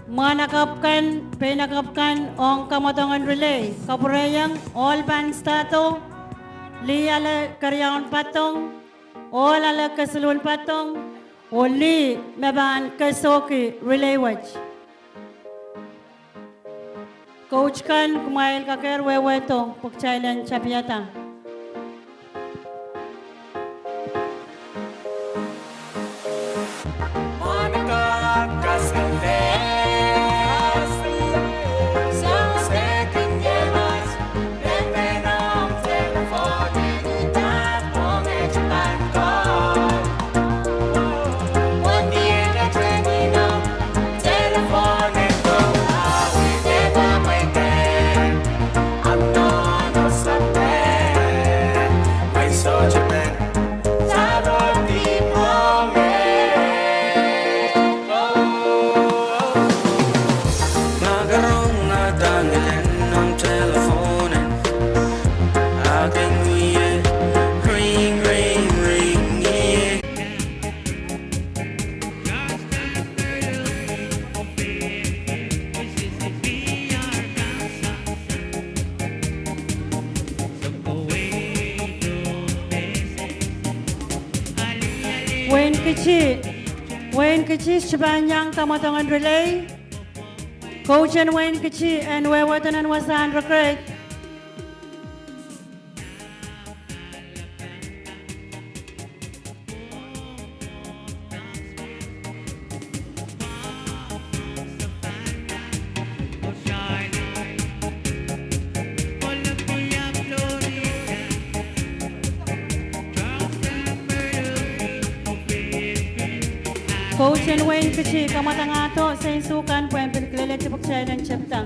mwahnakapw kan, peinakapw kan ong kamwadong en relay. Kapwurehiong, ohl pahn start-o, lih ale keriaun patong, ohl ale kesiluhn patong, oh lih me pahn kesohki relay wet. Coach kan, kumwail kakehr wehwehdo pwe kitail en tapiada. Wein Kitti, Wein Kitti, sohte pahn iang kamwadong en relay. Coach en Wein Kitti en wehwehdo nan wasahn rekrek. Coach en Wein Kitti, kamwadangahdo sensukan pwehn pil kilelehdi pwe kitail en tepda.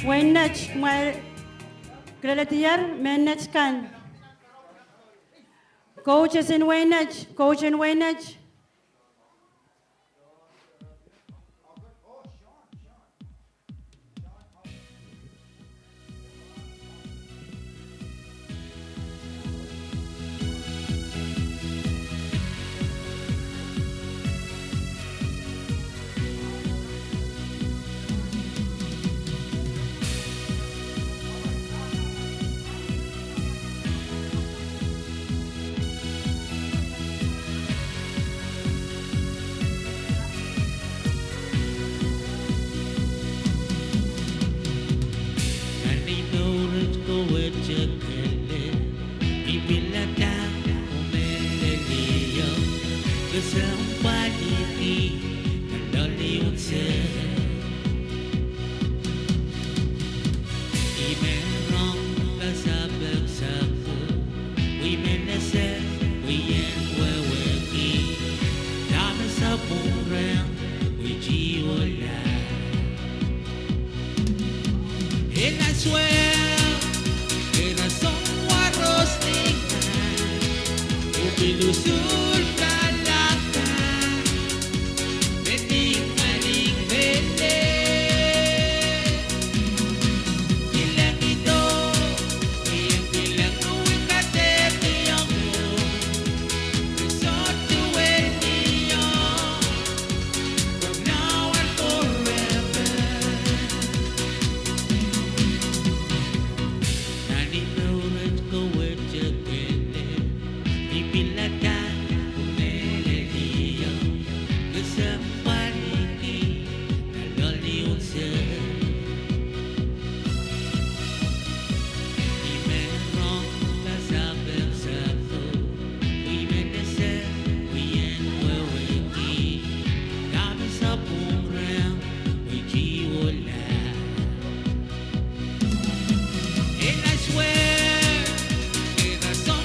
Wein Net, kumwail kilelehdier, mehn Net kan. Coaches en Wein Net, coach en Wein Net.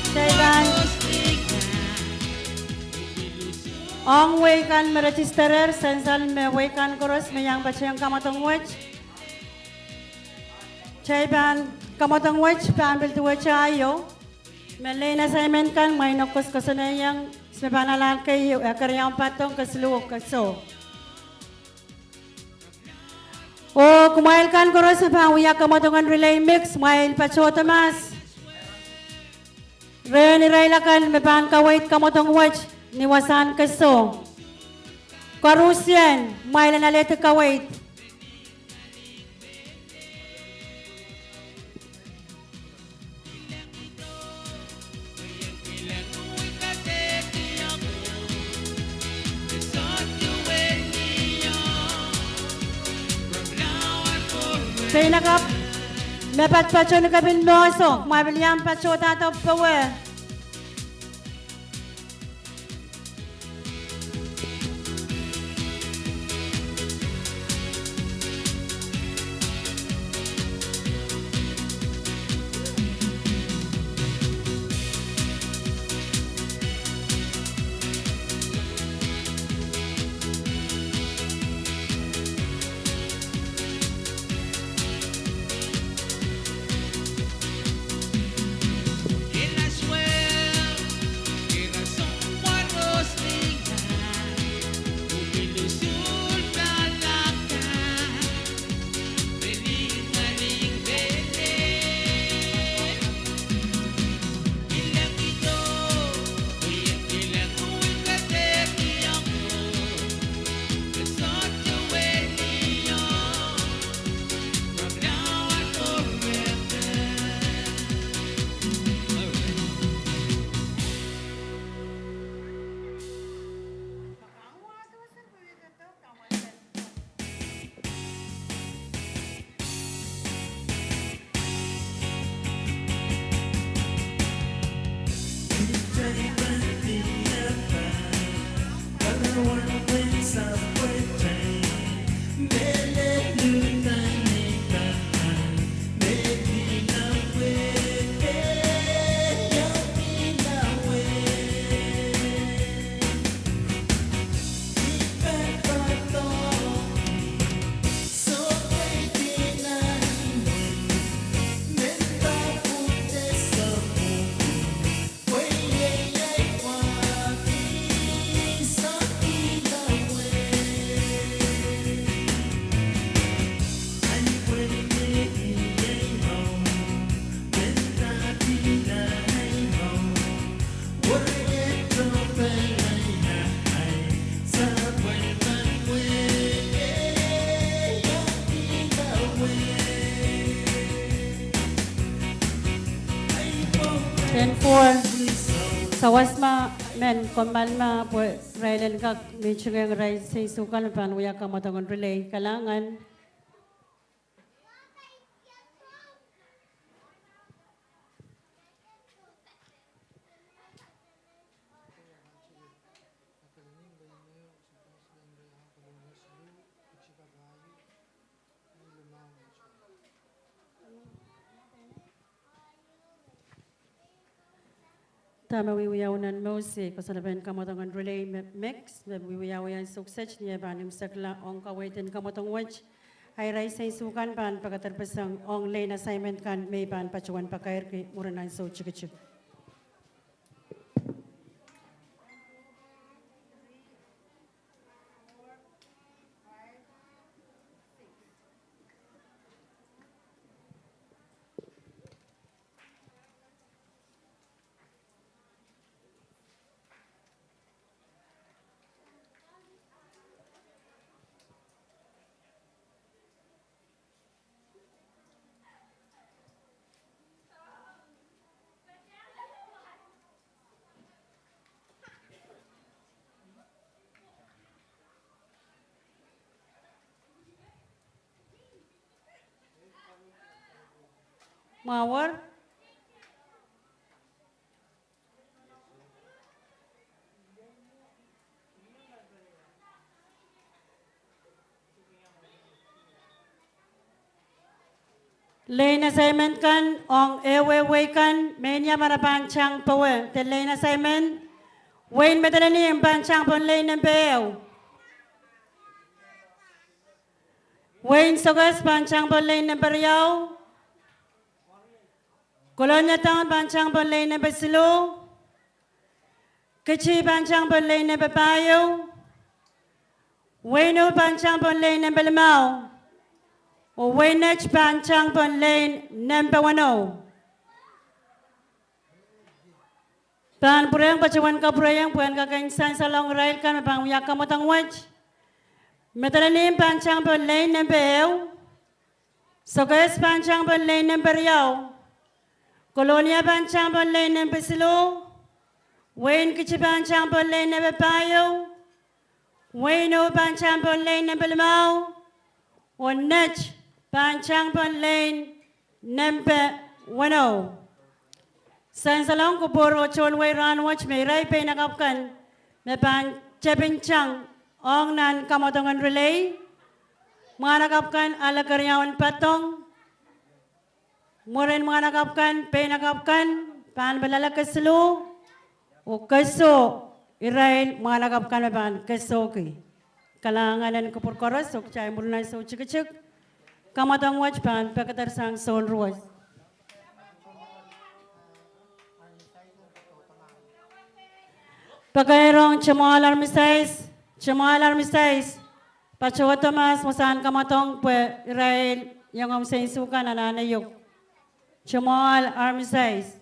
Kitail pahn ong wehi kan me register-er, sansal me wehi kan koaros me iang patehng kamwadong wet. Kitail pahn kamwadong wet pahn pil duwehte aio. Me lane assignment kan mwein koasoakoasoanehdi iang me pahn alahng keieu, eh, keriaun patehng kesiluh, keso. Oh kumwail kan koaros me pahn wia kamwadong en relay mix, kumwail patohdo mas. Rehn irail akan me pahn kaweid kamwadong wet ni wasahn keso. Koarusie, kumwail en alehdi kaweid. Pein akapw me patopato ni kepin mohso, kumwail pil iang patohdahdo powe. Ten four. Sawas ma men, kommoal ma pwe irail en kak mihting irail seisu kan me pahn wia kamwadong en relay. Kalahngan. Dahme wiewiawi nan mouse, koasoanehdi pahn kamwadong en relay me, mix, me wiewiawi ansou kiset, ni eh pahn imwisekla ong kaweid en kamwadong wet. Irail seinsukan pahn pekederpeseng ong lane assignment kan me I pahn patohwan pakairki mwurin ansou tikitik. Mwahuer. Lane assignment kan ong ehuehu wehi kan, mehnia ma re pahn tang powe de lane assignment. Wehin Madolenihmw pahn tang pohn lane nempe ehu. Wehin Sokehs pahn tang pohn lane nempe riau. Kolonia Town pahn tang pohn lane nempe siluh. Kitti pahn tang pohn lane nempe pahieu. Wehin Ih pahn tang pohn lane nempe limau. Oh Wein Net pahn tang pohn lane nempe weneu. Pahn pwurehng patohwan kapwurehiong pwehn kak en sansalong irail kan me pahn wia kamwadong wet. Madolenihmw pahn tang pohn lane nempe ehu. Sokehs pahn tang pohn lane nempe riau. Kolonia pahn tang pohn lane nempe siluh. Wehin Kitti pahn tang pohn lane nempe pahieu. Wehin Ih pahn tang pohn lane nempe limau. Oh Net pahn tang pohn lane nempe weneu. Sansalong kupwur oh tohn wehi rahnwet me irail pein akapw kan me pahn tepin tang ong nan kamwadong en relay. Mwahnakapw kan ale keriaun patong. Mwurin mwahnakapw kan, pein akapw kan pahn pil ale kesiluh. Oh keso irail mwahnakapw kan me pahn kesohki. Kalahngan en kupwur koaros, oh kitail mwurin ansou tikitik. Kamwadong wet pahn pekedersang Sounruos. Pakairong Temwahl Armisais, Temwahl Armisais, patohdo mas wasahn kamwadong pwe irail iengomw seinsukan anahne uhk. Temwahl Armisais.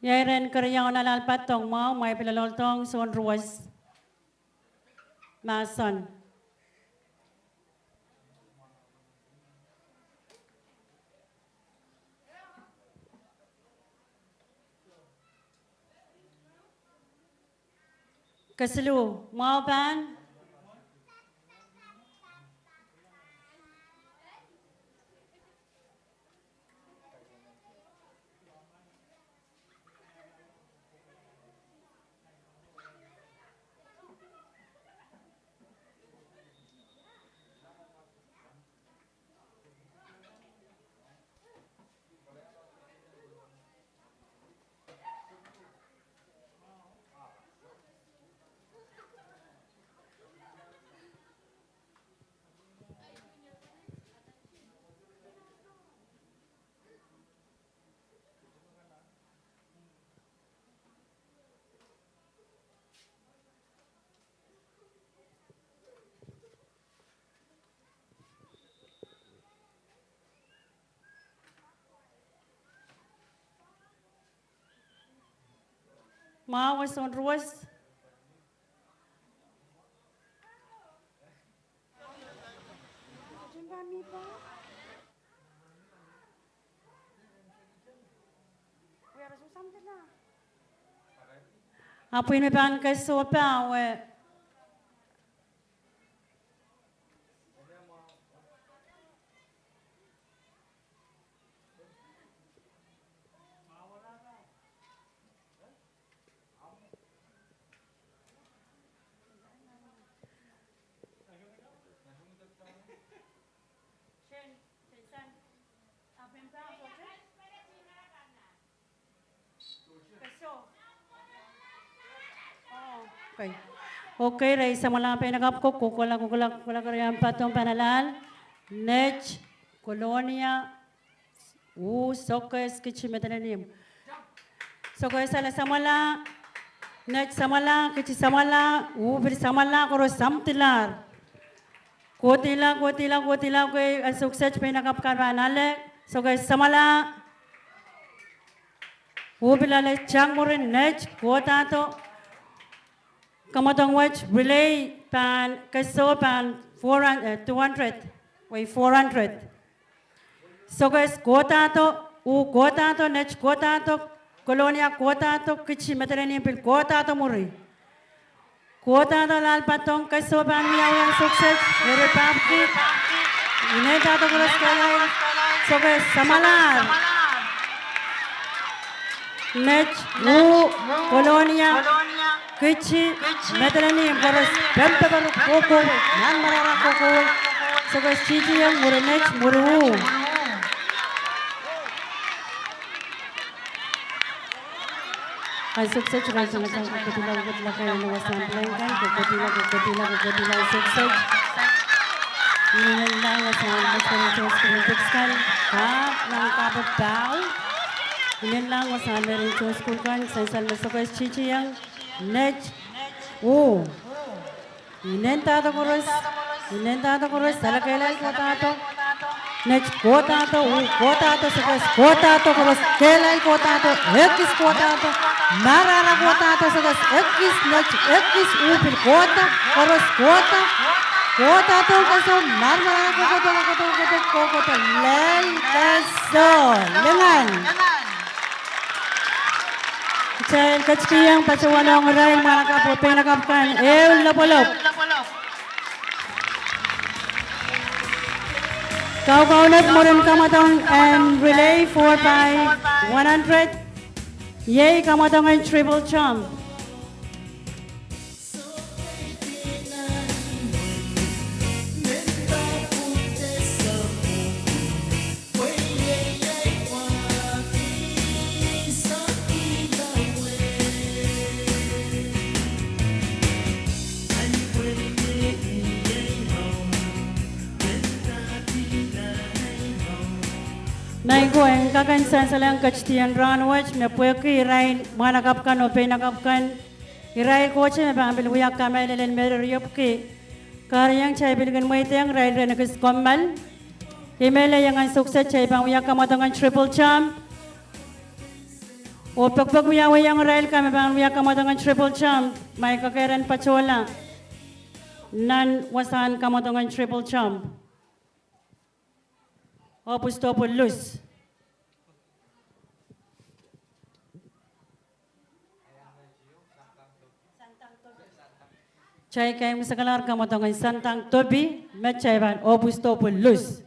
Ia iren keriaun ahl patong mwahu me pil loldohng Sounruos mahsen. Kesiluh, mwahu pahn. Mwahu, soun ruwet. Ahpw pwihn me pahn keiso pawe. Okay. Okay, irail samwala peinakapw ko, kohkohla, kohkohla, kohkohla, keriau padahk pahn alahl. Net, Kolonia, uh, Sokehs, Kitti, Madolenihmw. Sokehs ale samwala, Net samwala, Kitti samwala, uh pil samwala, koaros samwalahr. Kohdihla, kohdihla, kohdihla, okay, ansou kiset peinakapw kan pahn ale, Sokehs samwala. Uh pil ale, tang mwurin Net kohdahdo. Kamwadong wet relay pahn keiso pahn four hundred, eh, two hundred, wei four hundred. Sokehs kohdahdo, uh kohdahdo, Net kohdahdo, Kolonia kohdahdo, Kitti, Madolenihmw pil kohdahdo mwuri. Kohdahdo alahl padahk, keiso pahn wiawi ansou kiset, eri pahpwiki. Inendahdo koaros kehlail, Sokehs samwalahr. Net, uh, Kolonia, Kitti, Madolenihmw koaros pempekero kohkohwei, nan marara kohkohwei. Sokehs titieng, mwuri Net, mwuri uh. Ansou kiset irail tangatangsang kokohdihla, kokohdihla, keieu wasahn pilain kan, kokohdihla, kokohdihla, kokohdihla, ansou kiset. Inenla wasahn mwein tohn sukuhl kan, ka nan kapw pahu. Inenla wasahn mwein tohn sukuhl kan, sansal me Sokehs titieng, Net, uh. Inendahdo koaros, inendahdo koaros, ale kehlail kohdahdo. Net kohdahdo, uh kohdahdo, Sokehs kohdahdo, koaros kehlail kohdahdo, ekis kohdahdo, marara kohdahdo, Sokehs ekis, Net ekis, uh pil kohda, koaros kohda, kohdahdo, keiso, marara kohkohdo, kohkohdo, kohkohdo, lel keiso, lingan. Kitail ketikihong patohwanohng irail mwahnakapw oh peinakapw kan ehu lopwolopw. Kaukaunop mwurin kamwadong en relay four by one hundred, iei kamwadong en triple jump. Maing ko, en kak en sansalehng ketidien rahnwet me pwehki irail mwahnakapw kan oh peinakapw kan, irail kohte me pahn pil wia kamehlel en mereriepwki. Kahrehiong kitail pil kin mweidehng irail rehn ekis kommoal. Ih me lel ansou kiset kitail pahn wia kamwadong en triple jump. Oh pekipek wiawiong irail kan me pahn wia kamwadong en triple jump, ma I kak ren patohla nan wasahn kamwadong en triple jump. Oh pwusto pwulus. Kitail kaimwisekala kamwadong en Sandang Topi, me kitail pahn ohpwisohte pwil lus.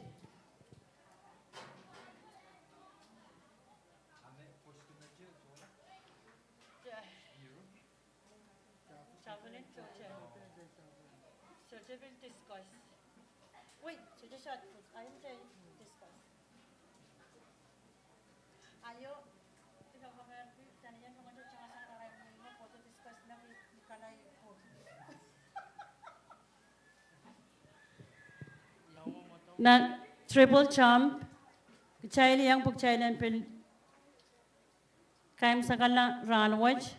Nan triple jump, kitail iang pwe kitail en pil kaimwisekala rahnwet.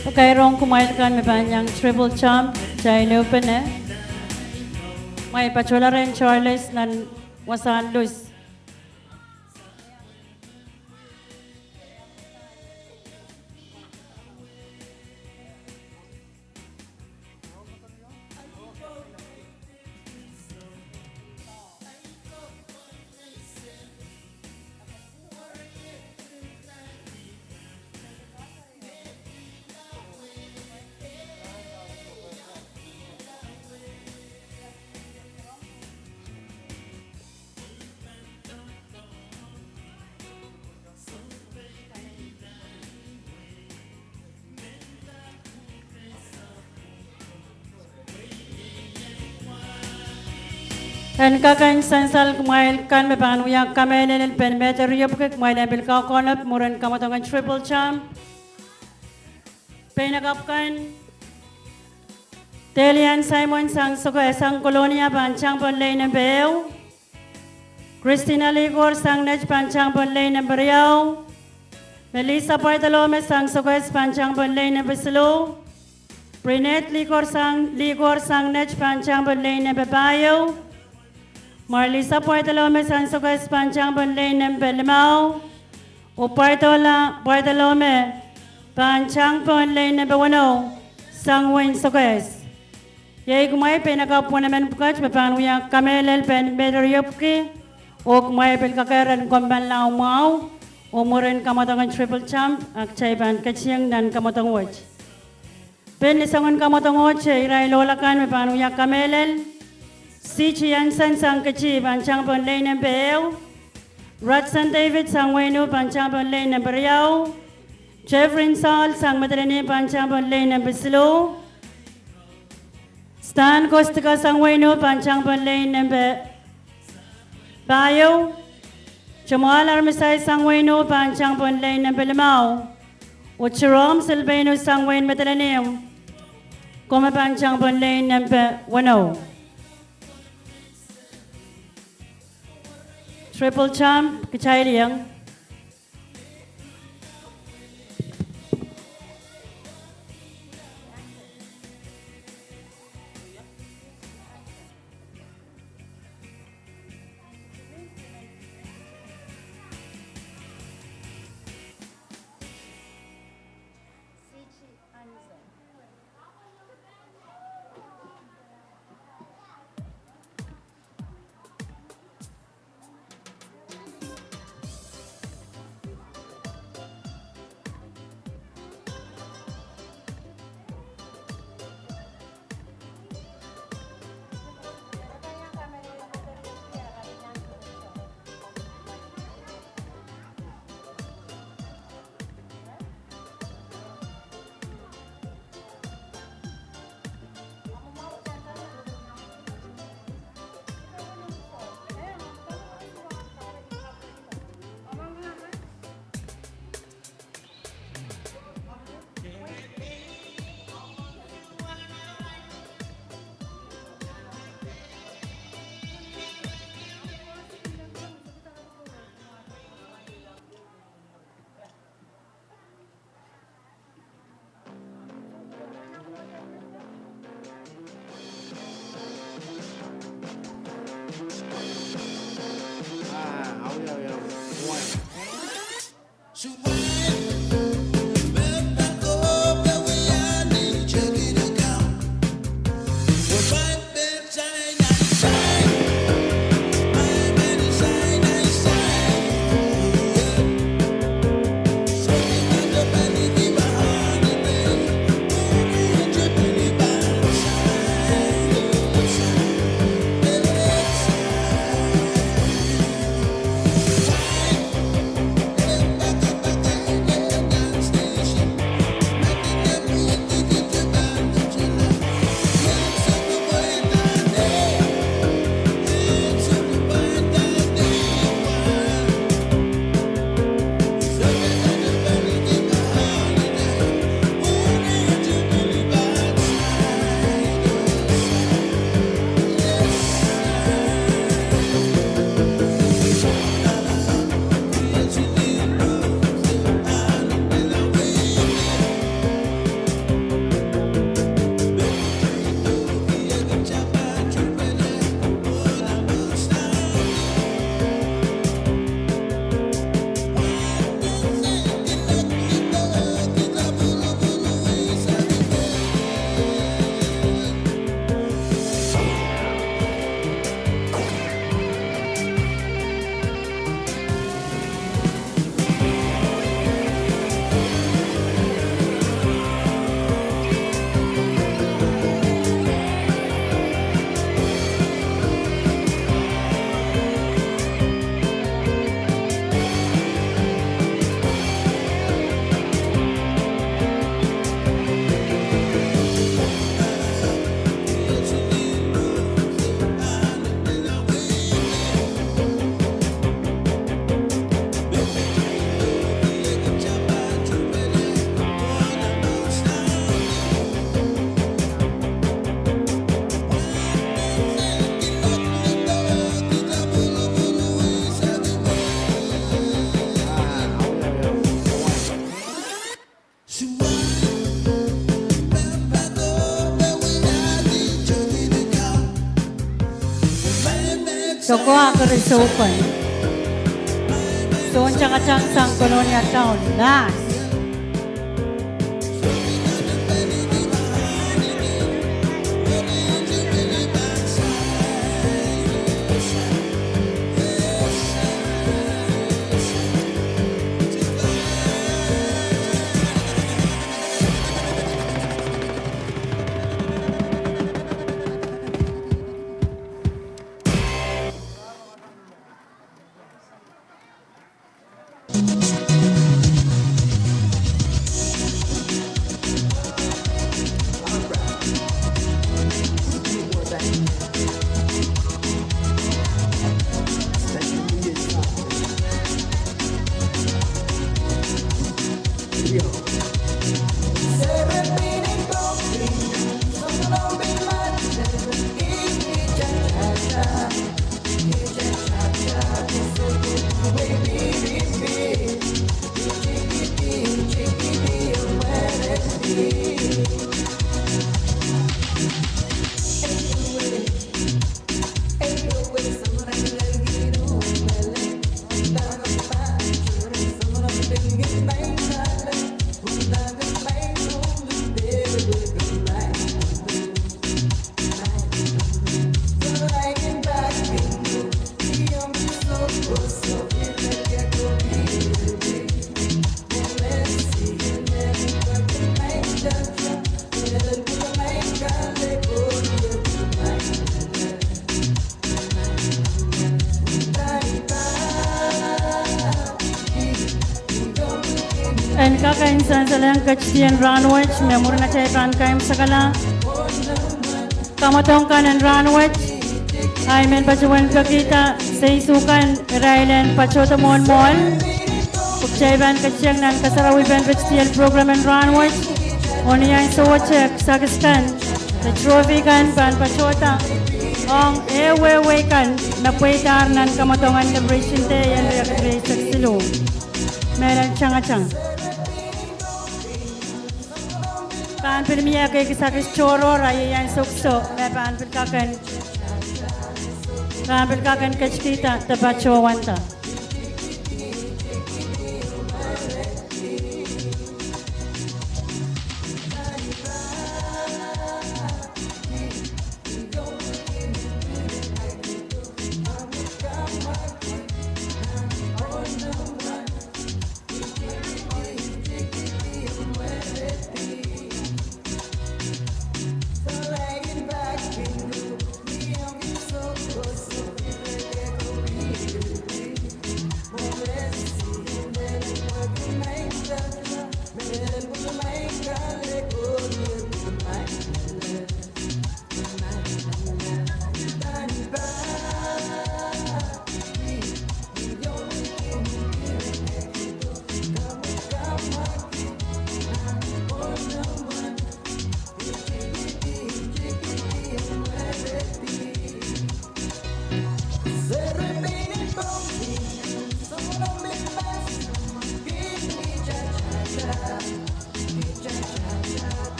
Pwe kairong kumwail kan me pahn iang triple jump, kitail ehupene. Kumwail patohla rehn Charles nan wasahn lus. En kak en sansal kumwail kan me pahn wia kamehlel en pein met riepwiki, kumwail en pil kaukaunop mwurin kamwadong en triple jump. Peinakapw kan, Delian Simon sang Sokehs sang Kolonia pahn tang pohn lane nempe ehu. Christina Likor sang Nett pahn tang pohn lane nempe riau. Melissa Bartolome sang Sokehs pahn tang pohn lane nempe siluh. Brinette Likor sang, Likor sang Nett pahn tang pohn lane nempe pahieu. Marlisa Bartolome sang Sokehs pahn tang pohn lane nempe limau. Oh Bartola Bartolome pahn tang pohn lane nempe weneu sang wehin Sokehs. Iei kumwail peinakapw wenemen pwukat me pahn wia kamehlel pein met riepwiki, oh kumwail pil kakehr en kommoanla mwahu, oh mwurin kamwadong en triple jump, a kitail pahn keting nan kamwadong wet. Pil ni soangen kamwadong wet, irail ohl akan me pahn wia kamehlel: C G Hansen sang Kiti pahn tang pohn lane nempe ehu. Rodson David sang Weinu pahn tang pohn lane nempe riau. Jeffrey Saul sang Madolenihmw pahn tang pohn lane nempe siluh. Stan Kostka sang Weinu pahn tang pohn lane nempe pahieu. Jamal Armisai sang Weinu pahn tang pohn lane nempe limau. Oh Jerome Silbenu sang wehin Madolenihmw, komw pahn tang pohn lane nempe weneu. Triple jump, kitail iang. Tohkoa keriso kan. Soun tangatang sang Kolonia Town, Mahs. En kak en sansalehng ketidien rahnwet, me mwurin atail pahn kaimwisekala kamwadong kan en rahnwet, ahi men patohwan pekihda seisu kan irail en patohdo mwohn mwoahl. Pwe kitail pahn ketieng nan kasarawipen pitsdiel prokram en rahnwet, oh ni ansou wet kisakis kan, de trophy kan pahn patohda ong ehu wehwei kan me pweidahr nan kamwadong en Liberation Day en riekid rieisek siluh. Mehlel tangatang. Pahn pil mie ekei kisakis tohrohr, a iei ansou kiso me pahn pil kak en, pahn pil kak en ketikihda de patohwanda.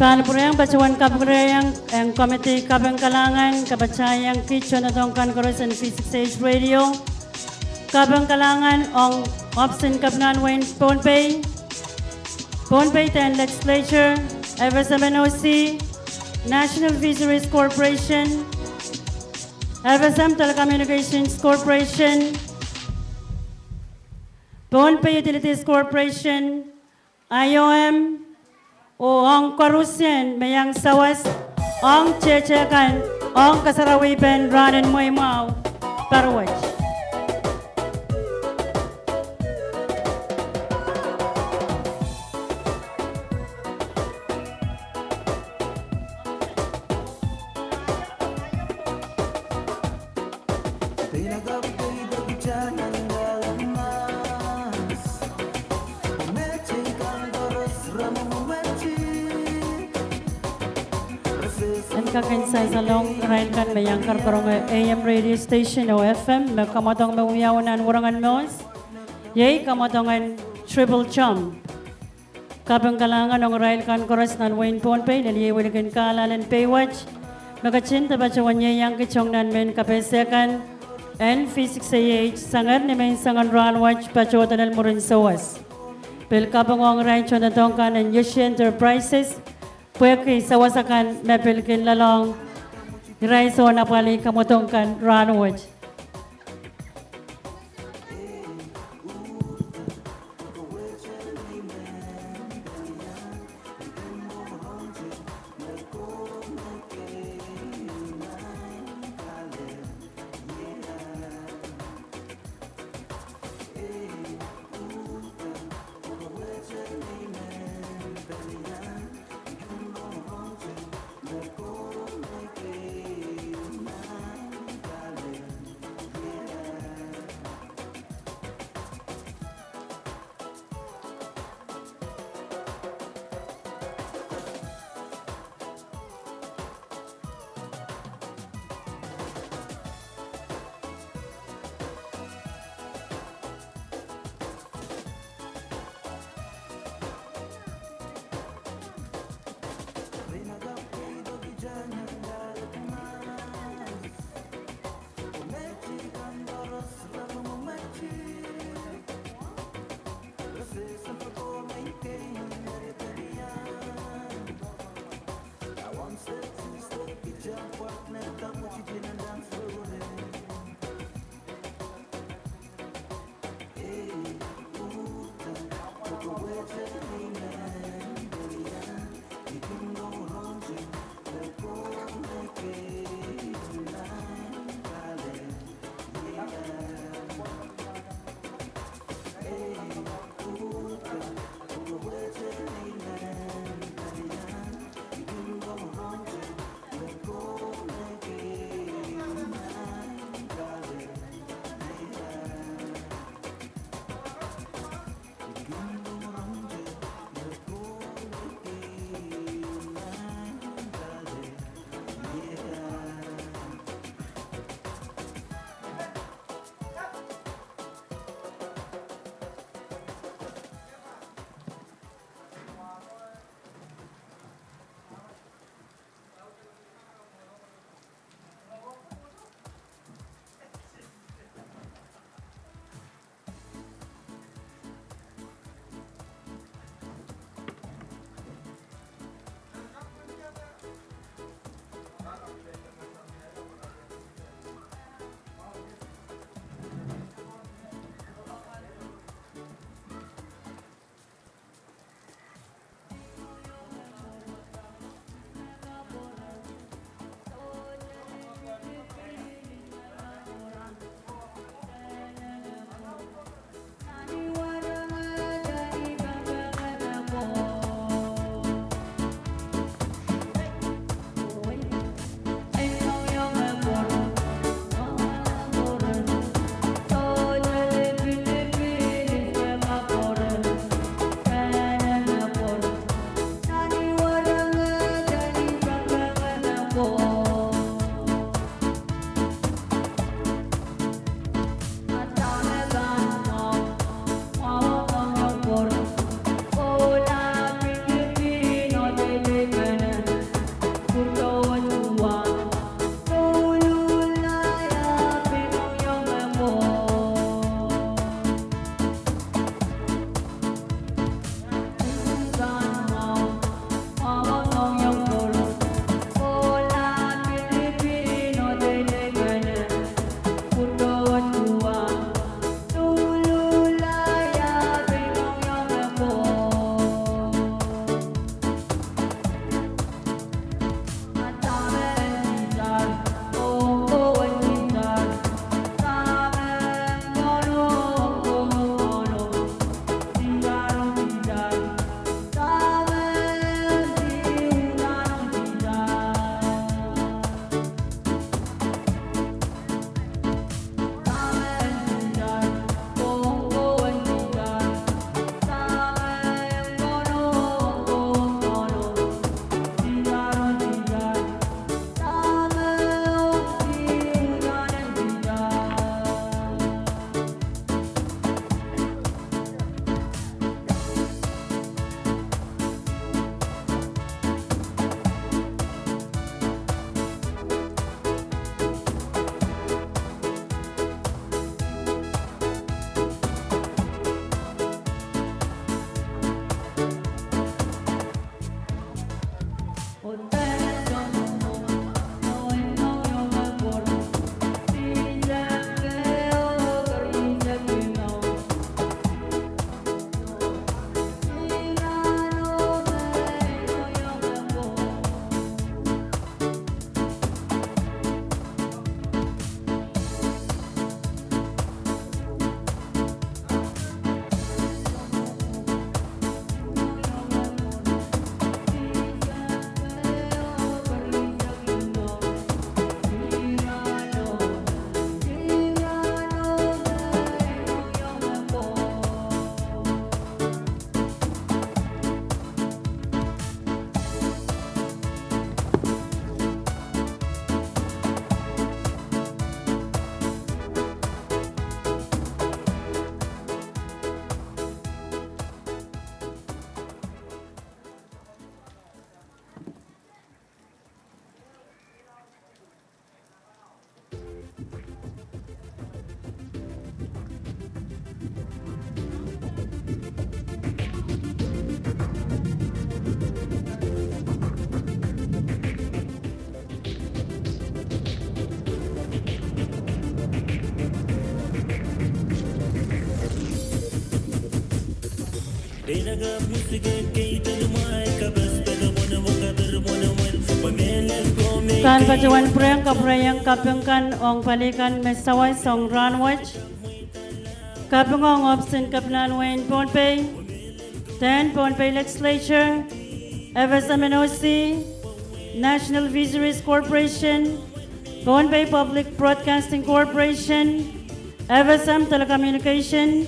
Pahn pwuriamwei patohwan kapwurehiong en komidi kaping kalahngan, kapatahieng kiht tohndoadoahk kan koaros en V six A H Radio. Kaping kalahngan ong ohpis en Kepinahn wehin Pohnpei, Pohnpei Dene Legislature, F S M N O C, National Fisheries Corporation, F S M Telecommunications Corporation, Pohnpei Utilities Corporation, I O M, oh ong koarusie me iang sawas ong tehte kan ong kasarawipen rahn en mweimwahu paruwet. En kak en sansalohng irail kan me iang karakarahng A M radio station oh F M me kamwadong me wiawi nan Wurangin Mohs, iei kamwadong en Triple Jump. Kaping kalahngan ong irail kan koaros nan wehin Pohnpei, lel iei wilikin kahlahlen pei wet, me ketin patohwan ieiang kiht ong nan mehn kapehse kan en V six A H sang ni menseng en rahn wet patohdo lel mwurin sawas. Pil kaping ong irail tohndoadoahk kan en Yoshi Enterprises, pwehki sawas akan me pil kin lelohng irail soangen apwalih kamwadong kan rahn wet. Kan patohwan pwurehng kapwureiong kaping kan ong pali kan me sawas ong rahnwet. Kaping ong ohpis en Kepinahn Wehin Pohnpei, Tehn Pohnpei Legislature, F S M N O C, National Fisheries Corporation, Pohnpei Public Broadcasting Corporation, F S M Telecommunication,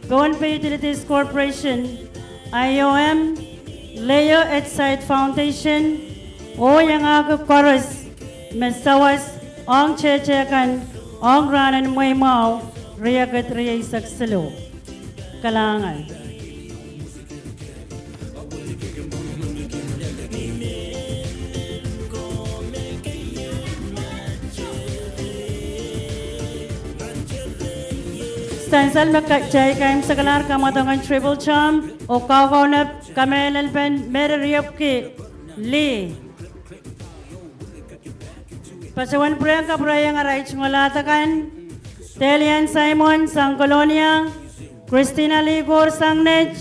Pohnpei Utilities Corporation, I O M, Leo Edside Foundation, oh iangahki koaros me sawas ong tehtehkan ong rahnen mweimwahu, riekid rieisek siluh. Kalahngan. Sansal me ka-, kitail keimwseklahr kamwadong en Triple Charm oh kaukaunop kamehlelpen me riepwiki lih. Patohwan pwurehng kapwureiong arail tungoal ahd akan, Delian Simon sang Kolonia, Christina Likor sang Nett,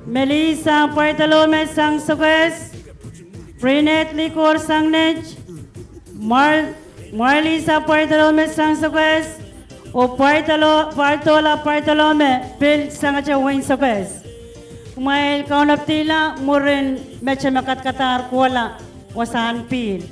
Melissa Bartolome sang Sokehs, Brinette Likor sang Nett, Mar-, Marlisa Bartolome sang Sokehs, oh Bartolo-, Bartola Bartolome pil sangete wehin Sokehs. Kumwail kaunopadihla mwurin mete me kadkadahr kohla wasahn pihl.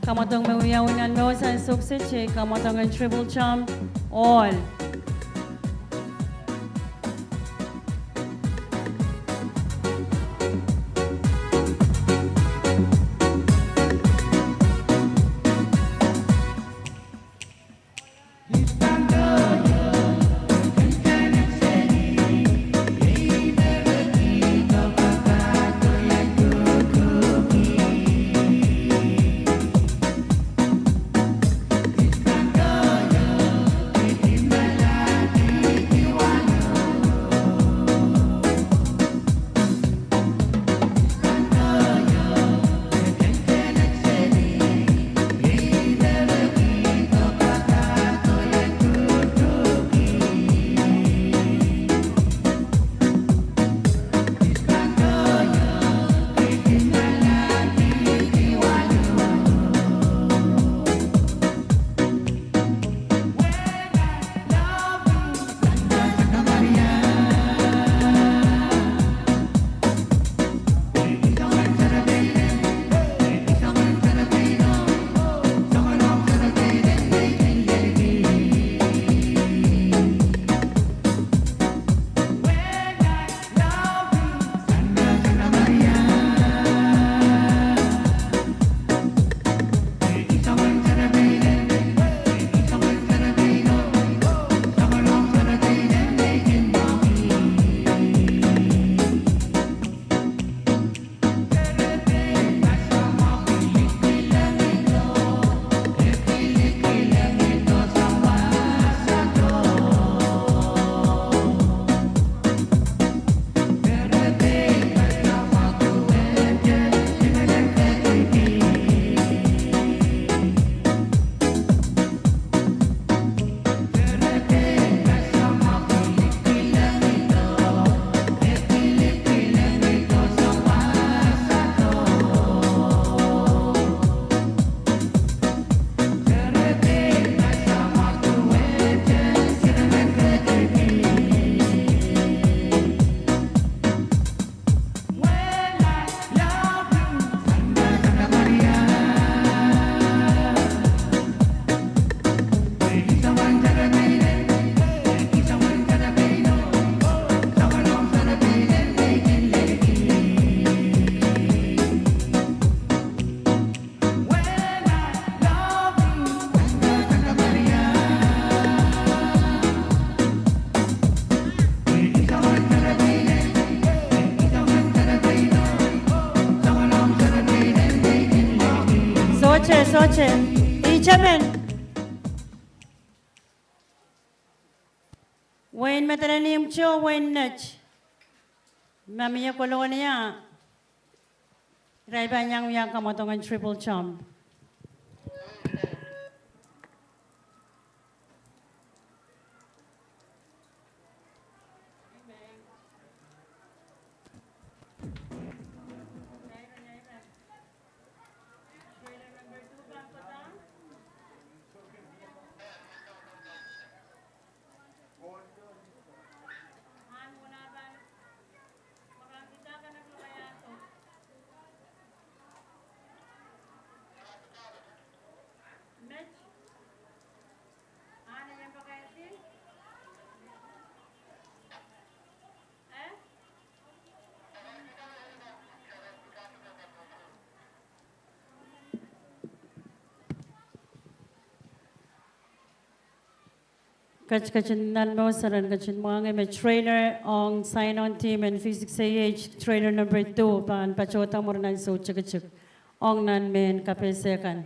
Kamwadong me wiawi nan mour sang Sokehs, kamwadong en Triple Charm, ohl. Sohte, sohte. Ih temen. Wehin Madolenihmwtuo, wehin Net. Ma mie kolonia, irail pahn iang wia kamwadongen triple jump. Kat ketin nan mour seren ketin mwahngih me trailer ong sign-on team en V six A H, trailer number two, pahn patohda mwurin ansou tikitik ong nan mehn kapehse kan.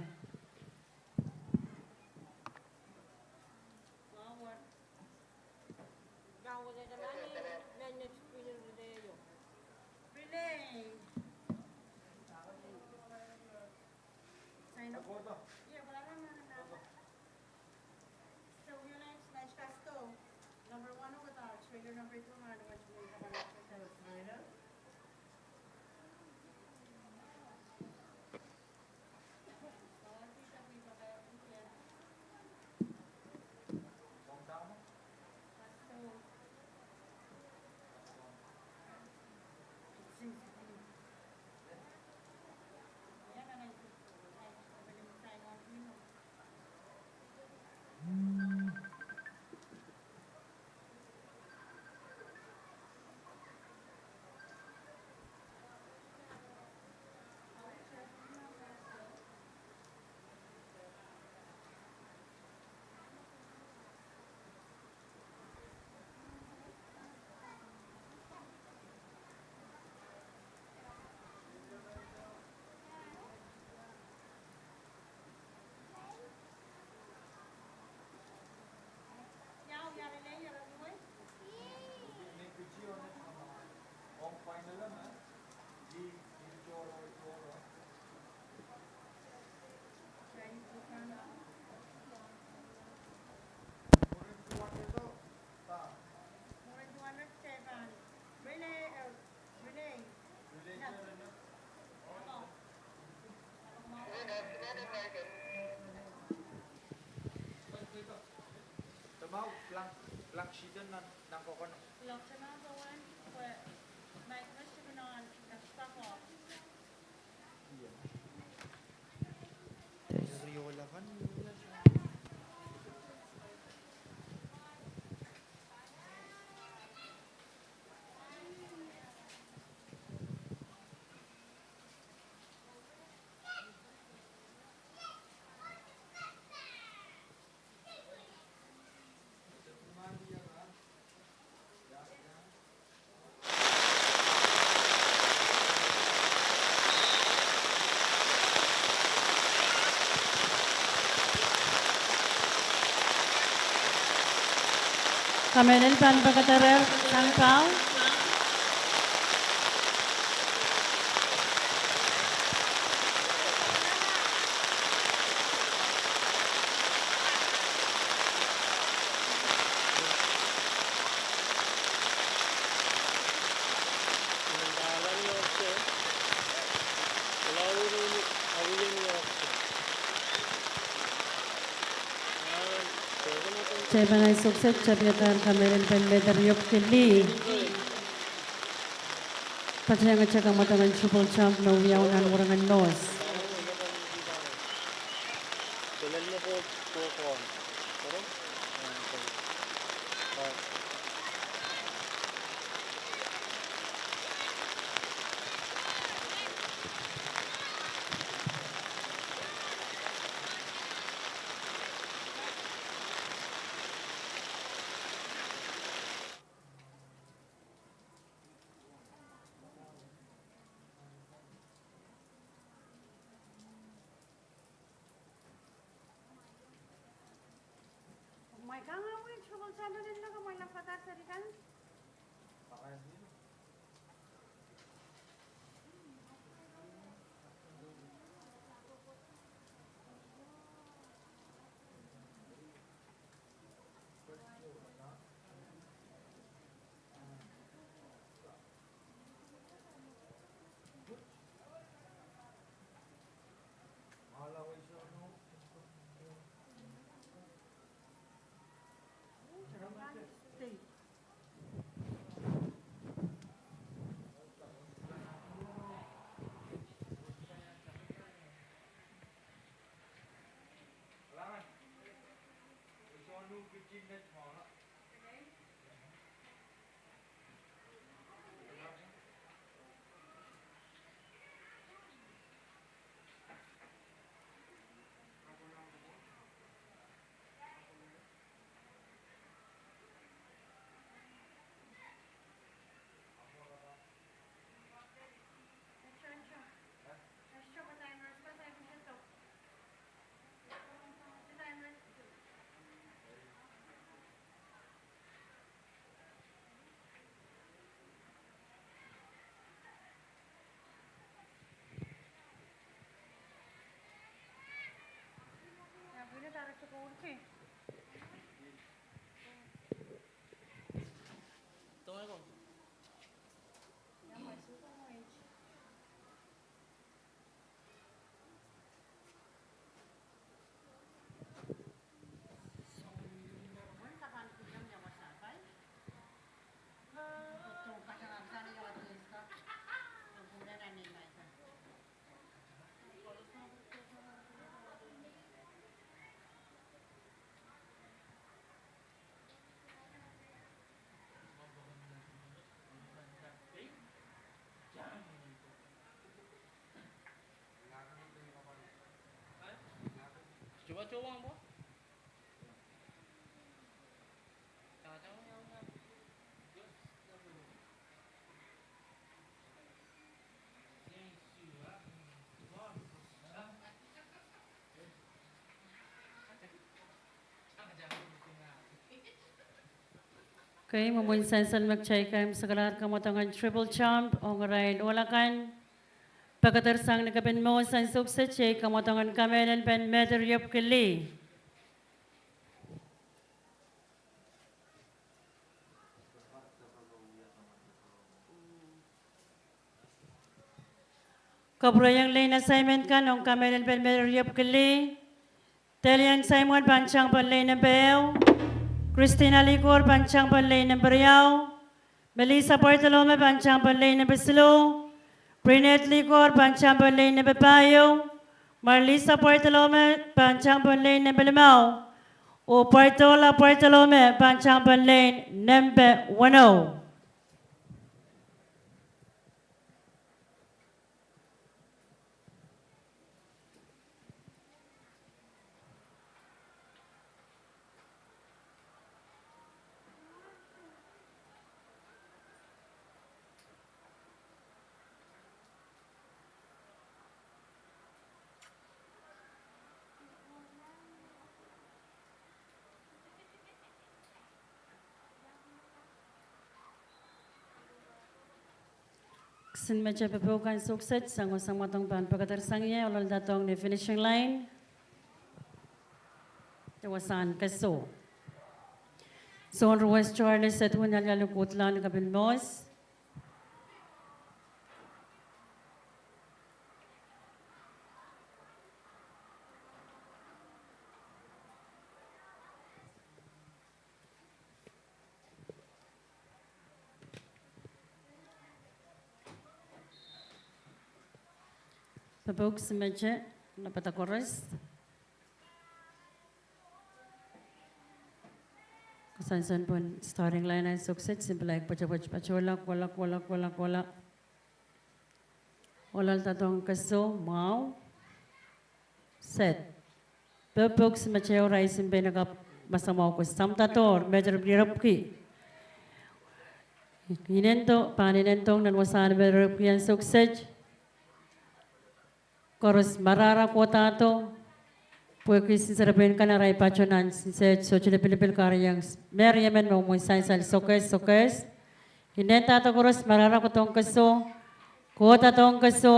Kamehlele pahn pekederer sang pau. Tepin ansou kiset, tapihadahr kamehlele pahn mehder iopki lih. Patehngete kamwadongen triple jump me wiawi nan werengen North. Okay, mwomwen sansal me kitail kaimwisekalahr kamwadang en triple jump, ong irail ohl akan, pekedersang ni Kepin Mohs en Sukset, iei kamwadang en kamehlelpen Mehdi Riepwiki Lee. Kapwurehiong lane assignment kan ong kamehlelpen Mehdi Riepwiki Lee. Delian Simon pahn tangpon lane nempe ehu. Christina Likor pahn tangpon lane nempe riau. Melissa Bartolome pahn tangpon lane nempe siluh. Brinette Likor pahn tangpon lane nempe pahieu. Marlisa Bartolome pahn tangpon lane nempe limau. Oh Bartola Bartolome pahn tangpon lane nempe weneu. Kisin mete popohl kan Sukset, sang wasahn mwadong pahn pekedersang ie, ohloldadohng ni finishing line. Wasahn keso. Sohn ruwet Charles Edwin Alialu Kudlahn Kepin Mohs. Popohl kisin mete, lapalap koaros. Koasoansoan pwehn starting line en Sukset, simple like patohla, patohla, kohla, kohla, kohla, kohla. Ohloldadohng keso, mwahu. Set. Popohl kisin mete, irail simpe nakapw masamwahu ko, samdadohr Mehdi Riepwiki. Inendo, pahn inendohng nan wasahn Mehdi Riepwiki en Sukset. Koaros marahra kohdahdo. Pwehki sinsir pein kan arail patoh nan sinsehd sohte lipilipil kahrehiong Meri emen me mwomwen sansal sokehs sokehs. Inendahdo koaros, marahra kohdohng keso, kohdadohng keso,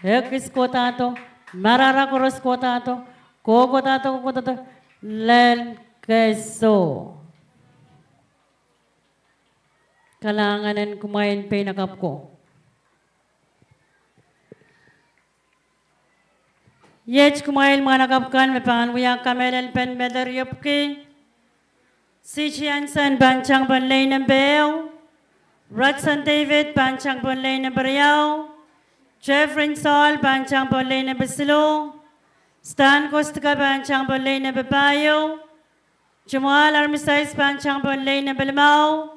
ekis kohdahdo, marahra koaros kohdahdo, kohkohdahdo kohkohdahdo, lel keso. Kalahngan en kumwail pein akapw ko. Iet kumwail mwahnakapw kan me pahn wia kamehlelpen mederiepwiki. C J Hansen pahn tangpon lane nempe ehu. Rodson David pahn tangpon lane nempe riau. Jeffrey Saul pahn tangpon lane nempe siluh. Stan Kostka pahn tangpon lane nempe pahieu. Jamal Armistead pahn tangpon lane nempe limau.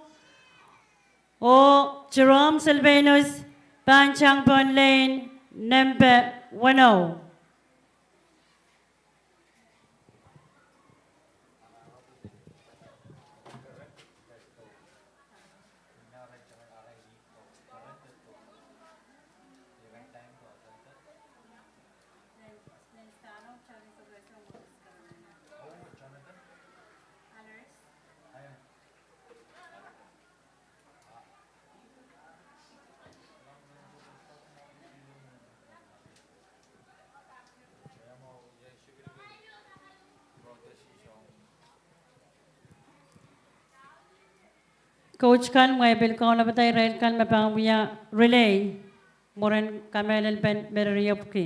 Oh Jerome Sylvanus pahn tangpon lane nempe weneu. Coach kan, kumwail pil kaunopada irail kan me pahn wia relay mwurin kamehlelpen mederiepwiki.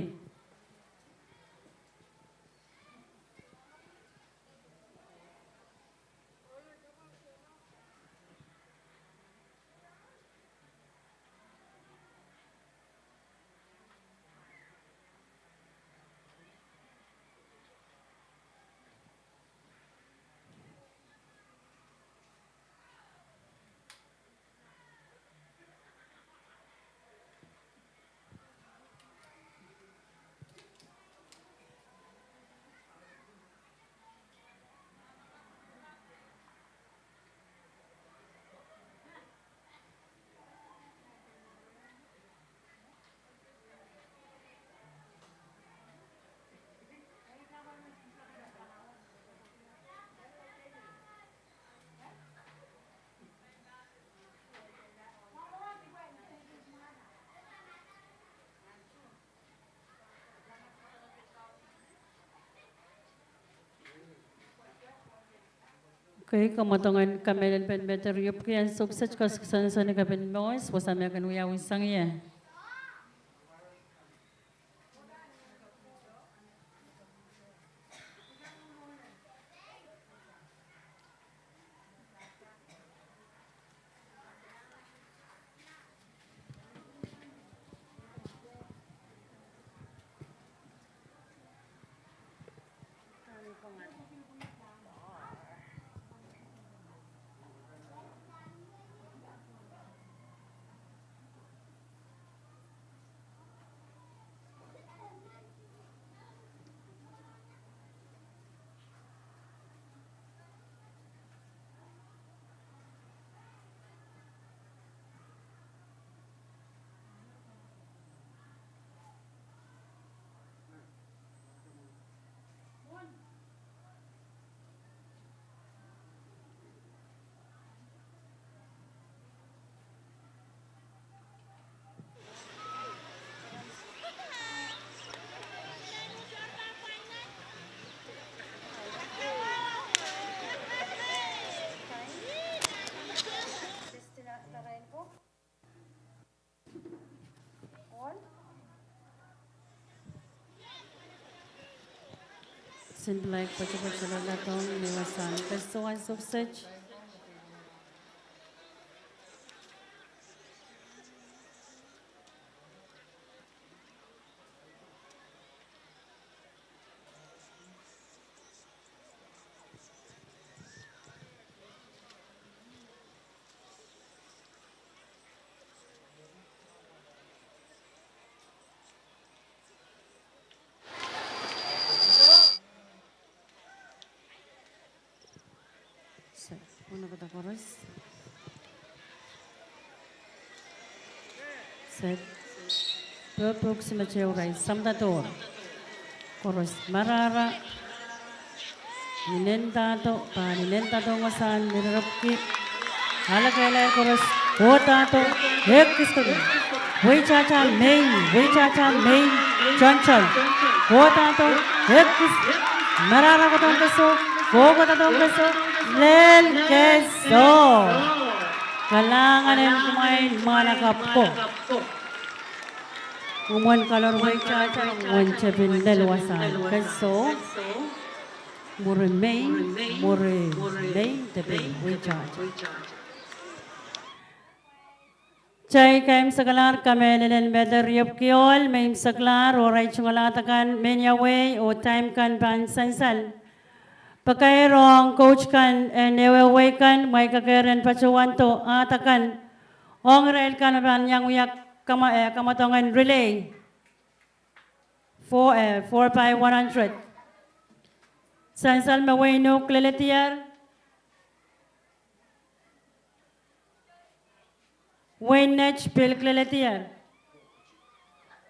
Okay, kamwadong en kamehlelpen mederiepwiki ansou kiset, koasoakoasoia ni kapin mour, wasa me kin wiawi sang ie. Sinpilaik patopato laladohng ni wasahn kesohn ansou kiset. Sa, unakada koaros. Set. Pwopwoksi me teurai, samdadohr. Koaros marahra. Inendahdo, pahn inendahdo wasahn mirepwiki. Ale kehlail koaros, kohdahdo, ekis. Weitahta main, weitahta main, toantoan. Kohdahdo, ekis. Marahra kohdohng keso, kohkohdohng keso, lel keso. Kalahngan en kumwail mwahnakapw ko. Mwomwen kalor weitahta, mwomwen tepin lel wasahn keso. Mwuri main, mwuri main, tepin weitahta. Kitail kaimwisekala kamehlelen me riepwiki ohl me imwisekala, oh arail tungoal ahd akan, mehnia wei oh time kan pahn sansal. Pakair ong coach kan en ehuehu wei kan, mwail kakehr en patohwando ahd akan ong irail kan me pahn iang wia kama-, eh, kamwadong en relay. Four, eh, four by one hundred. Sansal me wehin uhk kileledier. Wehin Nett pil kileledier.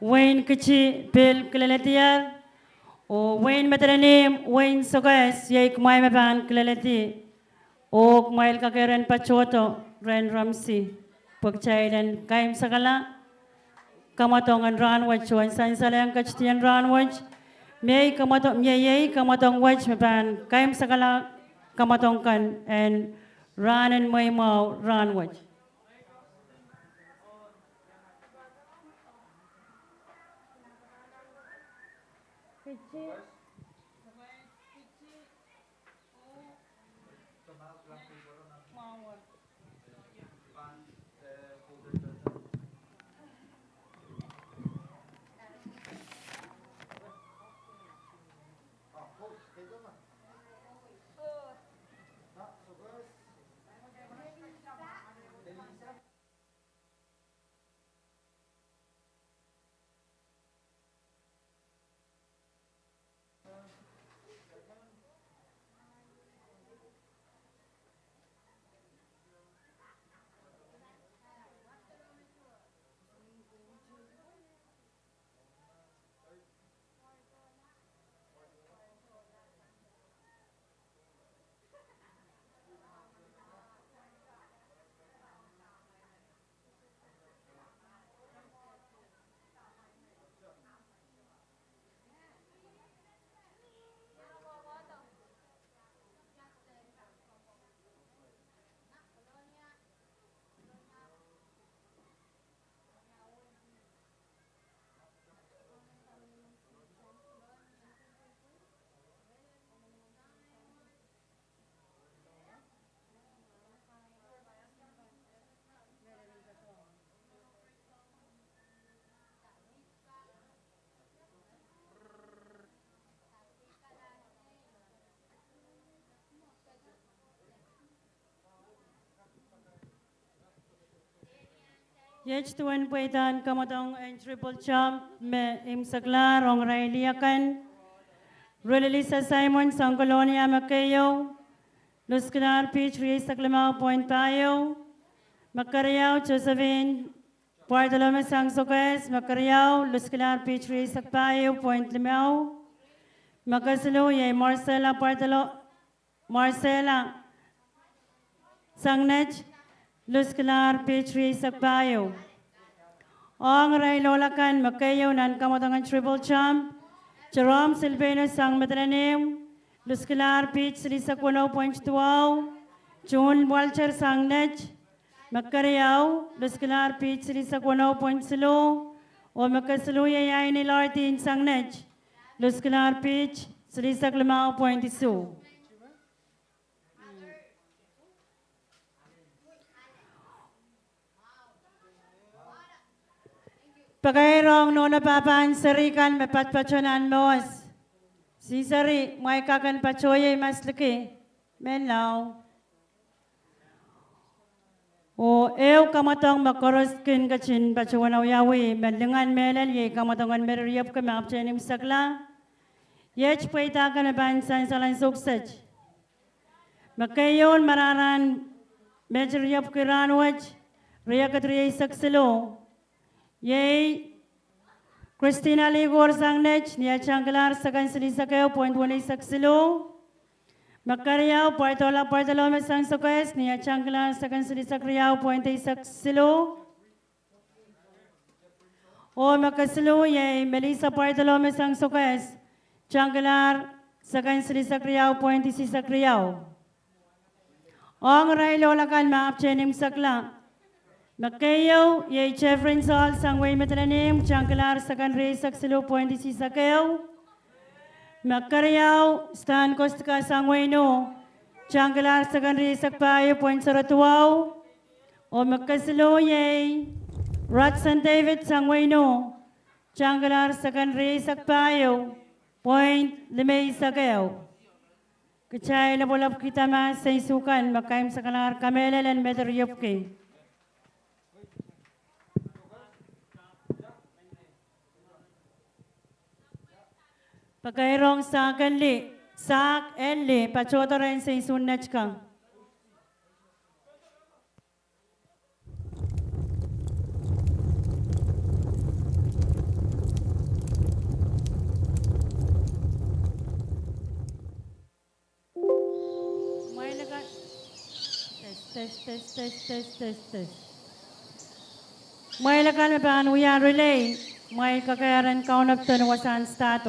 Wehin Kiti pil kileledier. Oh wehin Madolenihmw, wehin Sokehs, iei kumwail me pahn kileledi. Oh kumwail kakehr en patohdo rehn Ramsey. Pwe kitail en kaimwisekala kamwadong en rahn wet, oh en sansalehng ketidien rahn wet. Mie ei kamwadong, mie ei kamwadong wet me pahn kaimwisekala kamwadong kan en rahn en mweimwahu rahn wet. Iet duwen pweidahn kamwadong en triple jump me imwiseklahr ong irail akan. Relilisa Simon sang Kolonia me keieu, luskihla piht rieisek limau point pahieu. Me keriau Josephine Bartholomew sang Sokehs, me keriau, luskihla piht rieisek pahieu point limau. Me kesiluh iei Marcella Bartholo-, Marcella sang Nett, luskihla piht rieisek pahieu. Ong irail ohl akan me keieu nan kamwadong en triple jump, Jerome Silbeno sang Madolenihmw, luskihla piht silihsek weneu point duwau. June Walter sang Nett, me keriau, luskihla piht silihsek weneu point siluh. Oh me kesiluh iei Aini Lortin sang Nett, luskihla piht silihsek limau point isuh. Pakair ong nohno pahpa en seri kan me patopato nan mour. Siseri, mwail kak en patohieng mas liki. Menlau. Oh ehu kamwadong me koaros kin ketin patohwan wiawi me lingan mehlel iei kamwadong en me riepwiki me ahpwtehn imwisekla. Iet pweida kan me pahn sansal ansou kiset. Me keieun marahran me riepwiki rahn wet, riekid rieisek siluh. Iei Christina Likor sang Nett, ni atail kilang second silihsek ehu point weneisek siluh. Me keriau, Pwaidolo, Pwaidolo me sang Sokes, ni ah tangkilahr sekend silihsek riau point eisek siluh. Oh me kesiluh iei Melissa Pwaidolo me sang Sokes, tangkilahr sekend silihsek riau point isihsek riau. Ong irail ohl akan me ahpwtehn imwisekla. Me keieu iei Jeffrey Saul sang wehin Madolenihmw, tangkilahr sekend rieisek siluh point isihsek ehu. Me keriau Stan Kostka sang wehin Ur, tangkilahr sekend rieisek pahieu point zero duwau. Oh me kesiluh iei Rodson David sang wehin Ur, tangkilahr sekend rieisek pahieu point limeisek ehu. Kitail lopwolopwkihda mahs seisu kan me kaimwisekalahr kamehlel en met riepwiki. Pakairong Sahk Enli, Sahk Enli, patohdo rehn seisu netikang. Mwail akan, test, test, test, test, test, test, test. Mwail akan me pahn wia relay, mwail kakehre en kaunop pohn wasahn start.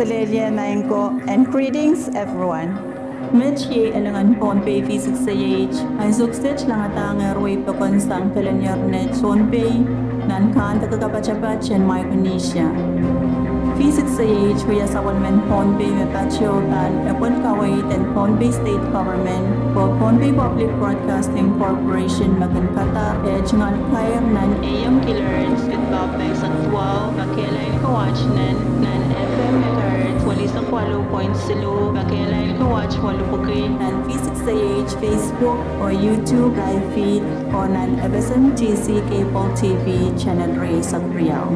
Lelehlie maing ko, and greetings everyone. Met iei elingan Pohnpei V six A H, ansou kiset langadahngehr wehi pokon sang kelehn ier net Pohnpei, nan kahndeke kapatapat en Micronesia. V six A H wia sapwellimen Pohnpei me patohwan epwel kaweid en Pohnpei State Government, oh Pohnpei Public Broadcasting Corporation me kin kadar eh tungoal kair nan A M kilohertz, pil pahpeng sang duwau, me kehlail kowaht nan, nan F M megahertz, welisek waluh point siluh, me kehlail kowaht waluh pwuki, nan V six A H Facebook oh YouTube live feed, oh nan F S M T C cable T V channel rieisek riau.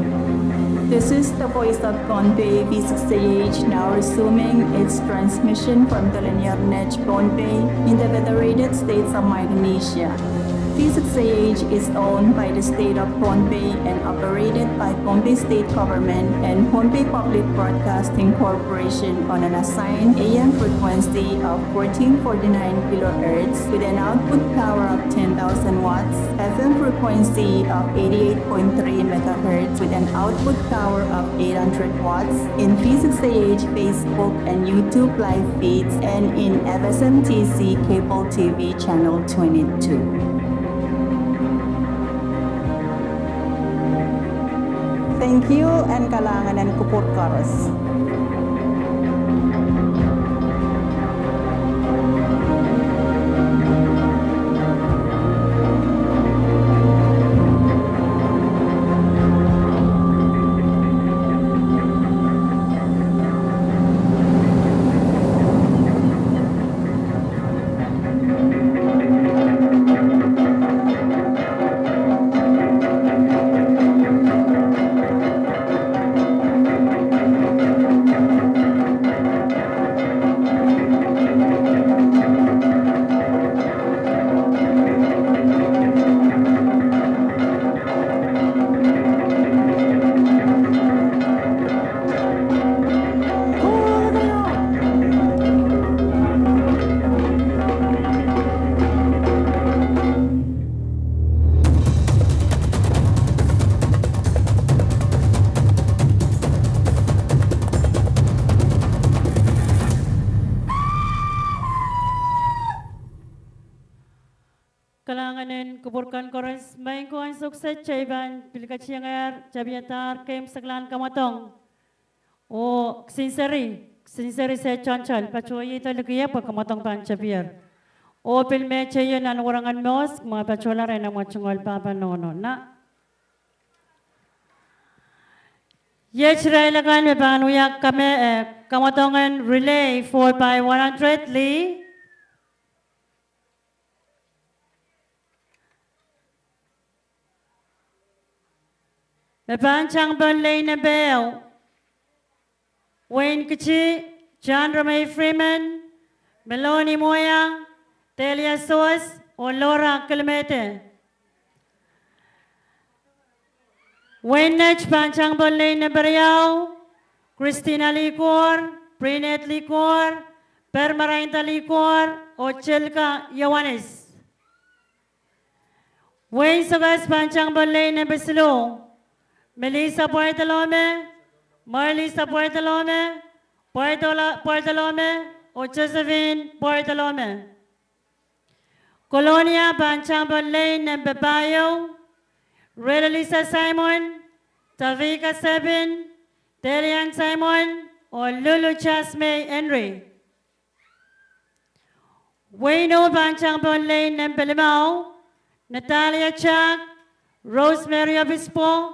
This is the voice of Pohnpei, V six A H, now resuming its transmission from the linear net Pohnpei in the Federated States of Micronesia. V six A H is owned by the State of Pohnpei and operated by Pohnpei State Government and Pohnpei Public Broadcasting Corporation on an assigned A M frequency of fourteen forty-nine kilohertz with an output power of ten thousand watts, F M frequency of eighty-eight point three megahertz with an output power of eight hundred watts, in V six A H Facebook and YouTube live feeds, and in F S M T C cable T V channel twenty-two. Thank you, and kalahngan en kupwur koaros. Kalahngan en kupwur kan koaros, maing ko, ansou kiset kitail pahn pil ketiengehr, tapihadahr, keimwseklahn kamwadong. Oh kisin seri, kisin seri se toantoal, patohwan iei liki pwe kamwadong pahn tapier. Oh pil meteio nan warangan mosk, ma patohla rehn amwa tungoal pahpa nohno. Na iet irail akan me pahn wia kame, eh, kamwadong en relay four by one hundred lih. Me pahn tang pohn lane nempe ehu, Wayne Kiti, John Romei Freeman, Meloni Moya, Delia Soas, oh Laura Kilimete. Wayne Net pahn tang pohn lane nempe riau, Christina Likor, Brinette Likor, Permarainda Likor, oh Tilka Ioanis. Wayne Sokas pahn tang pohn lane nempe siluh, Melissa Bartolome, Marlisa Bartolome, Bartola Bartolome, oh Josephine Bartolome. Kolonia pahn tang pohn lane nempe pahieu, Relisa Simon, Tavika Sebin, Delian Simon, oh Lulu Jasmine Henry. Wayne Ehu pahn tang pohn lane nempe limau, Natalia Jack, Rosemary Obispo,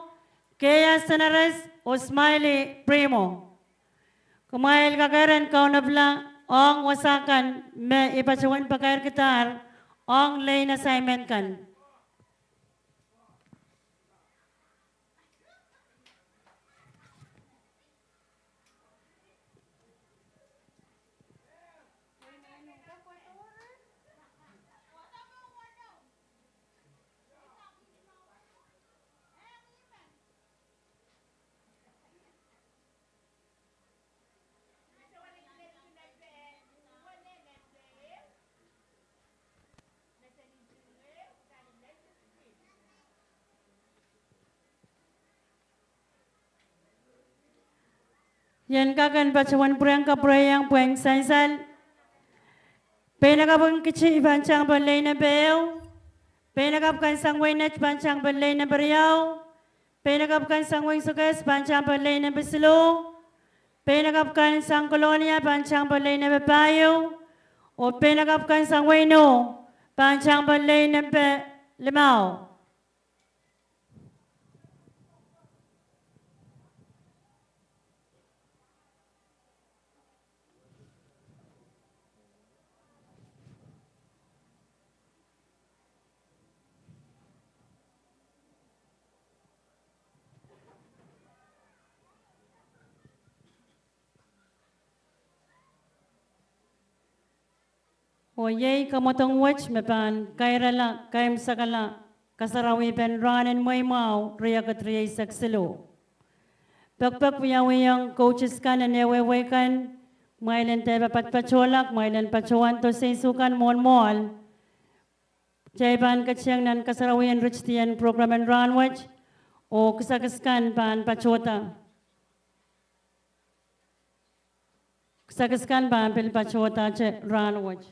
Kea Senares, oh Smiley Primo. Kumwail kak ren kaunopada ong wasa kan me I patohwan pakairkidahr ong lane assignment kan. Ien kak en patohwan pwurehng kapwureiong pwehn sansal. Pein lakapw en Kiti pahn tang pohn lei nempe ehu. Pein lakapw kan sang wehin Net pahn tang pohn lei nempe riau. Pein lakapw kan sang wehin Sokehs pahn tang pohn lei nempe siluh. Pein lakapw kan sang Kolonia pahn tang pohn lei nempe pahieu. Oh pein lakapw kan sang wehin Ih pahn tang pohn lei nempe limau. Oh iei kamwadong wet me pahn kairala, kaimwisekala, kasarawipen rahn en Mweimwahu, riekid rieisek siluh. Pekpek wiawiong coaches kan en ehuehu kan, kumwail en dehr pahn patpatohlahng, kumwail en patohwan doh seisu kan mwohn mwoahl. Kitail pahn ketiong nan kasarawien ritidien program en rahn wet, oh kisakis kan pahn patohda. Kisakis kan pahn pil patohdahte rahn wet.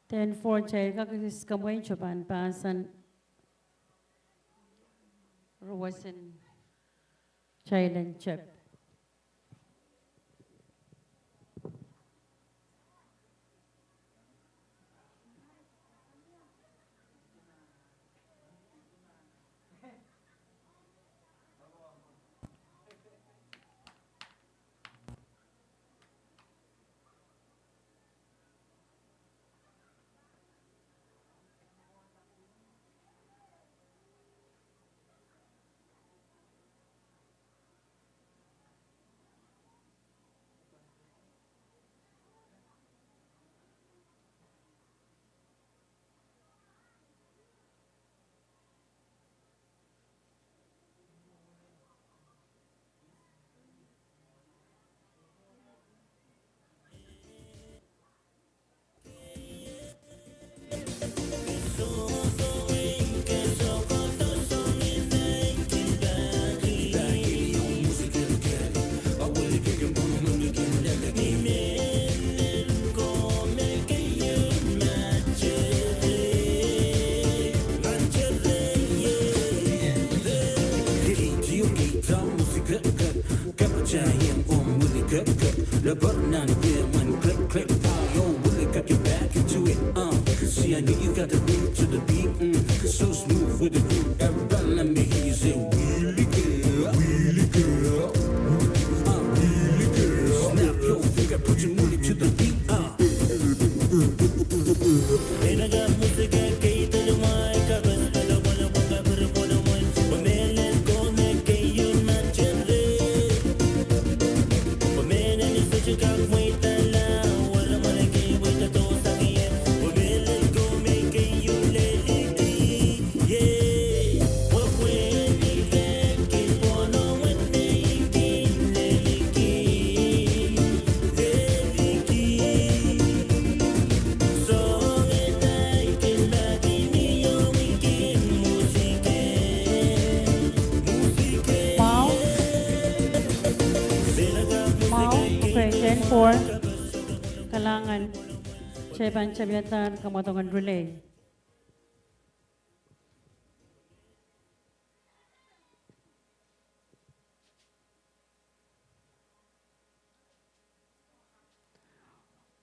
Ten four, kitail kak iskemweito pahn pahsan ruwesin kitail en tep. Mwahu, mwahu, okay, ten four. Kalahngan, kitail pahn tapihadahr kamwadong en relay.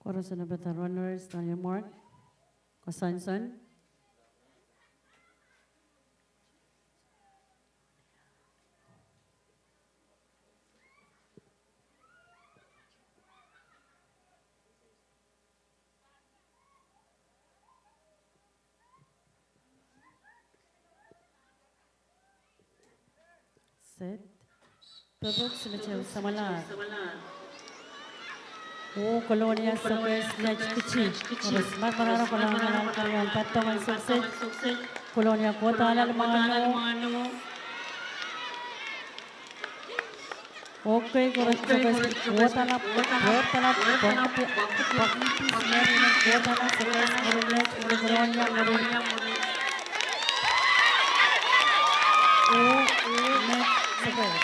Koaros en pid runners, nan mark, koasoansoan. Set. Pwopwoud Simetew Samwalahr. Oh Kolonia Sokehs Net Kiti. Koaros maramarahn kalahngan, kalahngan, patpeng en Sokehs Net. Kolonia kohda lel mwahngo. Okay, koaros, koaros kohda lel, kohda lel, kohda lel, Kolonia, Kolonia. Oh, oh, Met Sokes.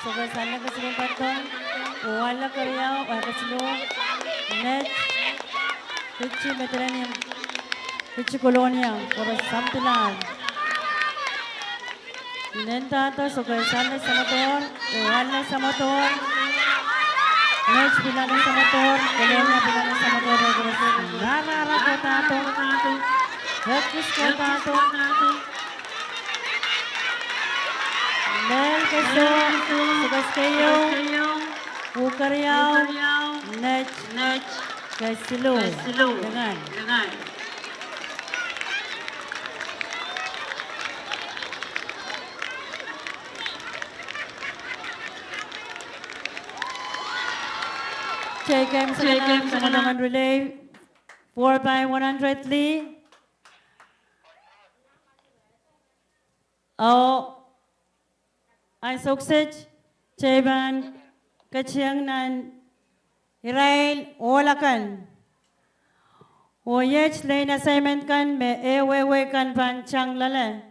Sokes ale kesiluh patong, oh ale keriau, ale kesiluh, Met, Kiti Madolenihmw, Kiti Kolonia, koaros sampilahr. Nendahte Sokes ale samwodohr, oh ale samwodohr. Met pil ale samwodohr, Kolonia pil ale samwodohr, oh koaros rarara kohdahdo. Ekis kohdahdo. Lel keso, Sokes keieu, oh keriau, Met kesiluh. Dengan. Take em, take em, take em, relay four by one hundred lih. Oh, ansou kiset, kitail pahn ketieng nan irail ohl akan. Oh iet lane assignment kan me eh wehwehkan pahn tang loale.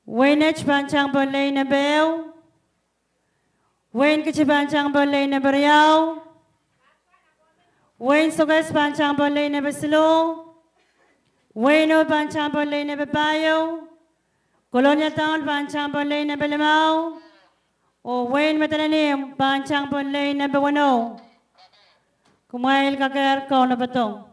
Wehin Met pahn tang pohn lane nempe ehu. Wehin Kiti pahn tang pohn lane nempe riau. Wehin Sokes pahn tang pohn lane nempe siluh. Wehin Ih pahn tang pohn lane nempe pahieu. Kolonia Town pahn tang pohn lane nempe limau. Oh Wehin Madolenihmw pahn tang pohn lane nempe weneu. Kumwail kakehr kaunopada.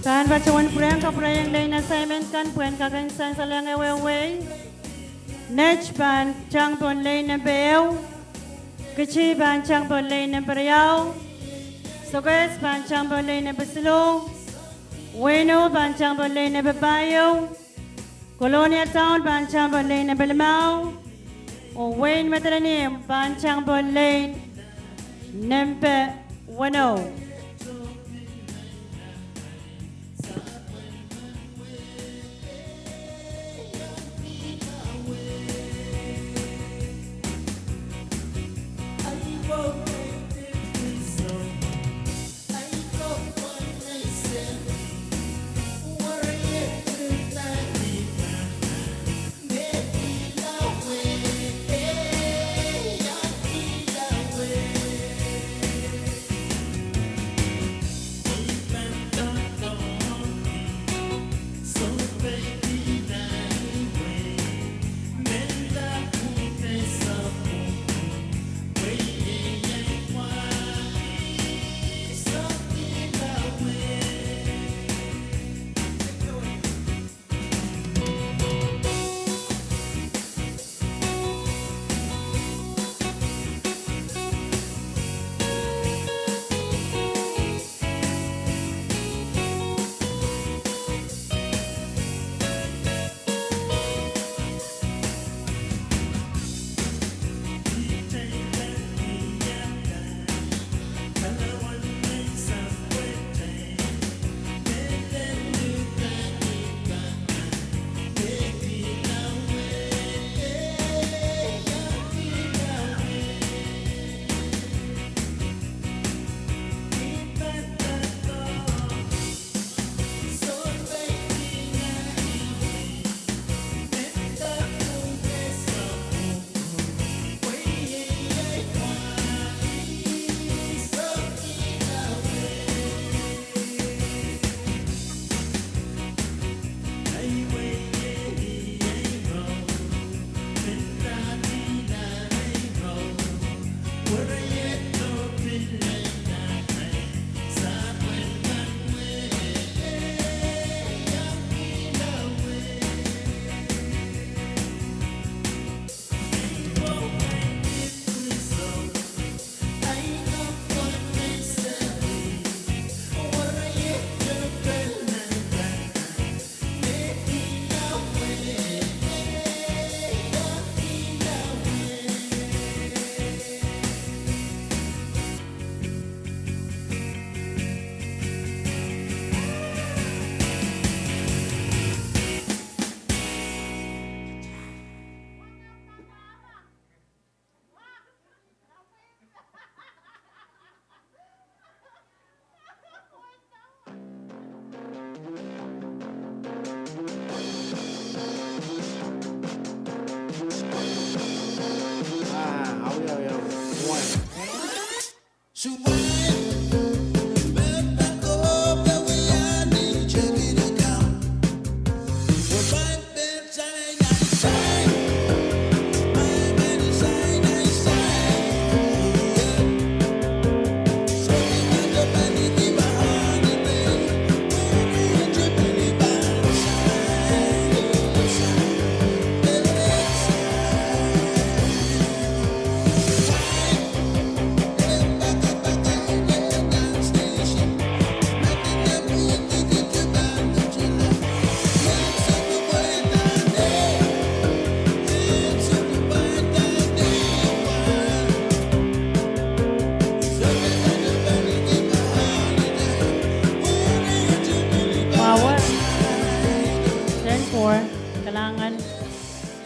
Pahn patohwan pwurehng kapwurehiong lane assignment kan pwehn kak en sansalehng ehuehu wehi. Met pahn tang pohn lane nempe ehu. Kiti pahn tang pohn lane nempe riau. Sokes pahn tang pohn lane nempe siluh. Wehin Ih pahn tang pohn lane nempe pahieu. Kolonia Town pahn tang pohn lane nempe limau. Oh Wehin Madolenihmw pahn tang pohn lane nempe weneu.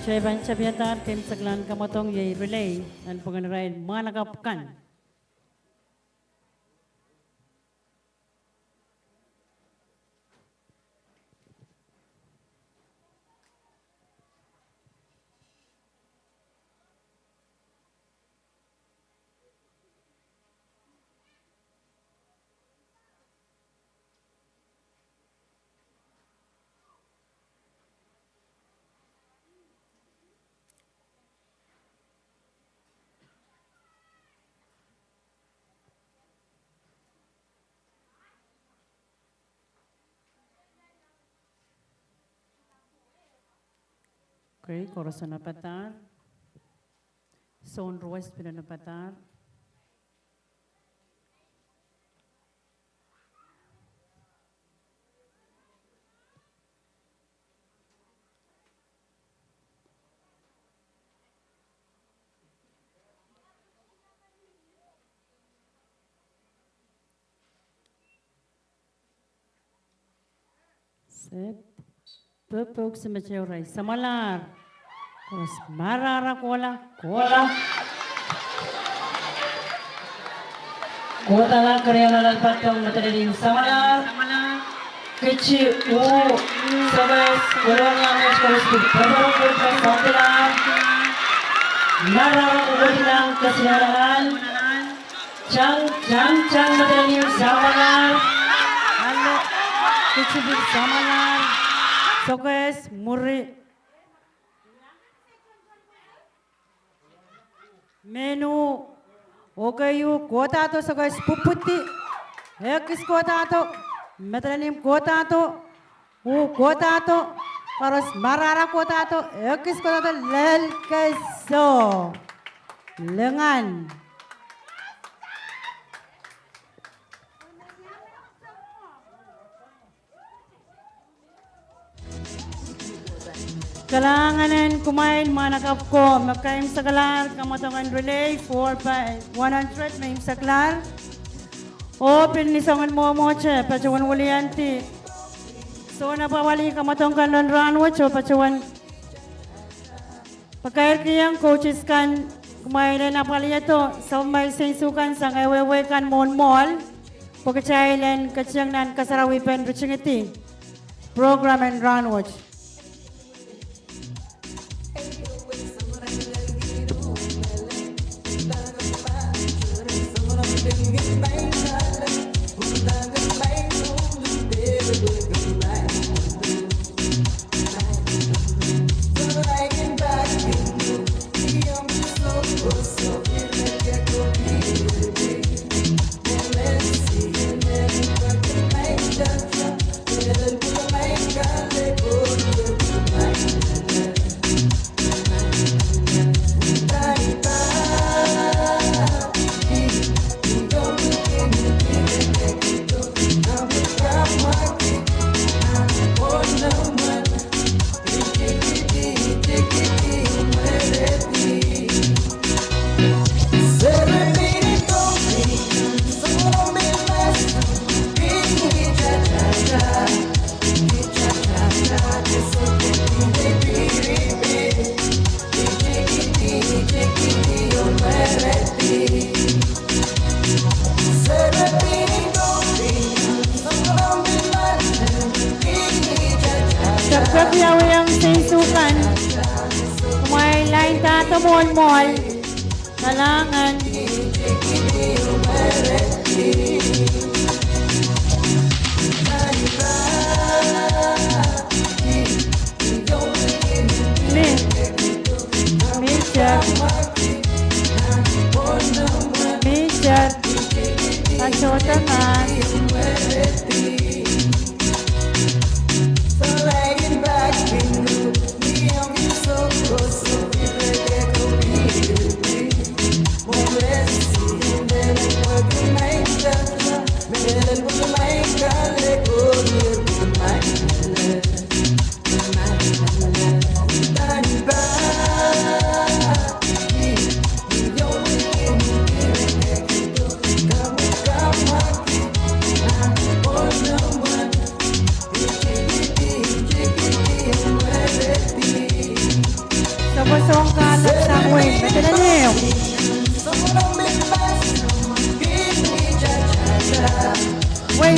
Kitail pahn tapiadahr keimwseklahn kamwadong iei relay, nan pwungen irail mwahnakapw kan. Okay, koaros onopadahr. Soun ruwet pil onopadahr. Set. Pepehk simeteurail samwalahr. Koaros marahra kohla, kohla. Kohda nan keriau nan patpeng medelen ehu samwalahr. Kiti, u, sokehs, kolong, lames, koaros pil pepehk kohla samwalahr. Marahra kohla kesihnen anahn. Tang, tang, tang, medelen ehu samwalahr. Alo, kiti pil samwalahr. Sokehs, mwuri. Mehn u, okei u, kohdahdo sokehs pwupwudi. Ekis kohdahdo, medelen ehu kohdahdo. U kohdahdo, koaros marahra kohdahdo, ekis kohdahdo, lel keso. Lingan. Kalahngan en kumwail mwahnakapw ko me keimwseklahr kamwadong en relay four by one hundred me imwseklahr. Oh pil ni soangen mwomwohte patohwan wiliandi soun apwapwalih kamwadong kan nan rahnwet oh patohwan pakairkihong coaches kan, kumwail en apwalihdo sapwellimamwail seinsukan sang wehwe kan mwohn mwoahl, pwe kitail en ketieng nan kasarawipen ritingidi program en rahnwet. Kapwurehiong seinsukan, kumwail laindahdo mwohn mwoahl. Kalahngan. Mi, mi, mi, mi,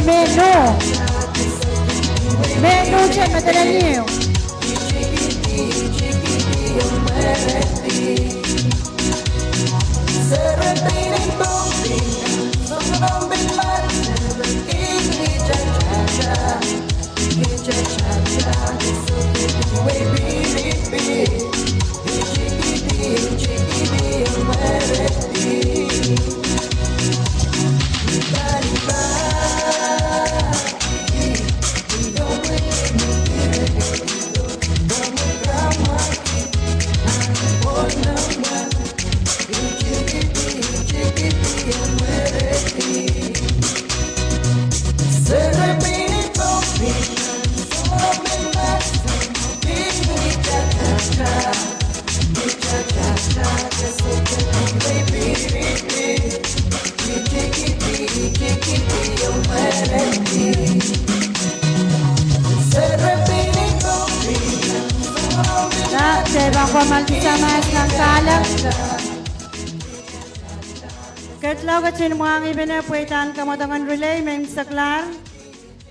Peno. Meno, chen medelel ehu. Kitail pahn komoaldi Samat nan kahlap. Ketlahng ketin mwahngih pene pweidahn kamwadongen relay me imwiseklahr.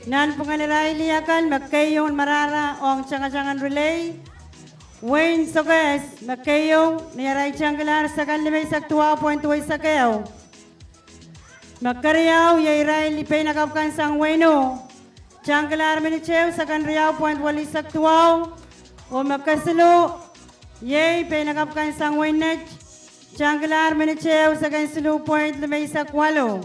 Nanpwungen irail lih akan me keieun marahra ong tangatang en relay, Wein Sokehs, me keieu, ni arail tangkilahr sekend limeisek duwau point duweisek ehu. Me keriau iei irail peinakapw kan sang wein o, tangkilahr minit ehu sekend riau point welisek duwau. Oh me kesiluh iei peinakapw kan sang wein net, tangkilahr minit ehu sekend siluh point limeisek waluh.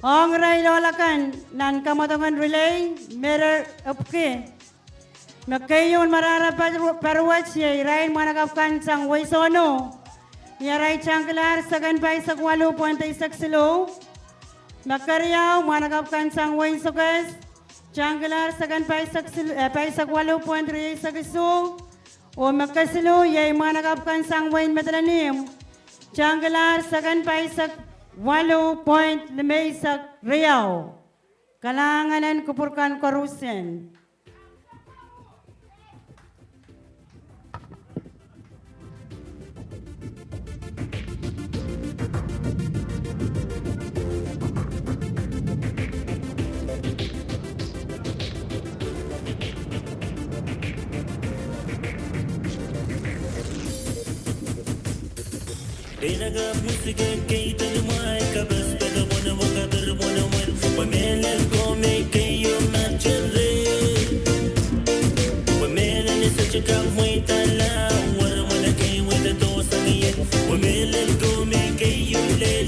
Ong irail ohl akan nan kamwadongen relay, Merer Epwiki, me keieun marahra paruwet iei irail mwahnakapw kan sang wein Sohno, ni arail tangkilahr sekend paisek waluh point eisek siluh. Me keriau mwahnakapw kan sang Wein Sokehs, tangkilahr sekend paisek waluh point rieisek isuh. Oh me kesiluh iei mwahnakapw kan sang wein Madolenihmw, tangkilahr sekend paisek waluh point limeisek riau. Kalahngan en kupwur kan koarusie.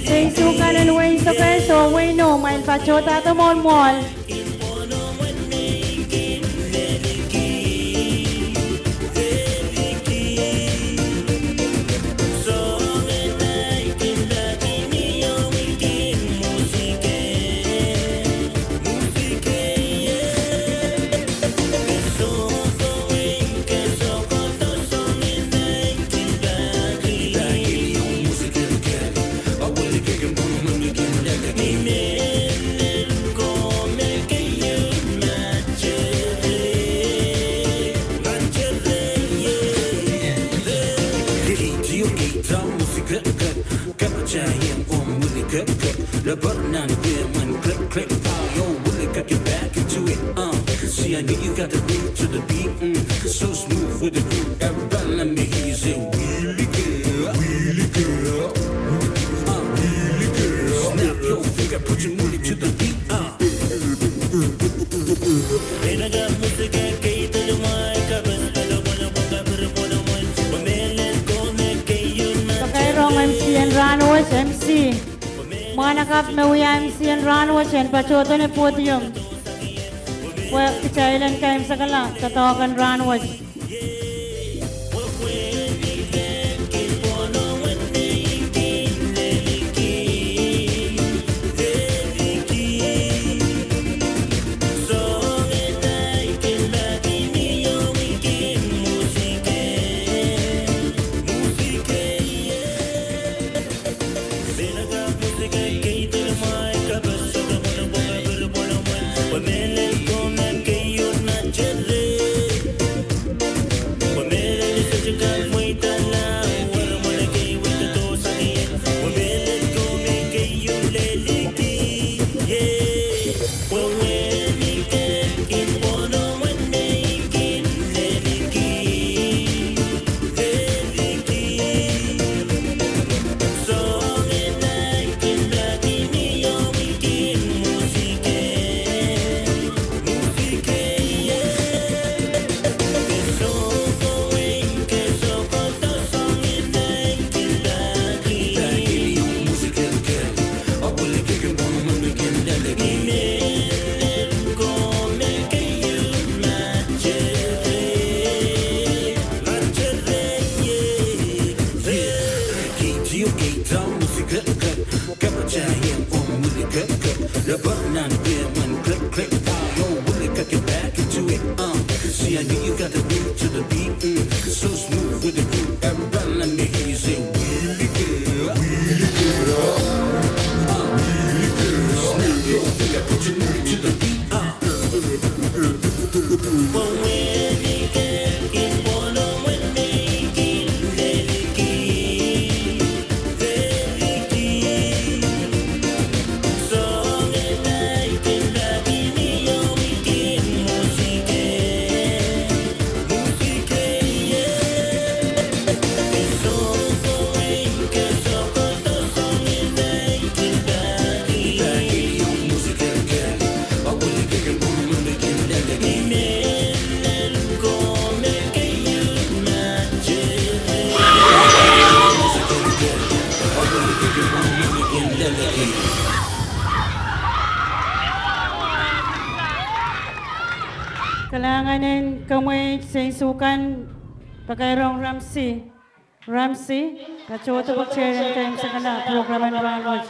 Seisu kan en Wein Sokehs oh wein o, kumwail patohdahdo mwohn mwoahl. Pakairong M C en rahnwet, M C. Mwahnakapw me wia M C en rahnwet en patohdo ni podium pwe kitail en kaimwisekala doadoahk en rahnwet. Get back into it, uh. See, I knew you got the groove to the beat, mm. So smooth with the groove, everybody let me hear you say, "Wheel it, girl, wheel it, girl." Uh, wheel it, girl. Snap your finger, put your knee to the beat, uh. Kalahngan en komwi, seisokan, pakairong Ramsey. Ramsey, patohdo pwe kitail en kak sakala program en rahnwet.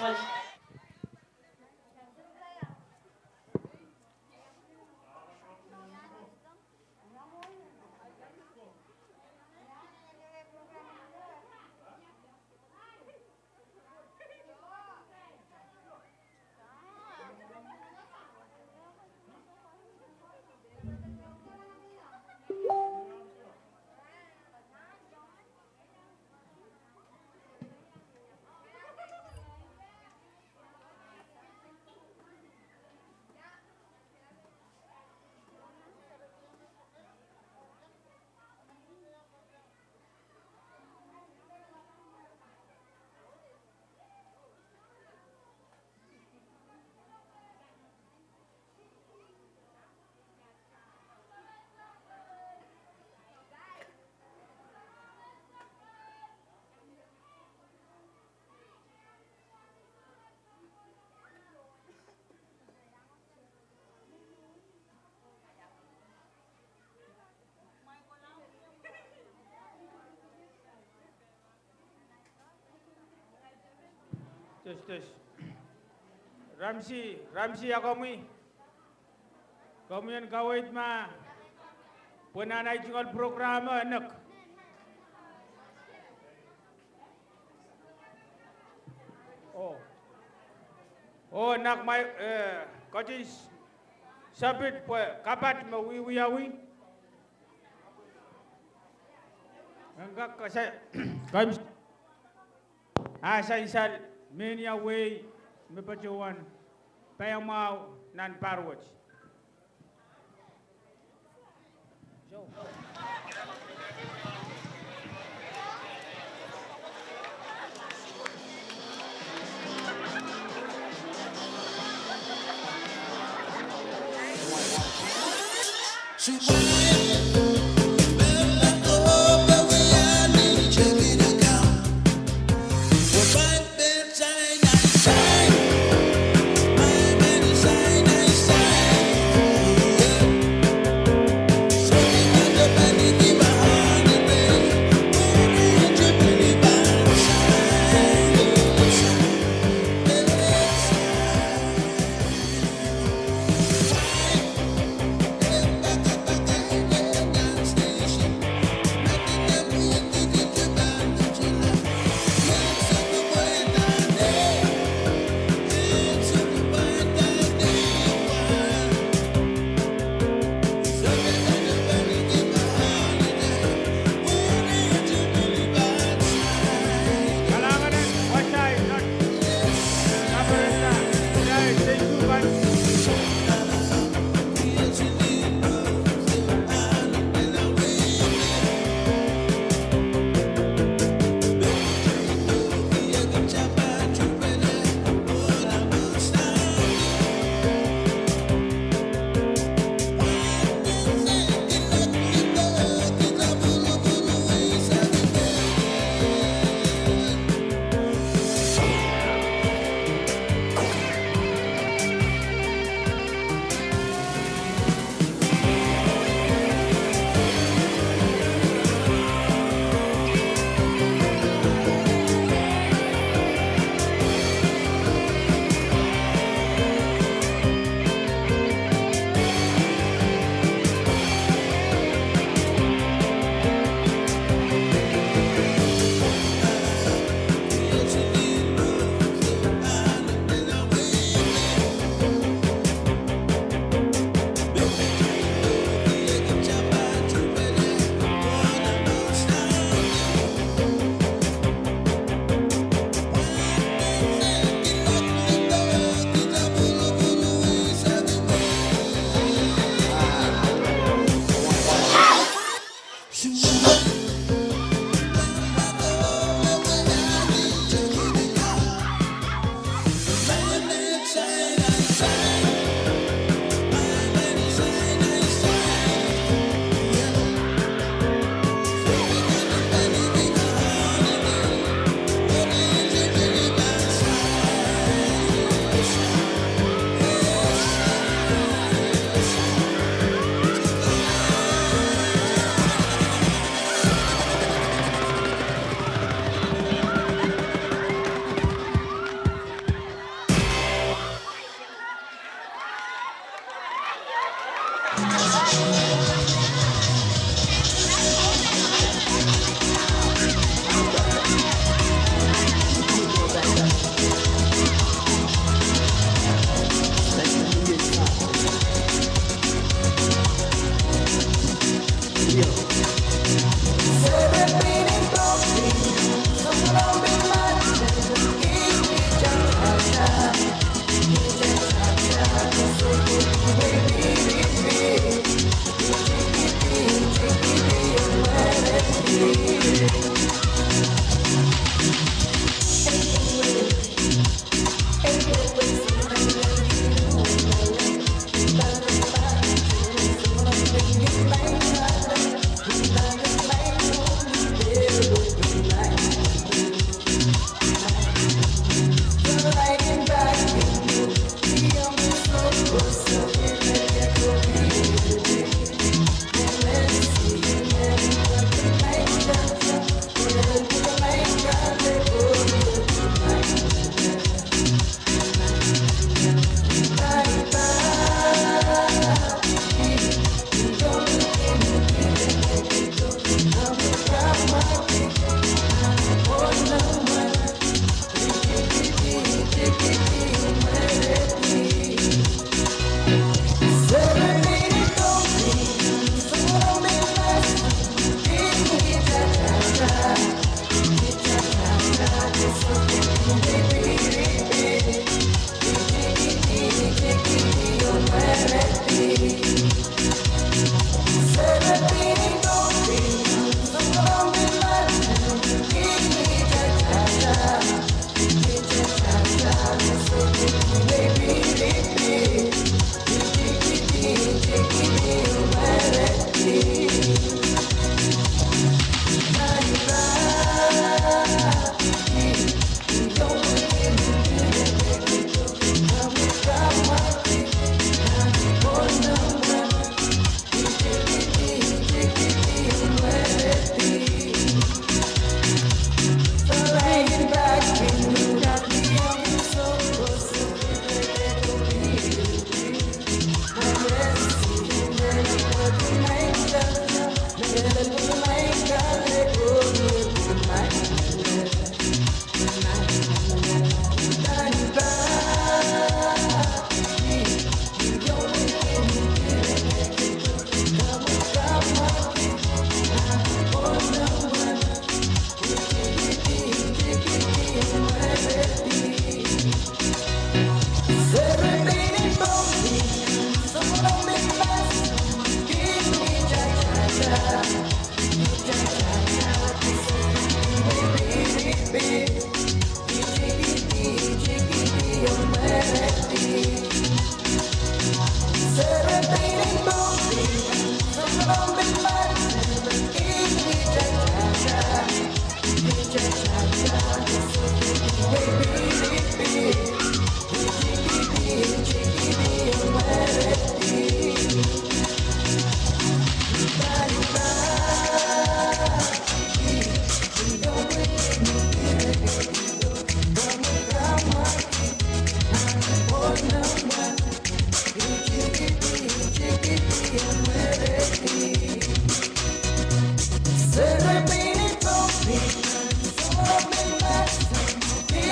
Tes, tes. Ramsey, Ramsey, a komwi? Komwi en kaweid ma? Pwe nan ahi tungoal program e nek. Oh. Oh, nek ma, eh, ketin s-, sapwid pwe kapat me wiewiawi. En kak kasa-, kaims-, a sansal mehnia wehi me patohwan paiamwahu nan pahr wet.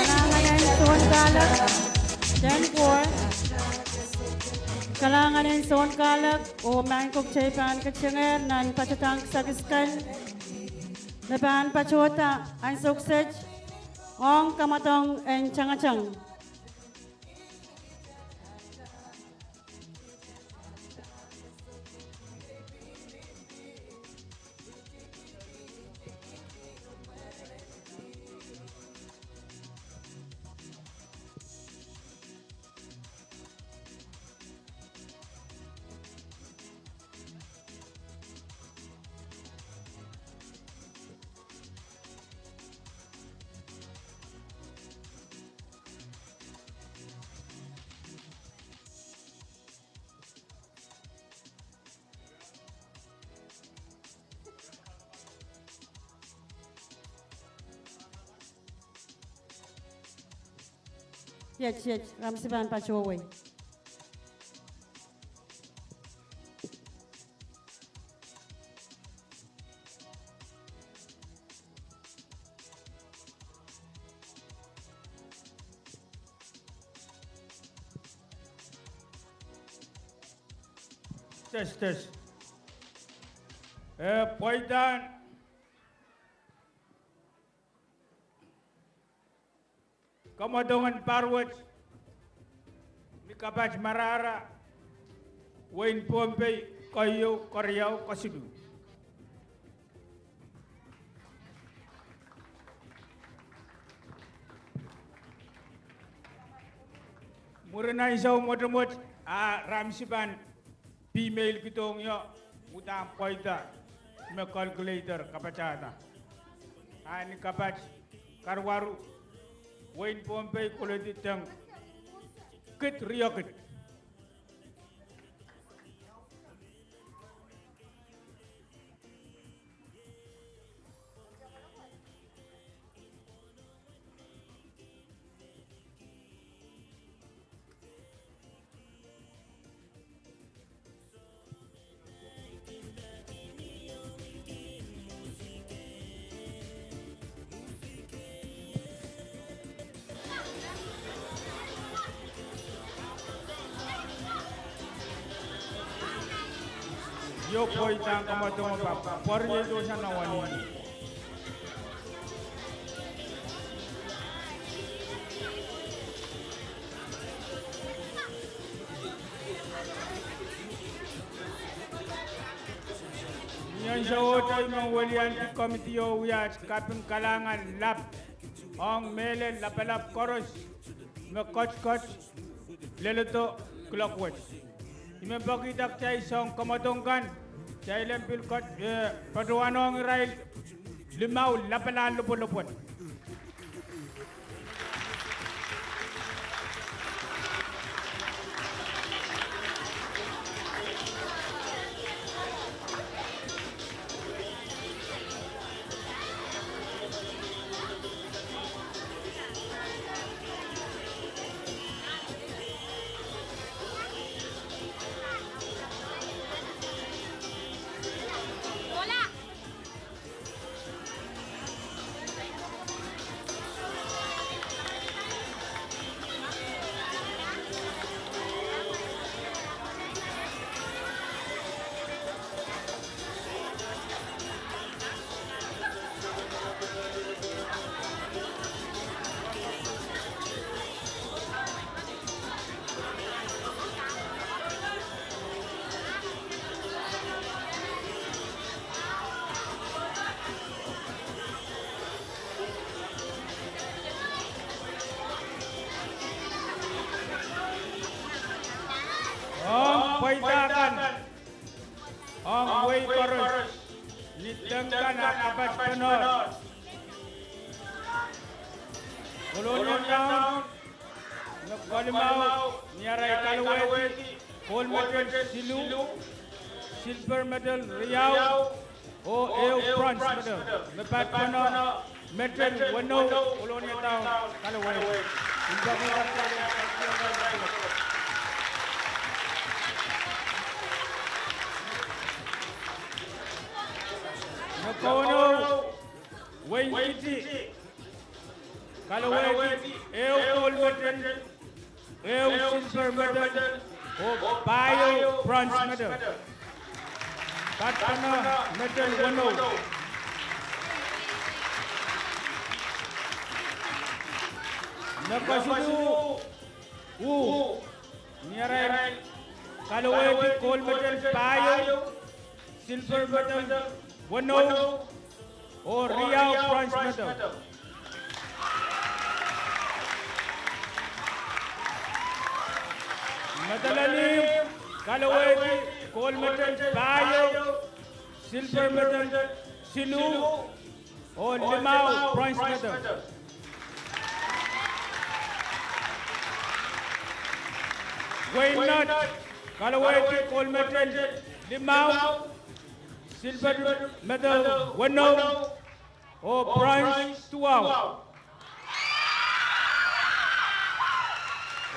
Kalahngan en sounkahlek, Ten Kwor. Kalahngan en sounkahlek, oh maing ko, kitail pahn ketingehr nan patohdan kisakis kan me pahn patohda ansou kiset ong kamwadong en tangatang. Iet, iet, ramsi pahn patohwei. Testes. Eh, pweidahn kamwadong en pahr wet ni kapat marahra, wehin Pohnpei, keieu, keriau, kesiluh. Mwurin ansou mwotomwot, a Ramsi pahn pimeilkidohng ie, udahn pweida me calculator kapatahda. A ni kapat karuwaru, wehin Pohnpei koledi deng kid riekid. Io, pweidahn kamwadong en pahr, pwari e dohsang nan wenihmwo. Ni ansou ehu I men weliandi komidi oh wia aht kaping kalahngan lap ong mehlel lapalap koaros me kotkot leledo kuloak wet. I men pekihda kitail soun kamwadong kan, kitail en pil kot, eh, patohwanohng irail limau lapalahn lopwolopwol. Ong pweida kan, ong wehi koaros, ni deng kan a kapat pwonehng Kolonia Town me kolimau, ni arail kalowehdi gold medal siluh, silver medal riau, oh ehu bronze medal, me patpene medal weneu. Kolonia Town, kalowehdi. Me kouno, wehin Kiti, kalowehdi ehu gold medal, ehu silver medal, oh pahieu bronze medal. Patpene medal weneu. Me kesiluh, uh, ni arail kalowehdi gold medal pahieu, silver medal weneu, oh riau bronze medal. Medal en ihmw, kalowehdi gold medal pahieu, silver medal siluh, oh limau bronze medal. Wehin Nett, kalowehdi gold medal limau, silver medal weneu, oh bronze duwau.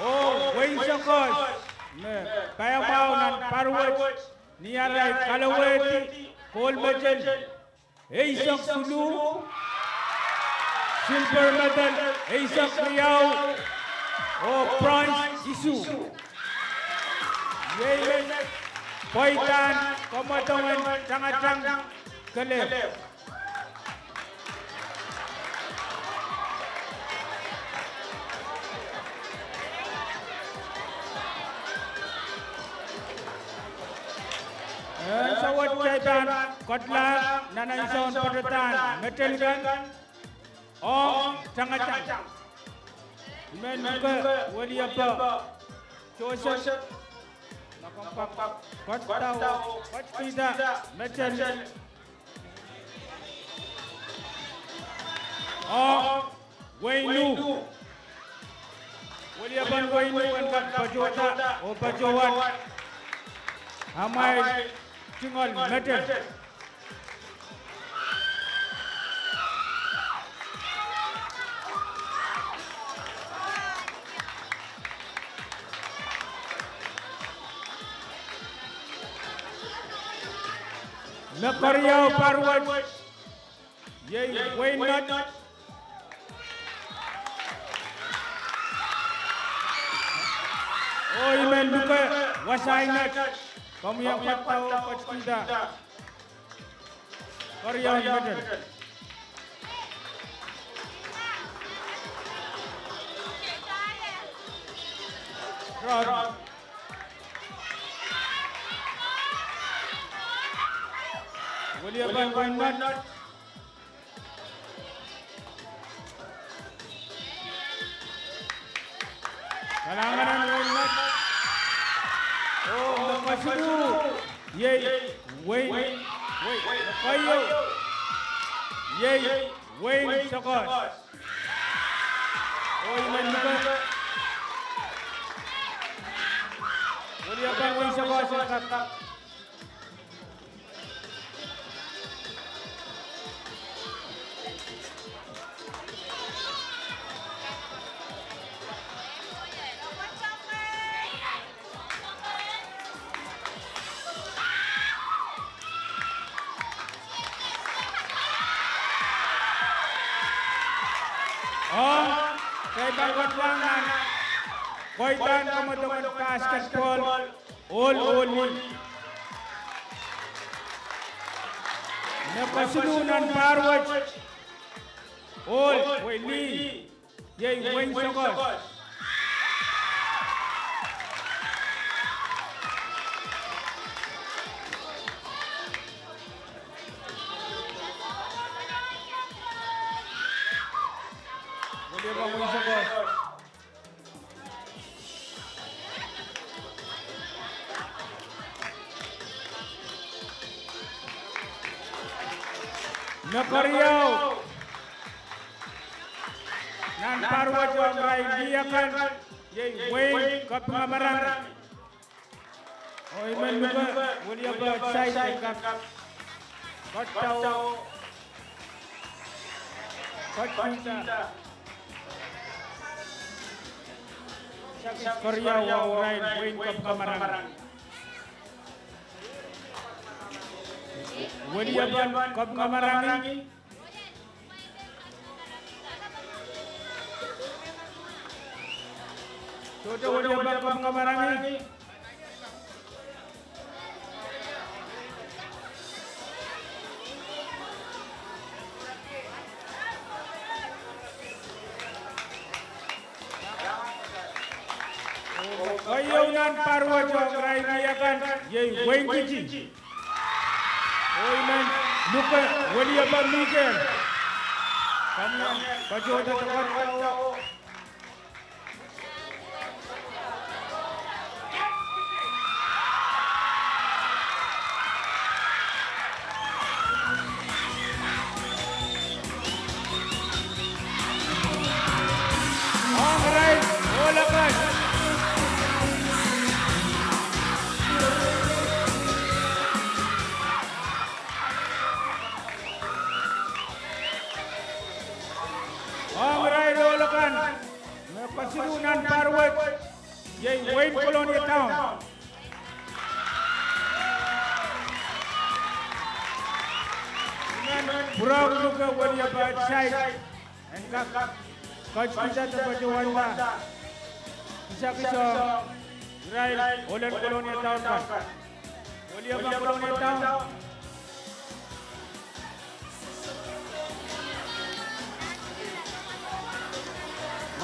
Oh wehin Sekos, me paiamwahu nan pahr wet, ni arail kalowehdi gold medal eisek siluh, silver medal eisek riau, oh bronze isuh. Iei met Pweidahn kamwadongen tangatang kelehpw. En sawehte kitail pahn kedlahng nan ansoun patohdan medal kan ong tangatang. I men luke Weliepe Joseph, ma komw kak ketido, ketikihda medal ong Weinu. Weliepen Weinu en kak patohda oh patohwan amwail tungoal medal. Me keriau pahr wet, iei Wein Met. Oh I men luke Wasai Met, komw iang ketido, ketikihda keriaun medal. Weliepen Wein Met. Kalahngan en Wein Met. Oh me kesiluh, iei Wein, Wein, me keieu, iei Wein Sokohs. Oh I men luke Weliepen Wein Sokohs en kak Ong, kitail pahn kedlahng nan pweidahn kamwadongen basketball, ohl oh lih. Me kesiluh nan pahr wet, ohl oh lih, iei Wein Sokohs. Weliepen Wein Sokohs. Me keriau nan pahr wet ong irail lih akan, iei Wein Kapingamarangi. Oh I men luke Weliepe Said en kak ketido, ketikihda, keriau ong irail Wein Kapingamarangi. Weliepen Kapingamarangi. Sohte Weliepen Kapingamarangi. Keieu nan pahr wet ong irail lih akan, iei Wein Kiti. Oh I men luke Weliepe Mikael. Komw iang ketido, ketido. Ong irail ohl akan. Ong irail ohl akan. Me kesiluh nan pahr wet, iei Wein Kolonia Town. I men pwurehng luke Weliepe Said en kak ketikihda de patohwanda kisakis ong irail ohlen Kolonia Town kan. Weliepen Kolonia Town.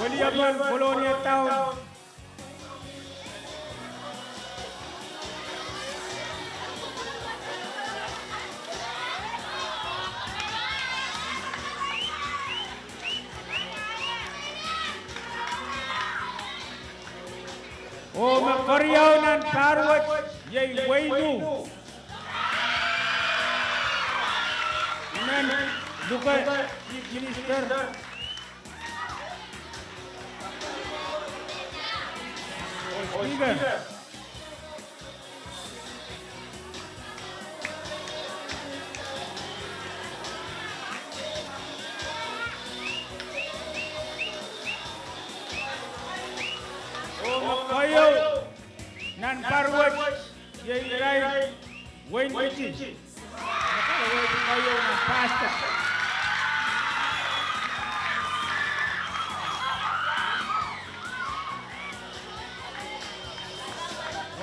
Weliepen Kolonia Town. Oh me keriau nan pahr wet iei Weinu. I men luke Chief Minister. Oh Speaker. Oh me keieu nan pahr wet iei irail Wein Kiti. Keieu nan pastor.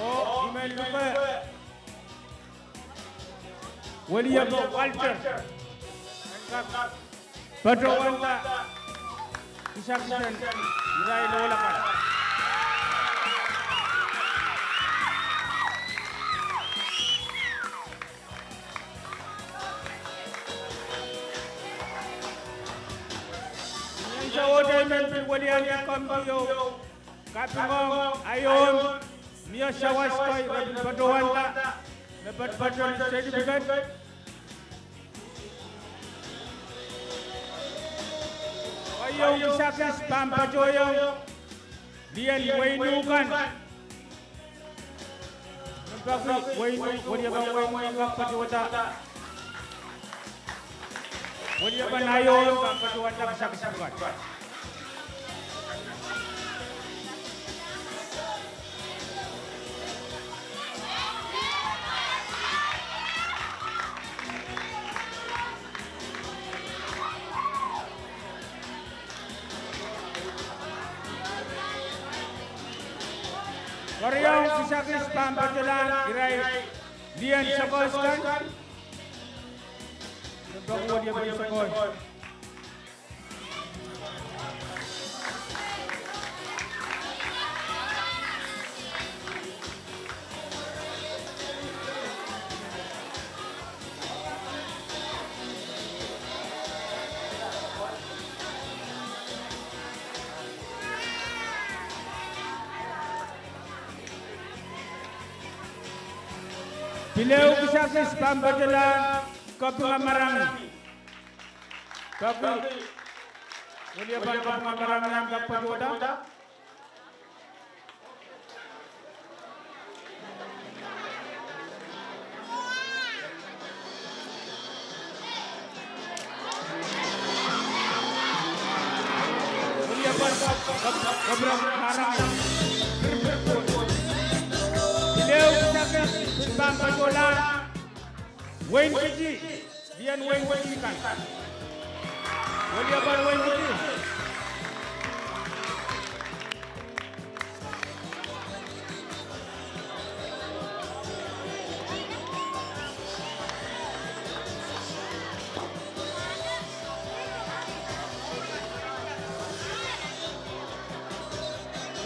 Oh I men luke Weliepe Walter en kak patohwanda kisakis en irail ohl akan. Ni ansou wet I men pil weliandi komwi oh kapingohng aio, mie sawas kei re pil patohwanda me patopato certificate. Keieu kisakis pahn patohiong lien weinu kan. Peki wein, weliepen wein kak patohwanda. Weliepen aio kak patohwanda kisakis pwukat. Keriau kisakis pahn patolahng irail lien sekos kan. Peki weliepen sekos. Pil ehu kisakis pahn patolahng Kapinga Marangi. Peki weliepen Kapinga Marangi en kak patohwanda. Pil ehu kisakis pahn patolahng Wein Kiti. Lien Wein Kiti kan. Weliepen Wein Kiti.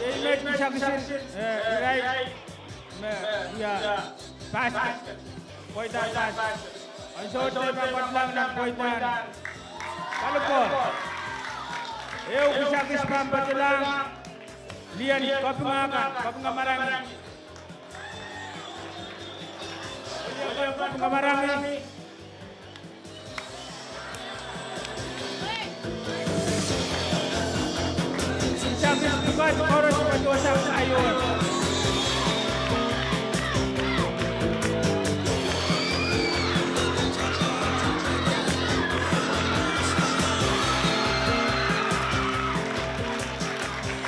Iei met kisakisin, eh, irail me wia basket. Pweidahn basket. Ansou te pahn patohlahng nan pweidahn volleyball. Ehu kisakis pahn patohlahng lien Kapinga kan, Kapinga Marangi. Kapinga Marangi. Kisakis pwukat koaros patohsang aio.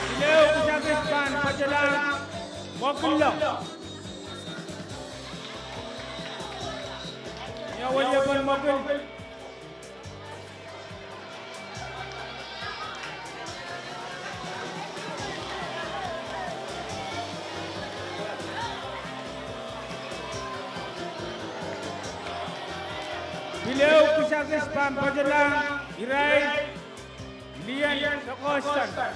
Pil ehu kisakis pahn patohlahng Mwokillo. Ia weliepen Mwokil? Ehu kisakis pahn patohlahng irail Lien Sokos kan.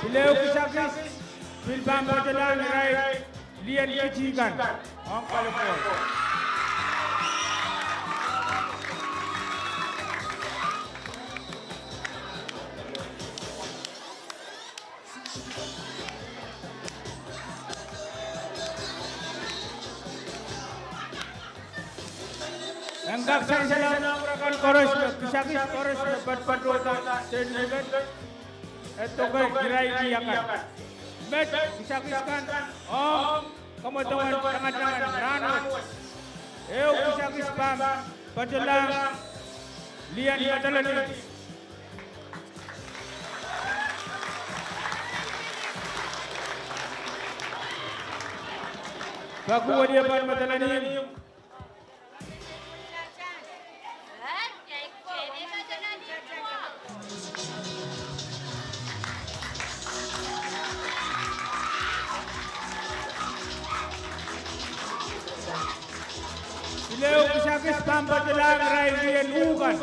Pil ehu kisakis pil pahn patohlahng irail Lien Kiti kan. Ong kalapwon. En kak sansal nan irakan koaros me kisakis koaros me patpatohda certificate. E doke irail akan. Met kisakis kan ong kamwadongen tangatangan rahnwet. Ehu kisakis pahn patohlahng Lien Matalani. Peki weliepen Matalani. Pil ehu kisakis pahn patohlahng irail Lien Ukan.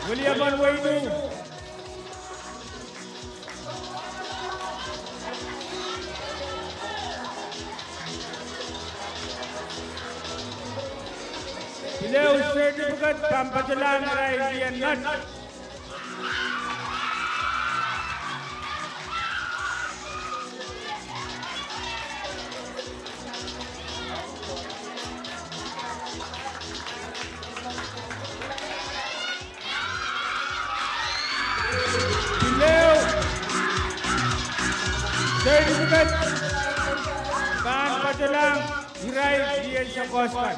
Weliepen wehin Uk. Pil ehu certificate pahn patohlahng irail Lien Nget. Pil ehu certificate pahn patohlahng irail Lien Sokos kan.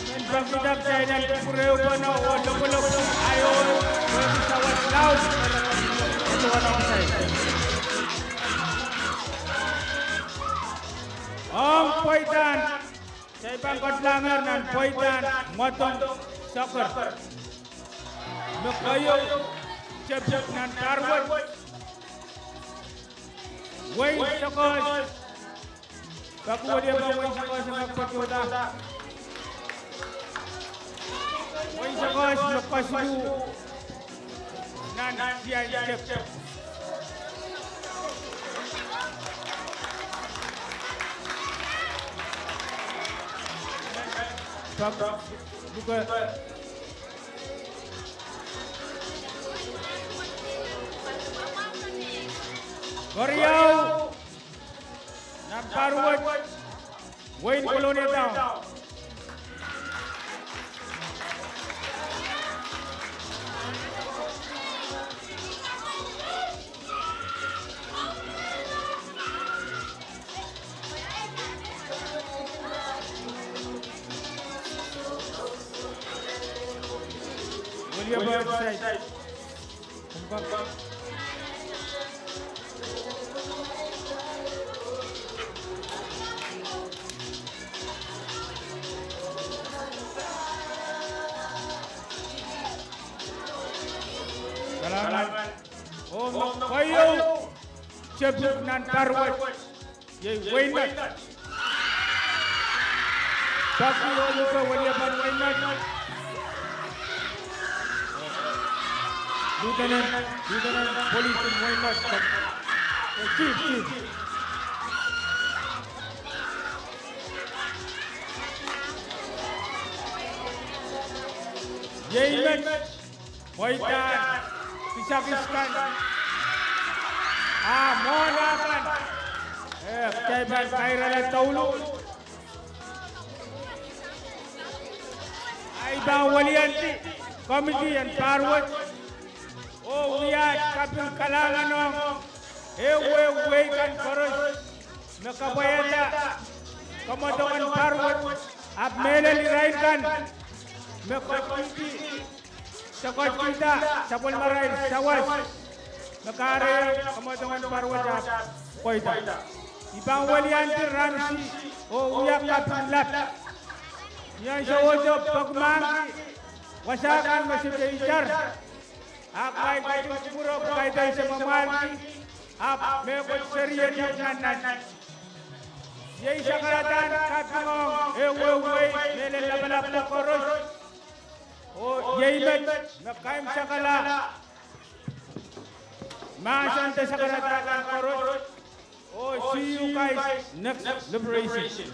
Men pahn kihda kitail en kupwurehpene oh lopwolopw aio, pwehki sawas laud. Ong pweidahn, kitail pahn ketlahng nan pweidahn mwadong soccer. Me keieu tepik nan pahr wet. Wehin Sokos. Peki weliepen Wehin Sokos en kak patohda. Wehin Sokos me kesiluh nan tiahk tepik. Peki luke. Keriau nan pahr wet, Wehin Kolonia Town. William Burnside. Kalahngan. Oh me keieu tepik nan pahr wet. Iei Wein Met. Peki oh luke weliepen Wein Met. Lieutenant, Lieutenant Police en Wein Met. Eh, Chief, Chief. Iei met. Pweidahn kisakis kan. Ah, mwohn ah kan. Eh, kitail pahn kairala douluhl. Ahi pahn weliandi komiti en pahr wet. Oh wia kaping kalahngan ong ehu wehi kan koaros me kapwaiada kamwadong en pahr wet. Ahpw mehlel irail kan me ketikihda, de ketikihda sapwellimarail sawas me kahrehiong kamwadongen pwarodo ahpw pweida. I pahn weliandi ramsi oh wia kaping lap. Ni ansou ehu peki mahkki wasa kan me sohte itar, ahpw ngehi ketin kupwure oh kaidehn semwamwahlki, ahpw mehkot seri ieu nan nan. Iei sakaradahn kaping ong ehuehu wehi mehlel lapalap ko koaros. Oh iei met me kaimwisekala mahsen de sakaradahn kan koaros. Oh see you guys next liberation.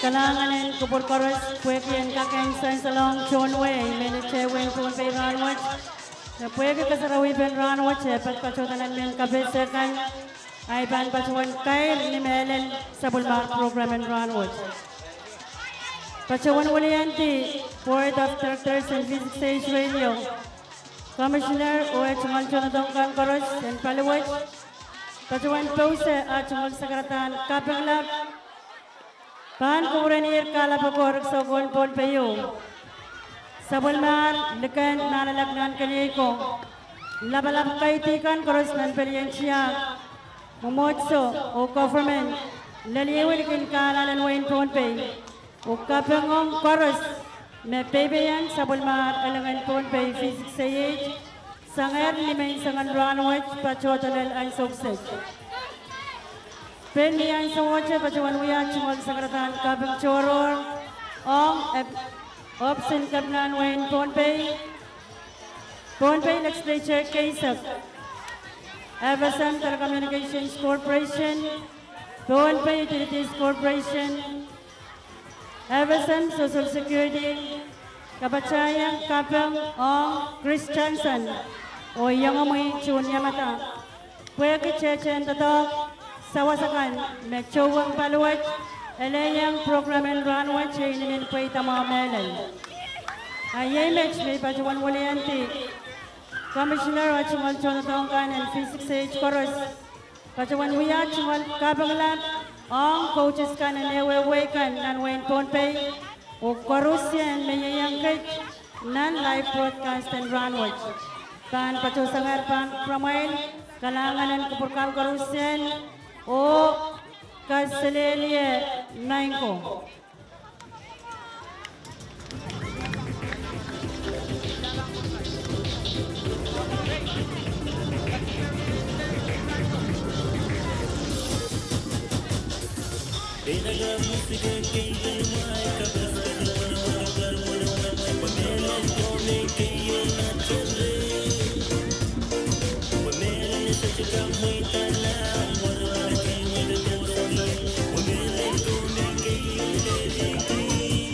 Kalahngan en kupwur koaros pwehki en kak en sansalohng tohn wehi mehlel wehin Pohnpei rahnwet. Me pwehki kasarawipen rahnwet e patohdo nan mehn kapehse kan, ahi pahn patohwan kair ni mehlel sapwellimar program en rahnwet. Patohwan weliandi Board of Directors en V six A H Radio, Commissioner oh eh tungoal tohndoadoahk kan koaros en paliwet. Patohwan pousehla ah tungoal sakaradahn kaping lap, pahn kupwuren ihr kalap oko rikisou ko en Pohnpei, sapwellimar liken nahnalek nan keniei ko, lapalap kaidehn kan koaros nan pelien tiahk, mwomwohdiso oh government, lel ieu likin kahlahlen wehin Pohnpei, oh kaping ong koaros me peipeien sapwellimar elingan Pohnpei V six A H, sangehr ni menseng en rahnwet patohdo lel ansou kiset. Pil ni ansouohte patohwan wia tungoal sakaradahn kaping tohrohr ong ohpis en Kepina en wehin Pohnpei, Pohnpei Legislature keisek, F S M Telecommunications Corporation, Pohnpei Utilities Corporation, F S M Social Security, kapatahieng kaping ong Chris Johnson oh iengomwi Junior Mata, pwehki tehtehn doadoahk sawas akan me tohwong paliwet, elehieng program en rahnwet e inenen pweida mwahu mehlel. A iei met me I patohwan weliandi Commissioner oh tungoal tohndoadoahk kan en V six A H koaros, patohwan wia tungoal kaping lap ong coaches kan en ehuehu wehi kan nan wehin Pohnpei, oh koarusie me ieiang ket nan live broadcast en rahnwet. Pahn patohsangehr pahn kupwuramwail kalahngan en kupwur kan koarusie, oh kaselehlie maing ko.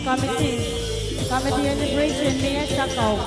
Committee, Committee on Liberation, mie sakau.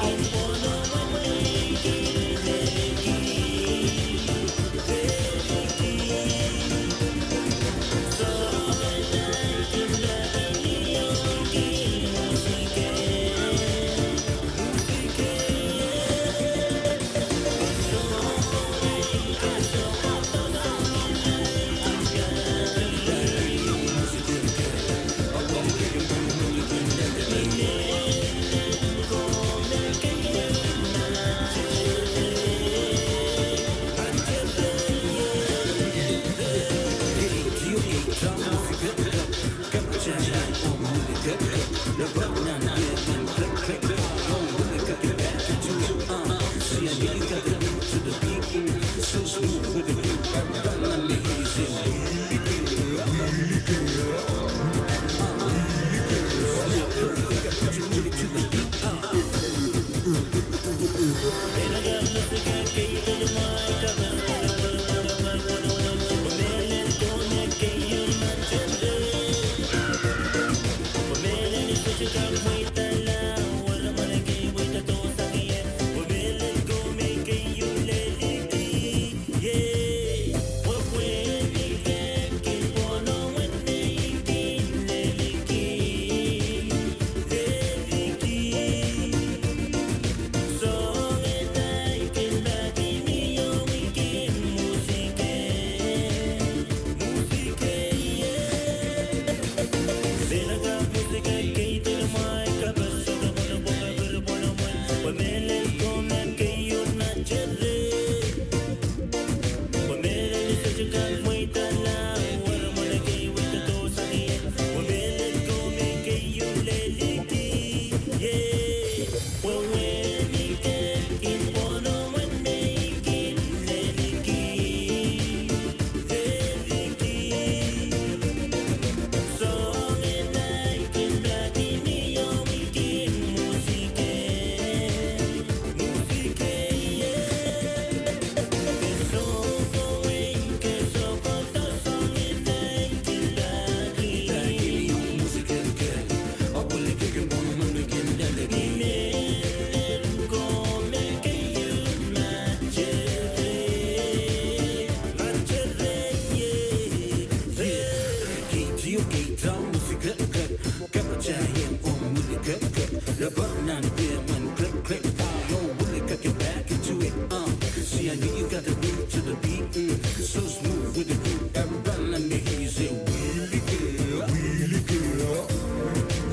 Back into it, uh. See, I knew you got the groove to the beat, mm. So smooth with the groove, everybody let me hear you say, "Wheelie girl, wheelie girl,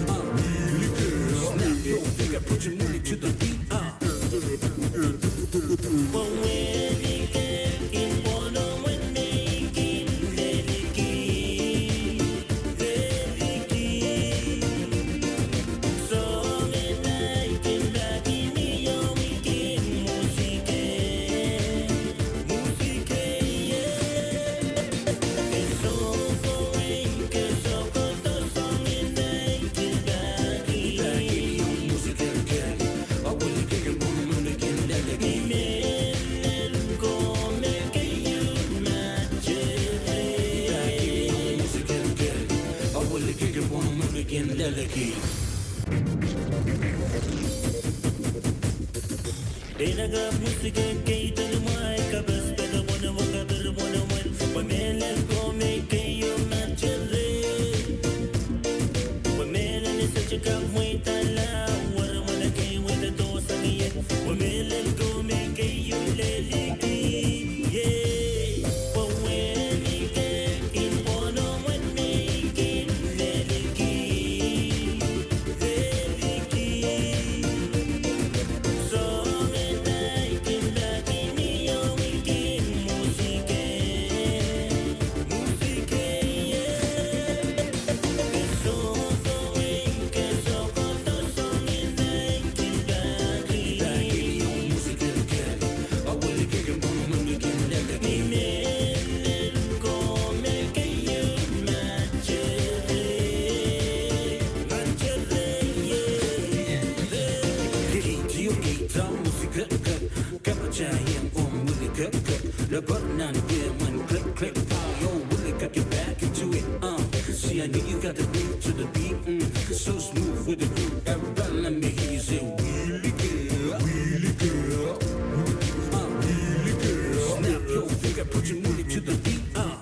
uh, wheelie girl." Snap your finger, put your money to the beat, uh. Back into it, uh. See, I knew you got the groove to the beat, mm. So smooth with the groove, everybody let me hear you say, "Wheelie girl, wheelie girl, uh, wheelie girl." Snap your finger, put your money to the beat, uh.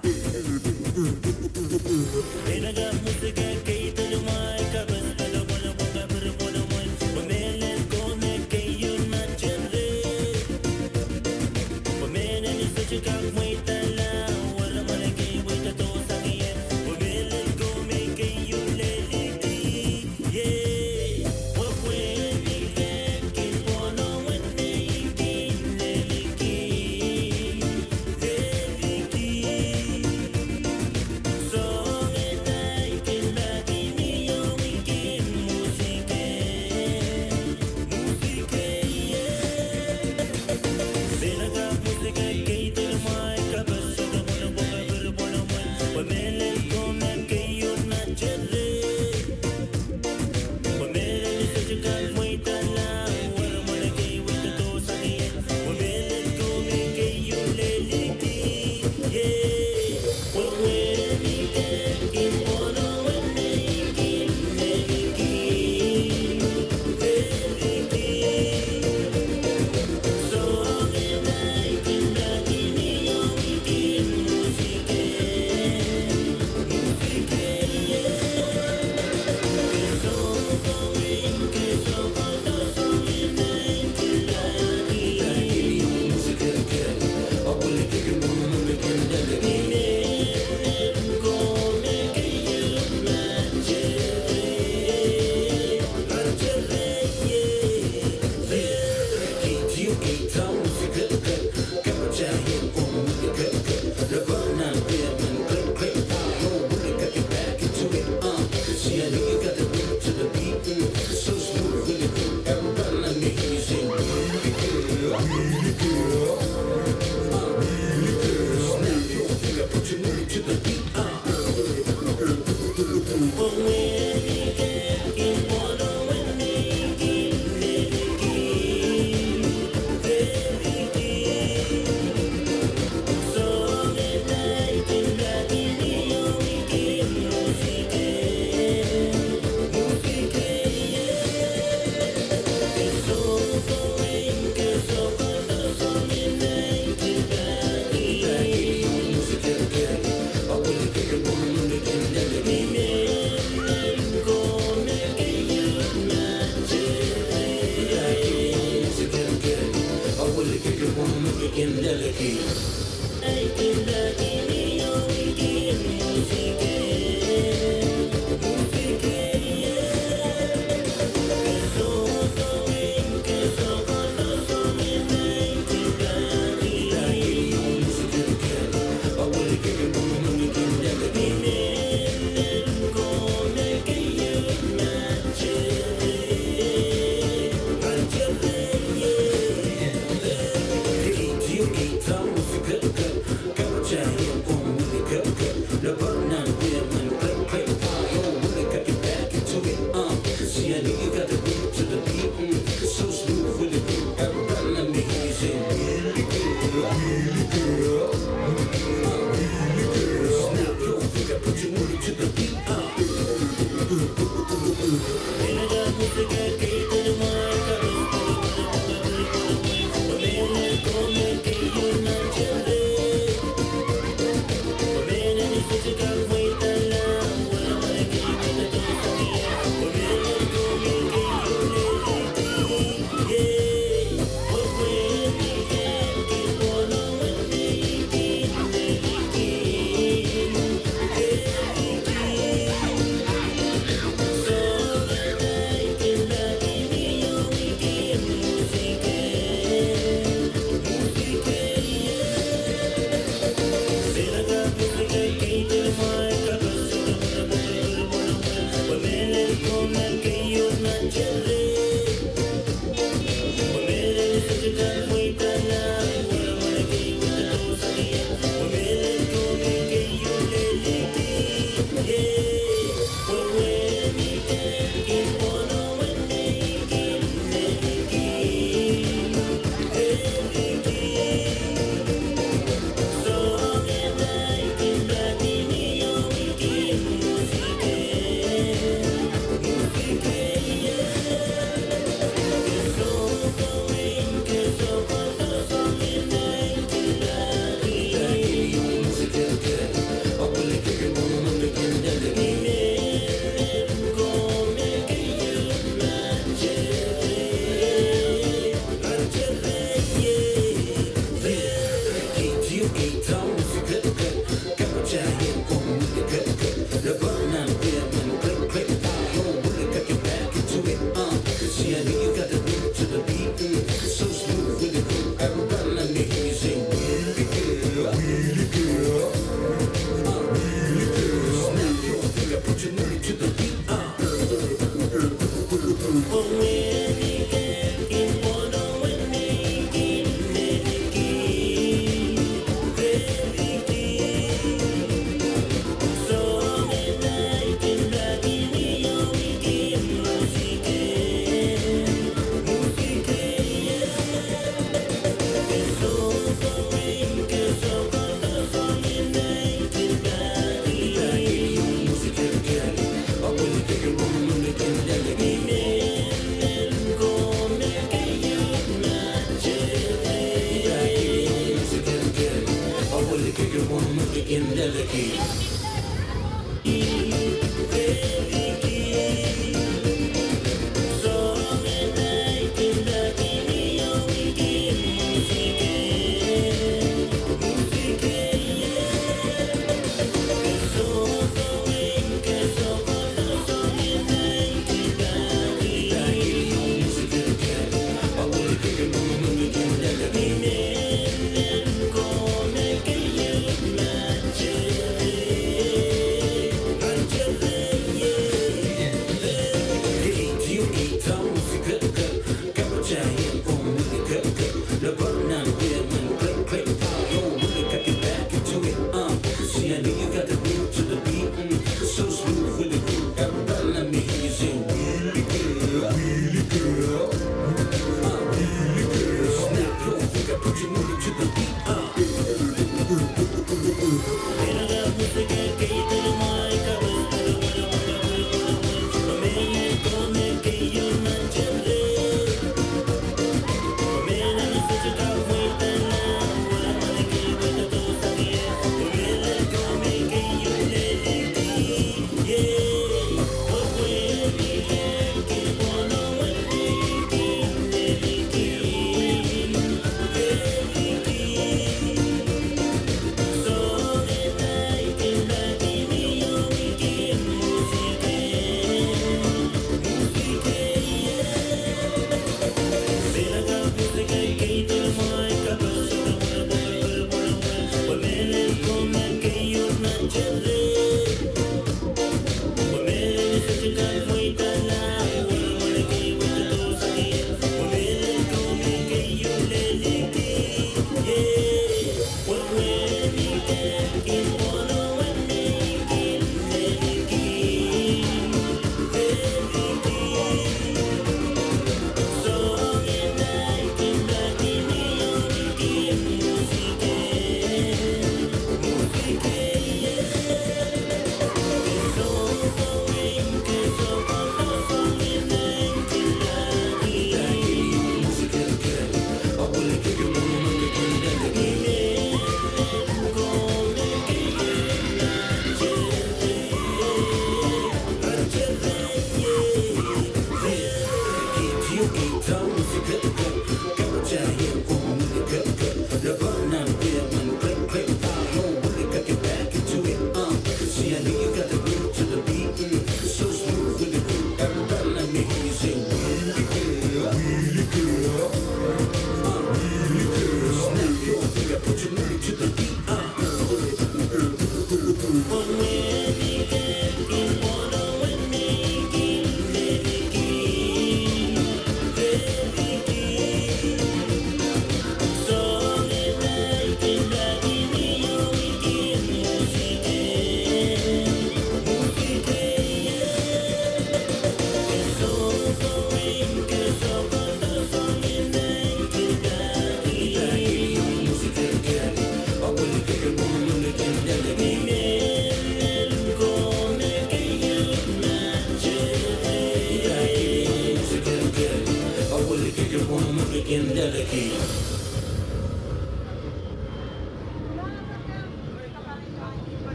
Intelligence.